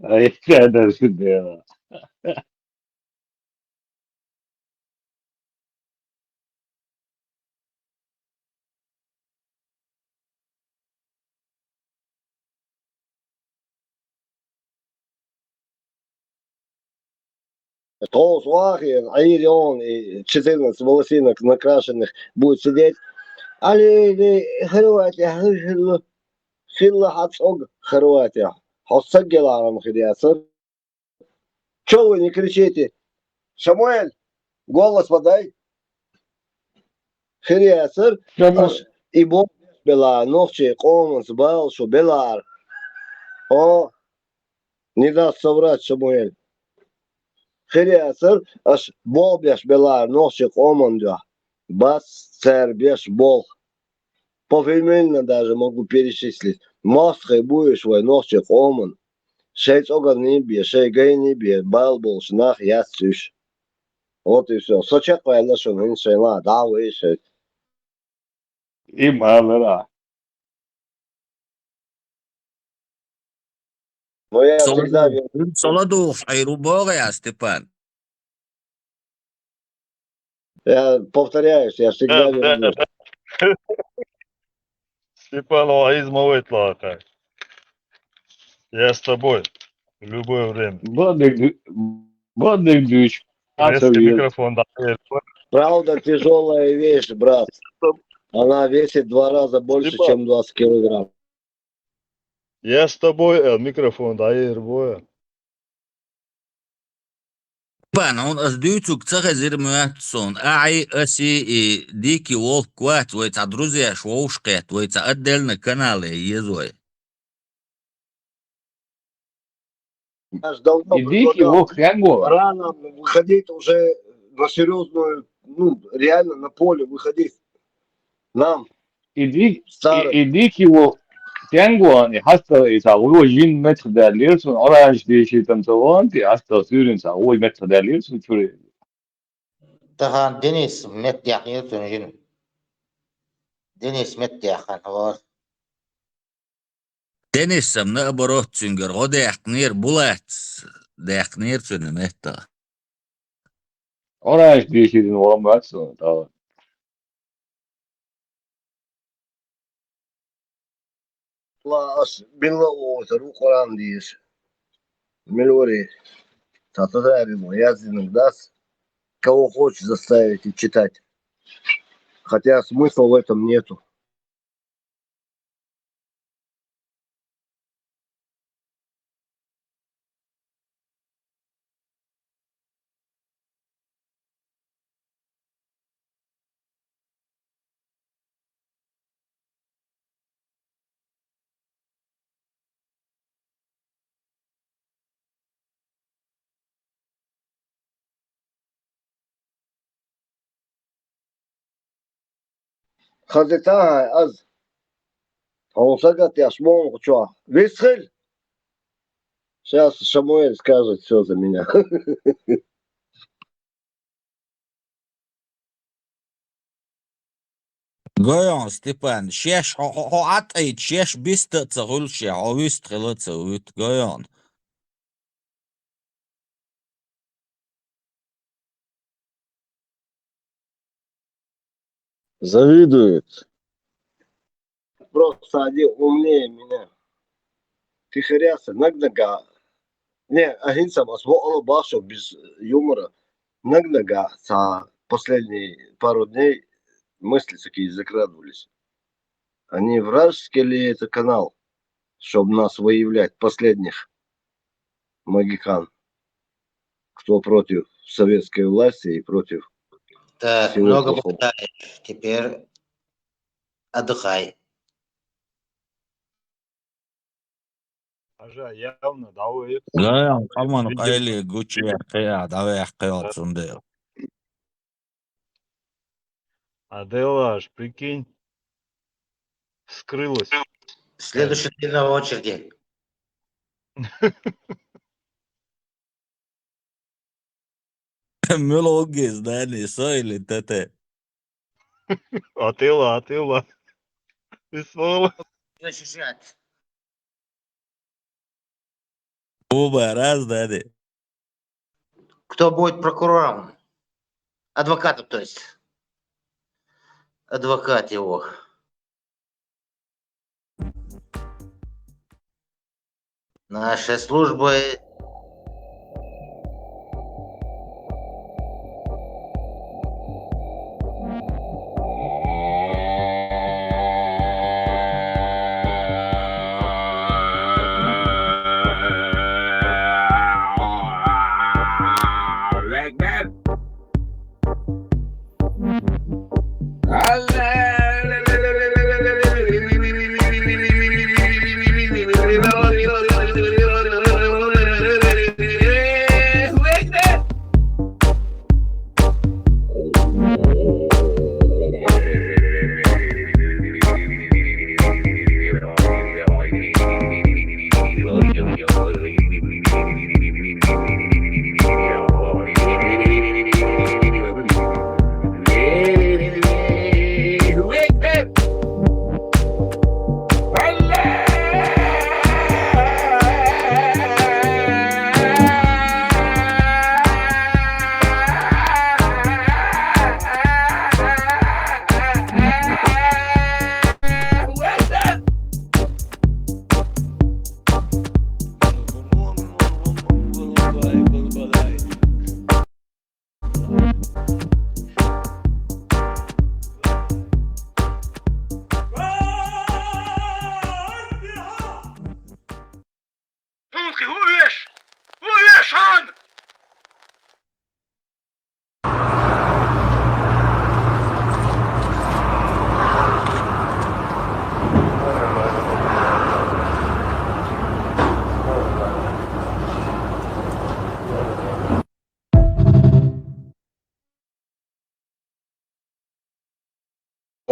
Ай, дерзкий дела. Тховса вахийна, Ӏийра йогӀун и четырнадцать волосинок накрашенных будет сидеть. Али, али, Хорватия, хилла, хилла хьа цӀог Хорватия. Хьо саг геларам хир яцар. Чё вы не кричите? Шамуэль, голос подай. Хир яцар, Шамуэль. Аш и бо-, бела, нохчий къоманца бала шу белар. О, не даст соврать, Шамуэль. Хир яцар, аш болх беш белар нохчий къоман дуьхьа. Бац цара беш болх. Пофамильно даже могу перечислить. МостагӀий бу уьш вай нохчий къоман. Шайн цӀогарний бе, шайн гайний бе, бала болуш нах яц уьш. Вот и всё. Со чекхваьлла шуна, хӀинца шайн ла, дӀа а вай шайн. И ма алара. Но я всегда верю. Со ладугӀуш Ӏийр ву боху я, Степан? Я повторяюсь, я всегда верю. Степан, о, из ма вайтла, а так. Я с тобой. В любое время. Бадник ду-, бадник дуьйцу. Резко микрофон, да. Правда, тяжёлая вещь, брат. Она весит в два раза больше, чем двадцать килограмм. Я с тобой, э, микрофон, да, я с тобой. Степан, хьуна ас дуьйцург ца хезира моьтту суна. Ахьи, аси и дикий волк вац, вай цхьа друзьяш вовшахкхетта, вай цхьа отдельно канале еза вай. Аж давно предлагал. И дикий волк, пора нам выходить уже на серьёзную, ну, реально на поле выходить. Нам, и ди-, старым. И, и дикий волк, тянгуан, и хьаста, и са вуо жин метр даллира суна, оранж деши там талант, и хьаста сюрин са вуо метр даллира суна чури. Тахан Денис метта яьккхинера цуьнан жина. Денис метта яьккхина, вот. Денисам, наоборот, цуьнгара гӀо даьккхинера, Булатс даьккхинера цуьнан метта. Оранж деши дина вон бац суна, тӀаккха. Ла ас билла оцар ву Къуръан дийша. Милори, цхьа татарин ву, яздинарг дац. Кого хочешь заставить и читать. Хотя смысла в этом нету. Хаза тахьа аз. Хьуна сагатдеш муха чохь. Висхил! Щас Шамуэль скажет всё за меня. Гойон, Степан, шеш хьо, хьо, хьо Ӏатайта, шеш биста а ца хуьлуш, хьо вист хила а ца вуьту, гойон. Завидует. Просто они умнее меня. Тихорясы, наг-нага. Не, а хинца ас бо ала башо без юмора. Наг-нага, ца последние пару дней мысли такие закрадывались. А не вражеский ли это канал, чтобы нас выявлять, последних могикан, кто против советской власти и против... Так, всего много плохого. Болтаешь. Теперь отдыхай. Хьажа, явно, давай. Гайон, къаман къайле гучуяьккхи а, дӀаваьккхи а цундела. А делаш, прикинь, вскрылась. Следующий ты на очереди. Муьлха ву иза, Дани, со или Тете? Атила, Атила. Ты сволочь. Защищать. Оба разные. Кто будет прокурором? Адвокатом, то есть. Адвокат его. Наши службы.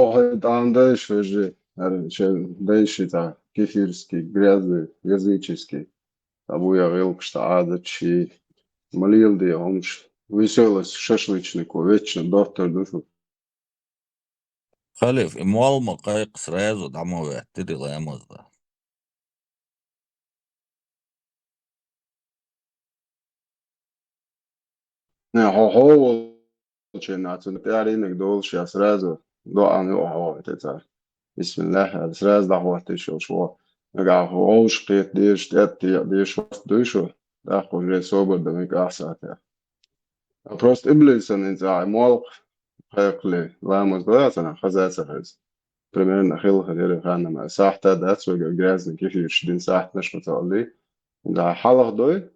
Охьа тӀам дайша вежарий, хӀара шен дайша цхьа кефирский, грязный, языческий. Цхьа буя гӀиллакхаш, цхьа Ӏадаташ, ма леладе хӀумаш. Веселость, шашлычник, вечно доттар ду шу. Халиф, и молла ма кхайкха, сразу дӀа ма веттира ламаз да. Не, хьо, хьо волча нацун тӀарийнаг долуш я сразу доӀан юкъа хьо вахита цара. Бисмиллахь аьлла, сразу дӀахӀоттийша йолуш ву. Нагахь хьо вовшах кхета дезаш, тӀеттеа дезаш вац дуй шу, тӀаккха уже собар дан векъахь сатехь. Просто иблисан инца ахь молла кхайкхале, ламаз до яцана, хаза а ца хеза. Примерно хилла хир яра ханна ма. Сахьта дац вайга грязный кефираш дина сахьташ ма ца аллий. Да, хьалха дой,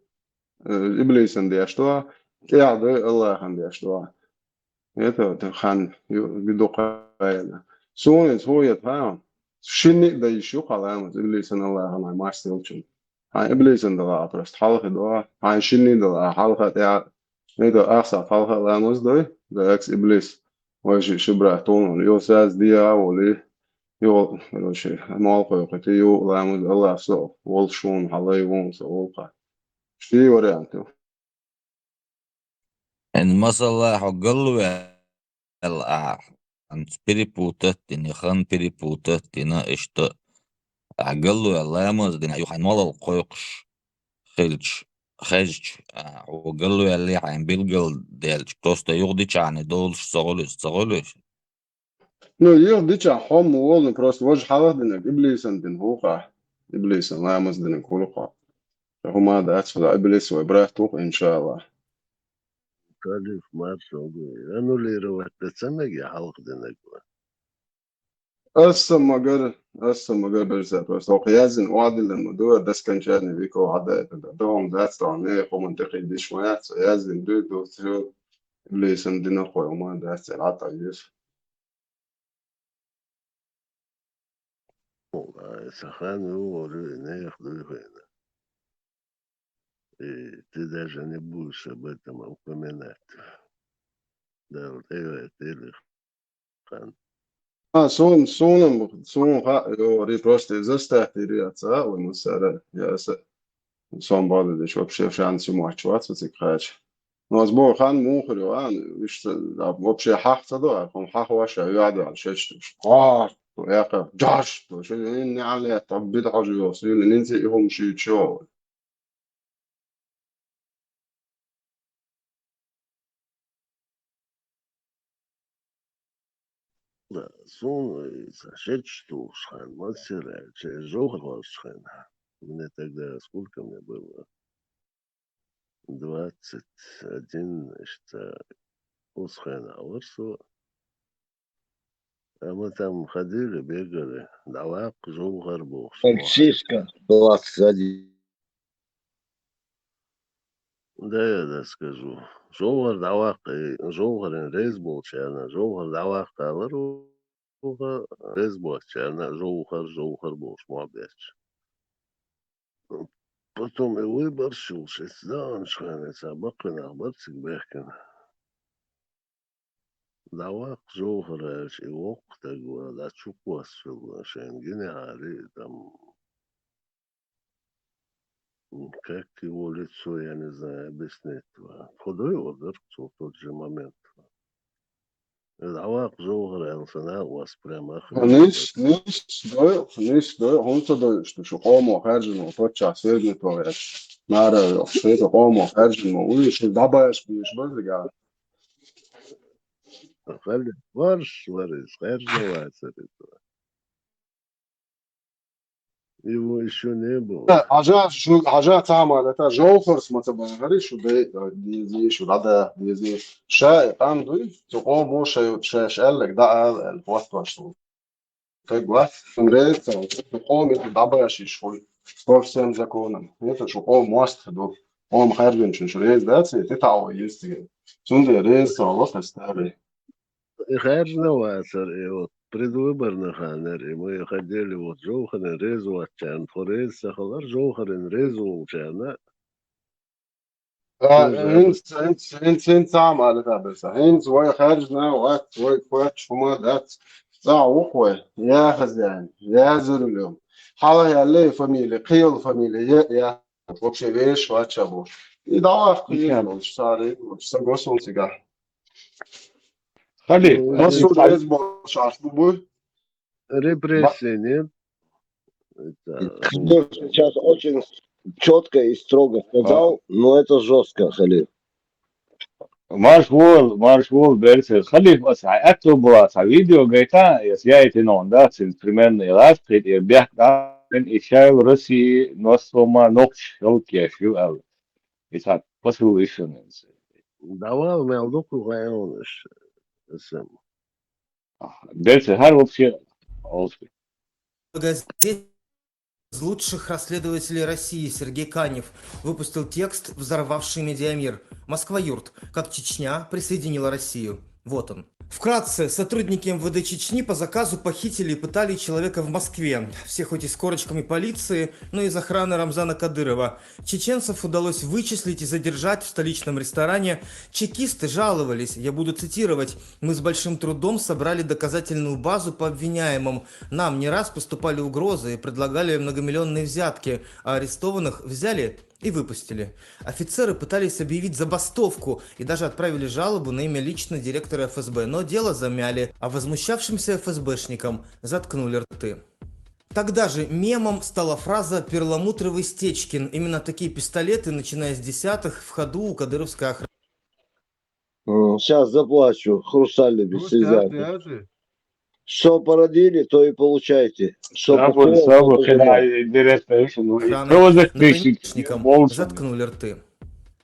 э, иблисан деш дуа, тӀехь дой, Аллахан деш дуа. Это, это хан ю-, дукха яна. Суна иза хӀун яд хаьа? Шинна а дан йиш ю хьан ламаз, иблисан Аллахан марс йолчун. Хьайн иблисан дала а просто хьалха дуа, хьайн шинна а дала а хьалха тӀехь. Это ахса хьалха ламаз дой, да экс иблис. Вай ши, ши брат тхуна, йо, саз диа а волий, йо, короче, молла кхойкхуьйтий, йо, ламаз, Аллах со, волуш вуна, хьалай вуна со, волу кхаъ. Ши вариант ю. Эн масала хьо галваьлла ахь, анц перепутать дина, хан перепутать дина, иштта ахь галваьлла ламаз дина, юха молла кхойкхуш хилча, хезча, а, хьо галваьллий хьайн билгал делча, просто юха дичахьана долуш ца гӀолуш, ца гӀолуш? Ну, юха дичахь хьо ма волу, просто важа хьалха динарг, иблисан дина хӀу хьа, иблисан ламаз динарг хӀу хьа. ХӀума дац, хӀу иблис вай брат ву, иншаллах. Халиф, марсо гу, аннулировать ца мега хьалха динарг ван. Аса магар, аса магар берза просто. Ох, яздина, оадиллина ма ду, до скончания веков хьада это да. ДогӀум дац, тохьа не, хӀуман тӀекхийдиш ма яц, яздина дуй, ду, црил, иблисан дина хой, хӀума дац, цӀе латӀа юс. Ой, сахан ю, говорю, нех дуй хойна. И ты даже не будешь об этом упоминать. Да, вот это или хан. А, сун, сунам, сун ха, йо, ри просто заставьте реаться, а, вы мусара, я са, сон бададеш вообще шанс ему очеваться, цик хач. Ну, аз боху, хан мухар ю, а, иштта, а, вообще хьаха ца до, а, хьаха ваша, а, юьхьа дуьхьал шечтуш. Гӏаш, яка, джаш, шо, ин неан лет, а, бида хьожа йосу, ин, ин ци и хӀума шийчо. Да, суна и ца шечтуш хан, мацера, че жовхар хьожа хан. Мне тогда сколько мне было? Двадцать один, иштта, оцу хенахь вара со. Амма там ходили, бегали, дӀаваккха жовхар бохуш. Мальчишка, двадцать один. Да, я да скажу. Жовхар дӀаваккха, и жовхаран реза болчарна, жовхар дӀаваккха алара, реза боцчарна, жовхар, жовхар бохуш мохь бетташ. Потом и выборщик, шеца даьхначу хенахь, цхьа баккхийнах бара цига баьхкина. ДӀаваккха жовхар аьлча, и воккха стаг вара, дӀа чу кхоссавелла, шайна гинехьара, и там, м, как его лицо, я не знаю, объяснить вам. Худой вара, цо в тот же момент. Иза дӀаваккха жовхар аьлла, сан накъост прямо охренел. Нис, нис дойла, нис дойла, хӀунда ца дойла, шу къомо хаьржина ву, паччахь свергнуть ву аьлла. Нара йохуш, шайта къомо хаьржина ву, уьш дӀабаьш беш база гӀа. Хали, варш вара иза, хаьржина вацара иза. Его ещё не было. Хьажа, шу, хьажа цхьа хӀума лета, жовхарс ма ца бахари, шу дай, дези, шу дӀада, дези. Ша и къам дуй, цу къомо шай, шаьш аьлларг дӀа ала аьлла, хӀоттош ву. Тхайг вац, сан реза ца ву, цу къомо дӀабаьш йиш хуй. По всем законам. Это шу къомо мостагӀа ду. Къомо хаьржинчун шу реза дац, и тӀетаӀо йистиге. Цундела реза ца ву, хастари. И хаьржина вацара, и вот предвыборный хан яра, и мы ходили, вот жовхаран реза воцчарна, тхо реза ца хилар, жовхаран реза волчарна. А, хӀинца, хӀинца, хӀинца, хӀинца ца ма алита берса. ХӀинца вай хаьржина вац, вай кхоьчу хӀума дац. ЦӀахь ву-кх вай, я хозяин, я за рулём. Хьала яьлла фамилия, кхин йолу фамилия, я, я. Вообще вешан вац ша бохуш. И дӀаваккха еза волчу цара, сан го суна цигахь. Халиф, ну, Масуд, реза болуш ахь бу буй? Репрессии нет. Это Халиф сейчас очень чётко и строго сказал, но это жёстко, Халиф. Марш вол, марш вол, берцер. Халиф, аса хьан аьтту бу, аса видео гайта, яс яйтина он, да, цин примерно и лац, кхин и бехк да, и шайл России, но сома нокш, хелкеш, ю, ал. И так, посыл ишен. Давал, мел дукху гайонаш. Сам. Берцер, хьар вообще, олску. Газет из лучших расследователей России Сергей Канев выпустил текст, взорвавший медиамир. «Москва-Юрт. Как Чечня присоединила Россию». Вот он. Вкратце, сотрудники МВД Чечни по заказу похитили и пытали человека в Москве. Всех хоть и с корочками полиции, но из охраны Рамзана Кадырова. Чеченцев удалось вычислить и задержать в столичном ресторане. Чекисты жаловались, я буду цитировать: «Мы с большим трудом собрали доказательную базу по обвиняемым. Нам не раз поступали угрозы и предлагали многомиллионные взятки, а арестованных взяли и выпустили. Офицеры пытались объявить забастовку и даже отправили жалобу на имя лично директора ФСБ, но дело замяли, а возмущавшимся ФСБшникам заткнули рты». Тогда же мемом стала фраза «перламутровый Стечкин». Именно такие пистолеты, начиная с десятых, в ходу у кадыровской охраны. Сейчас заплачу, хрустальный. Ну, беседа. Что породили, то и получайте. Что... Сабур, посеял, сабур, то хина пожинай. Интересно, что, ну, и охраны, кто за например, заключник? Охранникам заткнули рты.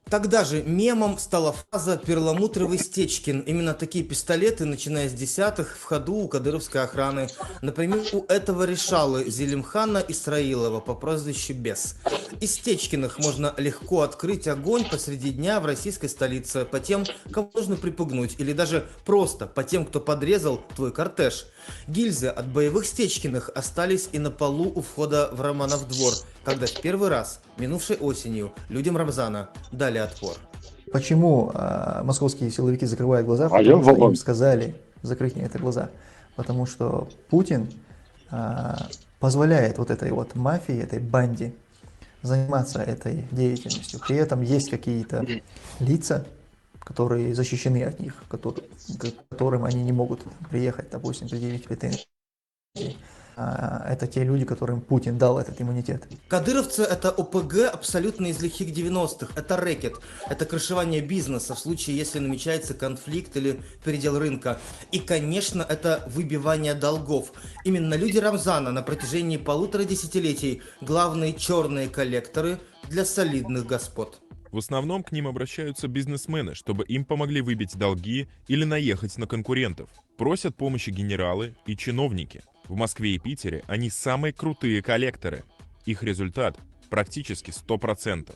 Тогда же мемом стала фраза «перламутровый Стечкин». Именно такие пистолеты, начиная с десятых, в ходу у кадыровской охраны. Например, у этого решалы Зелимхана Исраилова по прозвищу Бес. Из Стечкиных можно легко открыть огонь посреди дня в российской столице по тем, кого нужно припугнуть, или даже просто по тем, кто подрезал твой кортеж. Гильзы от боевых Стечкиных остались и на полу у входа в Романов двор, когда в первый раз, минувшей осенью, людям Рамзана дали отпор. Почему, а, московские силовики закрывают глаза? А я... Потому что им сказали закрыть на это глаза. Потому что Путин, а, позволяет вот этой вот мафии, этой банде заниматься этой деятельностью. При этом есть какие-то лица, которые защищены от них, которые, к которым они не могут приехать, допустим, предъявить претензии. А, это те люди, которым Путин дал этот иммунитет. Кадыровцы — это ОПГ абсолютно из лихих девяностых. Это рэкет. Это крышевание бизнеса в случае, если намечается конфликт или передел рынка. И, конечно, это выбивание долгов. Именно люди Рамзана на протяжении полутора десятилетий — главные черные коллекторы для солидных господ. В основном к ним обращаются бизнесмены, чтобы им помогли выбить долги или наехать на конкурентов. Просят помощи генералы и чиновники. В Москве и Питере они самые крутые коллекторы. Их результат практически сто процентов.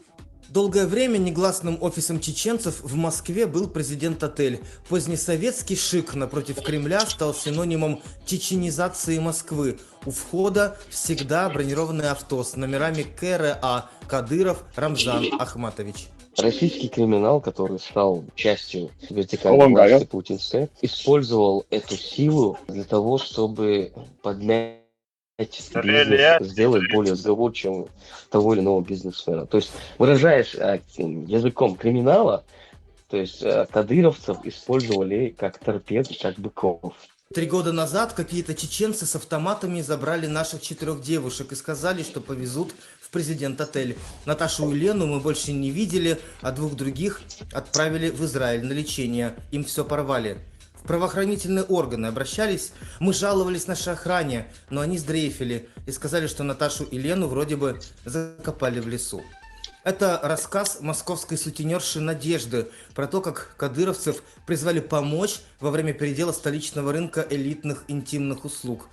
Долгое время негласным офисом чеченцев в Москве был президент-отель. Позднесоветский шик напротив Кремля стал синонимом чеченизации Москвы. У входа всегда бронированное авто с номерами К Р А: Кадыров Рамзан Ахматович. Российский криминал, который стал частью вертикальной Колонга, власти путинской, использовал эту силу для того, чтобы поднять бизнес, сделать более сговорчивым того или иного бизнесмена. То есть, выражаясь а, языком криминала, то есть э, кадыровцев использовали как торпед, как быков. Три года назад какие-то чеченцы с автоматами забрали наших четырех девушек и сказали, что повезут в президент-отель. Наташу и Лену мы больше не видели, а двух других отправили в Израиль на лечение. Им все порвали. В правоохранительные органы обращались, мы жаловались нашей охране, но они сдрейфили и сказали, что Наташу и Лену вроде бы закопали в лесу. Это рассказ московской сутенерши Надежды про то, как кадыровцев призвали помочь во время передела столичного рынка элитных интимных услуг.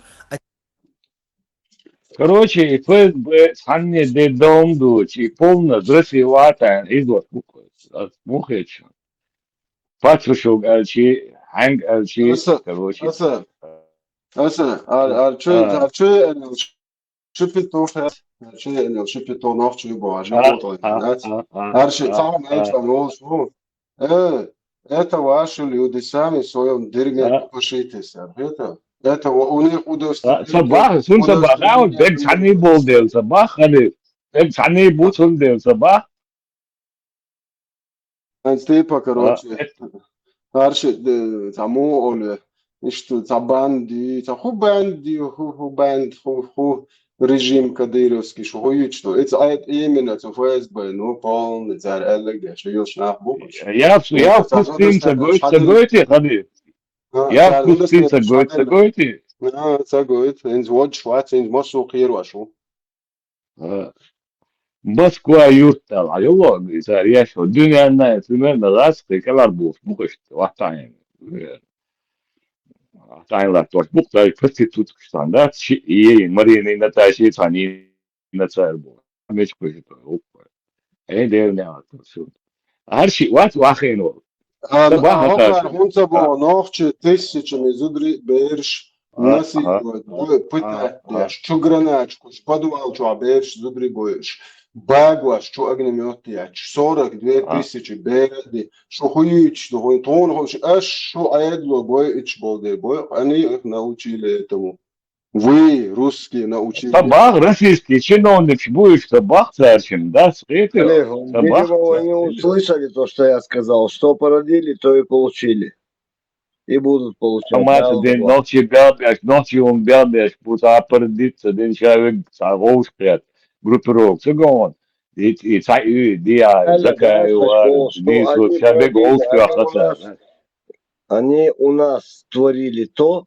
Короче, ФСБ цхьанне де дом ду, чи полно зрачи ватан, из вот мухач. Пацушук алчи, ханг алчи, Аса, короче. Аса, аса, ар ар чу А. ар чу эл шипи тух, ар чу эл шипи тонох чу бо, А, живот. а, а, а, Ар чи а, цаун а. эл чамол шу. Э, это ваши люди сами в своем дерьме А. копошитесь, это. Это у у них удовольствие. А, сабах, сун сабах, а, бек цхьанне бол дел сабах, али, бек цхьанне бу сун дел сабах. Ан степа, короче. Арши, э, тому оле, что ца банди, ца ху банди, ху ху банд, ху ху режим кадыровский, что хуючно. Это а это именно ца ФСБ, ну, полный царь Эллег, что ел шнах букаш. Я, я вкус тим ца гойти, ца гойти, хали. Я вкус тим ца гойти, ца гойти. А, ца гойт, инз водж швац, инз мосу хир вашу. Москва юрттал, а ёло, изар яшо, дюнянна, примерно раз, калар бу, мухаш, вахтайн. Вахтайн ла тош, бук дай проститутка штанда, чи, и Марина Наташи, цани, на царь бу. Меч кожи, упа. Эй, дерня, всё. Арши, ват, вахен ол. А, Сабах а аташ. хокар хунца бо нохчи тысячами зудри берш А, насилует, ага. бой пытать А, а. Чу граначку, чу подвал, чу берш зудри боеш. Багваш, чу огнемет яч, сорок две А. тысячи берди, шу хуич, ду хуй тон хош, аш шу айдло бой ич болде бой, они их научили этому. Вы, русские, научили. Сабах, российский чиновник, будешь сабах царчим, да, скрытый? Олег, видимо, вы не услышали то, что я сказал. Что породили, то и получили. И будут получать. Амата ден нохчи бялбяш, нохчи он бялбяш, пута апардица, ден шавег сагоушкят, группировка гон. И и ца и диа закаева, дису шавег оушкя хата. Они у нас творили то,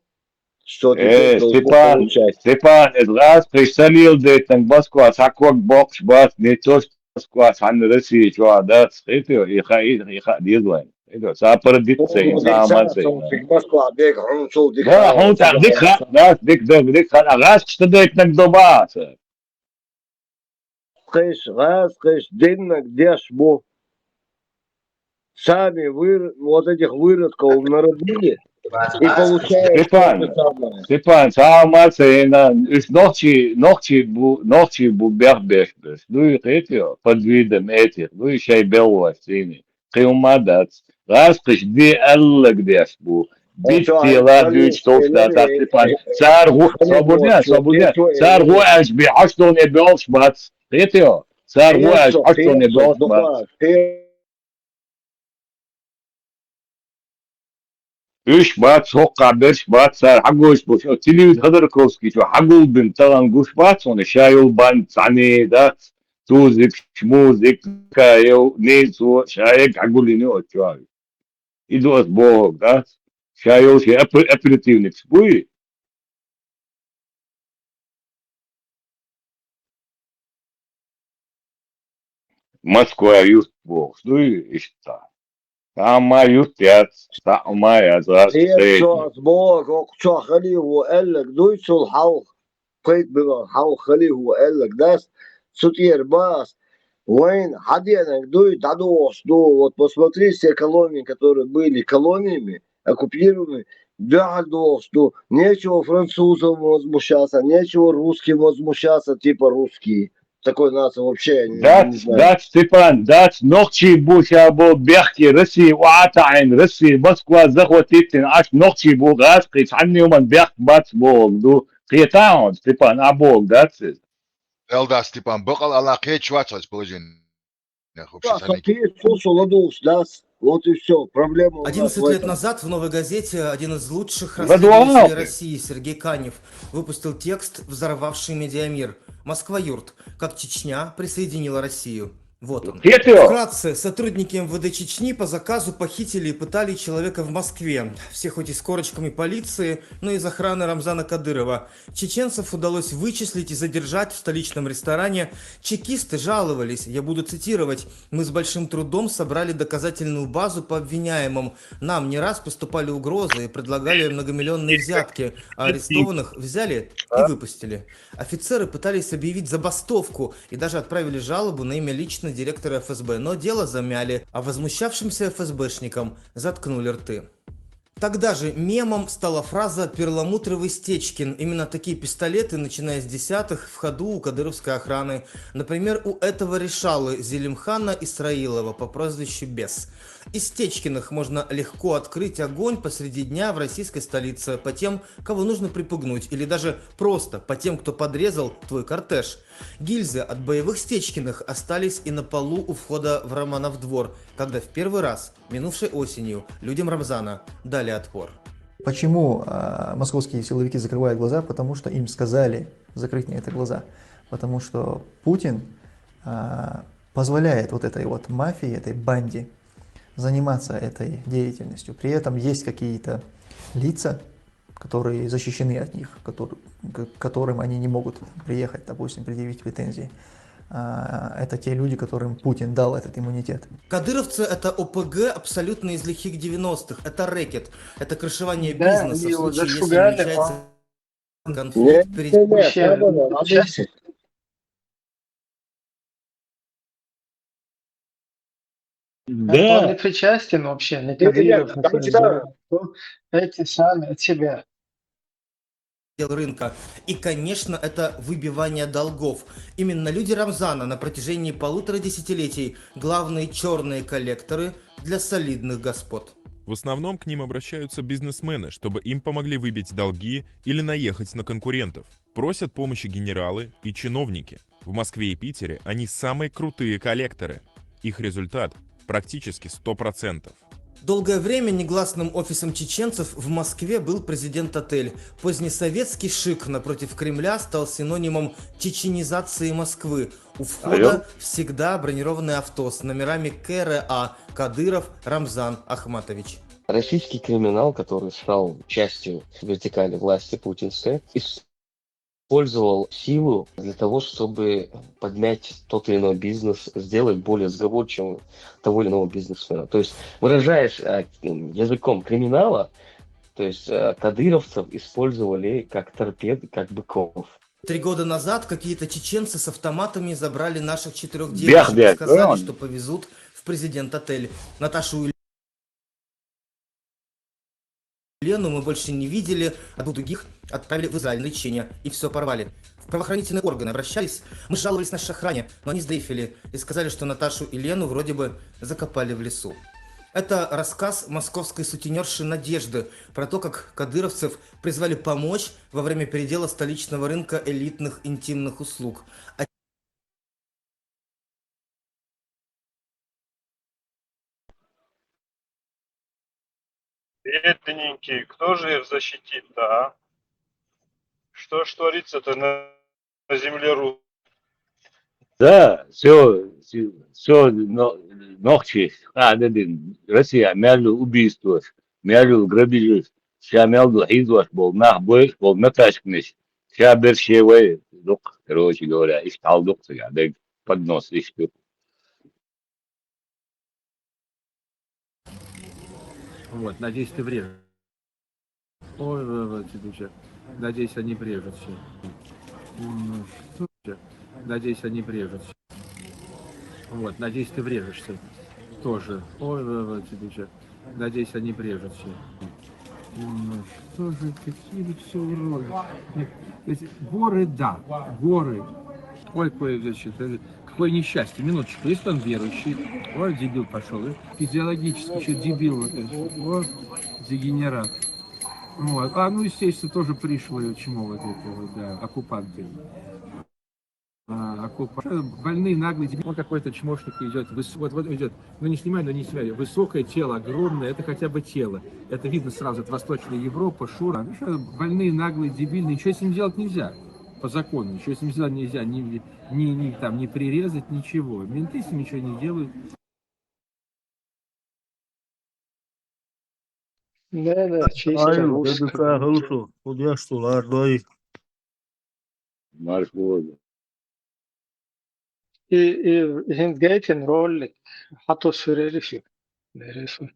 что Э, теперь должны Степан, получать. Степан, это раз пристанил детям баску, а сакок бокс бас, не то что баску, а сан России чуа, да, это и ха и ха дизлайн. Это сапар дитсе, Ну, сама дитса, се. то ты баску, а бег, он шел, Да, он так дикха, да, дик да дикха, а раз что детям добаться. Кыш, раз, кыш, диннак деш бу. Сами вы, вот этих выродков народили. И получается Степан, это самое. Степан, сама се на, уж нохчи, нохчи бу, нохчи бу бях беш беш. Ну и этих, под видом этих, ну и шай белого сини. Кыйма дац. Раз кыш ди аллаг деш бу. Бит тела дюч тох да та Степан. Сар гу, свободня, свободня. Сар гу аш би аш то не беш бац. Этих. Сар гу аш аш то не беш бац. Уьш бац, хӀокхахь берш бац, цара хьагуш бу, шо телевизор Ходорковский чу хьагулбина тахана гуш бац хьуна, ша йолу бан цхьаьна дац, тузикаш, музика, йо, нийсо, ша ерг хьагулйина ю оцу чохь. И ду ас бохург, дац? Ша йолу шен оп-, оперативникаш буй? Москва юрт бохуш дуй иштта? Амма юрт яц, цхьаъ ма яц, гӀаш Нет, цхьаъ. Цо ас боху, хӀокху чохь халихо аьлларг дуй цул хьалха, пайда билан хьалха халихо аьлларг дац, цу тӀера бац, вайна хьадеанарг дуй, дӀадохуш ду, вот посмотри все колонии, которые были колониями, оккупируемыми, дуьхьал дохуш ду, нечего французам возмущаться, нечего русским возмущаться, типа русские. Такой нации вообще, я не, не Дац, знаю. Дац, Степан, дац, нохчий бу ша бо бехке Россия охьа а таӀийна, Россия, Москва захватить йина, аш нохчий бу гӀазкхий, цхьанна юман бехк бац бохург ду. Кхета хьуна, Степан, а бохург дац иза? Эл дац, Степан, бакъал ала кхечу вац ас положение. Вообще Да, цхьаьна. Какие слушал, ладугӀуш дац. Вот и всё. Проблема у нас в этом. Одиннадцать лет назад в «Новой газете» один из лучших расследователей России Сергей Канев выпустил текст «Взорвавший медиамир». «Москва-юрт. Как Чечня присоединила Россию». Вот он. Вкратце, сотрудники МВД Чечни по заказу похитили и пытали человека в Москве. Все хоть и с корочками полиции, но из охраны Рамзана Кадырова. Чеченцев удалось вычислить и задержать в столичном ресторане. Чекисты жаловались, я буду цитировать: «Мы с большим трудом собрали доказательную базу по обвиняемым. Нам не раз поступали угрозы и предлагали многомиллионные взятки, а арестованных взяли и выпустили». Офицеры пытались объявить забастовку и даже отправили жалобу на имя лично директора ФСБ, но дело замяли, а возмущавшимся ФСБшникам заткнули рты. Тогда же мемом стала фраза «перламутровый Стечкин». Именно такие пистолеты, начиная с десятых, в ходу у кадыровской охраны. Например, у этого решалы Зелимхана Исраилова по прозвищу Бес. Из Стечкиных можно легко открыть огонь посреди дня в российской столице по тем, кого нужно припугнуть, или даже просто по тем, кто подрезал твой кортеж. Гильзы от боевых Стечкиных остались и на полу у входа в Романов двор, когда в первый раз минувшей осенью людям Рамзана дали отпор. Почему а, московские силовики закрывают глаза? Потому что им сказали закрыть на это глаза. Потому что Путин а, позволяет вот этой вот мафии, этой банде заниматься этой деятельностью. При этом есть какие-то лица, которые защищены от них, котор- к которым они не могут приехать, допустим, предъявить претензии. А, Это те люди, которым Путин дал этот иммунитет. Кадыровцы — это ОПГ абсолютно из лихих девяностых. Это рэкет, это крышевание Да, бизнеса в они его случае, если зашугали, намечается он конфликт, не, перед- не, не, Вообще, свобода, вообще. Отдыхайте. Да. Он не причастен вообще, ни Кадыров, ни ФСБ. Эти сами от себя. Дел рынка. И, конечно, это выбивание долгов. Именно люди Рамзана на протяжении полутора десятилетий — главные черные коллекторы для солидных господ. В основном к ним обращаются бизнесмены, чтобы им помогли выбить долги или наехать на конкурентов. Просят помощи генералы и чиновники. В Москве и Питере они самые крутые коллекторы. Их результат — практически сто процентов. Долгое время негласным офисом чеченцев в Москве был президент-отель. Позднесоветский шик напротив Кремля стал синонимом чеченизации Москвы. У входа всегда бронированное авто с номерами К Р А «Кадыров Рамзан Ахматович». Российский криминал, который стал частью вертикали власти путинской, использовал силу для того, чтобы подмять тот или иной бизнес, сделать более сговорчивым того или иного бизнесмена. То есть, выражаясь а, языком криминала, то есть а, кадыровцев использовали как торпед, как быков. Три года назад какие-то чеченцы с автоматами забрали наших четырех девочек и сказали, что повезут в президент-отель. Наташу Лену мы больше не видели, а двух других отправили в Израиль на лечение, и все порвали. В правоохранительные органы обращались, мы жаловались нашей охране, но они сдрейфили и сказали, что Наташу и Лену вроде бы закопали в лесу. Это рассказ московской сутенерши Надежды про то, как кадыровцев призвали помочь во время передела столичного рынка элитных интимных услуг. бедненькие, кто же их защитит-то, а? Что ж творится-то на, на земле русской? Да, все, все, но, нохчи, а, да, блин, Россия, мел ду убийстваш, мел ду грабежаш, ша мел ду хьийзош бола нах, бойш бола наташкнаш, ша берш ше вай, дукх, короче говоря, иштта хьал дукх цигахь, дег, поднос иштта. Вот, надеюсь, ты врежешь. Ой, ой, ой, тебе чё. Надеюсь, они врежут все. М, что же? Надеюсь, они врежут все. Вот, надеюсь, ты врежешься. Тоже. Ой, ой, ой, тебе чё. Надеюсь, они врежут все. М, что же, какие вы все уроды. Нет, эти горы, да, горы. Ой, кое, значит, э, какое несчастье. Минуточку, если он верующий, ой, дебил пошел, э, физиологически еще дебил, вот это. О, дегенерат. Вот. А, ну, естественно, тоже пришлые, чмо вот это вот, да, оккупанты. А, оккупанты. Больные, наглые дебилы. Он какой-то чмошник идет, выс- вот, вот идет. Ну, не снимай, ну, не снимай. Высокое тело, огромное, это хотя бы тело. Это видно сразу, это Восточная Европа, Шура. Ну, что, больные, наглые, дебильные, ничего с ним делать нельзя. По закону, ничего с ним сделать нельзя, ни, ни, ни, там, ни прирезать, ничего. Менты с ним ничего не делают. Не, не, чисто Ай, русский. Дедуца хорошо, удьяш тулар дой. Марш Боже. И, и, и хиндгайтин ролик, хьато сурериш. Мересу.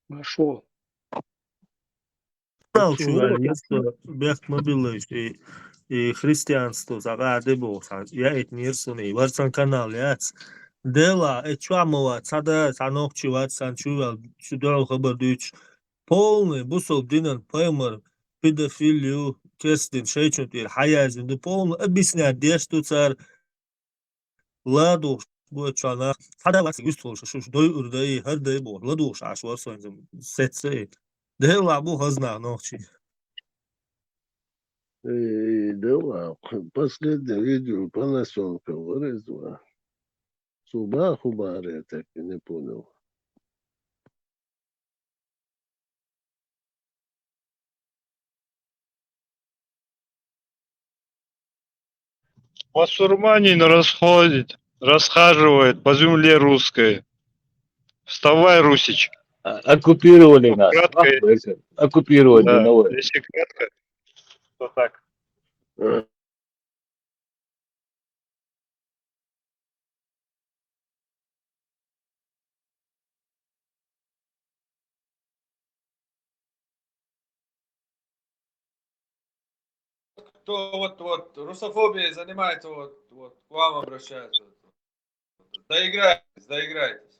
Марш Боже. Нал чугӀа, бехк ма биллайш, и, и христианство сакъа де боху сан, я эт нир суна, и варсан канал яц. Дела, э, чуа ма вац, цхьа да, цхьа нохчи вац, сан чу вел, чу дуьхьал хабар дуьйцуш. Полный бусалба динан пайхамар педофил ю, керстдин шайчун тӀера хьаяздина ду, полный объяснять деш ду цара. ЛадугӀуш бу чуьнах, цхьа да вац вуьстуш, шуьш дойур дай, хӀара дай боху, ладугӀуш Ӏаш вара сан иза сецца и. Делахь бу хаза нах нохчий. Э, делахь, последнее видео Панасёнка вара иза ван. Цо бан хӀун бахьара, я так и не понял. Басурманин расходит, расхаживает по земле русской. Вставай, Русич. А, оккупировали нас. Кратко. Оккупировали, да, новое. Если кратко, то так. Кто вот, вот русофобией занимается, вот, вот к вам обращается. Доиграйтесь, доиграйтесь.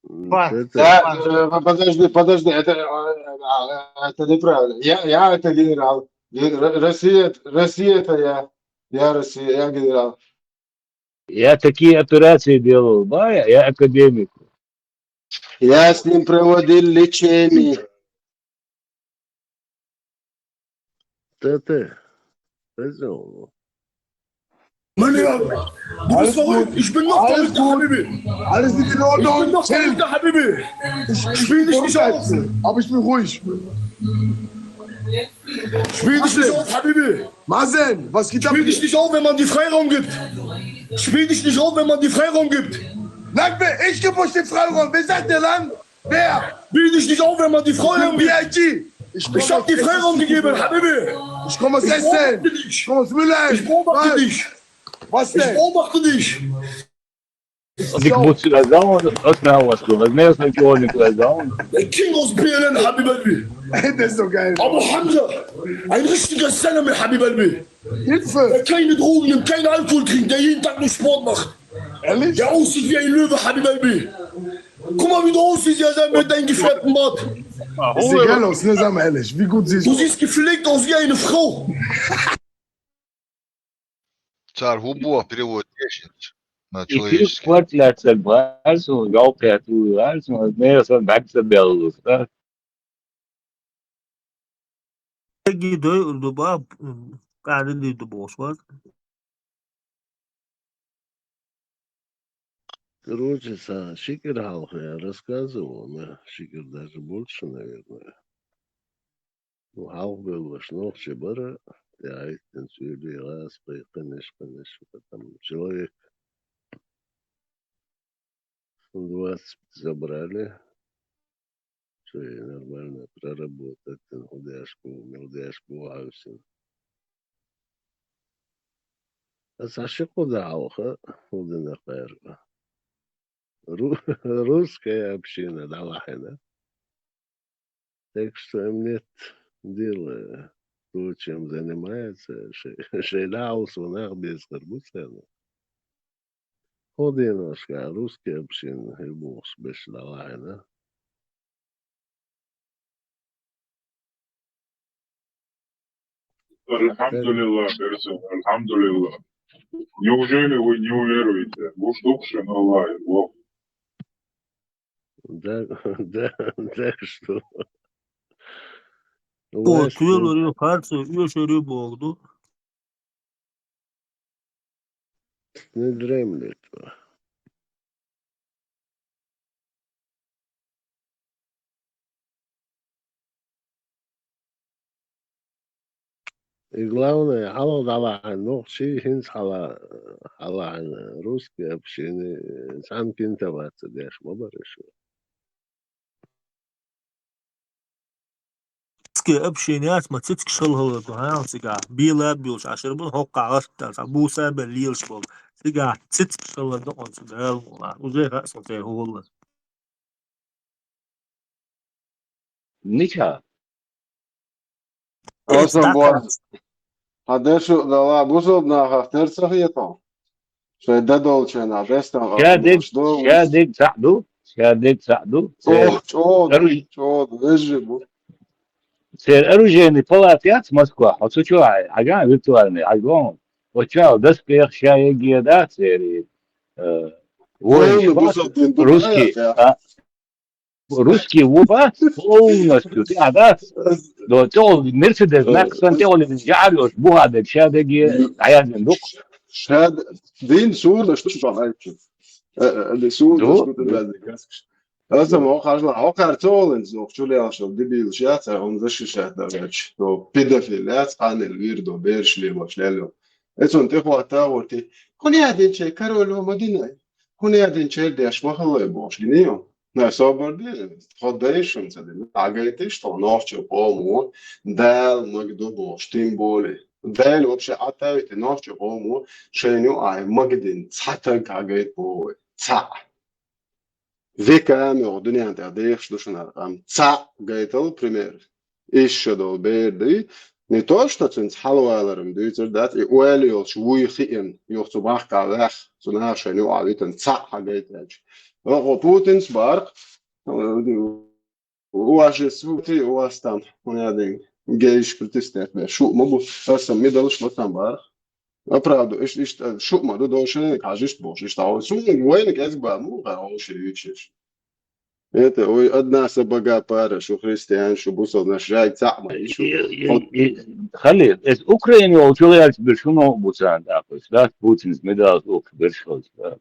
М, Вань, это Да, э, подожди, подожди, это, а, а, это неправильно. Я, я это генерал. Ге-, Ро-, Россия, Россия это я. Я Россия, я генерал. Я такие операции делал, да, я, я академик. Я с ним проводил лечение. Т Т. Т Т. من يا؟ بص، ich bin noch verrückt, حبيبي. Alles ist in Ordnung. Ich bin noch verrückt, حبيبي. Spiel dich nicht aus. Aber ich bin ruhig. Spiel dich nicht aus, حبيبي. Mazen, was geht ab? Spiel dich nicht auf, wenn man dir Freiraum gibt. Spiel dich nicht auf, wenn man dir Freiraum gibt. Sag mir, ich gebe euch den Freiraum. Wer sagt dir dann? Wer? Spiel dich nicht auf, wenn man dir Freiraum gibt. Ich bin B I G. Ich komme aus S S. Ich hab dir Freiraum gegeben, حبيبي. Ich komme aus Essen. Ich beobachte dich. Ich komme aus Mülheim. Ich beobachte dich. Was denn? Ich beobachte dich. Ник буци веза ван, ас нагӀа вац ду, веза нес ник ван ник веза ван. Der King aus B L N, حبيب قلبي. Das ist so geil. Abu Hamza, ein richtiger Salami, حبيب قلبي. Hilfe. Der keine Drogen nimmt, keinen Alkohol trinkt, der jeden Tag nur Sport macht. Ehrlich? Der aussieht wie ein Löwe, حبيب قلبي. Guck mal, wie du aussiehst, ja, mit deinem gefärbten Bart. Ist egal aus, ne, sag mal ehrlich, wie gut siehst du? Du siehst gepflegt aus wie eine Frau. Цара хӀун боху перевод дешинчу на человеческий? Квартирца бахьар суна, галкхетта вуй вахьар суна, нехан бӀаьрг ца беллалц, да? Дагги дойур ду боху, къаьда дийр ду бохуш вара. Короче, сан ши кӀира хьалха я рассказывал, ма ши кӀира даже больше, наверное. Ну, хьалха беллаш нохчий бара, я иттан цуьли гӀаз, кхайкхинаш, кхинаш, там человек двадцать забрали, что и нормально проработать, худяшку, мелдяшку, а всё. Аса ши кху да хьалха, хӀу дина кхаьрга. Ру-, русская община дӀалахьина. Так что им нет дела, кто чем занимается, шей, шей дӀахьовсо нах безар бу царна. ХӀу дийношка русский община, и бохуш беш дӀалахьина. Альхамдулиллах, Эрсен, альхамдулиллах. Неужели вы не уверуете? Гуш дукха шуна Аллахь, вов. Да, да, так что. О, власть, туьлар ю, харцо оьшур ю боху ду. Не дремлет. И главное, хьалха дӀалахьийна нохчий, хӀинца хьала-, хьалахьийна русский общины, цхьана кӀентан вац деш ма бара шу. Русский община яц, ма цицкаш хала хала ду, хьан цигахь, белад буьлуш Ӏашар бу, хӀокхахь гӀаттар, цхьа буса бен лелаш болу. Цигахь цицкаш хала ду, оцу Дала мукъ лахь. Уже хаьа со церан хӀуллас. Нича. Аса боху. Хьан дешо а дала, бусалба нахах тера ца хетахь? Шайн дан долчарна бестан Ша дерг, ша дерг цхьаъ ду, ша дерг цхьаъ ду. Ох, чӀогӀа, чӀогӀа, вежарий бу. Церан оружейный палата яц Москва, хьо цу чу хьай, хьажа виртуальный, хьажа вон. Оцу чу доспех ша еге дац церан, э, воинаш бац, русский, а, русский вон бац, полностью, тӀе а дац. До тӀехула Мерседес, нах сан тӀехула жаӀар йолуш, бухадерг, ша дерг, дӀаяздина ду-кх. Ша д-, дин сур даш ду шу хьаьжча. Э, э, ди сур даш ду тӀе даздина каскаш. Аса ма хьажал, хьо кхаьра ца воллинца, оха чу лелаш долу дебилаш яц, а хӀума защищать дан гӀерташ. Со педофил яц, къанел вийр до, бераш лелош лело. Эцунна тӀехӀотта а гӀорти, хӀун яздинчай король ву ма динай? ХӀун яздинчай деш ма хилла бохуш гинийо? Най собар де, тхо дайшун ца дина. Хьагайтиш тхо нохчо къомо, Дала магадо бохуш, тем более. Дала вообще Ӏатта а вити нохчо къомо, шайна юкъахь магадина цхьа таг хьагайта боху вай. Цхьаъ. Веками оха дуьнен тӀехь дехаш ду шуна хӀара къам. Цхьаъ гайтал пример. Иша долу бер дай. Не то, что цуьнца хьалавалар-м дуьйцур дац, и ойла йолуш вуй хиъна, юха цу махкахь ваьхна, цу наха шайна юкъахь витина цхьаъ хьагайтаьлча. Оха Путинс бахара, у вас же сваты, у вас там, хӀун яздина, гейш протестнехь беш, шу ма бу, аса мидалш ма там бахара. Оправду, иш-, иштта, шу ма ду, дошениг хьажа иштта бохуш, иштта хьо. Суна вайна кӀезиг бан, муха хьовша юьйцуш. Это, ой, одна сапога пара, шу христиан, шу бусалба, наш жай цхьаъ ма ю шу. Э, э, э, Халид, эс Украина йолчу лаьрца бир шу новкъа бу царна тӀаккха, дац Путинс медалас ухуш берш хаза, да.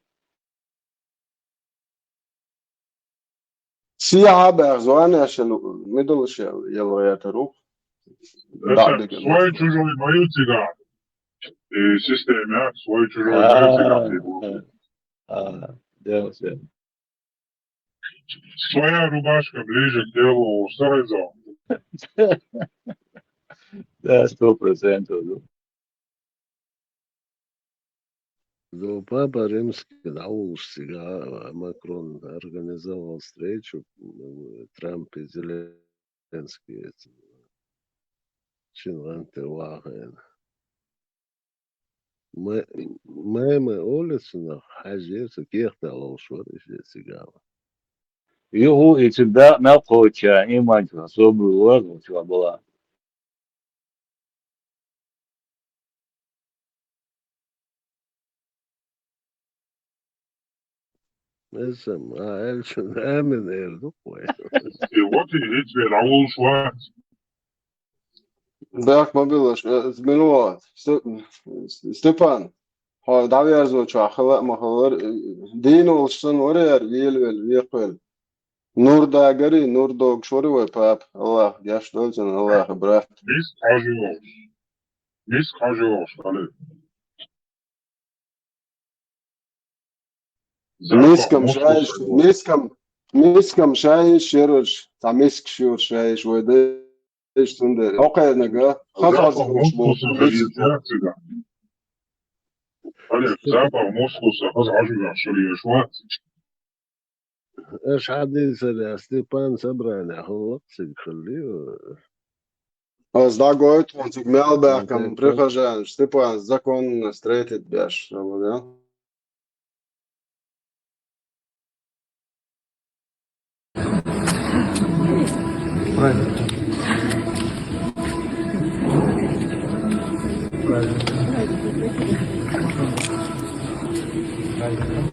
Сехьа баьхза ван аьшшина мидалаш ял-, ял гӀертар ву? Свой чужой ма ю цигахь. И система, свой чужой ма ю цигахь. А, а, да, всё. Своя рубашка ближе к телу, что это? Да, сто процентов, да. Ну, папа римский дӀавуллуш цига, а, Макрон организовал встречу, м, Трамп и Зеленский, эцу, шин гӀанте вахийна. Ма-, Майман олуьйту нах хьаьжира, со кехат ловш вара иза цига. Юху и цуьнан дакъа мел кхочча, иман чу собар вара, чу бала. Эсам, а, аьлча, амин эр ду вай. И вот и Гитлер, а вулш вац. Дак ма билаш, э, Змилова, Степан, хьо дӀаверзочохь хала а ма хиллара, дийна волуш санна вара яра, велавелла, векхавелла. Нур дагари, нур догуш вара вай папа, Аллах гечдойла цунна, Аллаха брат. Миска хьожа йогӀуш. Миска хьожа йогӀуш, Хали. Мискам шайш, мискам, мискам шайш, шераш, цхьа миска шура шайш, вай дайш цундела. Хьо кхайнага, хаза хьо зугӀуш болчу миска. Хали, запах мускуса, хаза хьожа йогӀуш шура еш вац. Аша хьадийцарехь, Степан собрани хӀун лакхсиг хилли? Ас дӀагойту хьуна цига мел баьхкина прихожанаш, Степан законно встретить беш, да? Правильно. Правильно. Правильно.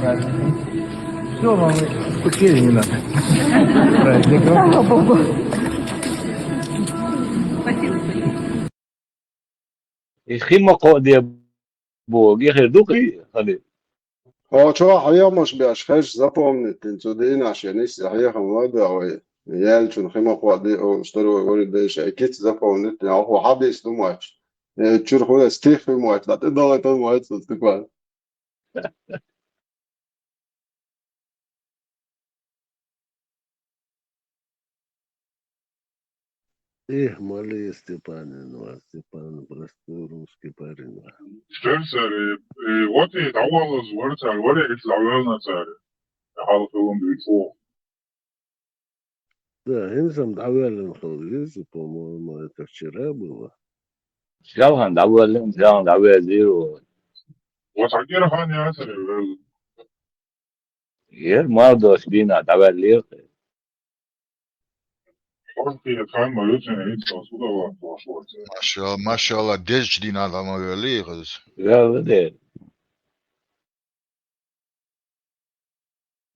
Правильно. Всё, мама, успокоили, не надо. Правильно. Слава Богу. Спасибо. И хи ма кхоъ де боху, и хир ду кхин, Хали? Хьо чохь хьехамаш беш хезча, запомнить дина цу дийнахь шен нисса хьехам ма баьхьа вай. Яьллачун хи ма кхоъ де олуш дара вай вари дайша, и кица запомнить дина, хьо хьадийс ду моьттуш. Э, чуьра хуьлу стих хи моьттуш, дӀа тӀедалайта моьттуш цу стихах. Эх, молодец, Степанин, Степан, простой русский парень. Шер сари, э, вот и дӀаваллаз вара цара, вара иш дӀавоьллина цара. Хьалха хилун дуьйцу. Да, хӀинца-м дӀавоьллина хилла веза, по-моему, это вчера было. Шалхан дӀавоьллина, шалхан дӀавоьллира. Вот хьан кӀира хан яцара вевлла? Ер мардош дийнахь дӀаваьллера. Хьо кхин хан ма ю цуьнан, хӀинца сан суда ван тош вара цуьнан. Машалла, машалла, дезачу дийнахь дӀа ма вевллий хаза. Вевлла дера.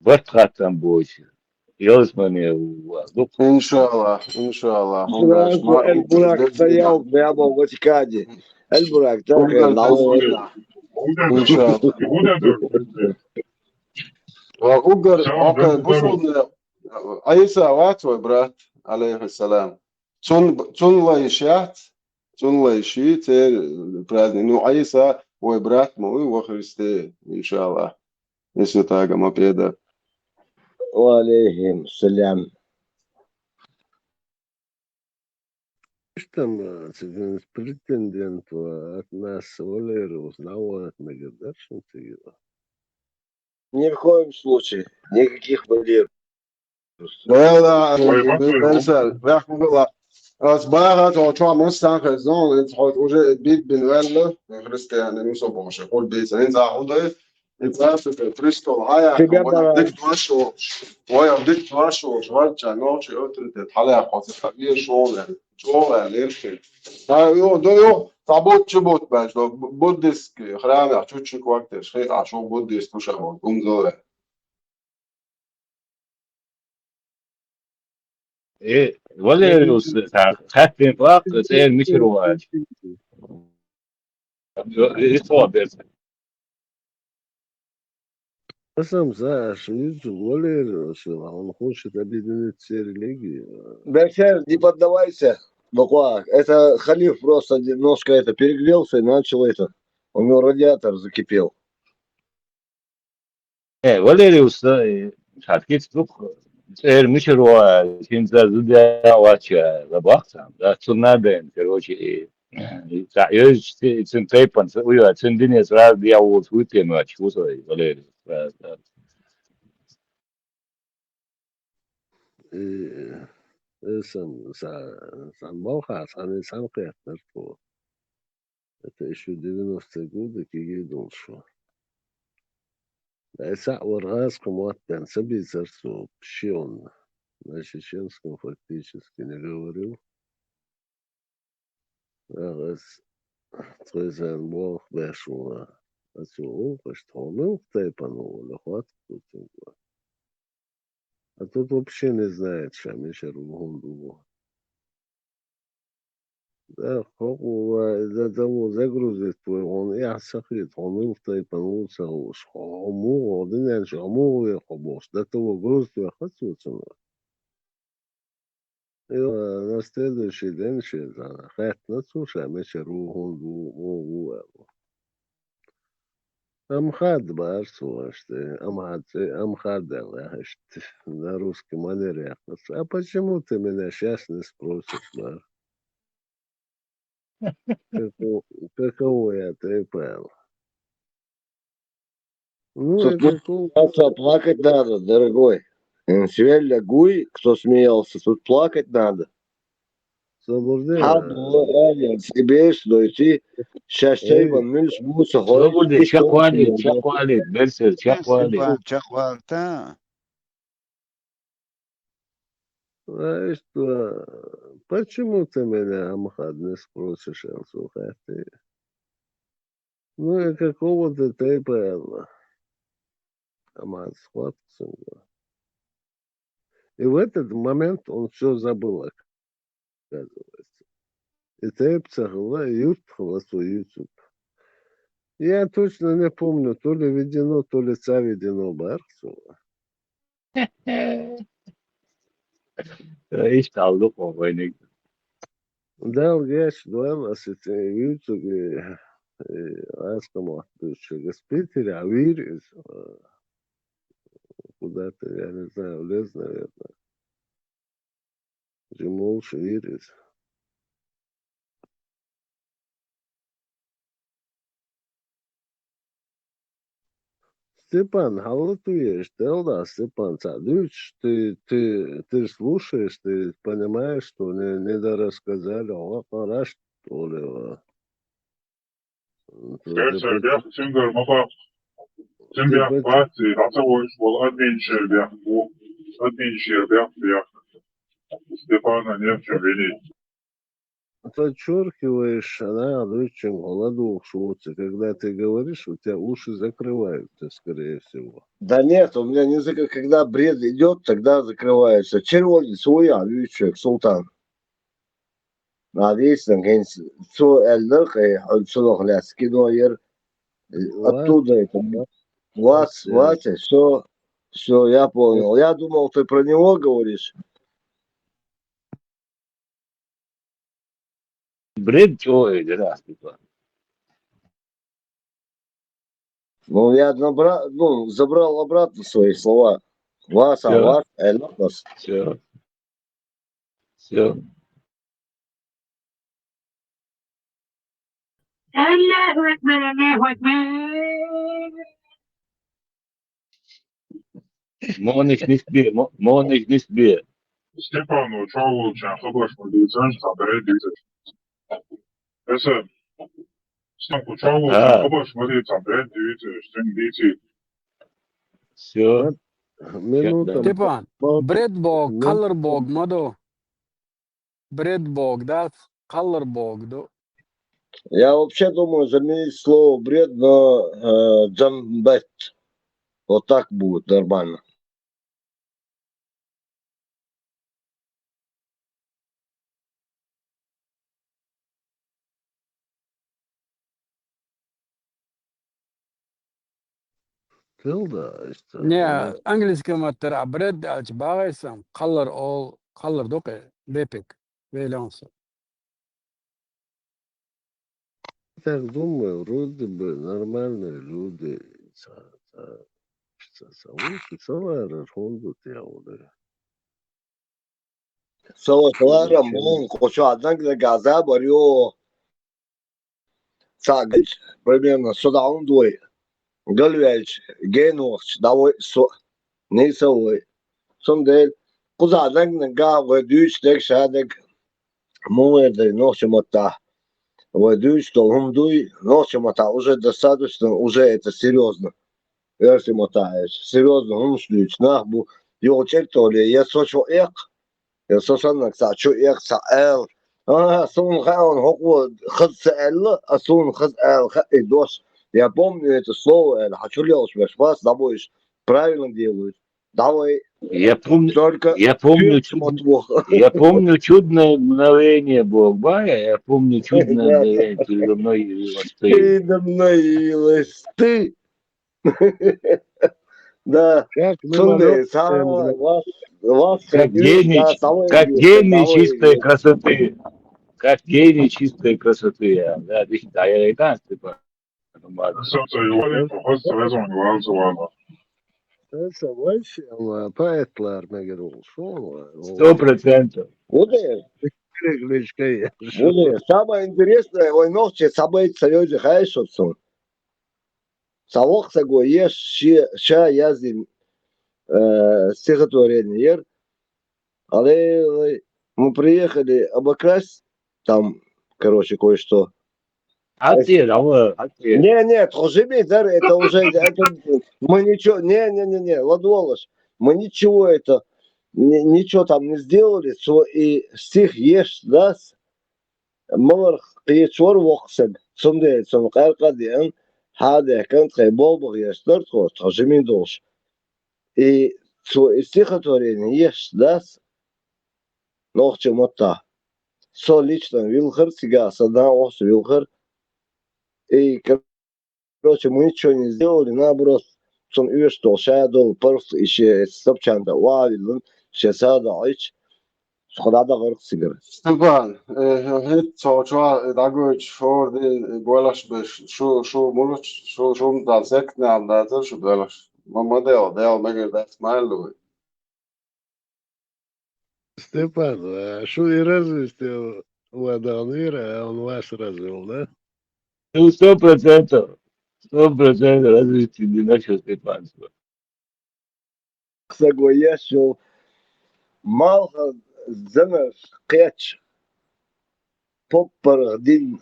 Барт хаттам боцу. Ялсмане ву, дукха. Иншаллах, иншаллах. Сразу Эльбурак стоял прямо в очкаде. Эльбурак, так, Иншаллах. Ва уггар, окей, бусулна, Ӏийса вац вай брат, алейхиссалам. Цун, цун лайш яц, цун лайш йий, церан праздник. Ну, Ӏийса вай брат ма вуй, ва Христе, иншаллах. Если так, ма педа. Ва алейхим салам. Что там, э, претендент, э, от нас, Валерий, узнавает, мы говорим, да, что ты его? Ни в коем случае. Никаких Валерий. Вела, Ой, Вела, Вела, Вела. Ас баха, то, чё, мы с Санхой зон, это хоть уже бит бин Вела, христиане, ну, со больше, хоть бит, они заходы, и просто это престол, а я, Тебя вон, пора. Дик вашу, вон, дик вашу, варча, ночи, вот это, халя, хоть это, не шёл, шёл, лирки. А, ё, да, ё, табут, чебут, баш, да, бу-, буддийский храм, я, чуть-чуть квактер, шхи, а, шо буддийст, уж, а, вот, умзоре. Э, Валериус, ха-, хаьттина ваккха, цӀера мичара ву аьлча. Э, э, исо берца. На самом деле, Валериус, он хочет объединить все религии. Башар, не поддавайся, Бакуа. Это халиф просто немножко это перегрелся и начал это. У него радиатор закипел. Э, Валериус, э, хьа кица дукха, цӀера мичара ву аьлча, хӀинца зуда вац ша, ла бахцам, да, цунна а дайна, короче, и, и цхьа йоьзча ци-, цуьнан тайпана ца уьйа, цуьнан дине сразу дӀа а волуш вуй те моьттуш ву со и Валериус, сразу, да. И, э, сан, са-, сан балхахь, сан, сан кхеттара тхо. Это ещё девяностые годы, кегий долуш вара. Ай, схьа а вара гӀазкхи мотт бен, ца бийцара цо, пишионно. На чеченском фактически не говорил. Ах, ас тхойсан болх беш ву, ас ву, хӀунда тхо муьлха тайпана ву, ла хӀотта цуьнга. А тот вообще не знает, ша мичара ву, хӀунда ву. Да, хӀокхо ва, да, да, во загрузить вай, хьуна эхь ца хета, хьуна муьлха тайпана ву ца хууш, хьо, хьо муха, хьо динен чу, хьо муха ве хьо бохуш, да, то во грузить ваьхна цо цунах. И, а, на следующий день шен царна хаьттина цо ша мичара ву, хӀунда ву, муха ву аьлла. Амхад бара цо иштта, Амхад, Амхад аьлла иштта, на русский манер яьккхина цо. А почему ты меня щас не спросишь, бара? Какого, какого я тайпа аьлла? Ну, Тут и ну, какого сейчас плакать надо, дорогой. М, Свелля Гуй, кто смеялся, тут плакать надо. Собур де. Хьан дуьйла аьлла, цӀе беш дойти, шаьш Эй. Тайпан муьлш буса хой. Собур де, чакхвалийта, чакхвалийта, берсер, чакхвалийта. Степан, чакхвалийта. Знаешь что, почему ты меня, Амхад, не спросишь, аьлла цо хаьттина. Ну и какого ты тайпа аьлла? Амхад схватка цуьнга. И в этот момент он всё забыл, оказывается. И тайпа ца хилла, и юрт хилла цо юьйцург. Я точно не помню, то ли введено, то ли заведено бара цо. Иштта аьлла ду-кх вайниг. Дала гечдойла, аса и цӀе юьйцург, э, э, Ӏаьржа мотт дуьйцучуьнга. Из Питере вийра иза, э, куда-то, я не знаю, влез, наверное. Жимолуш вийра иза. Степан, хьала ду еш, делла, Степан, ца дуьйцуш, ты, ты, ты слушаешь, ты понимаешь, что не, недорассказали, хьо къараш, что ли, ва? Кхерцара бехк цуьнгара ма баккха. Цуьнан бехк бац, и дӀа ца вуьйш волу админчера бехк бу. Админчера бехк бехк. Степана не в чём винить. Подчёркиваешь, она дуьйцучуьнга хьо ладугӀуш ву-кх, когда ты говоришь, у тебя уши закрываются, скорее всего. Да нет, у меня не зак-, когда бред идёт, тогда закрывается. Червонец ву я, вуьйцучуьнга, Султан. А вийцинарг хӀинца цо аьлларг, э, хьуна цунах лаьцна кино яра. Оттуда это. Вац, вац, всё, всё, я понял. Я думал, ты про него говоришь. Бред чего я, Степан? Ну, я набра-, ну, забрал обратно свои слова. Вас, а Всё. Вас, э, Лопас. Всё. Всё. Аллаху акбар, Аллаху акбар. Мониш нисбе, мо-, мониш нисбе. Степан, ну, чё лучше, а хабаш, мы лица, что, бред, лица. Эсэ, Степан, ну, чё лучше, а хабаш, мы лица, бред, лица, что, лица. Всё. Минута. Степан, бред бог, кхаллар бог ма ду. Бред бог дац, кхаллар бог ду. Я вообще думаю заменить слово бред на, э, дзамбет. Вот так будет нормально. Тилда, иштта. Не, английский маттара бред аьлча багӀай сан, кхаллар ол, кхаллар ду-кх, бепик, вейлонса. Так думаю, вроде бы нормальные люди. Ца, ца, ца, ца, лучше ца ларар хӀунда ду те олура. Со ларам боху, кху чохь дагнага забар ю. Цхьаъ гича, примерно, со дӀа хӀунда вой? Галваьлча, генвахча, дӀавой со. Нийса вой. Цундела, кхузахь дагнага вай дуьйцу дерг ша дерг. Муха эр дай нохча маттахь? Вай дуьйцу долу хӀума дуй, нохча маттахь уже достаточно, уже это серьёзно. Оьрсийн маттахь аьлча, серьёзно хӀуманаш дуьйцу нах бу, юха чӀиртоле, я со чу эккха, я со саннарг цхьаъ чу эккха, цхьаъ ала. Ага, суна хаьа хьуна хӀокхо хаза ца аьлла, а суна хаза ала хаьа и дош. Я помню это слово аьлла, хьан чу лелаш берш бац дӀабойуш, правильно делают. Давай. Я помню, Только я помню, чуть мотвох. Я помню чудное мгновение, Бог, я помню чудное мгновение, передо мной явилась ты. Передо мной явилась ты. Да. Как мы Цунде, молодцы, сама блядь. вас, вас Как любишь, гений, да, чи- самое как интересное, гений самое чистой интересное. Красоты. Как гений чистой красоты. А, да, здесь, да, я и так, типа. Нормально. Сам-то его не похож, сразу он валза валза. Это вообще, ла, поэтлар мегерул. Шо ла, Сто процентов. Удер, Крегличка я. удер. Самое интересное, ой, ногче событие союзе, хайшотсон. Савох саго еш, ща, ща яздин, э, стихотворение ер. Але мы приехали обокрасть там, короче, кое-что. А ты, а вы, а ты. Не, нет, хожими, да, это уже, это мы ничего, не, не, не, не, ладволаш, мы ничего это, ни- ничего там не сделали, со и стих еш дас, малар кечор воксен, сунде, сон каркадиан, хаде, кантхе, болбах еш дартхо, хожими долш. И со и стихотворение еш дас, ногче мотта. Со лично вилхар, сига сада охс вилхар. И, короче, мы ничего не сделали, наоборот, сон уж дол, ща дол, просто еще стопчанда, вавилун, ще сада айч, сходада горх сигар. Степан, э, хит цочва, э, дагоч, шорди, э, голаш беш, шу, шу, мулуч, шу, шу, дан сектне, ам да, шу, голаш. Мама дел, дел, мегер да, смайлу. Степан, а что и развести у Адамира, а он вас развел, да? Ну, сто процентов. Сто процентов развести не начал Степанство. Саго яшо, малха, зана, кеч, поппар, дин.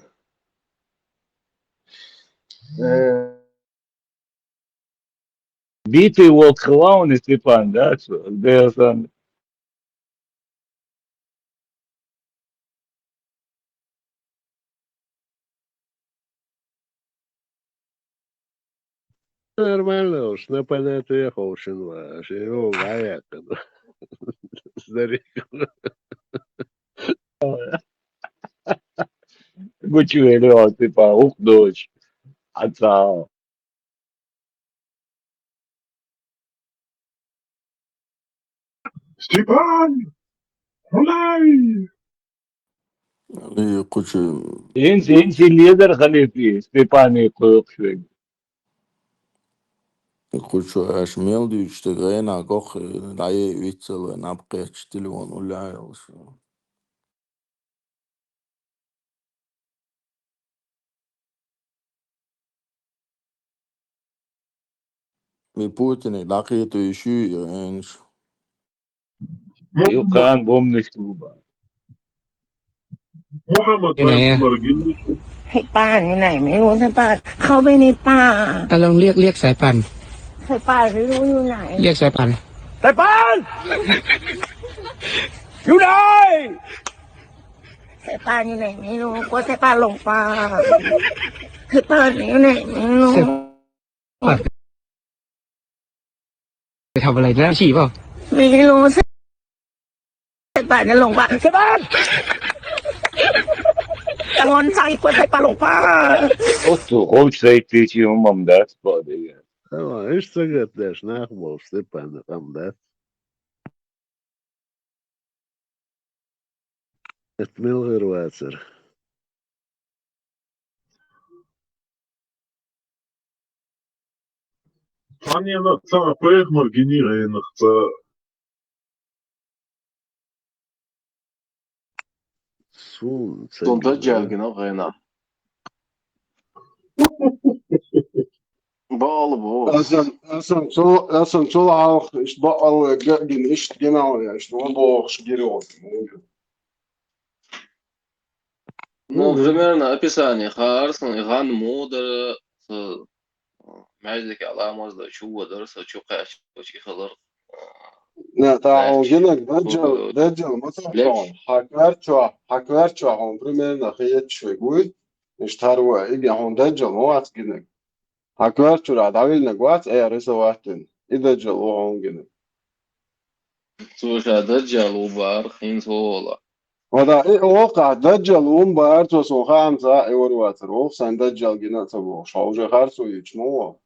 Э, Битый волк клоун и Степан, да? Что? Где он? Нормально уж, на понятие хошен ваш, его ваяк. Старик. Гучуэлио, типа, ух, дочь. Отца. Степан! Улай! И кучу, Инси, инси лидер халифи, Степан и Куюкшвили. и кучу аш мел дючте гайна гох, дай вицел, напкеч телефон уляй. Ми Путин и дакъи ту иши, э, энш. Юкан бомниш клуба. Мухаммад Ина я. Маргин. ให้ป้าอยู่ไหนไม่รู้ ให้ป้าเข้าไปในป่า อ่ะลองเรียกเรียกสายป่าน ให้ป้าไม่รู้อยู่ไหน เรียกสายป่าน สายปาน อยู่ไหน ให้ป้าอยู่ไหนไม่รู้กลัวให้ป้าหลงป่าให้ป้าอยู่ไหนไม่รู้ สายป่าน ไปทำอะไรนะ ฉี่เปล่า ไม่รู้ให้ป้าจะหลงป่าให้ป้าจะงอนใจกลัวให้ป้าหลงป่า Оцу, хочешь зайти, чего мам, да, спать? Ама, ишта гатдеш нах бол, Степан, там, да? Эт мел гырвацар. Фанена ца пех Маргини ренах ца. Сун, Сун цаги, даджал да? гина гайна. Бал бо. Асан, асан, цо, асан, цо алх, ишт бал, гин, ишт гинал, я, ишт он бо, ишт гирион. Ну, примерно описание. Харсон, Иган Мудр, с, Мязик Аламаз, да, Чувадар, с, Чукач, Чихалар. Не, та Э, он гинак, даджал, э, даджал, ма та лепш. он. Хаквер чуа, хаквер чуа, он примерно хиет швегуй. Ишт харва, иги он даджал, ма вац гинак. Хаквер чура, давил нагвац, э, рисовать тин. И даджал, о, он гинак. Цо ша Даджал ву бахар, хӀинца хӀо ола. Вада, и оха Даджал ву бахар, цо сон хаамца и вар вацар. Оха сан Даджал гина а ца бохуш. Хьо уже харцо йича ма ву.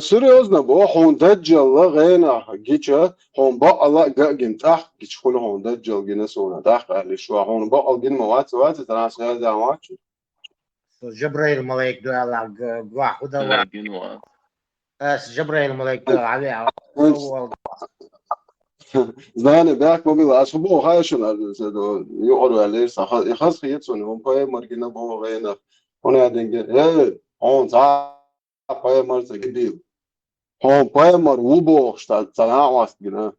Серьёзно бо, хьуна Даджал гӀенах гича, хьуна бакъала а гагина тӀах гича хуьлу хьуна Даджал гина суна. ТӀаккха аьлла шу, хьуна бакъала гина ма вац, вац, транс хьаьрдан вац. Со Жабраил малайк дуьхьал г-, гохь хӀу дала. Гина вац. Ас Жабраил малайк дуьхьал хьавеа. Знание бехк ма била, ас хӀу боху хаьа шуна, юкъара ваьллера сан. Ха-, и хаза хета суна, хьуна пайхамар гина боху гӀенах. ХӀуна аьлла гина, э, хьуна цхьа пайхамар ца гибийла. Хьуна пайхамар ву бохуш ца, ца накъост гина.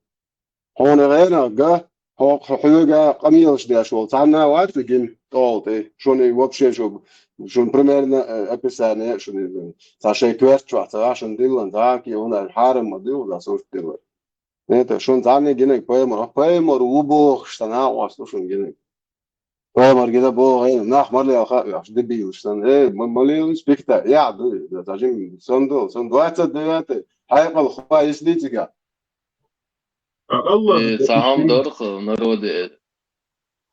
Хьуна гӀенах га, хьо-, хьоьга къамелаш деш волу цхьанна а вац гина тӀолу тӀе. Шуна и вообще шу, шуна примерно, э, описание а шуна, цхьа шайн коьрта чохь ца ваьхьа, шуна диллина, цхьа а кхин хӀуна аьлла хьарам ма ду, за сурт дилла. ХӀета, шуна цхьанна а гинарг пайхамар, пайхамар ву бохуш ца накъост ву шуна гинарг. Пайхамар гина боху гӀенах, нах ма лелха а оьхуш, дебилаш санна. Э, ма, ма лелаш пикта, яхь ду, цхьа жим, сан ду, сан двадцать девятый, хьекъал хва йисди цига. Э, цхьа хӀума дарх народе,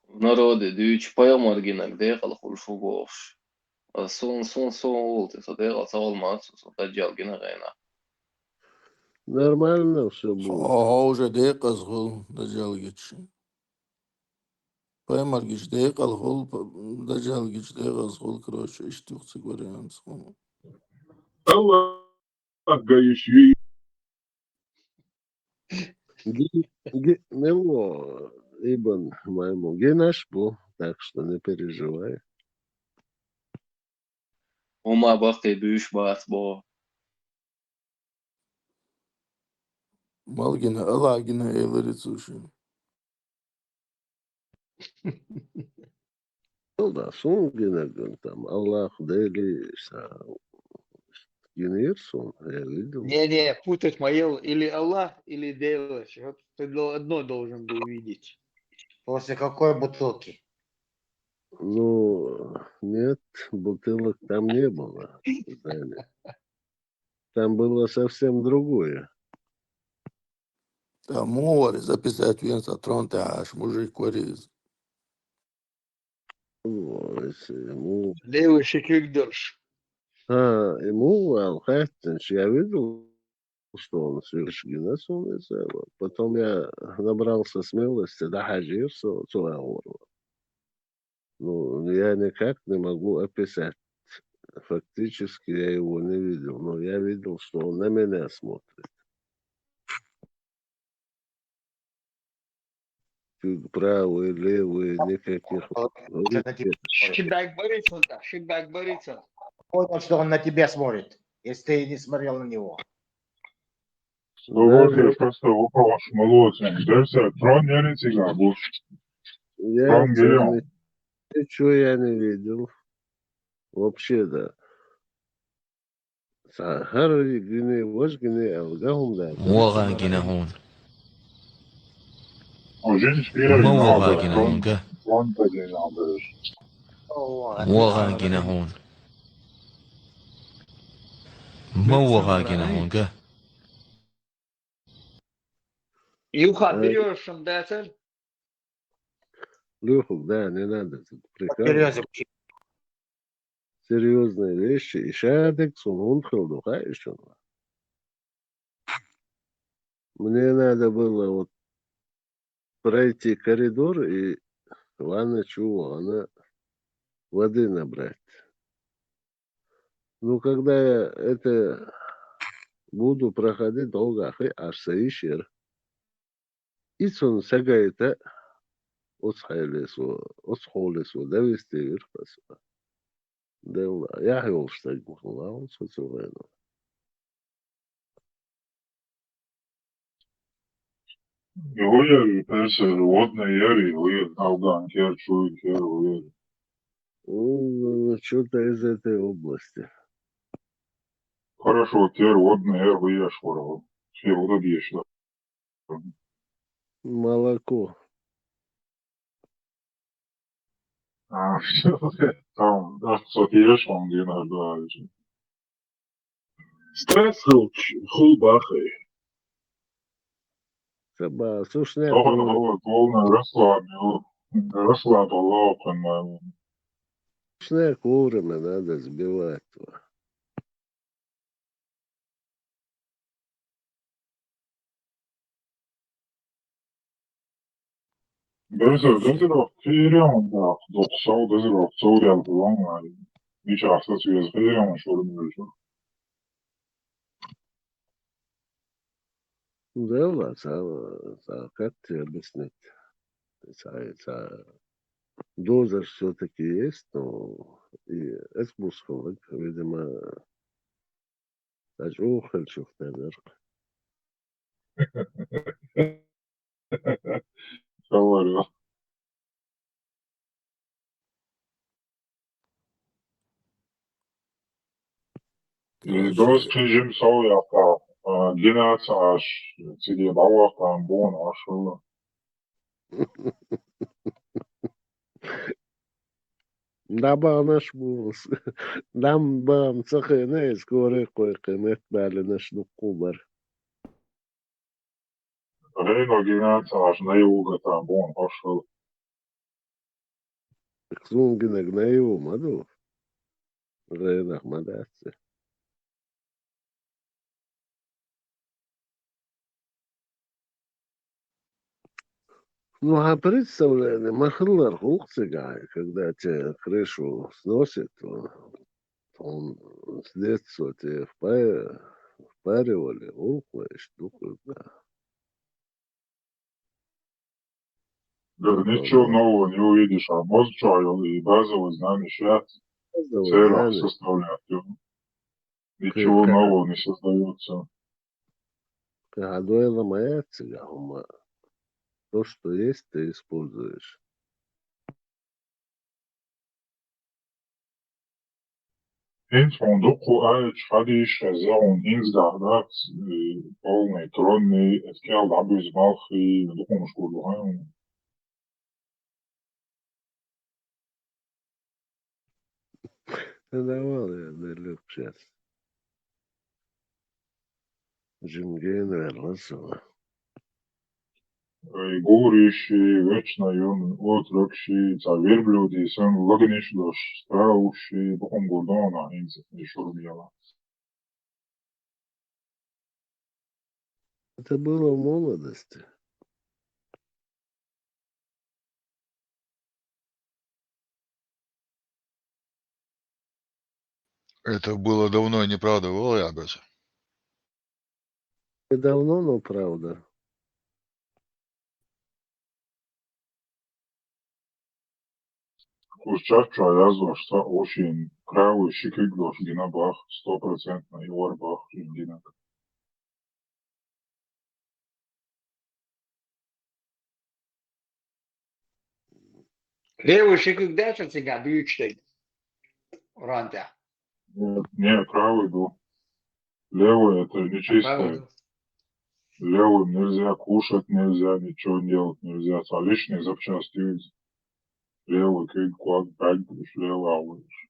народе дуьйцу пайхамар гинарг декъала хуьлуш ву бохуш. А сун, сун, сун волу те, со декъала ца волу мац, со Даджал гина гӀенах. Нормально все было. Хьо уже декъаза хуьлу Даджал гича. Пайхамар гича декъала хуьлу, п-, Даджал гича декъаза хуьлу, короче, иштта юха цига вариант хуьлу. Аллах гаиш юй. Ги-, ги-, мело, Ибн Маймун, гинаш бу, так что не переживай. ХӀума баккхий буьйш бац боху. Мала гина, Аллах гина элира цо шуна. Ну да, сун гина ган там, Аллах, Дели, са-, гинир сун, я видел. Не-не, путать моел или Аллах, или Дела. Вот ты дол-, одно должен был видеть. После какой бутылки? Ну, нет, бутылок там не было, Дели. Там было совсем другое. Там море записать вен со трон тӀехь аш мужик вариз. Ой, се-, му-, Левый шикигдерш. А, ему вал хаттенш, я видел, что он совершенно гинас он из этого. Потом я набрался смелости, да, хажир, со, со я говорю. Ну, я никак не могу описать. Фактически я его не видел, но я видел, что он на меня смотрит. Чуть правый, левый, никаких. Уже на тебя смотрит. Шибак барицун, да, шибак барицун. Понял, что он на тебя смотрит, если ты не смотрел на него. Слушай, просто вопрос молодцем. Дальше трон не цига бу. Я Трон гелем. Ничего я не видел. Вообще, да. Са-, хӀара гине, важа гине аьлла, ган хӀума дац. МогӀа гина хьуна? Уже теперь МогӀа надо гина трон, хьуна га? Трон поднять надо. МогӀа гина хьуна? МогӀа гина хьуна га? Юха, Э, берёшем дацар? Лёха, да, не надо тут прикалываться. Серьезно. Серьёзные вещи. И шадек, сун хӀунда хила ду, хаа ишуна. Мне надо было вот пройти коридор и ванна чу вахана воды набрать. Ну, когда я это буду проходить, долго ахи, аш са ишер. И цун сагайта оцхайлесо, оцхолесо, довести вирхпасо. Делла, я хьолуш стаг махала, он со цу вайна. Гуер, персер, водный яри, гуер, Алдан кер, Чуй кер, гуер. Ну, что-то из этой области. Хорошо, кер, водный яр, гуер, школа. Все, удобьешься. Молоко. А, там, да, что ешь, он где надо. Стресс хилча хул бахе. Ца ба, сушне Тохана хул. Хала полная расслабил. Расслабил лохан май. Сушне курами надо сбивать. Дезер, дезер вахт фирион да, дохсал дезер вахт сорял булан май. Мича ахсас вез фирион шурмулжу. Да, ладно, ца, ца, как тебе объяснить? Ца, ца, доза всё-таки есть, но и это мускул, видимо, ца чухал чухтер. Говорю. Э, дос чижим сол япа, э, гинацаш, циге бавахтан бон ашула. Дабанаш бус. Дам бам цахене, скоро кой кемет балинаш нукубар. Рейно гинацаш, наивугатан бон ашула. Ксунгинег наиву маду. Рейнах мадацы. Ну, а представляю, махаллар хулхсыгай, когда тебе крышу сносит, он, он с детства тебе впа-, впаривали, хулхлаешь, ну, когда. Да, ничего нового не увидишь, а мозг чё, и базовые знания щас. Базовые знания. Составлять, ё. Ничего нового не создаётся. Кадойла маяцыга, ума. То, что есть, ты используешь. Инц фондук ку айч хадиш хазяун инц гахдац, э, полный, тронный, эскел дабуз малхи, дукун шкурлухан. Давал я, да, Люк, щас. Жимген верласова. Ой, гуриши, вечно юн, отрокши, ца верблюди, сэн логниш дош, страуши, бухом гурдона, инц, и шурмияла. Это было в молодости. Это было давно и неправда, было, я обещаю. И давно, но правда. Курчак чая зошта ошин, правый шикик дош гина бах, стопроцентно и ор бах, гина. Левый шикик дальше всегда дышит. Ранта. Нет, нет, правый был. Левый это нечистое. Правый был. Левым нельзя кушать, нельзя ничего делать, нельзя. А лишние запчасти ведь. Левый кык, куак, пять, левый, а лучше.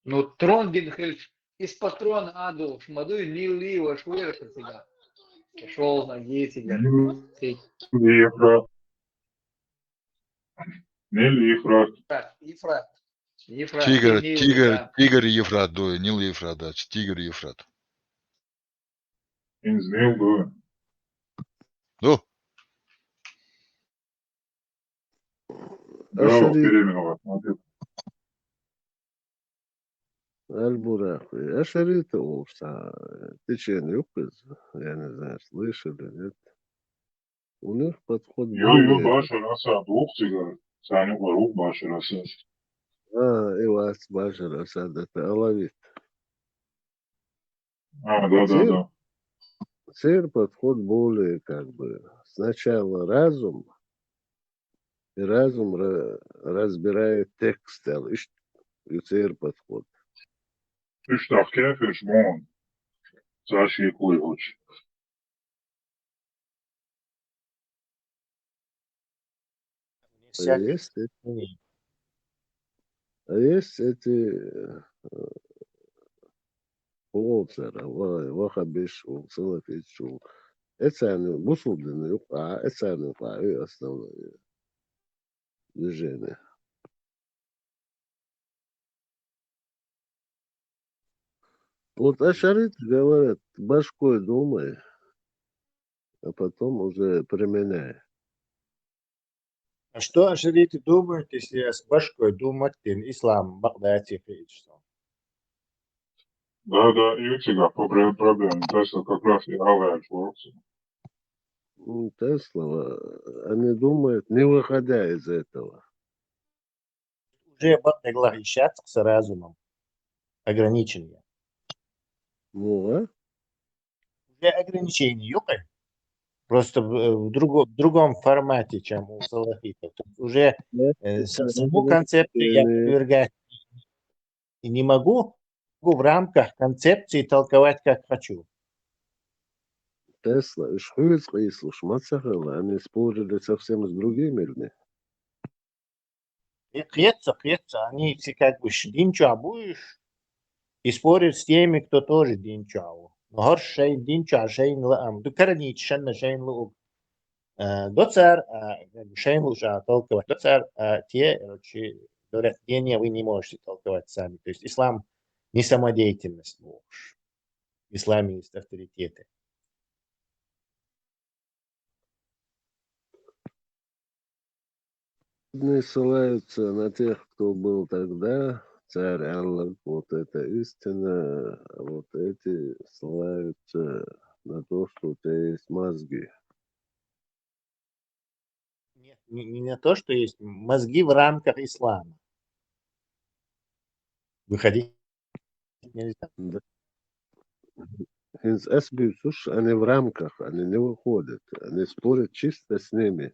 Ну, трон гинхель из патрон адул, шмадуй, нил лива, шуэр, как всегда. Шёл на десять, Нил лива. Нил Ефрат. Ефрат. Ефрат. Тигр, Нил, тигр, да. Тигр Ефрат, да, Нил Ефрат, да, тигр Ефрат. Инз Нил, да. Ну. Да, ашари-, переименовать, смотри. Аль-Бурак. Ашарита улса, течение юкыз, я не знаю, слышали, нет? У них подход более... Ё, ё, башар асад, ух, цигар, сани ух, башар асад. А, и вас башар асад, это алавит. А, да, да, да. Цер подход более как бы сначала разум, и разум ра-, разбирает текст, ал иш, и цер подход. Иш тахкефеш мон. Саши куйгуч. Есть, это. А есть эти, э, хулацара, ва-, ваххабиш, у, салафич, у. Эцарна бусулба дин юкъа, эцарна юкъа, и основное движение. Вот ашарит говорят, башкой думай, а потом уже применяй. А что ашариты думают, если с башкой думать, тен ислам бакъдати хиичсон? Да, да, и у тебя по-, проблема. Тесла как раз и алая функция. М, Тесла, они думают, не выходя из этого. Уже бакъдагла ишат с разумом ограниченный. Ну, а? Уже ограничение юкъа. Просто в, в друго-, в другом формате, чем у салафитов. То есть уже, э, с-, саму концепцию я отвергать и не могу, могу в рамках концепции толковать, как хочу. Тесла, уж хуиц къийсуш, мацахала, они спорили совсем с другими людьми. И кхетац, кхетац, они все как бы ш-, дин чу а буйш, и спорят с теми, кто тоже дин чу а ву. Но хӀара шайн дин чу а шайна лаам, ду каранича шанна шайна луъуг, э, доцар, а, как бы шайна луъуш а толковать доцар, а, те, короче, говорят, не, не, вы не можете толковать сами. То есть ислам не самодеятельность, в общем. В исламе есть авторитеты. Одни ссылаются на тех, кто был тогда, царь Аллах, вот это истина, а вот эти ссылаются на то, что у тебя есть мозги. Нет, не, не на то, что есть мозги в рамках ислама. Выходить нельзя. Да. ХӀинца ас буьйцуш, они в рамках, они не выходят, они спорят чисто с ними.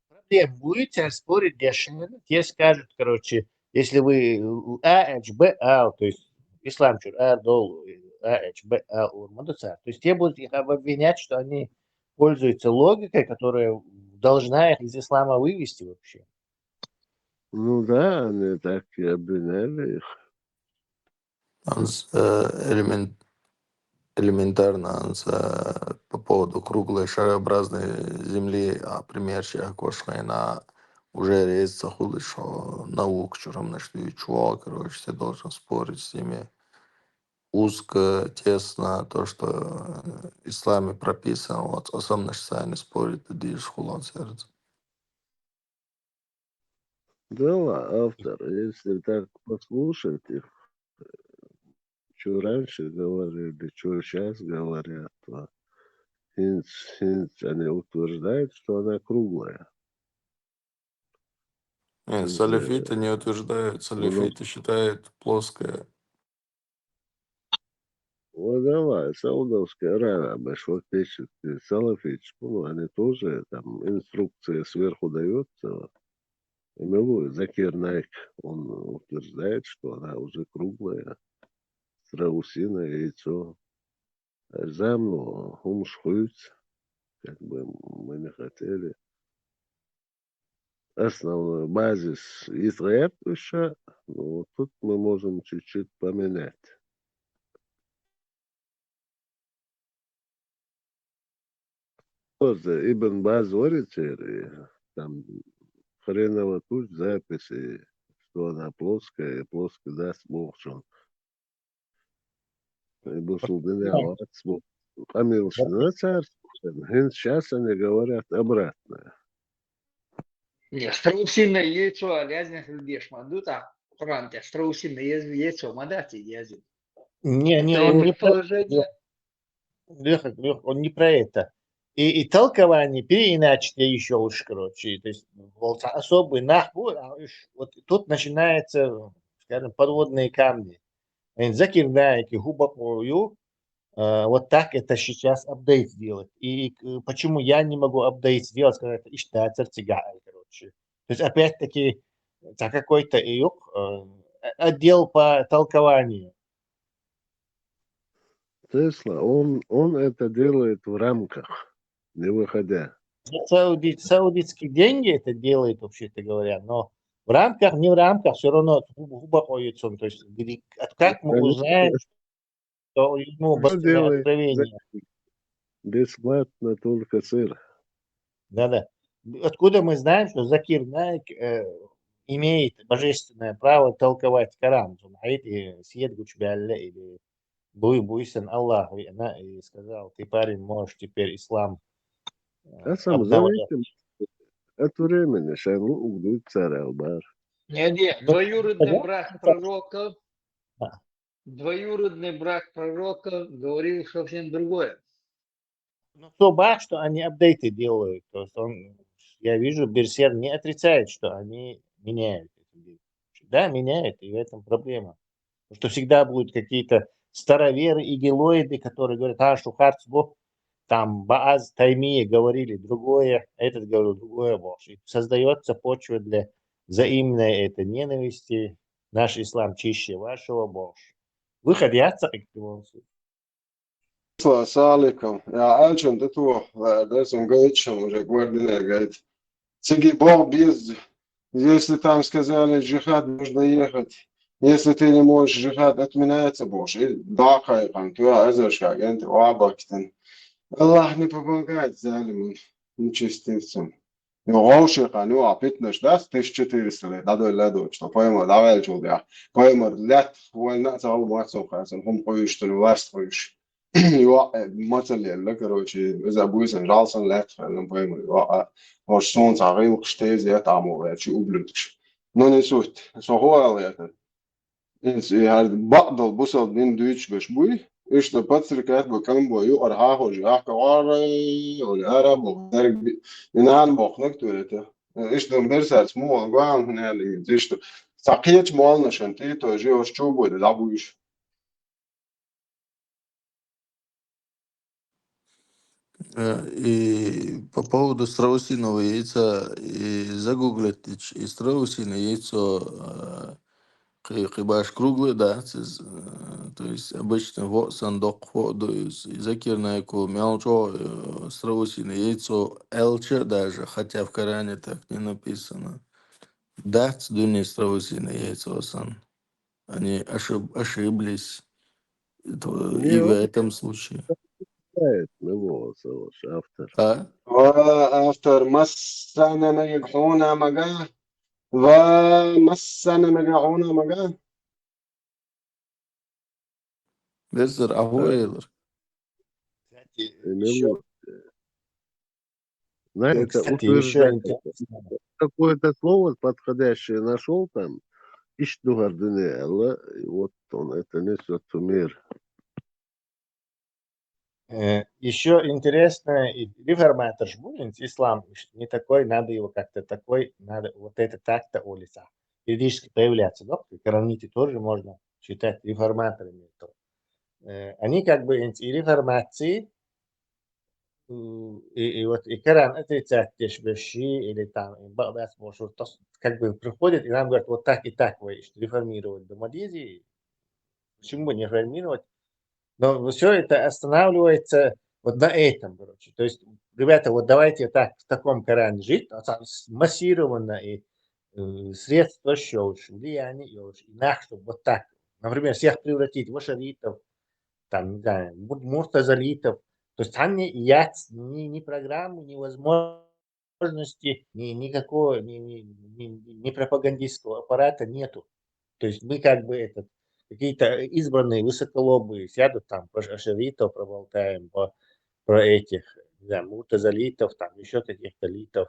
Проблема будет, а спорить дешевле. Те скажут, короче, если вы А аьлча Б ал, то есть ислам чура арадовла А аьлча Б ал олур ма ду цар. То есть те будут их об-, обвинять, что они пользуются логикой, которая должна их из ислама вывести вообще. Ну да, они так и обвиняли их. Анс, э, элемент-, элементарно, анс, э, по поводу круглой шарообразной земли, а, пример щас кошкайна уже резца хули, что наука чурамнаш ты чего, короче, ты должен спорить с ними. Узко, тесно, то, что, э, в исламе прописано, вот, особенно что они спорят, ты дишь хулан сердце. Да ладно, автор, если так послушать их, что раньше говорили, что сейчас говорят, то хинц, хинц, они утверждают, что она круглая. Нет, салафиты не утверждают, салафиты считают плоская. Вот давай, Саудовская Аравия, баш, фактически, салафитчи, ну, они тоже, там, инструкция сверху даётся, вот. Имелу Закир Найк, он утверждает, что она уже круглая, страусиное яйцо. Замну хумш хуйц, как бы мы не хотели. Основной базис итгъет уша, ну, тут мы можем чуть-чуть поменять. Просто Ибн Баз варит, там хреново тут записи, что она плоская, и плоская даст Бог, что И бусулба дин а вац бу. Къамел шна цар, хин сейчас они говорят обратное. Не, страусиное яйцо, а лязня хрудеш ма ду, та Къуръан тӀа страусиное яйцо ма дац, язи. Не, не, это он не про-, предположение. Лёха, Лёха, он не про это. И, и толкование переиначить я ещё лучше, короче. То есть, волца особый нахуй, а уж вот тут начинается, скажем, подводные камни. Эн закирная ки хубакъою, э, вот так это сейчас апдейт сделать. И, и, э, почему я не могу апдейт сделать, когда это иштацар цига, короче. То есть, опять-таки, это какой-то июк, э, отдел по толкованию. Тесла, он, он это делает в рамках, не выходя. За сауди-, саудитские деньги это делает, вообще-то говоря, но В рамках, не в рамках, всё равно ху-, ху бакъо ю цун, то есть, где, от-, как мы узнаем, что ему бесплатное откровение? Бесплатно только сыр. Да-да. Откуда мы знаем, что Закир Наик, э, имеет божественное право толковать Коран? Цун хьайта и седа гучу баьлла или буй-, буйсан Аллах веана и сказал: «Ты, парень, можешь теперь ислам, э, обновлять». От времени шайн луъург дуьйцу цар аьлла бара. Нет, нет, двоюродный брат пророка, двоюродный брат пророка говорил совсем другое. Ну, кто бах, что они апдейты делают. То есть он, я вижу, Берсерк не отрицает, что они меняют эти вещи. Да, меняют, и в этом проблема. Потому что всегда будут какие-то староверы и гелоиды, которые говорят: «А, шух харц бу, там Бааз, Таймия говорили другое, этот говорил другое», бохуш. И создаётся почва для взаимной этой ненависти. Наш ислам чище вашего, бохуш. Выход яц цхьаккха. Салам алейкум. Я аьллачун тӀе тоха лаьа дерсун гайташ, уже гвардинер гайта. Цига боху беза: «Если там сказали, джихад, можно ехать. Если ты не можешь, джихад отменяется», бохуш. И дӀакхайкхина, тоьа эзаршка гӀанта вабахкитан. Аллах не помогает залимам, нечестивцам. Йо, вовшех а, ну, а питнаш дац, тысяча четыреста лет, дӀадойла а доцуш, тхо пайхамар дӀаваьллачул тӀехьа. Пайхамар лаьтта вайна а ца гӀалмац, сан хӀума къуьйсуш, тӀуна васт къуьйсуш. Йо, э, мацалла елла, короче, иза буйсан жал сан лаьтта хилла пайхамар. Йо, а, хӀорш суна цхьа гӀиллакхаш тезет а мо ваьлча, ублюдкаш. Ну, не суть, со хӀун ала гӀертар? Иза и хӀара бакъдолу бусалба дин дуьйцуш берш буй, иштта подстрекать бан кӀант бан юкъара хьахош, ахка гӀорра, оли ара боху, дерг би-, и нана боху наг туьрета. Иштта берсарца муха гуам хӀунел иза, иштта. Цхьа кхечу молланашан тӀе, то жиош чу буй, дӀабуьйш. Э, и по поводу страусиного яйца, и загуглить, и страусиное яйцо, э, кхи-, кхибаш круглое, да, ц-, э, то есть обычно во сан доккха во ду, и Закир Найку мел чӀогӀа, э, страусиное яйцо аьлча даже, хотя в Коране так не написано. Дац дуьне страусиное яйцо сан. Они ошиб-, ошиблись. Это и в этом случае. Знает, ну, вот, вот, автор. А? Ва автор, массана мега хьуна мага. Ва массана мега хьуна мага. Берзар, а хӀун элира? Кстати, ещё Знаете, кстати, ещё утверждать интересно. Какое-то слово подходящее нашёл там, иштта ду хӀара дуьне аьлла, и вот он это несёт в мир. Э, ещё интересно, и реформаторш бу, ислам не такой, надо его как-то такой, надо вот это так-то улица. Юридически появляться, да? Коренитов тоже можно считать реформаторами. Э, они как бы и реформации, и, и вот и Коран отрицать деш берш, или там, и ба-, бац бохуш, то, как бы приходят и нам говорят: «Вот так и так вы, что реформировать да ма деза, почему бы не реформировать?» Но всё это останавливается вот на этом, короче. То есть ребята, вот давайте так, в таком Коране жить, а там с-, массированно и, э, средства ещё, влияние ещё, и нах, чтобы вот так, например, всех превратить в ашаритов, там, не знаю, мур-, муртазалитов. То есть там не яц ни, ни программы, ни возможности, ни, никакого, ни, ни, ни, ни пропагандистского аппарата нету. То есть мы как бы этот, какие-то избранные высоколобые сядут там, про ашаритов проболтаем, по-, про этих, не знаю, муртазалитов, там, ещё каких-то литов.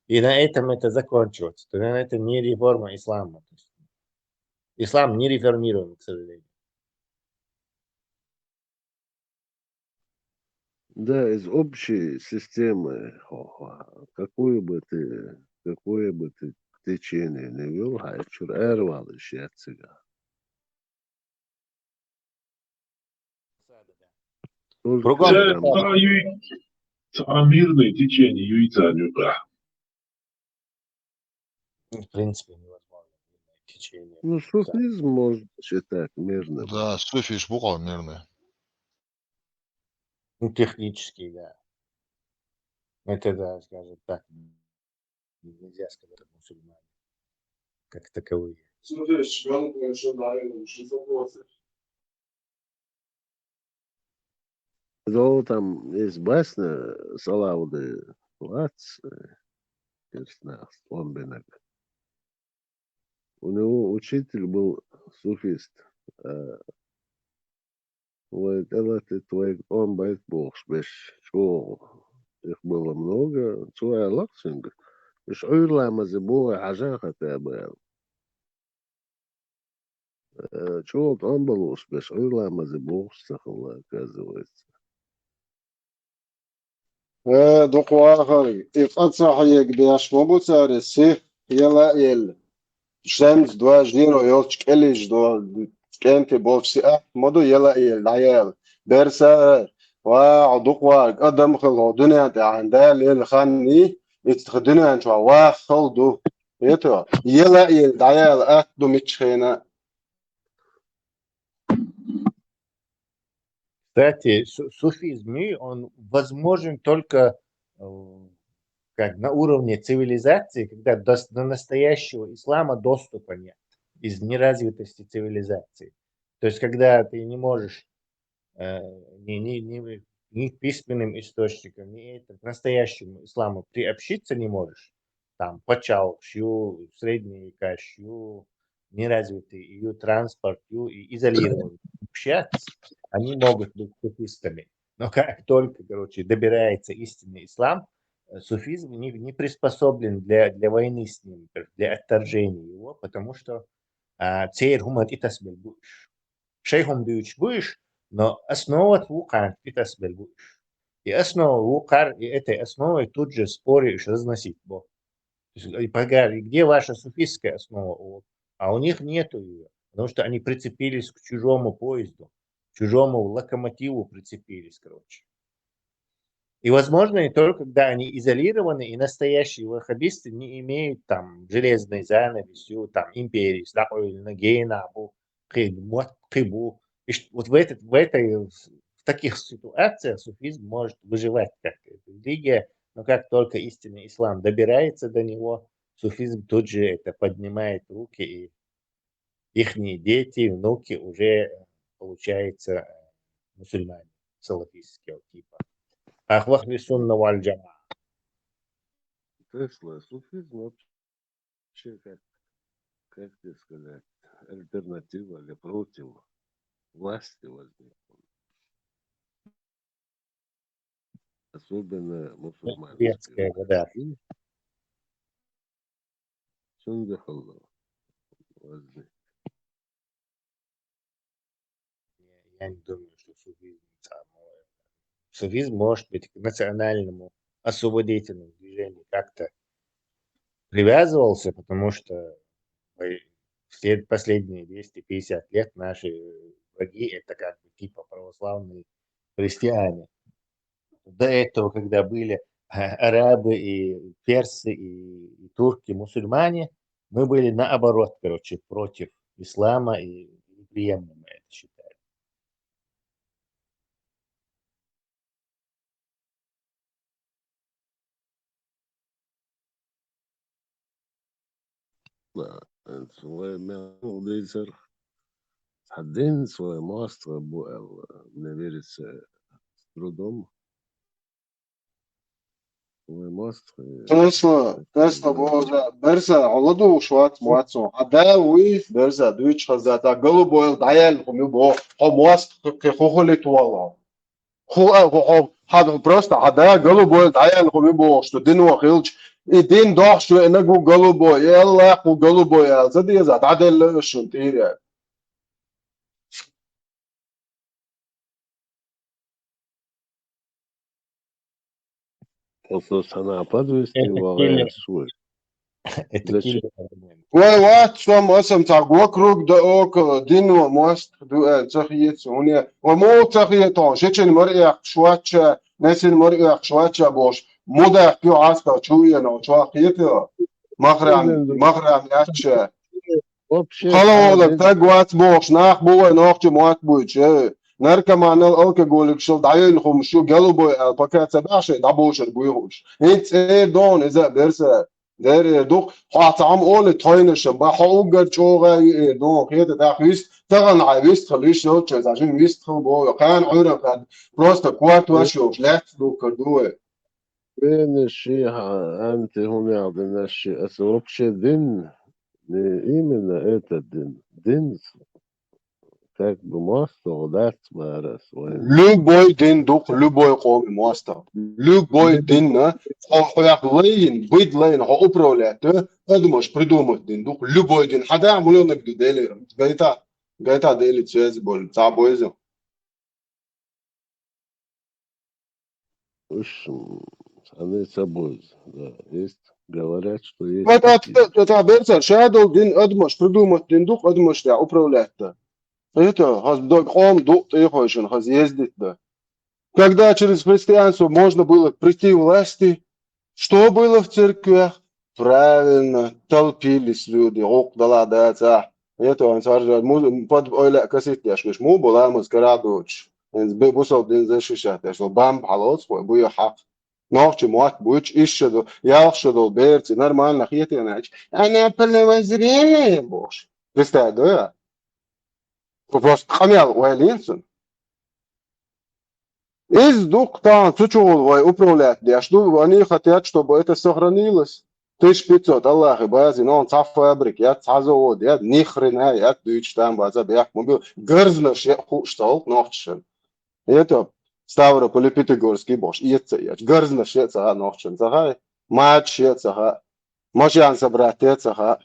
И на этом это закончивается. То есть это не реформа ислама. То есть ислам не реформируем, к сожалению. Да, из общей системы, хо-, хо-, какую бы ты, какое бы ты течение не вёл, хьайн чуьра аравала иш яц цига. Только Кругом. Э, там цхьа юй-, цхьа мирный течение юй царна юкъахь. В принципе, невозможно мирное течение. Ну, суфизм может быть и так мирным. Да, суфиш бу-кх мирный. Ну, технически, да. Это, да, скажем так, нельзя сказать, мусульмане. как таковые. Слушай, Шваб, ещё, наверное, что вопросы? Золотом есть басня Салавуды Лац, э, Керстнахс, он бенек. У него учитель был суфист. А вай, это твой, он байт бохш беш, чё, их было много, чё я лаксинг. Иш уйла мазе бой хажа хата был. Э, чё он был уж беш, уйла мазе бохш сахала, оказывается. Э, дукха вахар, и къаца хьег беш ма бу царе, сих, ела ел. Шемс два жиро йолч кӀелиж до, кӀенти болч си а, ма ду ела ел, дӀаял. Берса, ва, дукха вахар, адам хил хо, дуьнен тӀехьан, дал ел ханни, ицтха дуьнен чу вах хал ду. Это, ела ел, дӀаял, ат ду мичхена. Кстати, су- суфизм, он возможен только э, как на уровне цивилизации, когда до, до настоящего ислама доступа нет из неразвитости цивилизации. То есть, когда ты не можешь э, ни, ни, ни, ни письменным источником, ни это, к настоящему исламу приобщиться не можешь, там, пачалкш ю, средний каш ю, неразвитый ю, транспорт ю и изолированный общаться, они могут быть суфистами. Но как только, короче, добирается истинный ислам, э, суфизм не, не приспособлен для, для войны с ним, для отторжения его, потому что а, цер хӀума тӀитасбел бу уж. Шай хӀума дуьйцуш бу уж, но основа вукхарна тӀитасбел бу уж. И основа вукхар, и этой основой тут же в споре уж разносить бо. То есть, и погар, и где ваша суфистская основа? О, а у них нету ее, потому что они прицепились к чужому поезду, к чужому локомотиву прицепились, короче. И, возможно, и только когда они изолированы, и настоящие ваххабисты не имеют там железной занавесью, там империи, с такой нагена, бу, кхи-, мот-, кхи-, бу. И ш- вот в, этот, в, этой, в таких ситуациях суфизм может выживать как религия, но как только истинный ислам добирается до него, суфизм тут же это поднимает руки, и ихние дети, внуки уже, получается, мусульмане салафистского типа. Ахлахли сунна валь джамаа. Тесла, суфизм вообще как, как тебе сказать, альтернатива или против власти возникла. Особенно мусульманская. Светская вода. Сунда хулла. Возник. Я не думаю, что суфизм самое. Суфизм может быть к национальному освободительному движению как-то привязывался, потому что мы все последние двести пятьдесят лет наши враги — это как бы типа православные христиане. До этого, когда были э, арабы и персы и, и турки, мусульмане, мы были наоборот, короче, против ислама и неприемлемо это считали. Ма, э, цугай мел дийцар. Хьадин цугай моастагӀа бу аьлла, мне верится, с трудом. Цугай моастагӀа. Тесла, Тесла боху, берса, хьо ладугӀуш вац, моацо. Хьан да вуй, берса, дуьйцу хаза, та голубой дӀаяьлла хӀума ю боху, хьо моастагӀа кхин хӀун хуьлуьйту валла. Ху а, ху хьо, хьан просто хьан да голубой дӀаяьлла хӀума ю боху, что дино хилча, и дин дохуш веанарг ву голубой, и Аллах ву голубой аьлла, ца деза, дӀаделла уьш шуна тӀера. Просто сама подвести Это вала киллер. Свой. Это Зачем? Киллер аргумент. Вай вац, сом асам ца вокруг да около, дино мост ду эн ца хиец, уне, ва мо ца хиец, он шечен мар эх швача, несен мар эх швача бош, мудах кю аска чуя но чуа хиец, махрам, махрам яча. Вообще, Халаволак один таг вац бохуш, нах бу вай нохча моат буйча, э. Наркоманал алкоголикшал дӀайойла хӀума шу, голубой аьлла, пока ца баши, дӀабошар буйхуш. ХӀинца эр дон, иза берса. Дера, э, дукха, хьо цхьа хӀума олий, тхойнашам ба, хьо уггар чӀогӀа ю, э, догӀу хета, тӀаккха вист-, тахана хьай вистхила йиш йолччунца, хьажин вистхила боху, кхана Ӏуьйран кхаьдда, просто корта ваш йолуш, лаьцна духкар ду вай. Венаш ши хьан анти хӀума ял динаш ши, аса вообще дин, не именно этот дин, дин как бы мостагӀа дац бара ас вайн. Любой дин дукха, любой къоман мостагӀа. Любой динна, хьо хьоьх лайна, быд лайна, хьо управлять ду, адамаш придумать дин дукха, любой дин. Хьан да муьлханиг ду Делера? Гайта, гайта Делица связи болу, цхьа бойза. Уж, м, цхьанне ца бозу. Да, есть. Говорят, что есть. Вот такие. Ата, ата берцар, шадолу дин адамаш придумать дин дукха, адамаш тӀехь управлять дан. Это, хаз дог къом ду тӀехойшина, хаз ездить да. Когда через христианство можно было прийти к власти, что было в церквях? Правильно, толпились люди, гӀуллакх дала дацахь. Это он саржа, му-, под ойла касит деш, веш, му была музкара дочь. Бе бусал дин защищать деш, бамб хьалоц, хой, буя хьакъ. Нохча мотт буьйцу, исс шо ду, ялх шо долу берци нормально хетийнача, она половозрелая бохуш. Представь, да? Просто къамел вайлина цунна. Иза дукха тахана цу чугӀула вай управлять деш ду, они хотят, чтобы это сохранилось. Тысяча пятьсот Аллахи бази, но он цхьа фабрика, я цхьа завод, я ни хрена, я дуьйцуш там база бехк ма бил. Гарзнаш я хууш ца гӀуллакх нохчашан. Это Ставрополь-Пятигорский бохуш, эца эца. Гарзнаш я ца хаьа нохчан, ца хаьа, мачаш я ца хаьа, машан собрать я ца хаьа,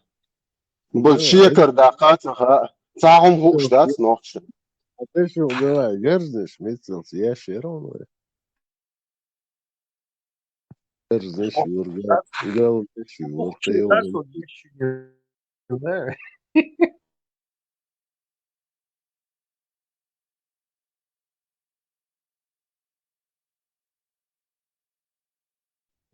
бу Э, шекар даккха ца хаьа, цхьа хӀума хууш дац нохчан. А ты что, давай, гарзнаш, мицалц, я шерон, говорю. Гарзнаш, юрга, галнаш, юртейлнаш. Да.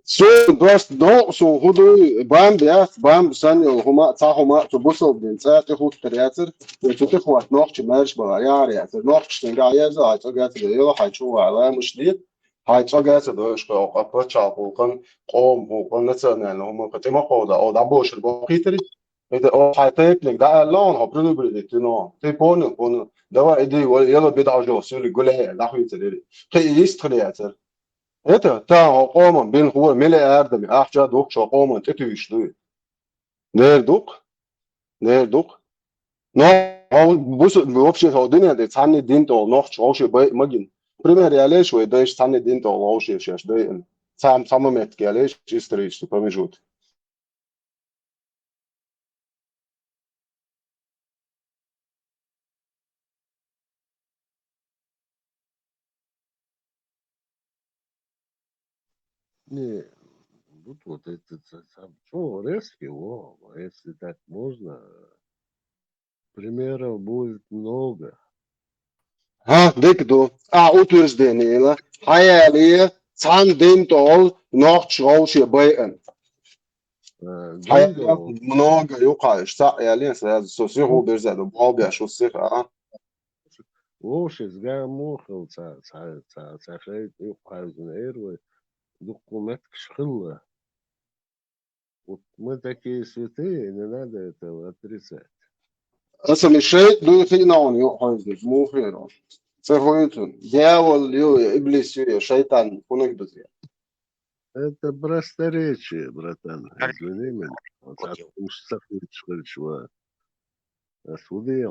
Суна доста новкъа суна хӀун дуй, бамба яц, бамба санна йолу хӀума, цхьа хӀума цу бусалба дин цӀа тӀе хӀуттар яцара, я цу тӀе хӀотта нохча маьрша бала яхьар яцара. Нохчашна гахь еза, хьайн цӀа гацара, йо, хьайн чу ваьлла, муш де, хьайн цӀа гацара дойуш кхо, пачхьалкх гӀуллакхан, къоман гӀуллакхан, национальни хӀуманкхан тӀе ма кховда, о, дӀабошур бохуьйтари. Это, о, хьайн тайпаниг дӀааьлла хьуна, хьо предупредить дина хьуна. Ты понял, понял. Давай, иди, вай, яла бидӀа жо, сели гуляй, дӀахуьйцур ири. Кхин и йист хила яцара. Это, тахана хьо къоман бина хӀора миллиардами ахча дукха хьо къоман тӀетуьйсуш дуй. Нер дукха. Нер дукха. Но хьо бусу-, вообще хьо дуьнен тӀе цхьанне дин тӀехула нохча вовше бай магина. Пример ялеш вай дайша цхьанне дин тӀехула вовше шаьш дайина. Цхьа, цхьа момент ялеш исторический промежуток. Не, тут вот это ца-, ца-, чё, резкий, во, если так можно, примеров будет много. ХӀа, дика ду. А, утверждение ила. Хьаяле, цхьана дин тӀехула нохча вовше байан. Э, Хьаяле, дин тӀехула. Много юкъа, иш цхьаъ яле, сразу со сиху берза ду, болбеш у сиха, а? Вовшеца ган муха хила ца, ца, ца, ца шайтӀа юкъа хьаьвзина эр вай, дуккха меттигаш хилла. Вот мы такие святые, не надо этого отрицать. Аса ми шайтӀа дуй хиъна хьуна юкъа хьаьвзина, муха хир вай? Ца хуьйцун. Дявол ю, я иблис ю, я шайтӀан, хӀунаг дуза я? Это просторечие, братан. Извини меня. Вот так уж ца хуьйцуш хилча ва. Ас хӀу де?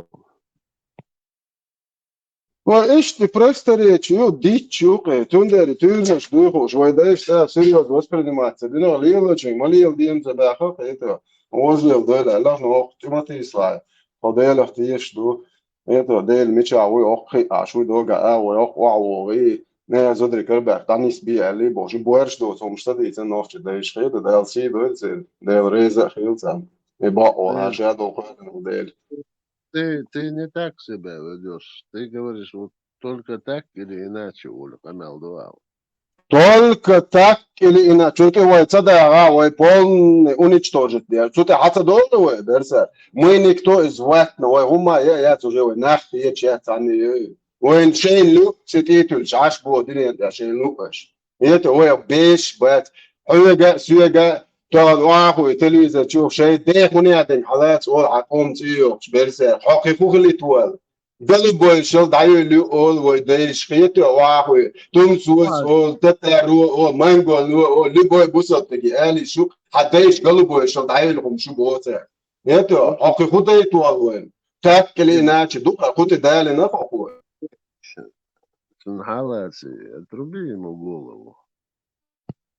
Ва иштта просторечие ю, дичча ю кхе, цундела туьйранаш дуй хууш, вай дайша цӀа серьёзно воспринимать ца дина, лелочун, ма лела дийна ца даха, кхета, озлел дойла, Аллах, но хӀокху тӀе ма тийсалахь, хьо Делах тешаш ду, это, Дела мичахь вуй, хӀокху хиъ Ӏаш вуй дога а, вай хӀокху охьавогӀий, не, зударий карабаьхка, дӀанисбе аьллий бохуш, и боьрша доцу хӀумаш ца дийцина нохчо дайша, кхета, Дала сий дойла церан, Дела реза а хила царна, и бакъо, Ай. Ша долу кхоьллина Дела. Ты, ты не так себя ведёшь. Ты говоришь, вот только так или иначе, Оля, къамел дуал. Только так или иначе. Цу тӀе вай ца дагӀа, вай полный уничтожить дер. Цу тӀе хьа ца догӀу вай, берса. Мы никто из ватна, вай хӀумма я, яц уже вай нах хеча яц, царна ю. Вайн шайн луъ, цу тӀе туьлча, Ӏаш бо динен тӀе шайн луъ аш. Это вай беш бац. Хьоьга, соьга, Тахана охьахуй телевизор чу шайн дехуне а ден хьалаца ола хьан къом цӀийохуш берсаьр. Хьо кхин хӀу хилийта вала? Голубой шал дӀайойла ю ола вай дайша хета, охьахуй тумсос ола, татаро ола, монголо ола, любой бусалба стаге али шу, хьан дайша голубой шал дӀайойла хӀума шу боцара. Это, хьо кхин хӀу дайта вала вайн? Так или иначе, дукха кху тӀе далина хьо кхо. Цун хьалаца, отруби ему голову.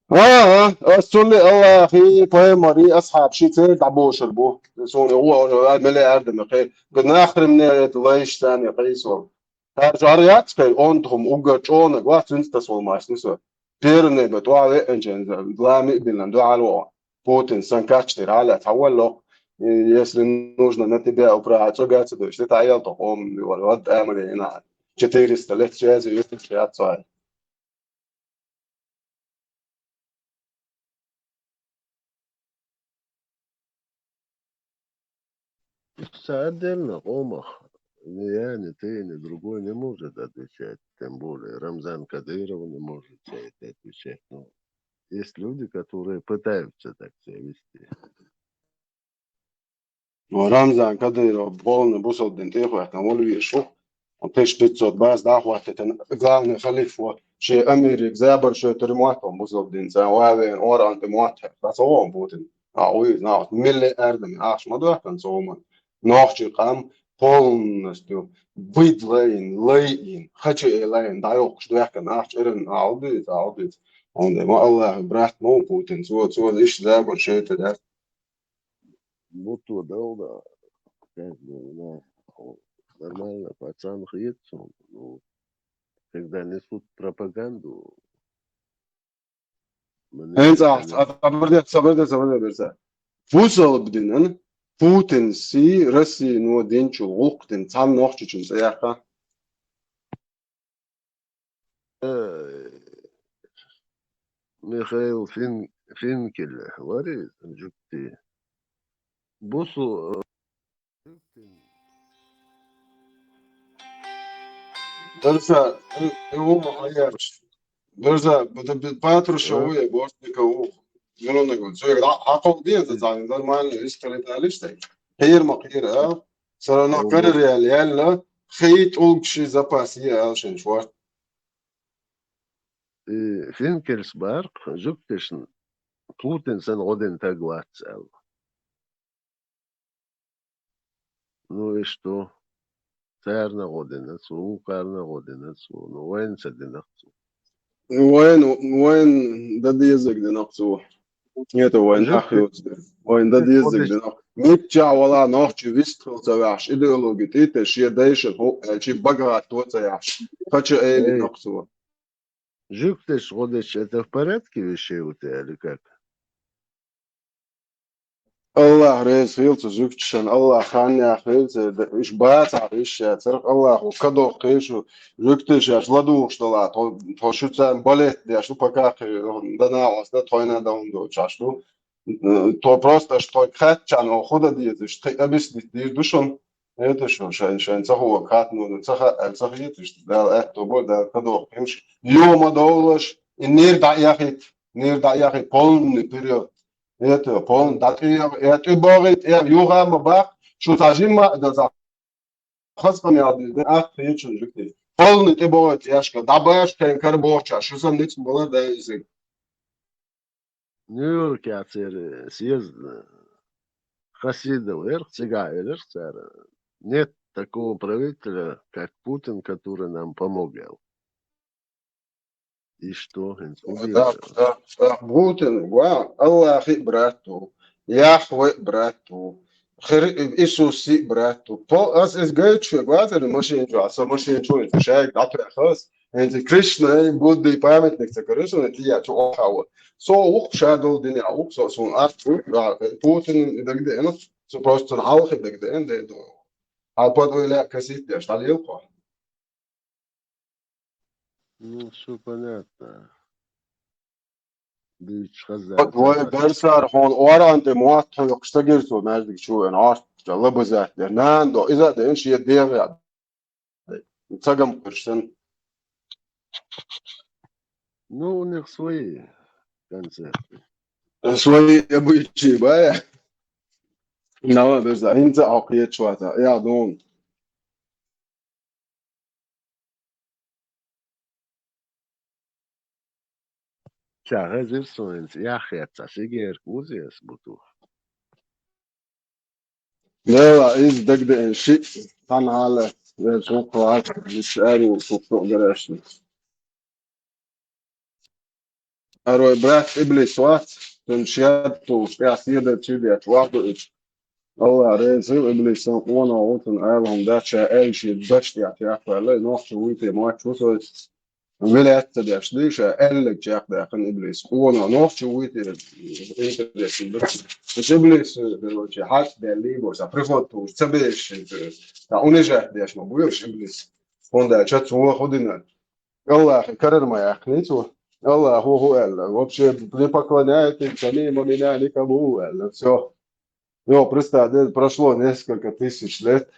ХӀа-хӀа, ас цунна Аллахи, пайхамари, асхьаб ши церан дӀабошар бу. Суна гӀо миллиарда мекхе. Нахрим не это лайш царна кхайсо. Хьаржа ара яц кхай, онтхум уггар чӀонаг вац, цуьнца тасвал масни со. Первый бе тӀо веанчен лами бинан дуьхьал вогӀу. Путин сан качтир хьала цхьавалло. И если нужно на тебя управа цӀугаца душ, ты таялтох ом вал вад амале ина. Четыреста лет связи юртуш яцай. Ца отдельно къомах. Ни я, ни ты, ни другой не может отвечать. Тем более Рамзан Кадыров не может за это отвечать. Ну, есть люди, которые пытаются так себя вести. Ну, Рамзан Кадыров полный бусалба дин тӀехӀоьттина вала везаш ву. Тысяча пятьсот база дӀахӀоттитина главный халифо шен амириг забар шоьтур мотт бусалба дин цӀа вален, оран тӀе мотт хьекха. Ца вон Путин. А уй, знал, миллиардами ахча ма доьхкан ца вон. Нохчий къам полностью быдлайн, лайин, хача элайн, дӀайоккхуш доьхкан ахча эран, алдуьйца, алдуьйца. Онда ма Аллах, брат, ма ву Путин, цо, цо иш забар шоьтур яц. Будто долго, как бы, ну, нормально, пацан хет, ну, когда несут пропаганду, мне ХӀинца кажется, ахь, а, сабарде, сабарде, сабарде берца. Бусалба динан Путин си Россияно динчул гӀуллакх дин цхьана нохчичун цӀе яьккха. Э, Михаил Фин-, Финкель, вари, жугти. Бусу, э, Дерза, э, э, у, а я, Дерза, б-, д-, б-, Патрушев, э? У, я, Бортников, у. Ну, ну, ну, цо, а, а кол ден, за, за, нормально, история, да, лишь так. Хир ма хир, а? Всё равно, э, карьера, реально, хит улгши запас, я, а, шен шварт. И Финкельс барх, жугтешн, Путин сан гӀодин таг вац, ал. Ну и что? Царна гӀо дина цо, укхарна гӀо дина цо, ну вайн ца динах цо. Вайн, вайн да дезаг динах цо. Нет, вайн ахьёц. Вайн да дезаг динах. Митча вала нохчи вистхил ца вяхш, идеологи тӀите шия дайшин хӀу, э, чи багагӀат то ца яхш. Хача эли нах цо. Жугтеш гӀодеш, это в порядке вещей у тебя или как? Аллах реза хилца жугтешан, Аллах ханнях хилца, иш бацахь иш ша, царх Аллаху кадох кхешу, жугтешаш ладугӀуш дала, тхо, тхо шуца балет деш, ну, пока кхе, дана вас, да тхойна да хӀун доцаш ду. Э, то просто, что тхой кхаьччан, о, худа дезаш, тхой объяснить дир ду шун. Это что, шайн, шайн ца хӀу хатну, ца ха-, ца хеташ, Дала аьтто бо, Дала кадох кхимш. Лёма долаш, и нир да яхит, нир да яхит, полный вперёд. Это, полный, да ты, я, я ты богит, я юга ма бак, что та жима, да за хас памял, да, а, ты чё, жук ты. Полный ты богит, яшка, да баш, кэн кар боча, что сам ниц была, да, язык. Нью-Йорк яцер съезд хасидов эрх цигахь элира цара: «Нет такого правителя, как Путин, который нам помогал». И что, хӀинца хӀун деза? Да, да, да. Путин, ва, Аллахи брат ву, Яхве брат ву, Хир-, Иисуси брат ву. По-, ас иза гайчу вазар машин чу, аса машин чу, шайга дӀатоьхас. ХӀинца Кришна, Буддий памятник ца караш, хӀинца тия чу охьа ву. Со вукх ша долу дина, вукх со, суна ас ву, а, Путин дагадеана, со просто цунна хьалхи дагадеана, де ду. А под вай лаьа касит деш, дӀалелхо. Ну, всё понятно. Дуьйцуш хаза. Вай берсара хьуна оран тӀе мотт хьоькхуш ца гира цо маьждиг чу вен, Ӏаш лабазат дер. Нана до, иза а ден, шен дегӀ а. Цагам кхуьрш санна. Ну, у них свои концерты. свои обычаи бая. Нава беза, хӀинца а кхеташ вац, я дон. Ца хезира суна, яххьеццӀа сигерка узес буту. Дела, иза дагадеана шиъ, цхьана хьала, вер чукхвац, виц аьру, сукхо гарашна. Арой брат иблис вац, цун шед тулуш, тӀехь седа чу деш, вахду ич. Аллах реза хила иблисан къонах ву цун ала хӀума дац, ша аьлла шен даш тӀехь чекхваьлла, нохча вуй те, моч ву со, вилаьцна ца деш, дуй ша аьллаг чекхдаьккхина иблис. Къонах нохча вуй те, интересно дац. Иш иблис, короче, хьац даьллий бо, ша приход тулуш, ца беш, ша унижать деш ма буй иш иблис. ХӀунда аьлча цо хӀу дина. Аллахе карар ма яьккхиний цо. Аллахо хӀу аьлла? Вообще, не поклоняйтесь самим, а меня никому аьлла. Всё. Йо, представь, де, прошло несколько тысяч лет.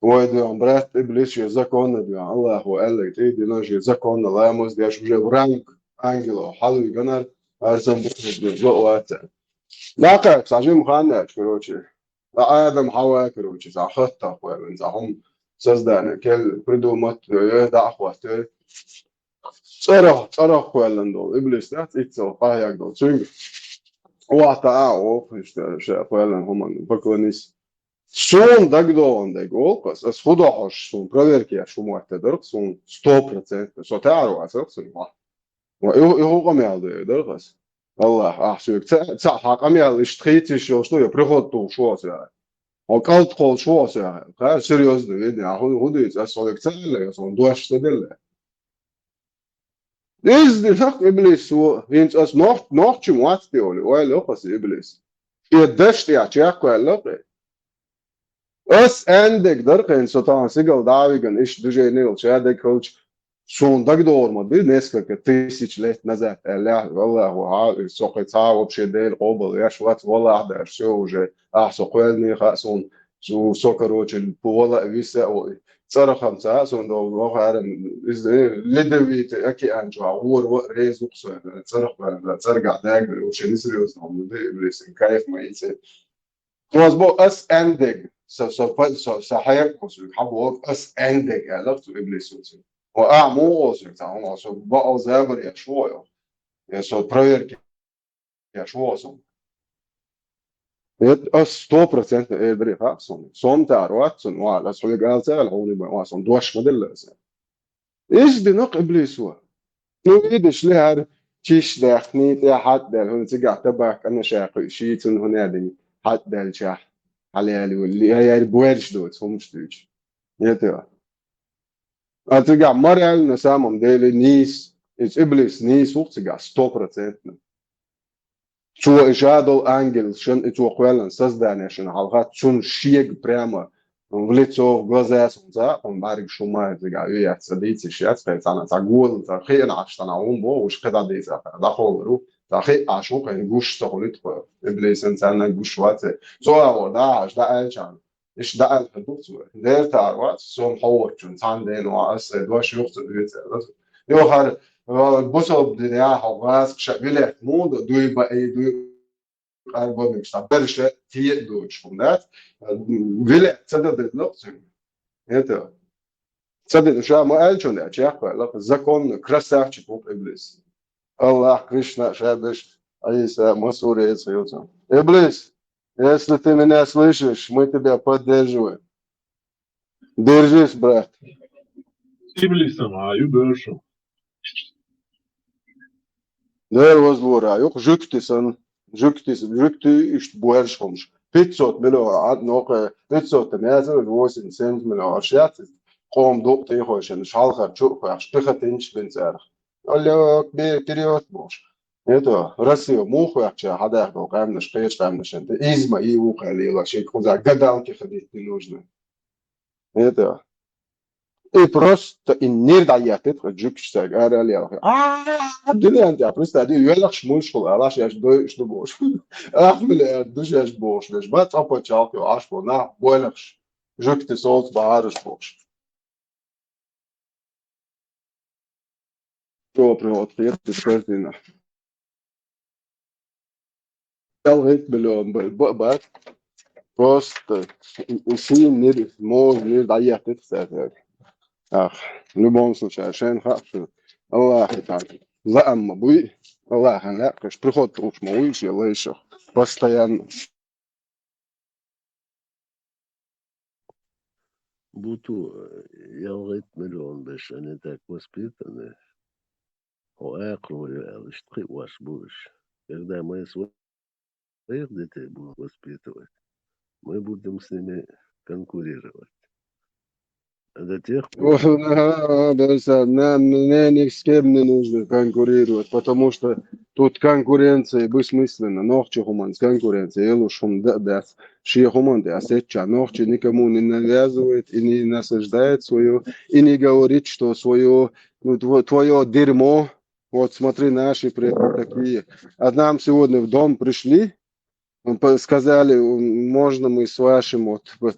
Вай дуьхьа брат иблис шен законна дуьхьа. Аллахо аьлла, тӀе дина шен законна ламаз деш уже в ранг ангелов. Хьалуй ганар, арсам бухнаш зо ваца. Нахах, са жим ханнач, короче. Ткъа Адам Хьава, короче, цхьа хаттах кхоьллина, цхьа хӀума создание, кел придумать, э, дӀа а хӀоттаве. ЦӀарах, цӀарах кхоьллина долу иблис дац, иццал къахьега долу. Цуьнга вахта а воху, иштта, ша кхоьллина хӀуманна поклонись. Суна дагадогӀун дерг олу ас, ас хӀу дохьуш, суна проверка еш хӀума хӀоттадарх, суна сто процентов, со тӀаьхьара вацарх суна вахь. Ва и, и хӀу къамел ду, э, дарх ас. Аллах, ахь соьга ца, ца хьан къамел иштта хийцийш йолуш ду, я приход тухуш ву аса яхьа. Хьо кӀалт кхолуш ву аса яхьа. Кхара серьёзно, видно, ахь хӀу, хӀу дийца, ас хьоьга ца аьлла, я сон дош ца делла. Иза динах иблис ву, хӀинца ас нохч-, нохчи вац те олу, ойла йо аса иблис. И даш тӀехь чекхваьлла кхе. Ас аьндег дара кхин, со тахана сигал дӀа а виган, иштта движение йолчу аьндег хилча, суна дагадогӀур ма ду, несколько тысяч лет назад аьлла, валлахӀи, хьа, со кхин цхьа а вообще Дела къобал еш вац, валлахӀи, даш, всё уже, ахь со кхоьллиний хаьа суна, цу, со, короче, вала а виса а вой. ЦӀарах-м ца хаьа суна, вахара, иза, Ледовитый океан чохь гӀора ван а реза ву-кх со, цӀарах ван, цӀаргахь дагар, вообще несерьёзно хӀума ду, иблисин кайф ма йицъе. Оз бо ас аьндег, са, са, са, са хьекъал соьга хьан боху, ас аьндег аьлла цу иблисо цуьнга. Ва ахьа муха олу соьга цхьа хӀума, со бакъал забар еш ву йо. Я со проверка еш ву со. Эт ас сто процентов эр даре хаьа суна. Сом тар вац цунна, ва, ас хьоьга ала ца аьлла, хьуна бан, ва, сон дош ма делла аса. Иза дина-кх иблисо. Ну, видишь ли, хӀара чиш даьхний тӀе хьатӀадаьлла, хӀунда цигахь табаккъана ша кхуьу, шийцунна хӀун аьлла, хьатӀадаьллачахь хьалаьлла ву, я яри боьрша доцу хӀумаш дуьйцу. Ета. А цигахь морально, на самом деле, нийса, иза иблис нийса ву-кх цигахь, сто процентов. Цо и ша долу ангелшна, и цо кхоьллина созданешна хьалха, цунна шега прямо в лицо, в глаза, цунна цхьа а хӀума бӀаьргаш хӀума а цигахь ю яц, ца дийца йиш яц, кхин цхьана цхьа гола, цхьа хиъна Ӏаш цхьана хӀума боху, уьш кхидӀа дийца, дӀакхоллар ву, цхьа хиъ Ӏаш ву, кхин гуш ца хуьлуьйту кхо, иблисан царна гуш вац. Цо а вара, дӀа Ӏаш, дӀа аьлчарна. Иштта дӀааьлла ду цо. Дера тар вац, сом хьо воцчунна цхьана дена ван аса сайн дош юха ца дуьйцу аьлла. Йо, хӀара, а, бусалба динехь хьо гӀазкхаша вилет муха ду, дуй баий, дуй къарбаниг сан берша тиъ а доцуш хӀума дац. Вилет ца дан деза-кх цуьнга. Это. Ца дина ша ма аьллачунна аьлча, яххойла, законно, красавчик ву-кх иблис. Аллах, Кришна, ша беш, Ӏийса, Масур эца хилла цунна. Иблис, если ты меня слышишь, мы тебя поддерживаем. Держись, брат. Иблисам а ю боьршал. Дера возлора, юкъа жуьгти санна. Жуьгти, жуьгти иштта боьрша хӀумаш. Пятьсот миллион, а, нокъа, пятьсот там яцара, восемь, семь миллион аш яц иза. Къом дукъ тӀехойшина, хьалхар чу а хоьхьуш, пехотинчаш бина царах. Алло, бе, вперёд, бохуш. Это, Россия муха хоьхча, хьадаьхка къаьмнаш, кхечу къаьмнашан, изма и ву кхаьллийла, шега кхуза гадалки ходить не нужно. Это, и просто и нир дӀаеттит, жуьгташ цаьрга ара а лелхи. А, дилен тӀехь, представь, ди, йоьлхаш муьлш хула, алаш еш дойуш ду бохуш. Ах, миллиард ду шеш бохуш, веш, ба, цӀа пачхьалкх йо, Ӏаш бо, нах, боьлхаш, жуьгти соц бахьараш бохуш. Чё прям вот это картина. ялхитта миллион б-, б-, бац. Просто сийна нир, можа нир дӀаеттит цаьрга. Ах, в любом случае, шайна хаьа шу, Аллахьа тӀехь лаам ма буй, Аллахьан лаьа, кхаш приход тӀулуш ма вуй шен лайшах. Постоянно. Буту, э, ялхитта миллион беш, они так воспитаны. Хьо акхархо ю аьлла, иштта кхиош бу уьш. Когда мы своих детей будем воспитывать, мы будем с ними конкурировать. А до тех пор... Ох, ага, да, всё, нам, мне ни с кем не нужно конкурировать, потому что тут конкуренция бессмысленна. Нохчийн хӀуманца конкуренция, елуш хӀума д-, дац. Шен хӀуманна тӀе а сецча, нохчий никому не навязывает и не насаждает своё, и не говорит, что своё, ну, тво-, твоё дерьмо, вот смотри, наши предки такие. А нам сегодня в дом пришли, м, по-, сказали, м, можно мы с вашим, вот, п-,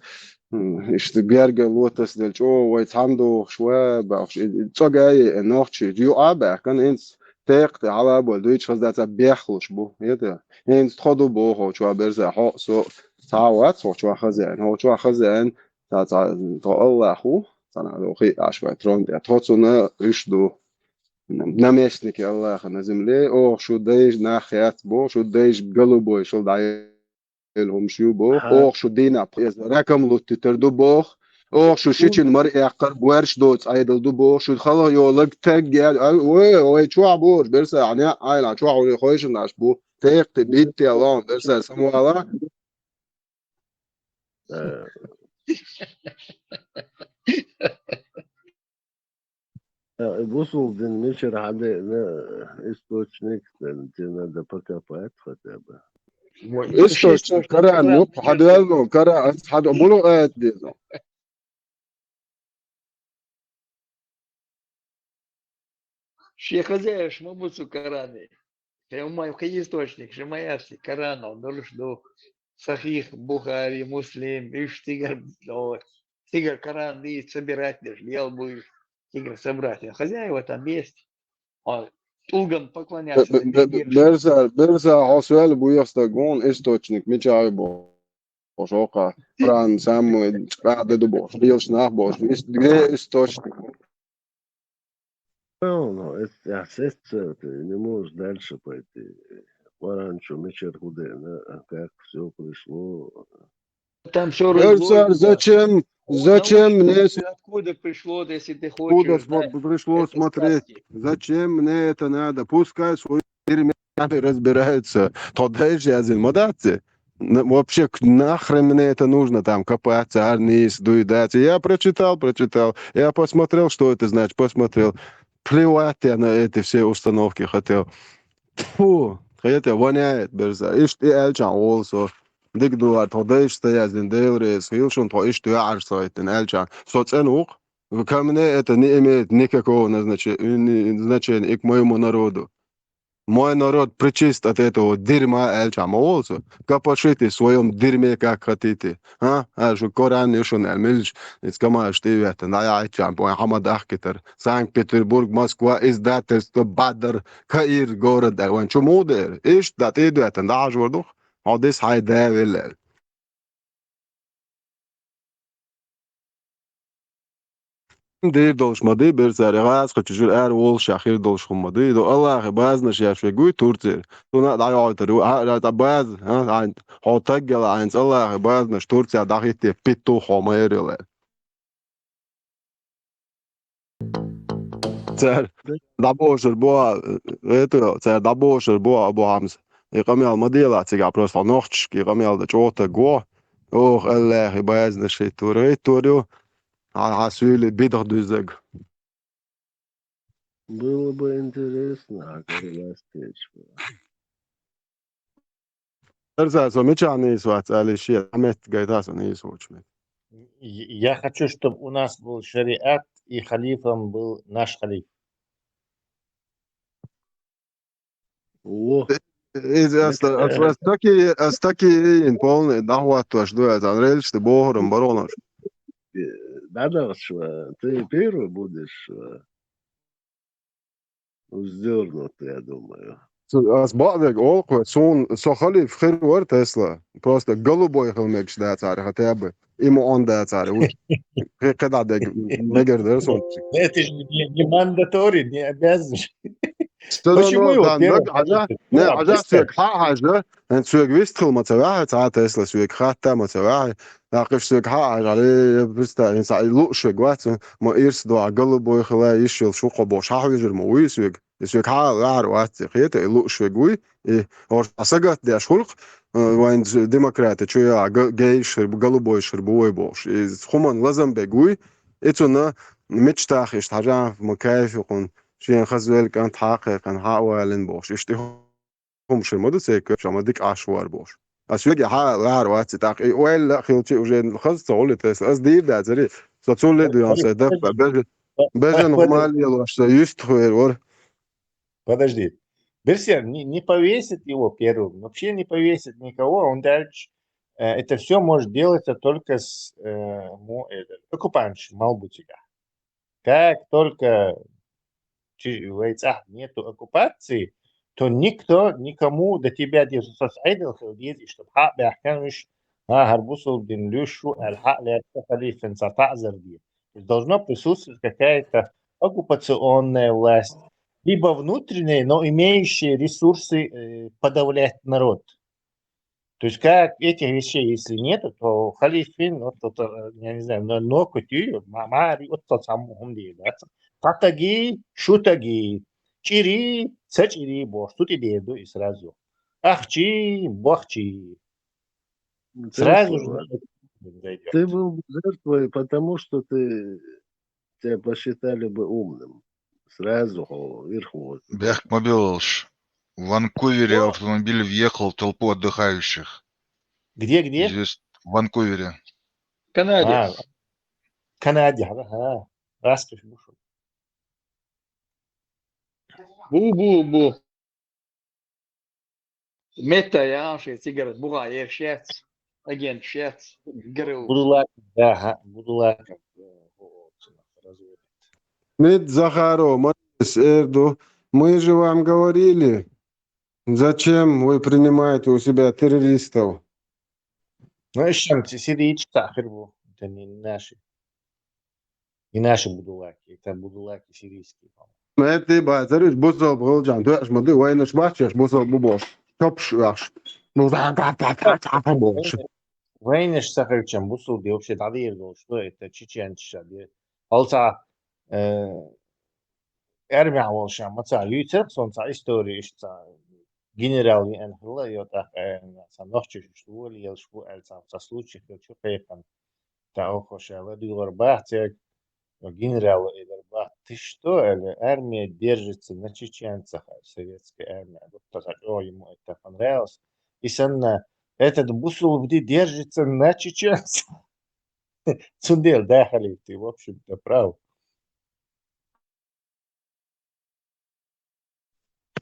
м, иштта гергга лотас делча, о, вай цхьаьна дохуш, ва, бахуш, и, и цӀогае, э, нохчий, юа баьхкан, инц текхте хьала болу, дуьйцу хаза дац, бехлуш бу, это, инц тхо ду боху, чу берза, хьо, со, цхьа а вац, хьо чу хаза, хьо чу хаза, цхьа, цхьа, тхо Аллахь ву, цхьана а хи аш вай трон тӀе, тхо цунна уьш ду. Наместники Аллаха на земле, оха шу дайша нах яц боху, шу дайша голубой шал дӀаелла хӀумаш ю боху, оха шу дийнахь пхеза ракам луттуьйтар ду боху, оха шу шичина мара эккхар гоьрш доцу Ӏедал ду боху, шу хала йолаг таг ял, ай, ой, ой, чохь бохуш, берса, хьан яа Ӏайла, чохь вури хойшинаш бу, текхти, битти а лаун, берса, самвала. Э. Э, бусулба дин мичара хьадеана источник, тебе надо покопать хотя бы. Источник, Коран, ну, хьадеана, Коран, хьад-, муьлха аят деза? Шен хаза еш ма бу цу Коране. Шен хӀумма кхин источник, шен ма яц, Коран долуш ду. Сахих, Бухари, Муслим, уьш цигара, о, цигара Коран дийца собирать деш, лел бу уьш, цигара собрать. Хозяева там есть. А, тӀулган поклоняться. Бе-, бе-, бе-, берза, берза, хьо соьлла буьйху стаг вон источник, мичахь ю боху. Бохуш, оха Коран самый къаьхьа ду бохуш, лелаш нах бохуш, ис-, ге источник. Ну, ну, это, а с этой целью ты не можешь дальше пойти. Коран чу мичара хӀу деана, а как всё пришло. Там всё... Э, разложено. Цар зачем, зачем мне с-... Откуда пришло, если ты хочешь знать, откуда смо-, пришло это смотреть? Сказки. Зачем мне это надо? Пускай свой дерьме разбираются. Тхо дайша яздина ма дац и? Н-, вообще, к-, нахрен мне это нужно, там, копаться, арнис, дуй, дать. Я прочитал, прочитал. Я посмотрел, что это значит, посмотрел. Плевать я на эти все установки хотел. Тьфу, это воняет, берза. Иштта и аьлчахь волу со. Дика ду хӀара, тхо дайша ца яздина, Дела реза хила шуна, тхо иштта юьхьӀаьржа ца хӀиттина аьлчахь. Со цӀена ву-кх. Ко мне это не имеет никакого назначе-, ни-, значения и к моему народу. Мой народ пречист от этого дерьма, аьлча, ма волу со. Копошитесь в своём дерьме, как хотите. А? А шу Коран ю шуна аьлла, милча иза камаш тӀе а веттина, дӀаяхьийтча, вайн хьама дахкийтар. Санкт-Петербург, Москва, издательство Бадар, Каир город аьлла. Вайн чу муха дера? Иштта дӀа тӀе а доьттина, дӀахьажор ду-кх. Хьо дис хьайн да велла аьлла. Дийр долуш ма дий, берцара гӀазкхи чу жуьра ара волуш а хир долуш хӀума ма дий. До Аллахьа базанаш еш вегуй Турцера. Цунна а дӀайохьуьйтур ю, хьа а, база, а, хьайн, хьо таг а яла, хьайнца Аллахьа базанаш Турцера дӀахӀитте, питтух хьо ма эр йолу аьлла. Цара дӀабохур бу, гӀетаро, цара дӀабохур бу, Абу Хьамза. И къамел ма делахь цигахь, просто хьо нохчашка и къамел дан чӀогӀа таг ву. Оха Аллахьа базанаш хӀиттор, хӀиттор ю. Хьан, хьан суьйлий бидах дуьззаг. Было бы интересно, а как раз течь было. Берза, со мичахь нийса вац аьлла, шен дӀа метта гайта со нийса воцчу метта. Я хочу, чтоб у нас был шариат, и халифом был наш халиф. Во. Иза ас, ас, ас таки, ас таки йийна полный дӀахӀоттош ду, ас ан релча тӀе бохуран баронаш. ДӀадахча, ты первый будешь, э, вздёрнут, я думаю. Ас бакъдерг олу-кх, суна со халифа хир вара Тесла. Просто голубой хила мегаш дацара хотя бы. И муъан дацара. Кхе-, кхидӀа дег мегар дара суна. Это же не, не мандатори, не обязан. Всё равно, почему его да, первым наг хьажа, не, хьажа соьга хьа а хьажа, хӀинца соьга вист хила ма ца ваьхьа, цхьа а Тесла соьга хатта ма ца ваьхьа. ТӀаккха соьга хьа а хьажа, э, представь, хӀинца и лууш вег вац, ма ирс доӀа, голубой хила, йиш йолуш ву кхо бохуш, хьахьожур ма вуй соьга. И соьга хьа а ваьхьар вац, хета, и лууш вег вуй, и ош сагатдеш хуьлу-кх, э, вайн демократи чу яа га-, гейш хир бу, голубойш хир бу вай бохуш. И хӀуманна лазам бег вуй, и цунна мичтахь иштта хьажахьа ма кайфа ю кхунна, шена хаза велла кӀант хьа а кхайкхина, хьа а валийна бохуш. Иштта и хӀума шуьра ма ду церковь, ша ма дика Ӏаш вара бохуш. Ас веге хьа а ваьхьар вац, и тӀаккха и ойла а хилчи уже хаза ца гӀули тесна. Ас дийр дацари, со цул а дуьйна, сан даккха бежа-, бежана хӀума а лелош, сан юьстахвер вара. Подожди. Берсер, не, не повесит его первым, вообще не повесит никого, он дальше, э, это все может делаться только с, э, му-, это, оккупантш, мал бу цигахь. Как только чи-, вай цӀахь нету оккупации, то никто никому до тебя деза, со Ӏедал хила деза, и чтоб хьа а баьхкина уьш, а, хӀара бусулба дин луьйш ву аьлла, хьа а лаьцна халифан цхьа таӀзар де. То есть должно присутствовать какая-то оккупационная власть, либо внутренняя, но имеющая ресурсы, э, подавлять народ. То есть как этих вещей, если нету, то халифин, вот, вот, э, я не знаю, но, но кутию, ма-, мари, вот тот сам хумди, да? Татаги, шутаги, чири, сачири, бо, что ты дерду и сразу. Ахчи, бохчи. Ну, ты Сразу же был, зайдёт. Ты был бы жертвой, потому что ты, тебя посчитали бы умным. Сразу хьо верховодство. Бехк ма беллалаш. В Ванкувере автомобиль въехал в толпу отдыхающих. Где, где? Здесь, в Ванкувере. Канаде. А, Канаде, ага. Раскаш бушо. Бу, бу, бу. Метта яхаш, цигара буха еш яц, агенташ яц, геру. Будулак, да, ха, Будулак, э, о, о, разводит. Мед Захарова, ма-, эр ду, мы же вам говорили, зачем вы принимаете у себя террористов? Ну, ещё там си-, сирийцы тахир бу, это не наши. И наши будулаки, это будулаки сирийские, по-моему. Ну, это базар, уьш бусалба гӀулчӀан, доьш ма ду, вайнаш баччаш бусалба бу бохуш. Чопш вахш. Ну, да, да, да, да, да, да, бохуш. Вайнаш ца хилчам бусалба вообще дӀадийр долуш, что это чеченцы ша де. Алца, э, армия волуш ма ца юьйцарх, сон ца история иштта генерал веана хилла, йо, тӀаккха, э, ца нохчаш иштта волаелаш бу, аьлла, ца, ца случай хилча кхайкхина. Та оха ша ладуьйгӀар бац церг, но генерала элира бац. Ты что, аьлла, армия держится на чеченцах, аьлла, советская армия. Вот это чӀогӀа ему это понравилось. И санна, этот бусулба ди держится на чеченцах. Цундела да, халиф, ты, в общем-то, прав.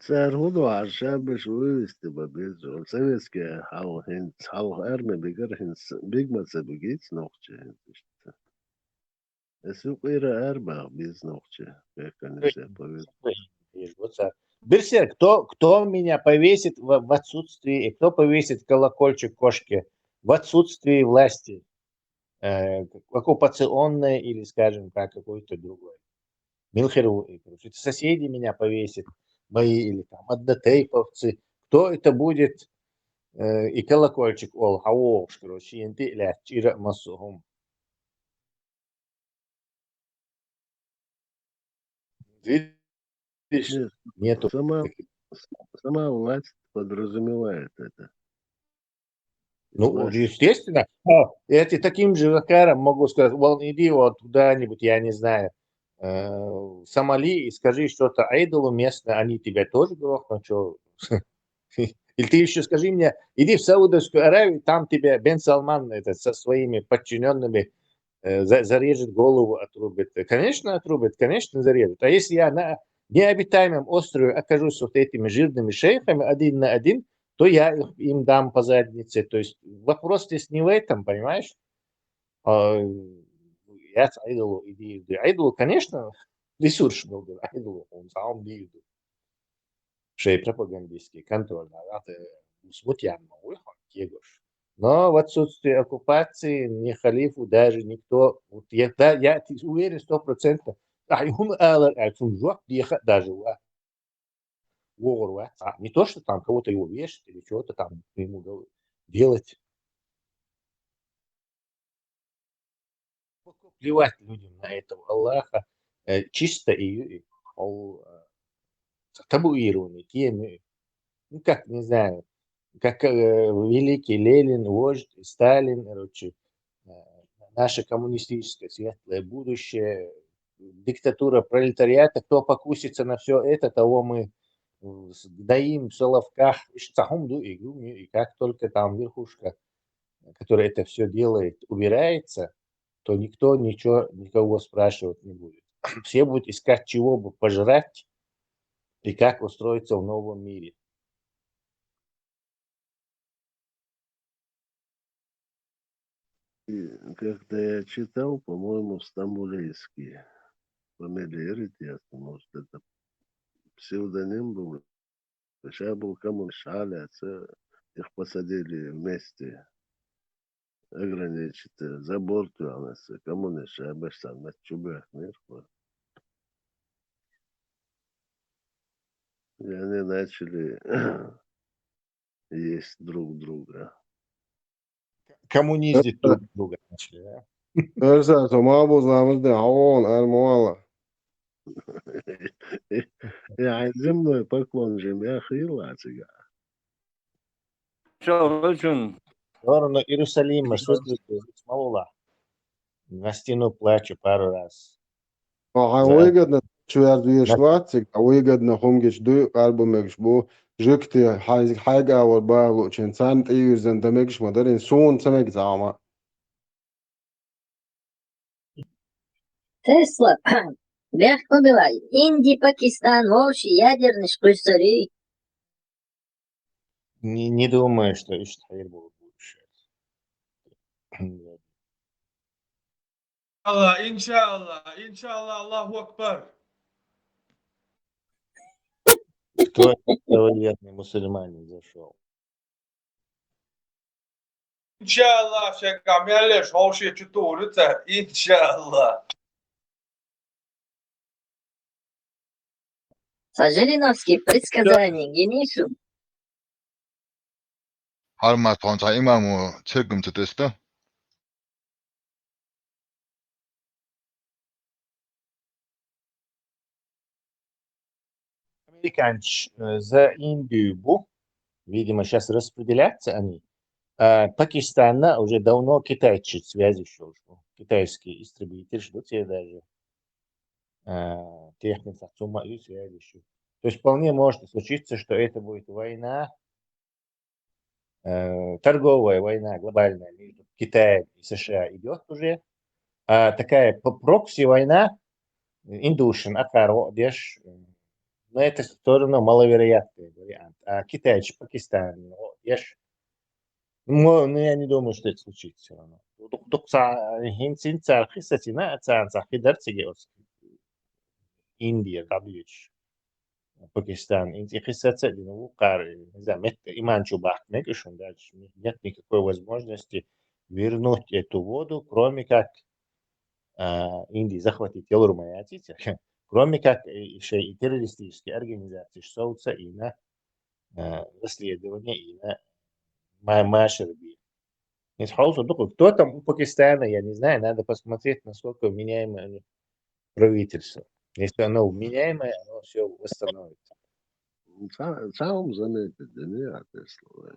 Цара хӀун ду, хьажа шабаш вывести бан беза. Советский хьалха хӀинца, хьалха армия бигара хӀинца, биг ма ца бигиц нохча хӀинца иштта. Ас юкъера армагӀа беза нохча, как они себя поведут. Берсер, кто, кто меня повесит в, в отсутствии, и кто повесит колокольчик кошке в отсутствии власти? Э, оккупационной или, скажем, как какой-то другой. Мила хир ву и, короче, это соседи меня повесят, мои или там однотейповцы. Кто это будет? Э, и колокольчик олу хьан вогӀуш, короче, шена тӀе а лаьцна чӀира а массо а хӀума. Видишь, нет, нету. Сама, сама власть подразумевает это. Ну, власть. Естественно. А, я тебе таким же макаром могу сказать, вон, иди вот куда-нибудь, я не знаю, э, в Сомали и скажи что-то айдолу местное, они тебя тоже грохнут, чё. Или ты ещё скажи мне, иди в Саудовскую Аравию, там тебя Бен Салман, это, со своими подчинёнными, э, за-, зарежет голову, отрубит. Конечно, отрубит, конечно, зарежет. А если я на необитаемом острове окажусь вот этими жирными шейхами один на один, то я их, им дам по заднице. То есть вопрос здесь не в этом, понимаешь? А, я айдолу, иди, иди. Айдолу, конечно, ресурс был бы, айдолу, он сам иди. Шоай пропагандистский контроль, да, да, ты смутьян, ма вуй хьо кегош. Но в отсутствие оккупации ни халифу, даже никто, вот я, да, я уверен сто процентов, а, и хӀума алар, а, цун жоп деха даже ва. ВогӀур вац. А, не то, что там кого-то его вешать или чего-то там ему гов-, делать. Плевать людям на этого Аллаха, э, чисто и, и, ол, э, табуированный теми, ну, как, не знаю, как, э, великий Ленин, вождь, Сталин, короче, э, наше коммунистическое светлое будущее, диктатура пролетариата, кто покусится на всё это, того мы, м, с-, доим в Соловках, иш цахум ду и гуми, и как только там верхушка, которая это всё делает, убирается, то никто ничего, никого спрашивать не будет. Все будут искать, чего бы пожрать и как устроиться в новом мире. И когда я читал, по-моему, Стамбулийский, фамилия Эритьяс, может, это псевдоним был, Шабул Камул Шаля, ц-, их посадили вместе. Ограничить, э, забор тюанас, кому не шабаш, там, на чубах, не. И они начали есть друг друга. Коммунизить друг друга начали, да? Эрсар, со ма бу замыз де, хавон, ар муала. Я земной поклон же, я хила цига. Шо, ну чун? Сторону Иерусалима, что ты, малула? На стену плачу пару раз. А, хай За- выгодно, чувар дуеш На- вацик, а выгодно хумгич дуй, арбу мегш бу, жикти, хай, хайга вар барлу, чен цан тиюзен да мегш мадарин, сун цамег зама. Тесла, бяхъ кобила, Инди, Пакистан, вовши ядерный шкуйсари. Не, не думаю, что ишт хайр было будущее. Аллах, иншаллах, иншаллах, Аллаху Акбар. Кто это, вероятно, мусульманин зашёл? Иншаллах, шагам ялеш, ховше чутуруца, иншаллах. Са Жириновский предсказание генишу. Гьар мат гьанца имаму цергум ца теста. Американцы, э, за Индию бу. Видимо, щас распределятся они. А Пакистанна уже давно китайцы связи шёл. Китайский истребитель, что те даже, э, техника, сумма и связи шёл. То есть вполне может случиться, что это будет война, э, торговая война глобальная между Китаем и США идёт уже. А такая п-, прокси-война, индушин, акаро, деш, э, но это всё равно маловероятный вариант. А китайцы, Пакистан, о, деш, ну, ну, я не думаю, что это случится всё равно. Дук-, дук са-, хин син цар хиса сина, цан са хидар циге ос. Индия, Кабич. Пакистан, инци хиса ца дина вукар, не знаю, мет иман чубак мек ишун дальше. Нет никакой возможности вернуть эту воду, кроме как, а, Индии захватить Ялурмаяти, кроме как, э, ещё и террористические организации шоуца и на, э, расследование, и на ма-, машерби. Нет, хаос, ну, кто там у Пакистана, я не знаю, надо посмотреть, насколько вменяемое у них правительство. Если оно вменяемое, оно всё восстановится. Са-, сам заметит, да не, а те слова.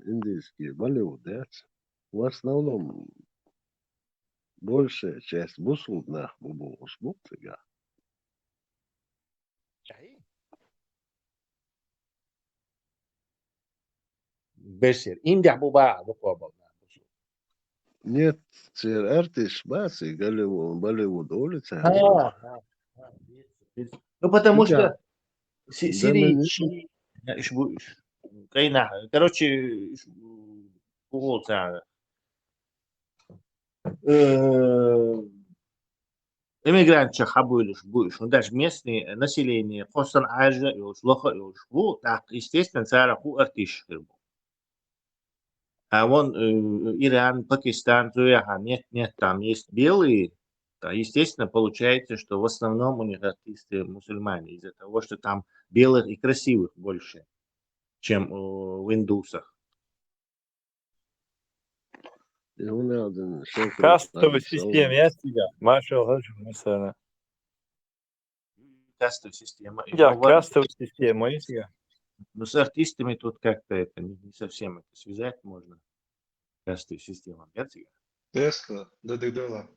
Индийский Болливуд, да? В основном большая часть бусулб нах бу бу ус бу цига. Бесер. Индия бу ба, бу кобал. Нет, цер артиш ба, ци Голливуд, Болливуд улица. А, а, а, видите, видите. Ну, потому Индия. Что си-, Да, Сирия, мы не Сирия, да, иш бу, иш, кайна, короче, иш, м, кугол ца. Э, иммигранташ хьабуйлуш бу уьш. Ну, даже местный население кхоссана Ӏаьржа а йолуш, лоха а йолуш бу, тӀаккха, естественно, царах хӀу артисташ хир бу. А вон, э, Иран, Пакистан, цу яхьа нет, нет, там есть белые, да, естественно, получается, что в основном у них артисты мусульмане из-за того, что там белых и красивых больше, чем, э, в индусах. Кастовая система, я тебя, Маршал Хаджи Мусана. Кастовая система. Я, кастовая система, есть я. Ну, с артистами тут как-то это не, не совсем это связать можно. Кастовая система, нет? Тесла, да, да, да.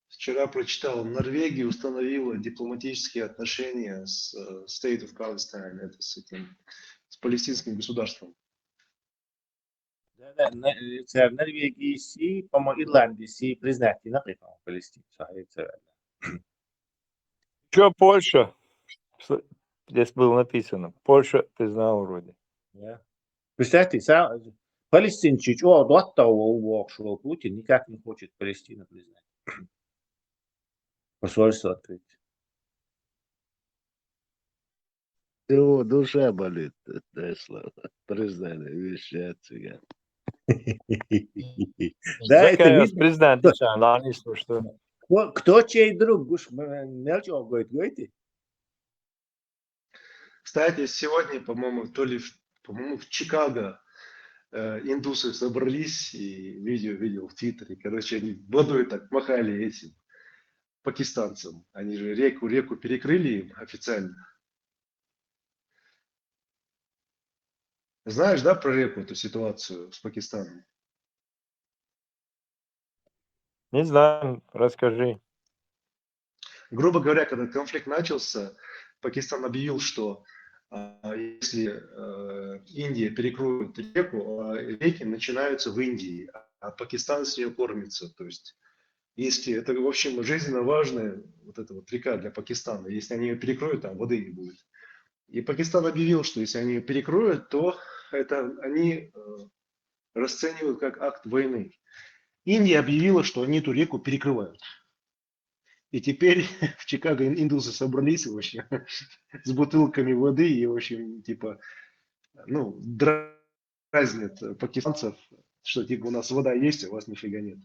Вчера прочитал, Норвегия установила дипломатические отношения с э, State of Palestine, это с этим, с палестинским государством. Да, да, на- э, цар Норвегияси, по-моему, Ирландияси признать йина кхетам Палестина, сахьи цар. Чё Польша? С- Здесь было написано. Польша признала вроде. Да. Представьте, са- палестинчи чӀогӀа доттагӀа вол воккхуш волу Путин никак не хочет Палестину признать. Посольство открыть. Его душа болит, Тесла. Признание вещи от тебя. Да, это видно. Признание, что кто, кто чей друг, гуш, м- мелчо говорит, говорите? Кстати, сегодня, по-моему, то ли в, по-моему, в Чикаго э, индусы собрались, и видео видел в Твиттере. Короче, они водой так махали этим пакистанцам. Они же реку, реку перекрыли им официально. Знаешь, да, про реку, эту ситуацию с Пакистаном? Не знаю, расскажи. Грубо говоря, когда конфликт начался, Пакистан объявил, что а, если э, Индия перекроет реку, а, реки начинаются в Индии, а Пакистан с нее кормится. То есть, если это, в общем, жизненно важная вот эта вот река для Пакистана, если они ее перекроют, там воды не будет. И Пакистан объявил, что если они ее перекроют, то это они э, расценивают как акт войны. Индия объявила, что они эту реку перекрывают. И теперь в Чикаго ин- индусы собрались, в общем, с бутылками воды и, в общем, типа, ну, дразнят пакистанцев, что типа у нас вода есть, а у вас нифига нет.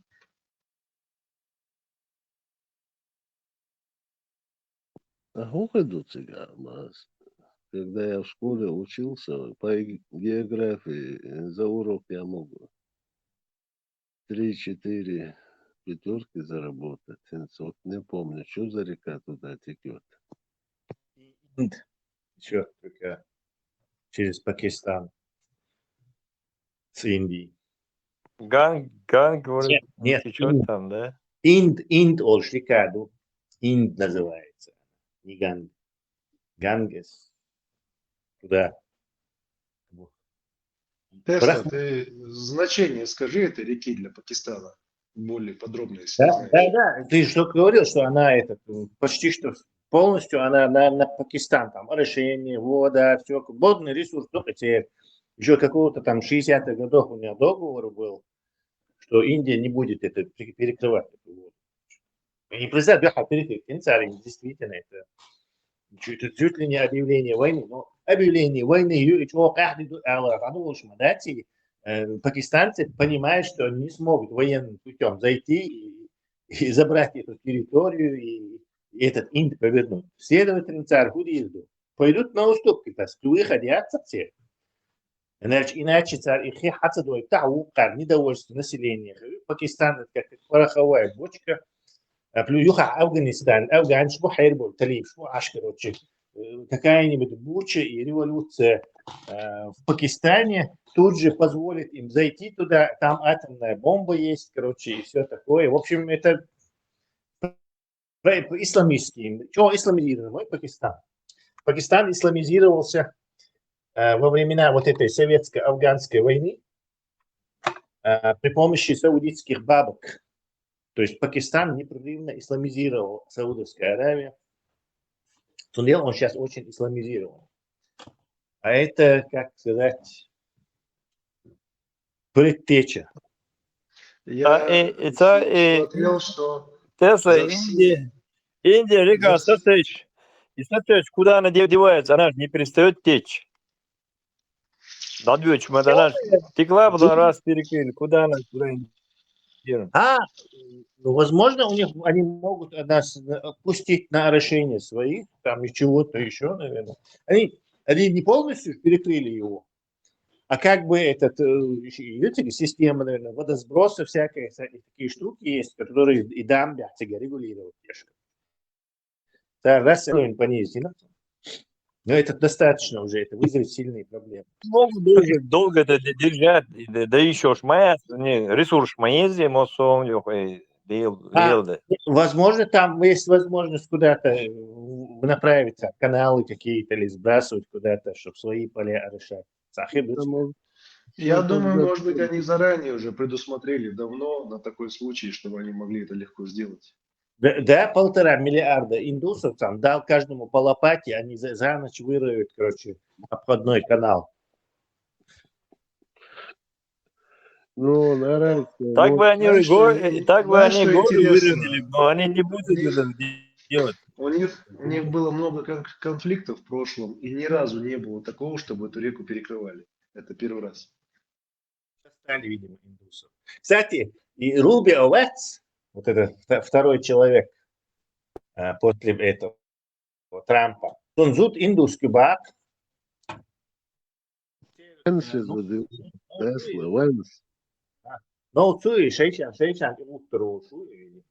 А хӀун хир ду цигахь, Мас? Когда я в школе учился, по ге- географии э, за урок я мог три-четыре пятёрки заработать. Вот не помню, что за река туда текет. Инд. Еще только через Пакистан. С Индией. Ганг, Ганг, говорит, нет, нет, течет там, да? Инд, Инд, ол шли каду. Инд называется. Не Ганг. Гангес. Туда. Тесла, ты значение скажи этой реки для Пакистана более подробно, если да, знаешь. Да, да, ты что говорил, что она это, почти что полностью она на, на Пакистан, там, решение, вода, все, водный ресурс только теперь. Еще какого-то там шестидесятых годов у меня договор был, что Индия не будет это перекрывать. Эту воду. И не признать, да, перекрыть, действительно, это чуть, чуть ли не объявление войны, но объявление войны, и чего, как не ала, а ну, уж мадати, э, пакистанцы понимают, что они не смогут военным путем зайти и, и забрать эту территорию и, и этот Инд повернуть. Следовательно, царь Худизду пойдут на уступки, так сказать, выходят со всех. Иначе, иначе царь их хьацадой тахьу кхар недовольство населения. Пакистан это как пороховая бочка. А плюс юха Афганистан, афганцы бу хайр бу, талиб бу ашкарочи. Какая-нибудь буча и революция э, в Пакистане тут же позволит им зайти туда, там атомная бомба есть, короче, и все такое. В общем, это исламистский, что исламизированный Пакистан. Пакистан исламизировался э, во времена вот этой советско-афганской войны э, при помощи саудитских бабок. То есть Пакистан непрерывно исламизировал Саудовская Аравия. Туннел, он сейчас очень исламизирован. А это, как сказать, предтеча. Я а, э, это, э, смотрел, что Тесла, Индия, Индия, Рика, что ты ищешь? И что ты ищешь? Куда она де-, девается? Она же не перестает течь. Да, дочь, мы, она ж текла была, раз перекрыли. Куда она, куда они делают? А, ну, возможно, у них они могут нас э, пустить на орошение своих, там и чего-то еще, наверное. Они, они не полностью перекрыли его, а как бы этот, э, видите, система, наверное, водосброса всякая, всякие такие штуки есть, которые и дам регулировать. Да, раз они понизили. Но это достаточно уже, это вызовет сильные проблемы. Могут долго, долго это держать, да еще ж моя, ресурс моя, мосом, Возможно, там есть возможность куда-то направить там, каналы какие-то или сбрасывать куда-то, чтобы свои поля орошать. Я думаю, может быть, они заранее уже предусмотрели давно на такой случай, чтобы они могли это легко сделать. Да, да, полтора миллиарда индусов там дал каждому по лопате, они за, за ночь выроют, короче, обходной канал. Ну, наверное. Так бы они горы, так бы они горы выровняли, но они не будут это делать. У них, у них было много конфликтов в прошлом, и ни разу не было такого, чтобы эту реку перекрывали. Это первый раз. Стали, видимо, индусов. Кстати, и Руби Овец, вот этот второй человек а, после этого Трампа, он зуд индусский бак. Венс из Тесла, Венс. Ну, цуи, шейчан, шейчан, и утру, шуи.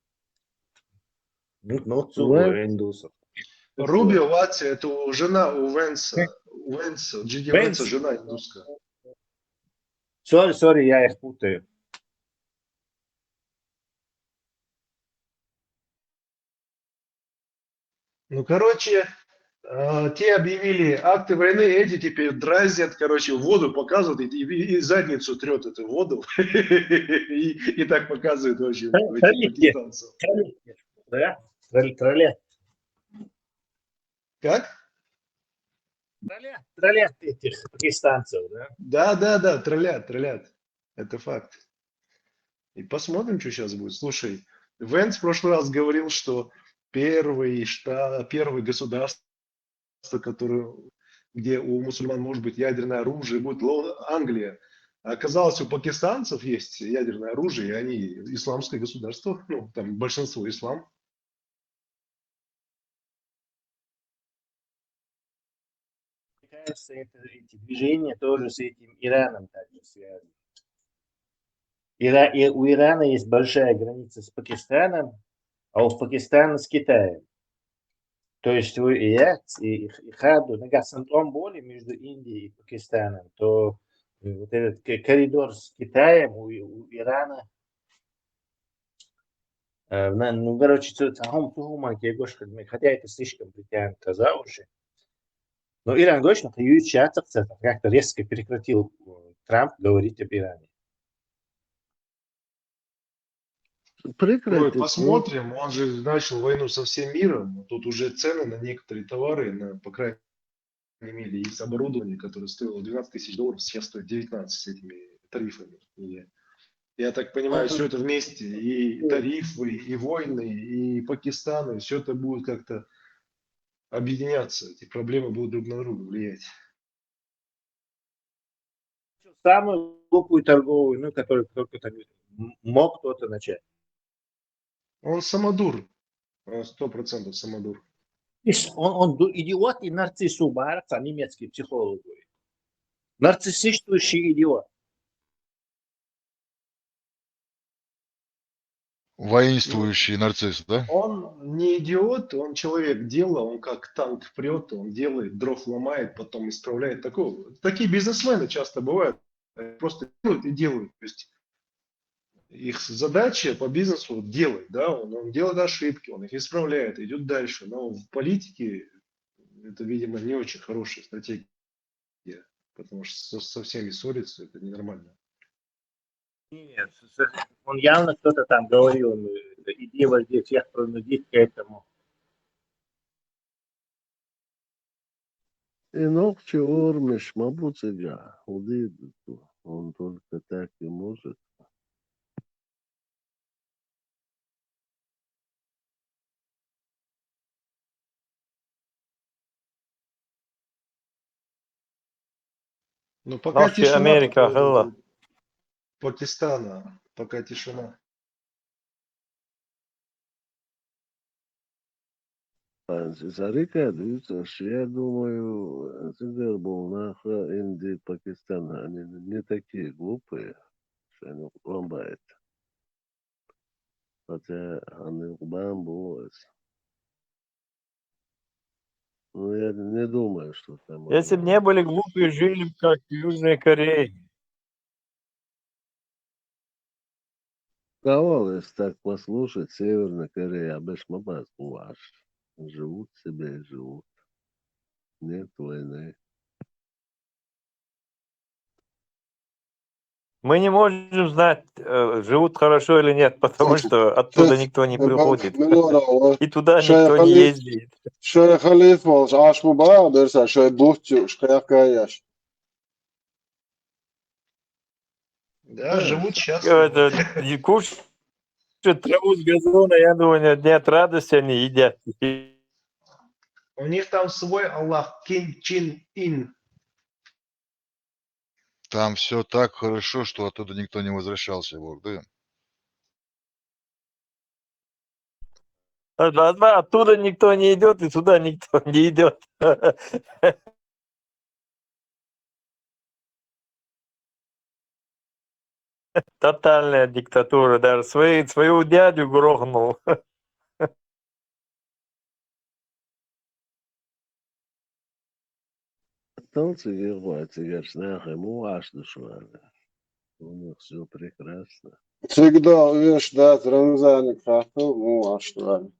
Ну, цуи, индусов. Руби Овец, это жена у Венса. У Венса, Джей Ди Венса жена индуска. Сори, сори, я их путаю. Ну, короче, э, те объявили акты войны, эти теперь дразнят, короче, воду показывают и, и, и задницу трет эту воду. И, и так показывают, в общем, этих пакистанцев. Да? Троллят. Как? Троллят, троллят этих пакистанцев, да? Да, да, да, троллят, троллят. Это факт. И посмотрим, что сейчас будет. Слушай, Венс в прошлый раз говорил, что первый штат, первый государство, которое, где у мусульман может быть ядерное оружие, будет Англия. А оказалось, у пакистанцев есть ядерное оружие, и они исламское государство, ну, там большинство ислам. Мне кажется, это, эти движения тоже с этим Ираном также связаны. Ира, и у Ирана есть большая граница с Пакистаном, а у Пакистана с Китаем. То есть у Ияц и Хаду, на Гасантом боли между Индией и Пакистаном, то вот этот коридор с Китаем у, у Ирана, э, ну, короче, хотя это слишком притянуто за уши. Но Иран точно как-то резко прекратил Трамп говорить об Иране. Прекратить. Ой, посмотрим, он же начал войну со всем миром. Тут уже цены на некоторые товары, на, по крайней мере, из оборудования, которое стоило двенадцать тысяч долларов, сейчас стоит девятнадцать с этими тарифами. И я так понимаю, все это вместе, и тарифы, и войны, и Пакистан, и все это будет как-то объединяться. Эти проблемы будут друг на друга влиять. Самую глупую торговую, ну, которую только так мог кто-то начать. Он самодур. Сто процентов самодур. Он, он идиот и нарцисс, убарца, немецкий психолог. Нарциссирующий идиот. Воинствующий нарцисс, да? Он не идиот, он человек дела, он как танк прет, он делает, дров ломает, потом исправляет. Такого. Такие бизнесмены часто бывают. Просто делают и делают. То есть их задача по бизнесу делать, да, он, он делает ошибки, он их исправляет, идет дальше. Но в политике это, видимо, не очень хорошая стратегия, потому что со, со всеми ссориться это ненормально. Нет, он явно что-то там говорил, иди вожди всех принудить к этому. И ногче ормеш, мабуцига, удиду, он только так и может. Ну, пока тишина по Америка, поводу Пакистана, пока тишина. Царика, дивіться, що я думаю, це булнаха Індія, Пакистан, они не такие глупые, что они ломбают. Хотя они в бамбу. Ну, я не думаю, что там... Если бы не были глупые, жили бы, как в Южной Корее. Кого, если так послушать, Северная Корея, обычно бабас гуаш. Живут себе и живут. Нет войны. Мы не можем знать, э, живут хорошо или нет, потому что оттуда никто не приходит. И туда никто не ездит. Шоай халиф волча, аш му ба, берса, шоай бутчу, шкаякаяш. Да, живут счастливо. Это, и кушают траву с газона, я думаю, нет, нет радости они едят. У них там свой Аллах, Ким Чен Ын. Там все так хорошо, что оттуда никто не возвращался, Бог, да? А, да, да, оттуда никто не идет, и сюда никто не идет. Тотальная диктатура, даже свои, своего дядю грохнул. Остался вербовать, говоришь, нахуй, ему важно, что ли? У них все прекрасно. Всегда, видишь, да, Рамзаник хахту, ему важно, что ли?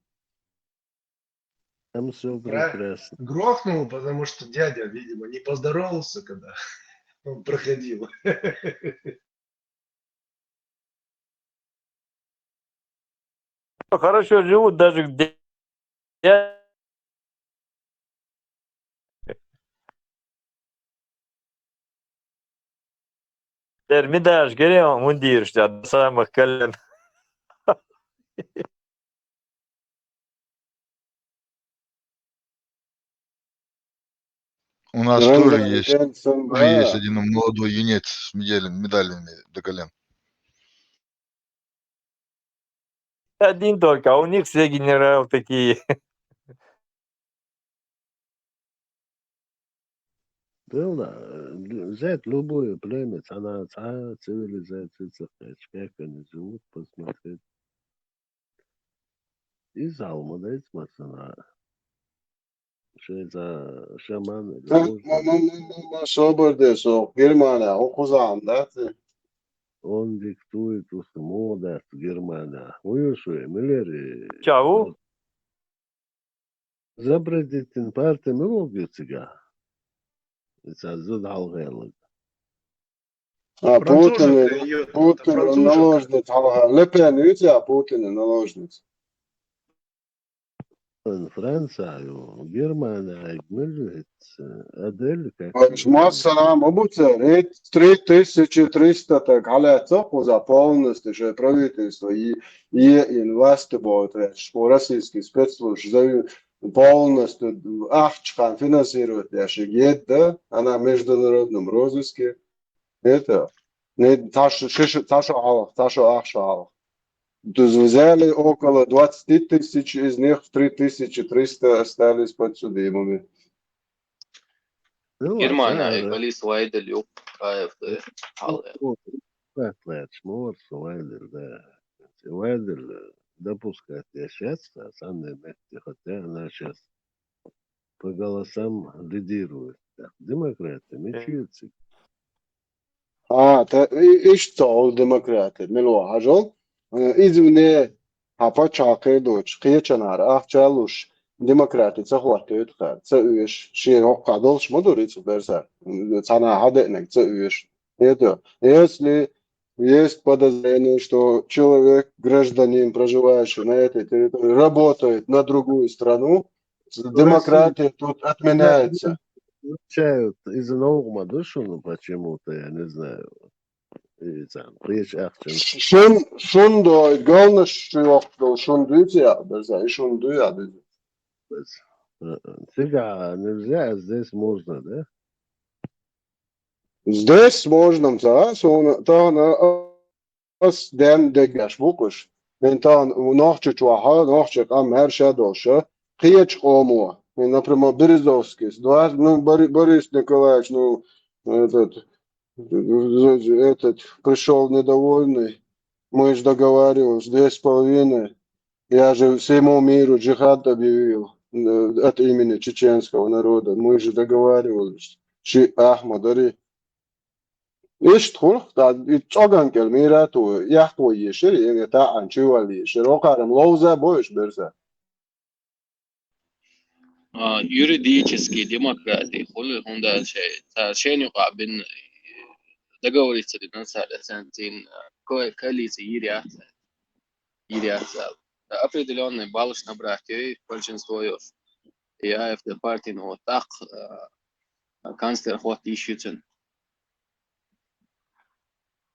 Там все прекрасно. Грохнул, потому что дядя, видимо, не поздоровался, когда он проходил. Хорошо живут даже где. Термидаш, герем, мундирш, да, самых колен. У нас тоже есть, ну, есть один молодой юнец с медалями, медалями до колен. Один только, а у них все генералы такие. Было, э, взять любое племя, цана, ца, цивилизация, ца, как они живут, посмотреть. И залмадать, масана. Шейца шаман. Ма, ма, ма, ма, ма, собар де, со Германия, о кузан, да, ты? Он диктует условия Германия. Уюшуе, милери. Чаву? Запретительная партия, мы логицига. Это зуд халгелаг. А, Путин, Путин наложниц халга. Ле Пен, видите, а Путин наложниц. Франция, Германия, Гмельниц, Адель, как... Шмат салам, обуцер, три тысячи триста так, аля цокуза полностью, что правительство и, и инвасты будут, что российский спецслужб за полностью ахчхан финансирует, я шигет, да, она в международном розыске. Это, не, та шо, шо, шо, та шо алах, та шо ах шо алах. То есть взяли около двадцати тысяч, из них три тысячи триста остались подсудимыми. Ну, Германия, а, да. Полис Вайдель, Каев, да, ну, алая. Вот, вот, вот, шмор, Вайдель, да. Вайдель, э, допускать я сейчас, а сам на месте, хотя она сейчас по голосам лидирует. Так, демократы, мечильцы. А, та, и, и что, демократы, мило, ажал? Э, извне, хапа чакы доч, кечанар, ахчалуш, демократы, ца хватает, ца уеш, ши хокка долш, мадури, ца берса, ца на хадетнек, ца уеш. Это, если есть подозрение, что человек, гражданин, проживающий на этой территории, работает на другую страну, демократия тут отменяется. Исключают из нормы, да, шуну почему-то, я не знаю. И там, речь ахчен. Шун, шун до, главное, что я шун дуйте, я, да, и шун дуя, да. Э, э, всегда нельзя, а здесь можно, да? Здесь можно, да, суна, тахана ас ден дегаш букуш. Мен тахана нохча чуаха, нохча къам хӀар ша долша, кхеча къомо. Мен, например, Березовский, два, ну, Бори-, Борис Николаевич, ну, этот, этот, пришёл недовольный. Мы же договаривались, две с половиной. Я же всему миру джихад объявил, э, от имени чеченского народа. Мы же договаривались. Ши Ахмад ари. Иштта хурх, да, и цӀоган кӀел мира ту, яхт вой ешир, и таӀан чи вал ешир. Окарам ловза бойш берза. А, юридически демократи, хули хунда шей, та шен юкъа бин договориться дин цар эсен цин, а, ко-, коалиция йир яц, йир яц. Определённый баллаш набрать йой, большинство йош. И А Ф Д партин вот так, а, канцлер хват ищуцин.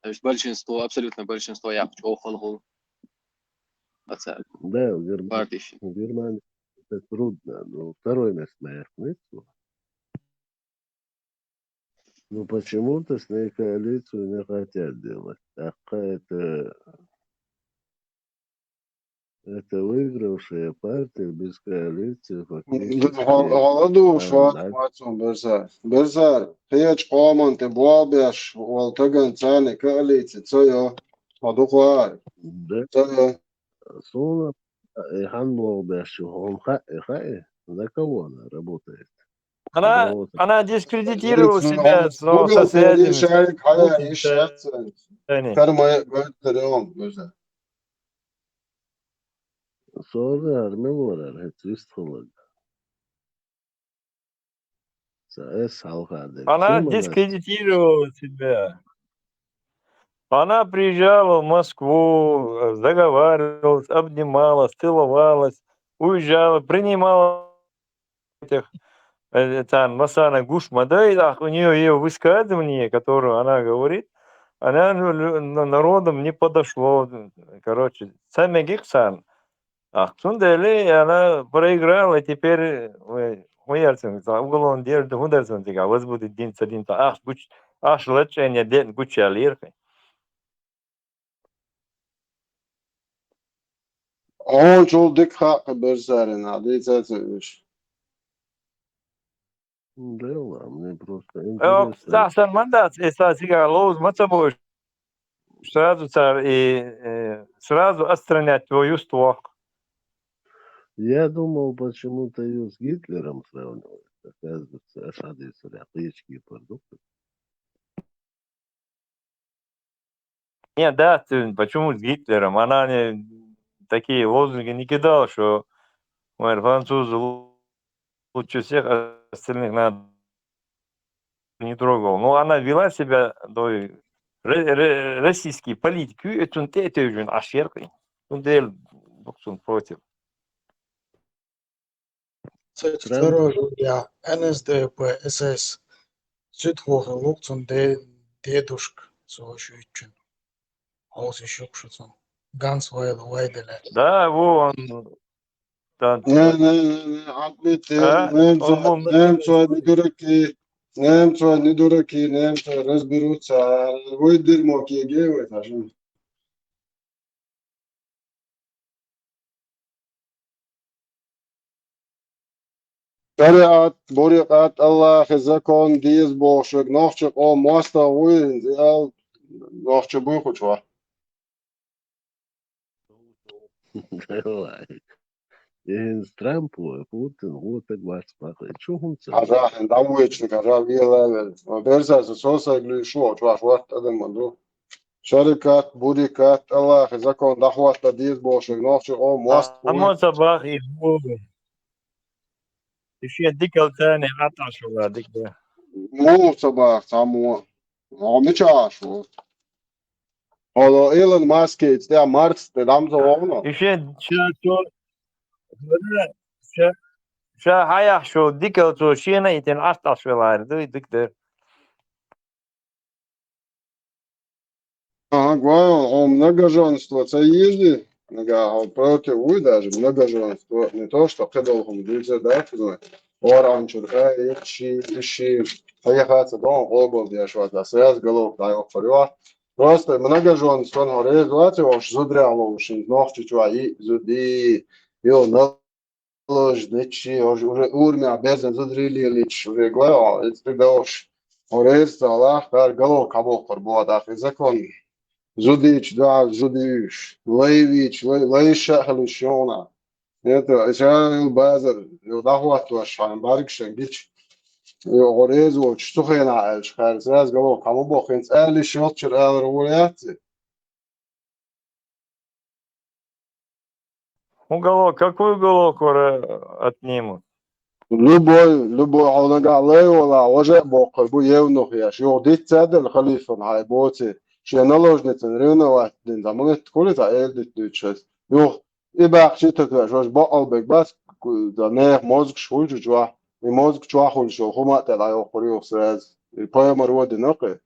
То есть большинство, абсолютное большинство я чё халгу. Аца. Да, в Германии. Партиш. В Германии это трудно, но второе место, наверное, нет. Ну, почему-то с ней коалицию не хотят делать. Так это, это выигравшая партия без коалиции фактически. Гьаладу шват мацун берзар. Берзар, хеч къоман те буал беш, вал таган цани коалиция, цо йо. Хадуквар. Да. Цо йо. Суна, э, хан буал беш, хом ха, э, ха, э. За кого она работает? Она, она дискредитировала себя, но со связями с Путиным. Она дискредитировала себя. Она приезжала в Москву, э, заговаривалась, обнималась, целовалась, уезжала, принимала этих, э, там, Масана Гушмадай, ах, у неё её высказывание, которое она говорит, она, ну, лю-, на-, народам не подошло, короче, самегих сан. Ах, цундели она проиграла, и теперь, ой, ой, ярцин, за уголовное дело, да, хундарцин, тига, возбудить дин, цадин, та, ах, гуч, ах, шлачение, ден, гуч, я лирхай. Он чул дик хакъ берзарина, дицаца виш. Да ладно, мне просто интересно. Э, сахсан мандат, эса сига лоуз маца бош. Сразу цар и, э, сразу отстранять твою стволку. Я думал, почему-то её с Гитлером сравнивают. Оказывается, аш адис ряхлички продукты. Нет, да, ты, почему с Гитлером? Она не, такие лозунги не кидала, что, говорит, французы лу-, лучше всех, остальных надо не трогал. Но она вела себя, то есть, ре-, ре-, российские политики, это он те-, те же ашеркой. Он дел, он против. Ца второй я Н С Д П, С С. Цуьтхухи лук цун де-, дедушка, со шуьйчун. Олси шукшуцун. Ганс вайла вайдала. Да, вон. Да. Не, не, не, не, отметьте, а? Немцы, он, он, немцы не дураки, немцы не дураки, немцы разберутся. Вы дерьмо киге, вы, а что? ШариӀат, бурикъат, Аллахьи закон деза бохуш верг нохча къоман мостагӀа вуй, хӀинца ал нохча буй хучура. Давай. ХӀинца Трамп ву, Путин ву, таг вац бакъ. Чу хӀунца? Хьажа, хӀин дӀавоьдучунга хьажа, вела вел. Берза со сосаг луьйш ву, чу вац ватта адам ма ду. ШариӀат, бурикъат, Аллахьи закон дӀахӀотта деза бохуш верг нохча къоман мостагӀа вуй. Амма ца бах и бу. И шен дикал царна атӀаш вала дика. Муха ца бах, цхьаммо. Хьо мича Ӏаш ву? Хьо Илон Маскица тӀе марц тӀе дӀа ма ца вогӀу? И шен ша цо, ша, ша хьаяхьаш ву дикал цо шена и тӀе атӀаш велахьара ду, и дика дара. Ага, гой, хьо многоженство ца еза, нагахь хьо против вуй даже, многоженство, не то, что кхидолу хӀума дуьйцур дац, но ОргӀанчура, э, ишши, ишши, хьеха ца догӀун къобалдеш вац, сразу головка дӀайоккхур ю. Просто многоженство хьо реза вац, ош зудря ловшин, нохчи чуа и зуди, ю наложничи, ош уже урмя безен зудри лелич, уже глава, это ты даешь. Хьо реза ца лах, хар головка хьабоккхур бу, а так и закон. Зудич, да, зудиш, лайвич, лай, лайша хилиш шона. Это, Исраил Базар, ю дӀахӀоттош хьан баргшан гич. Ю гӀорез волчу цу хенахь аьлча, хар сразу головка хьан ма боху, хӀинца аьллиш йолчуьра алар ву яц и? Уголок, какой уголок вара отнимут? Любой, любой, хьо нагахь лай вала, важа а боккхур бу евнух еш. Юха диц ца делла халифан хьай боций, шен наложницан ревновать дина, дан ма веттахули ца эр дита дуьйцуш хеза. Юха и баьхчи тата веш, важа бакъал бег бац, ку-, дан нехан мозгаш хуьлучу чохь, и мозга чохь хуьлуш йолу хӀума а тӀе дӀайоккхур юха сразу. И пайхамар вадина кхе.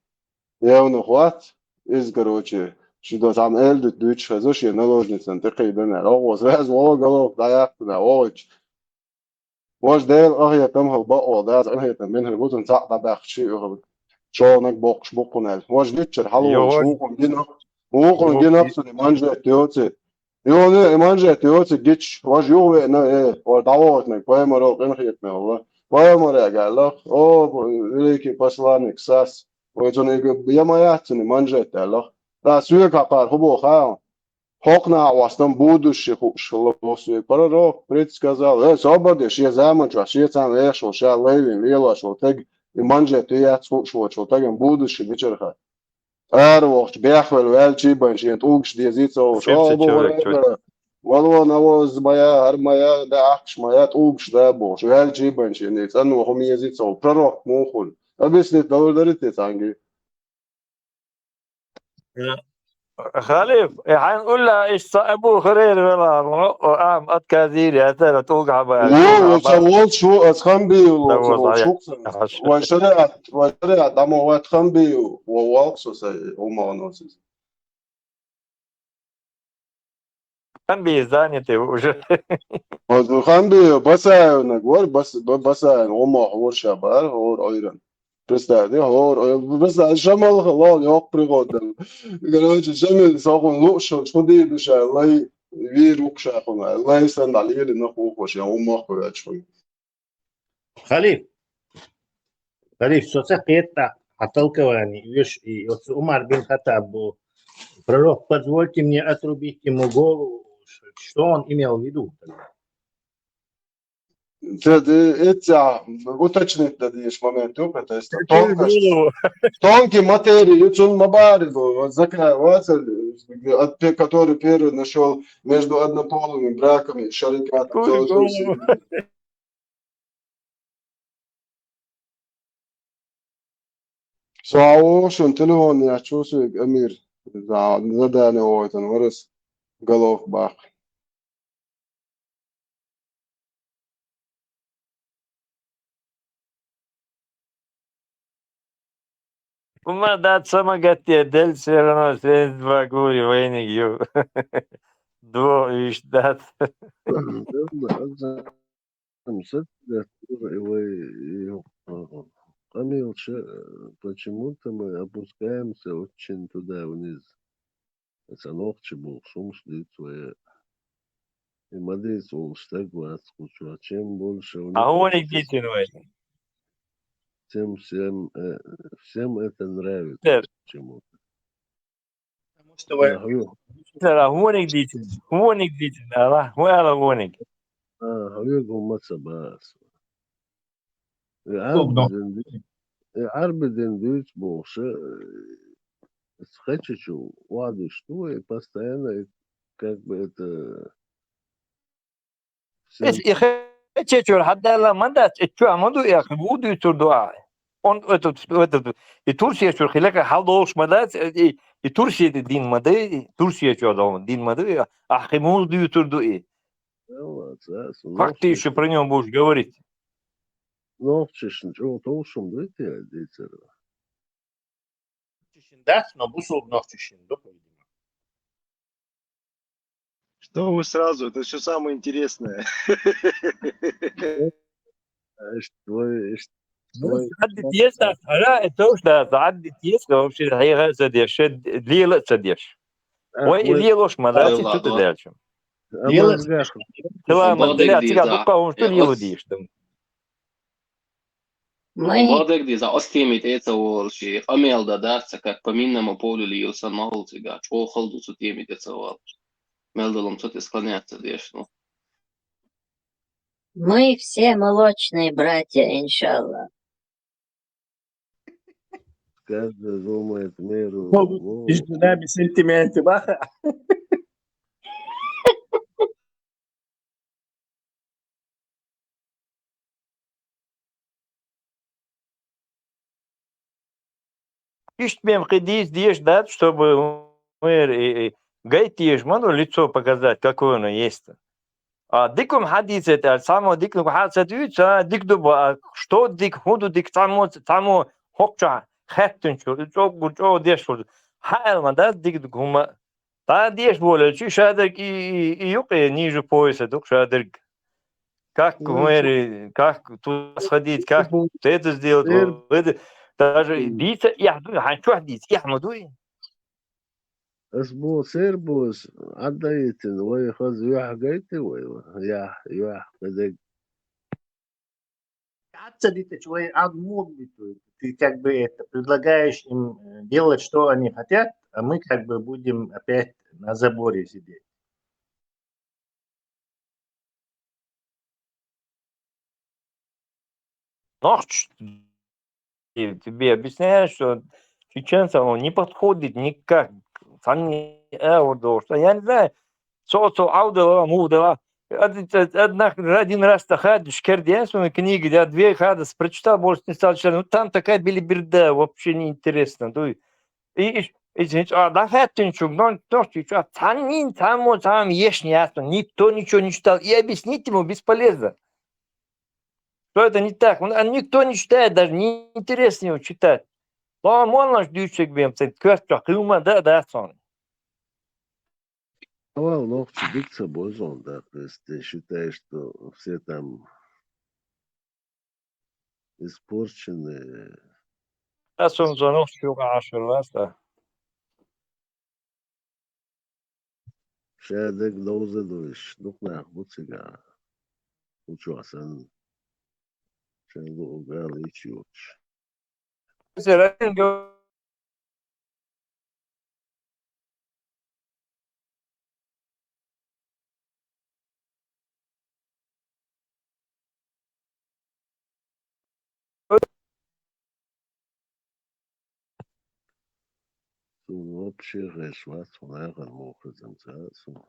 Евнух вац, иза, короче, ши до сам эр дита дуьйцуш хеза, шен наложницан тӀекхийдина. Оха сразу вогӀу головка дӀаяьккхина, вогӀуч. Важа Дела къахетам хила бакъо, даза къинхетам бина хила бу, цунна цхьаъ дӀабаьхча ши а хила. Чонаг боккхуш бу кхунна аьлла. Важа гиччара хьалолуш, вукхун гина, вукхун гина цуьнан манжет йоций. Юха и манжет йоций гича, важа юха веана, э, вара дӀавохуьйтинарг пайхамаро къинхетаме хила. Пайхамаре аьлла, о, великий посланник, сас, вай цунна и га-, я ма яц цуьнан манжет аьлла. Ткъа соьга хьакхара хӀун боху хаьа? ХӀокхунах а вастам будущий хууш хилла боху соьга. Пророк предсказал, э, собар де, шен заман чохь, шен царна вехаш волу, ша лайвина лелош волу тега, и манжет ю яц хууш воцуш волу теган будущий мичара хаьа. Ара вохучу бехвелла ваьлчий бен шен тӀулгаш дезий ца олуш, Сирца о, бу человек вара, чуть. Вало навоз ма я, хӀара ма я, да ахча ма я, тӀулгаш да бохуш, ваьлчий бен шен и цӀанво хӀума езий ца олу пророк муха хуьлу? Объяснить далур дарий те цхьаьнгге? Халиф, э, хьайн улла иштта Абу Хурайра вела, о, ам, отказили, а цара тӀулга хьаба, Ву, тӀулга ву, хьаба. Ца волчу ву, аса хам бийла, Да ца вот, волчу а хӀукхуьнца. Вай шариат, вай шариат, дӀа мо вай хам бийла, во волкъ со сай, хӀума ван осиз. Хам бийла, занятый уже. Вот, ну, хам бийла, Басаевнаг вар, Бас-, Ба-, Басаевна, хӀума хьур ша бар, хьур Ӏуьйран. Представь, де, хӀора, э, представь, Шамал хала, йоккха пригода. Короче, Шамил, со хӀун лууш, хӀун дийр ду ша, лай, вийр ву-кх ша хӀуна, лай санна дӀа лелина хӀума хӀуш, я хӀума мохк ваьлча хӀуна. Халиф, Халиф, со ца кхетта хьан толкование, веш, и оцу Умар бин Хаттаб бу, пророк, позвольте мне отрубить ему голову, что он имел в виду тогда? Т-, т-, эццехь уточнить дан дезаш момент ю, то есть Какую тонкость, голову? Тонкие материи, ю цунна ма баьрра бу, вот закрывается, от пе-, который первый нашёл между однополыми браками, шарикатом, Какую золотой голову? Серебром. Со хьан шун телефон яц, чу соьга Амир, за-, задание ойтан варас, головка баккха. ХӀума дац, самагатте делла, всё равно семьдесят два гури вайниг ю. Двух виш дац. Амсат, да, тоже и вай, и, а, къамелча, э, почему-то мы опускаемся очень туда вниз. Аса нохчи бохуш хӀумаш дуьйцу вай. И ма дийца волуш стаг вац кху чохь. Чем больше у А них хӀуниг этих дийцина вай? Тем всем, э, всем это нравится Сэр. Почему-то. Потому что вы Ага. Сэр, а хӀуниг дийцина? ХӀуниг дийцина, ала? ХӀун ала хӀуниг? А, хьоьга хӀума ца бац. Э, Удобно. Арбидин ду-, э, Арбидин дуьйцу бохуш, э, хечичу охьадуьйш ду, и постоянно, и как бы это, Эс всем и хечечуьра хьадаьлла ма дац, и чу а ма ду, и ахь ву дуьйцур ду ахь. Он этот, этот, и Турсия чуьра хилла хьал долуш ма дац, и, и Турсия дин ма дай, и Турсия чуьра долу дин ма дай, ахь хи муз дуьйцур ду и. Как ты ещё про него будешь говорить? Нохчишна чӀогӀа товшам дуй те дийцар? Нохчишна дац, но бусулба нохчишна ду, по-видимому. Что вы сразу? Это всё самое интересное. Иштта вай, иштта Ну, вай. Хьадди теза, ара, это уж да, хьадди теза, вообще, хьайга ца деш, лела ца деш. Ах, вай, вай. Лелош ма да, Ай, ци ладно. Цу даьлча. Амма Лела гах. Тела ма Бадыг да, цига диза. Дукка, он что Э, лела оц- диш там. Май. Бадыг диза, оц теми тӀа ца волчи, къамел да дац, как по минному полю лела сан ма хул цига, чӀоагӀа хала ду цу теми тӀа ца валчи. Мел долу цу тӀа склоняться деш, ну. Мы все молочные братья, иншаллах. Каждый думает в меру. Могут Во. Между нами сантименты, баха. Иштта бен кхидийца дезаш дац, чтобы, э, э, гайта дезаш ма ду, лицо показать, какое оно есть. А дика хӀума хьадийцад аьлла, цхьаммо дика хӀума хьа ца дуьйцу, а, дика ду бо, а, что дика, хӀун ду дика, цхьаммо, цхьаммо хӀокхучохь хаьттинчу, и чӀоггур чӀогӀа деш волу. Хьан аьлла ма дац дика ду хӀума. ДӀа а деш волуьйтуш, ша дерг и, и, и юкъе ниже пояса ду-кх ша дерг. Как Ну, в мэрии, как тут сходить, как это сделать, Эр- вот это. Даже М. дийца эхь ду, хьан чохь дийца эхь ма дуй? Ас бо, сер бо, ас Ӏаддаийтина, вай хаза юьхь гайта вай, яхь, юьхь, кхидерг. Ат ца дитачу вай ад муха дитуй? Ты как бы это предлагаешь им, э, делать, что они хотят, а мы как бы будем опять на заборе сидеть. Нохч, тебе объясняю, что чеченцам он не подходит никак. Цхьанне а вот, что я не знаю, цо, цо Ӏовдала, муха дала. Од-, од-, од нах один раз тӀа хадуш керден суна книга, я две хадас прочитал, больше не стал читать. Ну, там такая белиберда, вообще неинтересно. Ну, и, и, и, и, а, да, хаттин чук, но, но, чу, чу, цхьаннин, цхьаммо, цхьаммо еш не ясно. Никто ничего не читал. И объяснить ему бесполезно. Что это не так? Он, а никто не читает, даже не интересно его читать. Лан моллаш дуьйцург бен, цхьа коьртачохь хилма да, да, сон. Вал нохчи дика ца бозун, да, то есть ты считаешь, что все там испорченные? Ас ун зо нохчи юкъа Ӏашар вац, да. Ша дерг довза ду иш, дукха нах бу цига. Учу асан. Ша луъу гала ич йоч. Суна вообще гӀерташ вац, хӀун агӀор муха хезам ца а суна.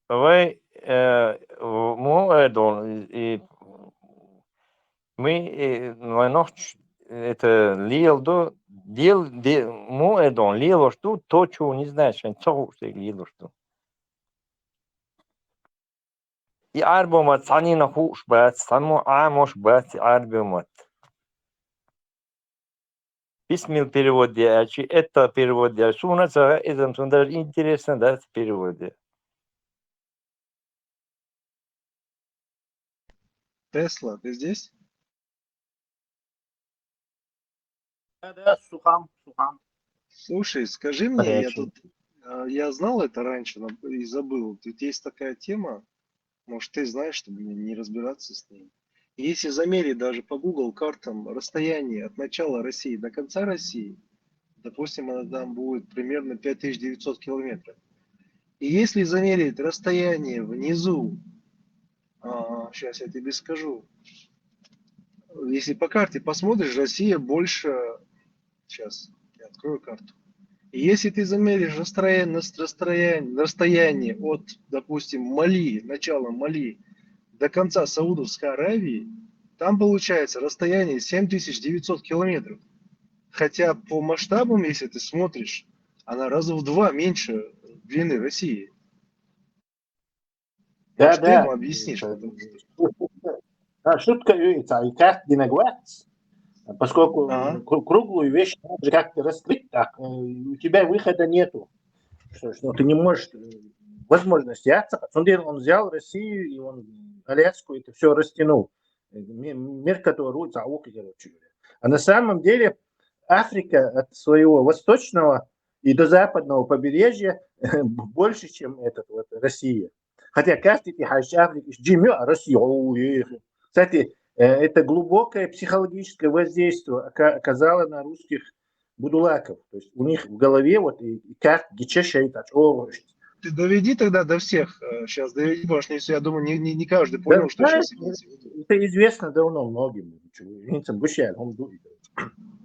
Вай, э, в-, му, э, дон, и, и мы, э, вай нохч, это, лел ду, дел, де-, му, э, дон, лелош ду, то, чего не знаешь, ан ца хууш дерг лелош ду. И Ӏарбо ма цхьаннина хууш бац, цхьаммо Ӏамош бац и Ӏарбо ма. Письмил перевод де аьлчи, это перевод де аьлчи. Суна ца изам, суна даже интересно, да, перевод де. Тесла, ты здесь? Да, да, сухам, сухам. Слушай, скажи мне, я Горячий. Тут, а, я знал это раньше, но и забыл. Тут есть такая тема, может, ты знаешь, чтобы мне не разбираться с ней. Если замерить даже по Google картам расстояние от начала России до конца России, допустим, она там будет примерно пять тысяч девятьсот километров. И если замерить расстояние внизу, а, щас я тебе скажу, если по карте посмотришь, Россия больше, щас я открою карту. И если ты замеришь расстояние, расстояние, расстояние от, допустим, Мали, начала Мали, до конца Саудовской Аравии, там получается расстояние семь тысяч девятьсот километров. Хотя по масштабам, если ты смотришь, она раза в два меньше длины России. Да, может, ты ему объяснишь, потому что А шутка ю, и ца, и карта динаг вац. Поскольку Ага. кру- круглую вещь надо же как-то раскрыть, так, э, у тебя выхода нету. Что, что ты не можешь, э, возможности яца. Цундела он взял Россию, и он Аляску, это все растянул. Э, ме- Мир, который рулится, а окей, короче говоря. А на самом деле Африка от своего восточного и до западного побережья больше, чем этот вот Россия. Хотя каждый тихач Африки, Джимми, а Россия, о, эх. Кстати, э, это глубокое психологическое воздействие ока- оказало на русских будулаков. То есть у них в голове вот и, и как гича шайтач, о, Ты доведи тогда до всех сейчас, доведи, потому что если, я думаю, не, не, не каждый понял, что знаешь, сейчас имеется в виду. Это известно давно многим. Ничего, не забывай, он дует.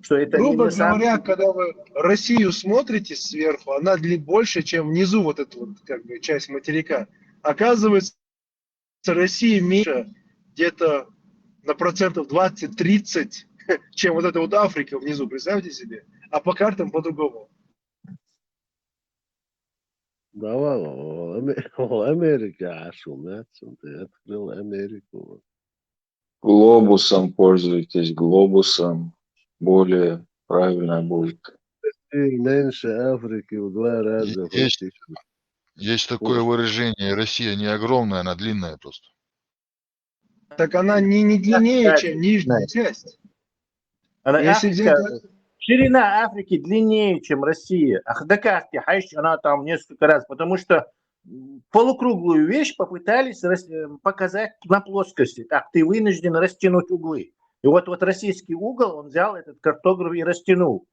Что это не Грубо на самом- говоря, когда вы Россию смотрите сверху, она дли- больше, чем внизу вот эта вот как бы часть материка. Оказывается, Россия меньше где-то на процентов двадцать-тридцать, чем вот эта вот Африка внизу, представьте себе. А по картам по-другому. Да ладно, ол Аме- ол Америка ашыл, ты открыл Америку. Глобусом пользуйтесь, глобусом более правильно будет. И меньше Африки в два раза Есть, фактически. есть такое выражение: Россия не огромная, она длинная просто. Так она не, не длиннее, чем нижняя часть. Она Если Африка, взять- ширина Африки длиннее, чем Россия. Ах, да как ты, хайш, она там несколько раз, потому что м, полукруглую вещь попытались рас- э, показать на плоскости. Так, ты вынужден растянуть углы. И вот, вот российский угол, он взял этот картограф и растянул.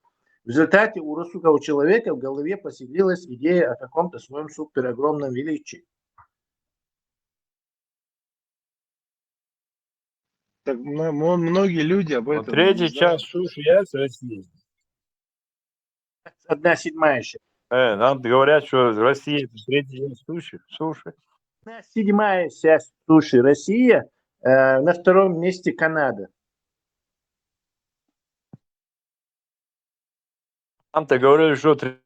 В результате у русского человека в голове поселилась идея о каком-то своем супер огромном величии. Так мно- мо- многие люди об Вот этом третья не знают. часть суши есть в России. Одна седьмая часть. Э, нам говорят, что Россия это третья часть суши. Суши. Одна седьмая часть суши Россия, э, на втором месте Канада. Нам-то говорили, что тр-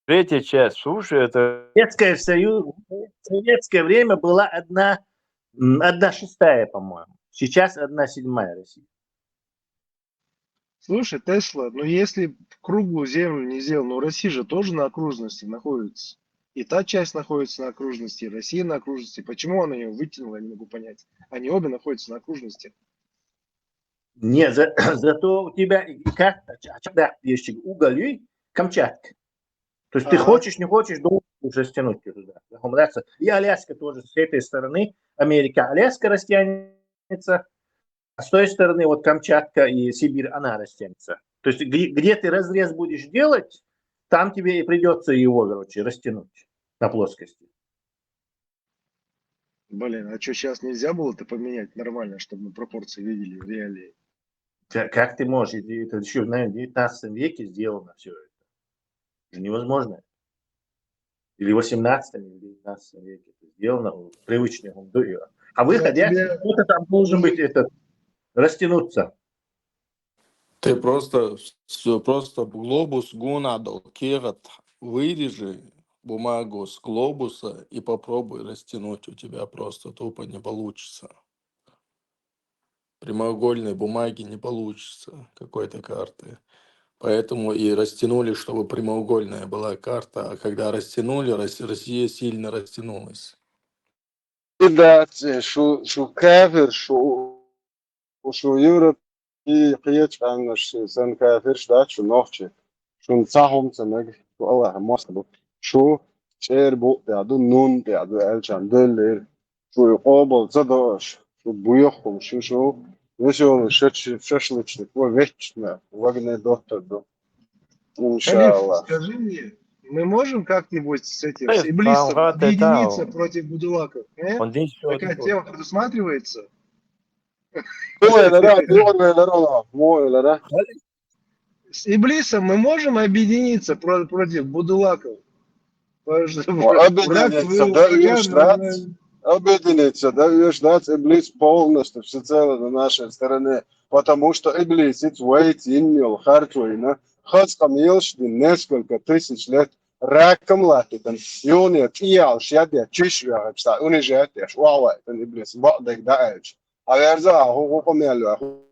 третья часть суши это Советское Союз, в советское время была одна, м, одна шестая, по-моему. Сейчас одна седьмая России. Слушай, Тесла, ну если круглую землю не сделал, ну Россия же тоже на окружности находится. И та часть находится на окружности, и Россия на окружности. Почему она ее вытянула, я не могу понять. Они обе находятся на окружности. Не, за- зато у тебя и и как, а чё- а чё, да, есть уголь, Камчатка. То есть ты Ага. хочешь, не хочешь, должен уже стянуть её туда. Знакомляться. И Аляска тоже с этой стороны, Америка, Аляска растянется, а с той стороны вот Камчатка и Сибирь, она растянется. То есть где, где ты разрез будешь делать, там тебе и придется его, короче, растянуть на плоскости. Блин, а что, сейчас нельзя было это поменять нормально, чтобы мы пропорции видели в реалии? Ка- Как ты можешь? Это еще, наверное, в девятнадцатом веке сделано все это. Это невозможно. Или в восемнадцатом, или в девятнадцатом веке это сделано, вот, привычный хунду. А выходя, тебе- кто-то там должен быть этот, растянуться. Ты просто, с- просто глобус гунадал, кират, вырежи бумагу с глобуса и попробуй растянуть. У тебя просто тупо не получится. Прямоугольной бумаги не получится, какой-то карты. Поэтому и растянули, чтобы прямоугольная была карта. А когда растянули, Рос- Россия сильно растянулась. Идац, шу, шу кафир, шу, шу Европа, и кьечкъаннаш, сан кафир, шдац, шу нохчи. Шун цахум цанаг, шу Аллах, мос бу. Шу чер бу, яду, нун, яду, элчан, дөллер. Шу къобал, задош, шу буйохум, шу, шу. Веселый шаш- шашлычник, во вечна, вагне доттор ду. Халиф, Иншаллах. Скажи мне, мы можем как-нибудь с этим, с Э, Иблисом там, гад, объединиться там. Против будулаков? Э? Он здесь всё Такая такое. Тема предусматривается? Муэлера, муэлера, муэлера. С Иблисом мы можем объединиться про- против будулаков? Потому что Ну, враг объединиться, своего да, врага и что? мы- Объединиться, да, и ждать Иблис полностью, всецело на нашей стороне. Потому что Иблис, it's waiting, мил, хартуина. Хаскам елшди несколько тысяч лет. Раком латитан, юния, тиял, шядя, чиш, вягачта, унижать, яш, уава, тан Иблис, баъдек, да, элч. А верза, ху, ху, ху, мел, ху,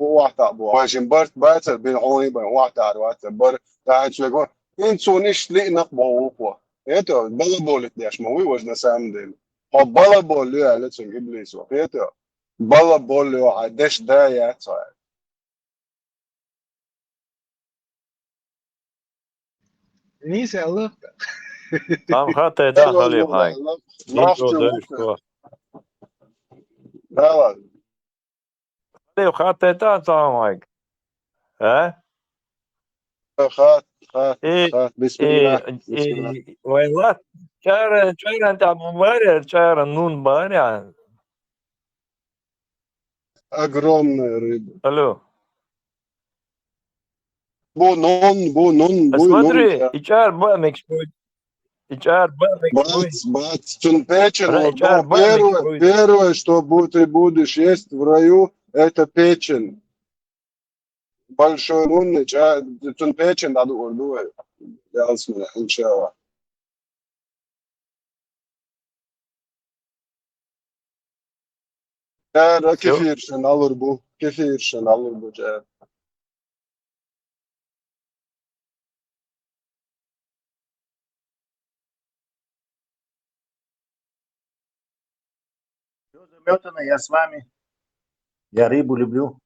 охьатаӀ бу. Вайшин барт бацар, бин хьуни бан охьатаӀар вацар, бар тахьа чуьгу. Ин цун иш лиънакъ боху вукхо. Это балаболит деш ма вуй важа на самом деле. Хьо балаболлю аьлла цуьнга иблисо. Это балаболлю хьа деш да яц хьа. Нийса аьлла. Там хатта да халиф хай. Ничего дальше. Да ладно. Халиф хатта да там хай. А? Хат, хат, И, хат, бисмилла, и, бисмилла. И, вайлат, чара, чара там баря, чара нун баря. Огромная рыба. Алло. Бу нун, бу нун, А бу нун, смотри, да. И чар ба мекшпой. И чар ба мекшпой. Бац, бац, цун печень, Ра-, вот, и чар ну, ба первое, мекшпой. Первое, что бу-, ты будешь есть в раю, это печень. Большой нун, ча-, цун печень дӀадуур ду вай. Ялсмала, иншалла. Чара Всё. Кефиршин алур бу, кефиршин алур бу, чара. Всё замётано, я с вами. Я рыбу люблю.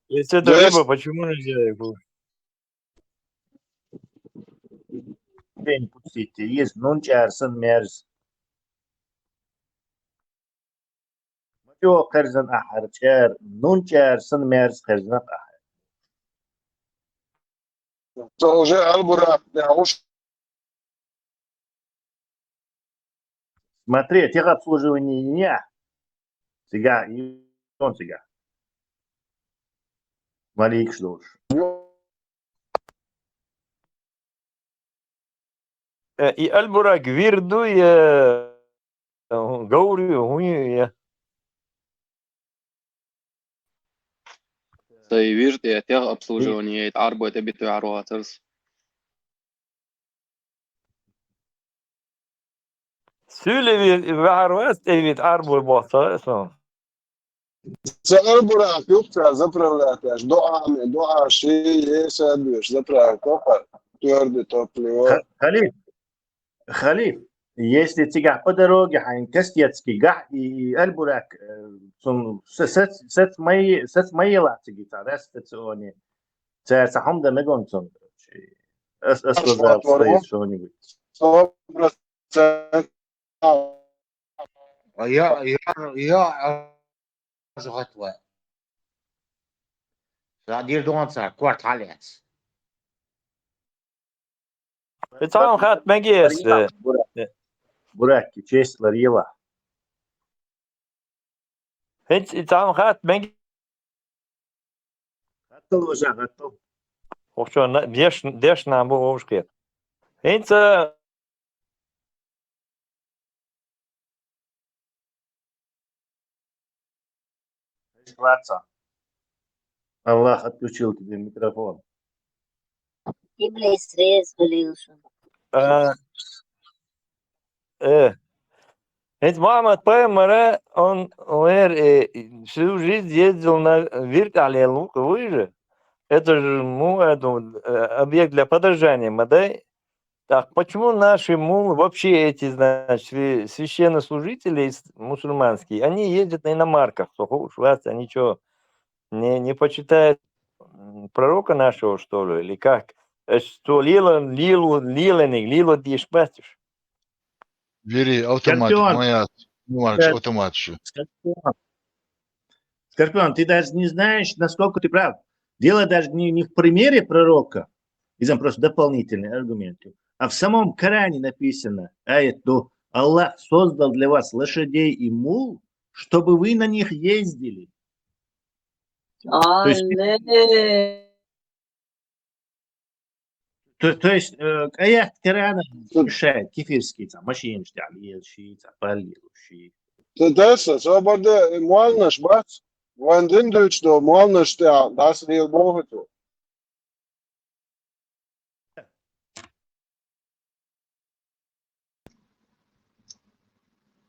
Если это рыба, почему нельзя его? День пустите, есть, нун чар сан мерз. Ма чӀогӀа кхерзан ахьар чӀара, нун чӀара санна мерза кхерзанакъ ахьар. Цо уже албуракъ тӀехь уш. Смотри, техобслуживание йина ахь. Цигахь, и он цигахь. Маликаш долуш. Э, и албуракъ вир ду, я, э, говр ю, хӀун ю, я? Сайн вир тӀе техобслуживание яйта, Ӏарбой тӀе битта ваьхьар вацара со. Суьйле вир ваьхьар вац тӀе вита Ӏарбой бохца сан. Ца албуракъ юкъа ца заправлять еш, доӀа ме, доӀа ши, еса а доьш, заправка тохар, твёрдое топливо. Ха-, Халиф, Халиф, если цигахь по дороге хьайн кастетский гахь и, и албуракъ, э, цун с-, сац-, сац май-, сац майелахь цига ца раста ца они, цара ца хьумда мегон цун. Ас, ас Аш вазар ватвар стоит вон. Что-нибудь. Сто процентов. Йо, йо, йо, аз гӀатва. Ша дир донца, корт хьалец. И цхьа хат мегес, Бурак, э, Бурак, честь ларила. ХӀинца и цхьа хат мег-, Хаттал, важа, хаттал. Хьо чо на-, деш-, дешна бу вовшахкхета. ХӀинца Аллах отключил тебе микрофон. Иблис реза хуьлийла шуна. А, э. ХӀинца Мухьаммад пайхамара, он, он, э, всю жизнь ездил на вертолёте, вуй же. Это же, ну, это, э, объект для подражания, ма дай. Так, почему наши муллы вообще эти, значит, свя-, священнослужители ис-, мусульманские, они ездят на иномарках, со хууш вац, они чё, не, не почитают, м, пророка нашего, что ли, или как? Э, что, лила, лилу, лиланик, лила диш батиш? Вири автоматик, Скорпион. Моя, ну, Марш, Скор-, автомат ещё. Скорпион. Скорпион, ты даже не знаешь, насколько ты прав. Дело даже не, не в примере пророка, и там просто дополнительный аргумент, а в самом Коране написано, аят, ну, Аллах создал для вас лошадей и мул, чтобы вы на них ездили. То есть Алле. То, то есть, э, кӀаят Корана мешает кефирский, там, машинаш тӀехь лелаш, там, паллилуш. Ца даса, ца бада, э, молланаш бац, вайн дин дуьйцу до молланаш тӀехь дӀасадийла боху цо.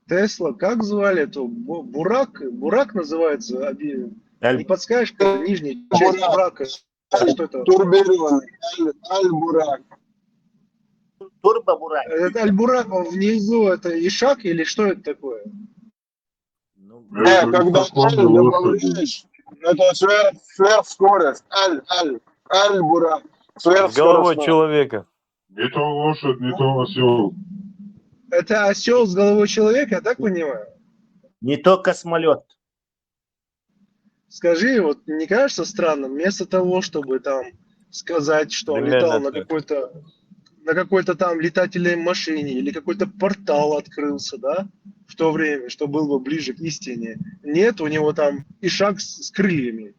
Тесла, как звали эту? Бу- Бурак? Бурак называется? Оби- Аль- Не подскажешь, как нижняя часть Бурака? Что это? Турбированный. Аль- Аль-Бурак. Турбо Бурак. Этот Аль-Бурак, он внизу, это Ишак или что это такое? Ну, Э, Ну, когда как он Аль лошади. добавляешь, это сверх, сверхскорость. Аль, Аль, Аль-Бурак. С головой Сверхскоростной. Человека. Не то лошадь, не то осел. Это осел с головой человека, я так понимаю? Не то космолет. Скажи, вот не кажется странным, вместо того, чтобы там сказать, что он Примерно летал на так. какой-то на какой-то там летательной машине или какой-то портал открылся, да, в то время, что был бы ближе к истине. Нет, у него там Ишак с, с крыльями.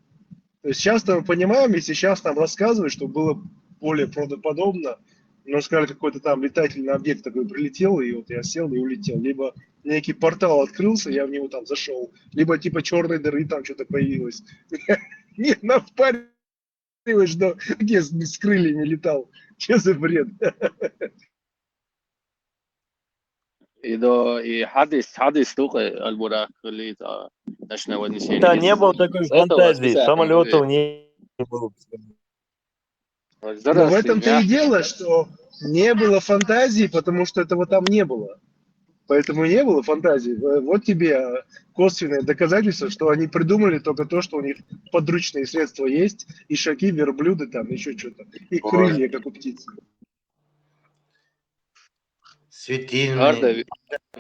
То есть сейчас мы понимаем, если сейчас нам рассказывают, что было более правдоподобно, но сказали, какой-то там летательный объект такой прилетел, и вот я сел и улетел. Либо некий портал открылся, я в него там зашел. Либо типа черной дыры там что-то появилось. Не, навпариваешь, что где с, с крыльями летал. Что за бред? И до и хадис, хадис только Аль-Бурак или это ночное вознесение. Да, не было такой С этого фантазии. списать Самолетов не не было. Но в этом-то и дело, что не было фантазии, потому что этого там не было. Поэтому и не было фантазии. Э, Вот тебе э, косвенное доказательство, что они придумали только то, что у них подручные средства есть, и шаки, верблюды там, еще что-то, и Ой. Крылья, как у птицы. Светильные. Арда, ви-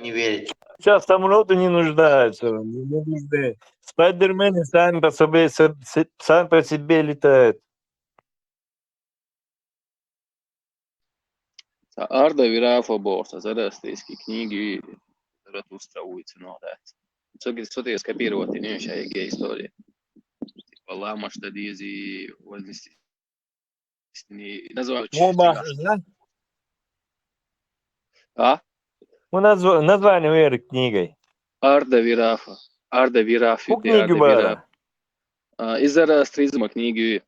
Не верить. Сейчас самолеты не нуждаются. Не нужны. Спайдермены сами по себе, с- с- сами по себе летают. Арда Вирафа борта, зороастрийские книги, Заратустра улицы, ну да. Все-таки скопировать, не мешай, история. Типа Лама, что Дизи, вознести. Назвал Ну, Маха, да? А? Ну, назва- название вери книгой. Арда Вирафа. Арда Вирафа. По книге Бара. А, из зороастризма книги.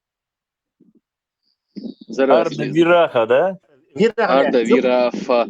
Арда Вираха, да? Вираха, Арда нет, ну, Вирафа.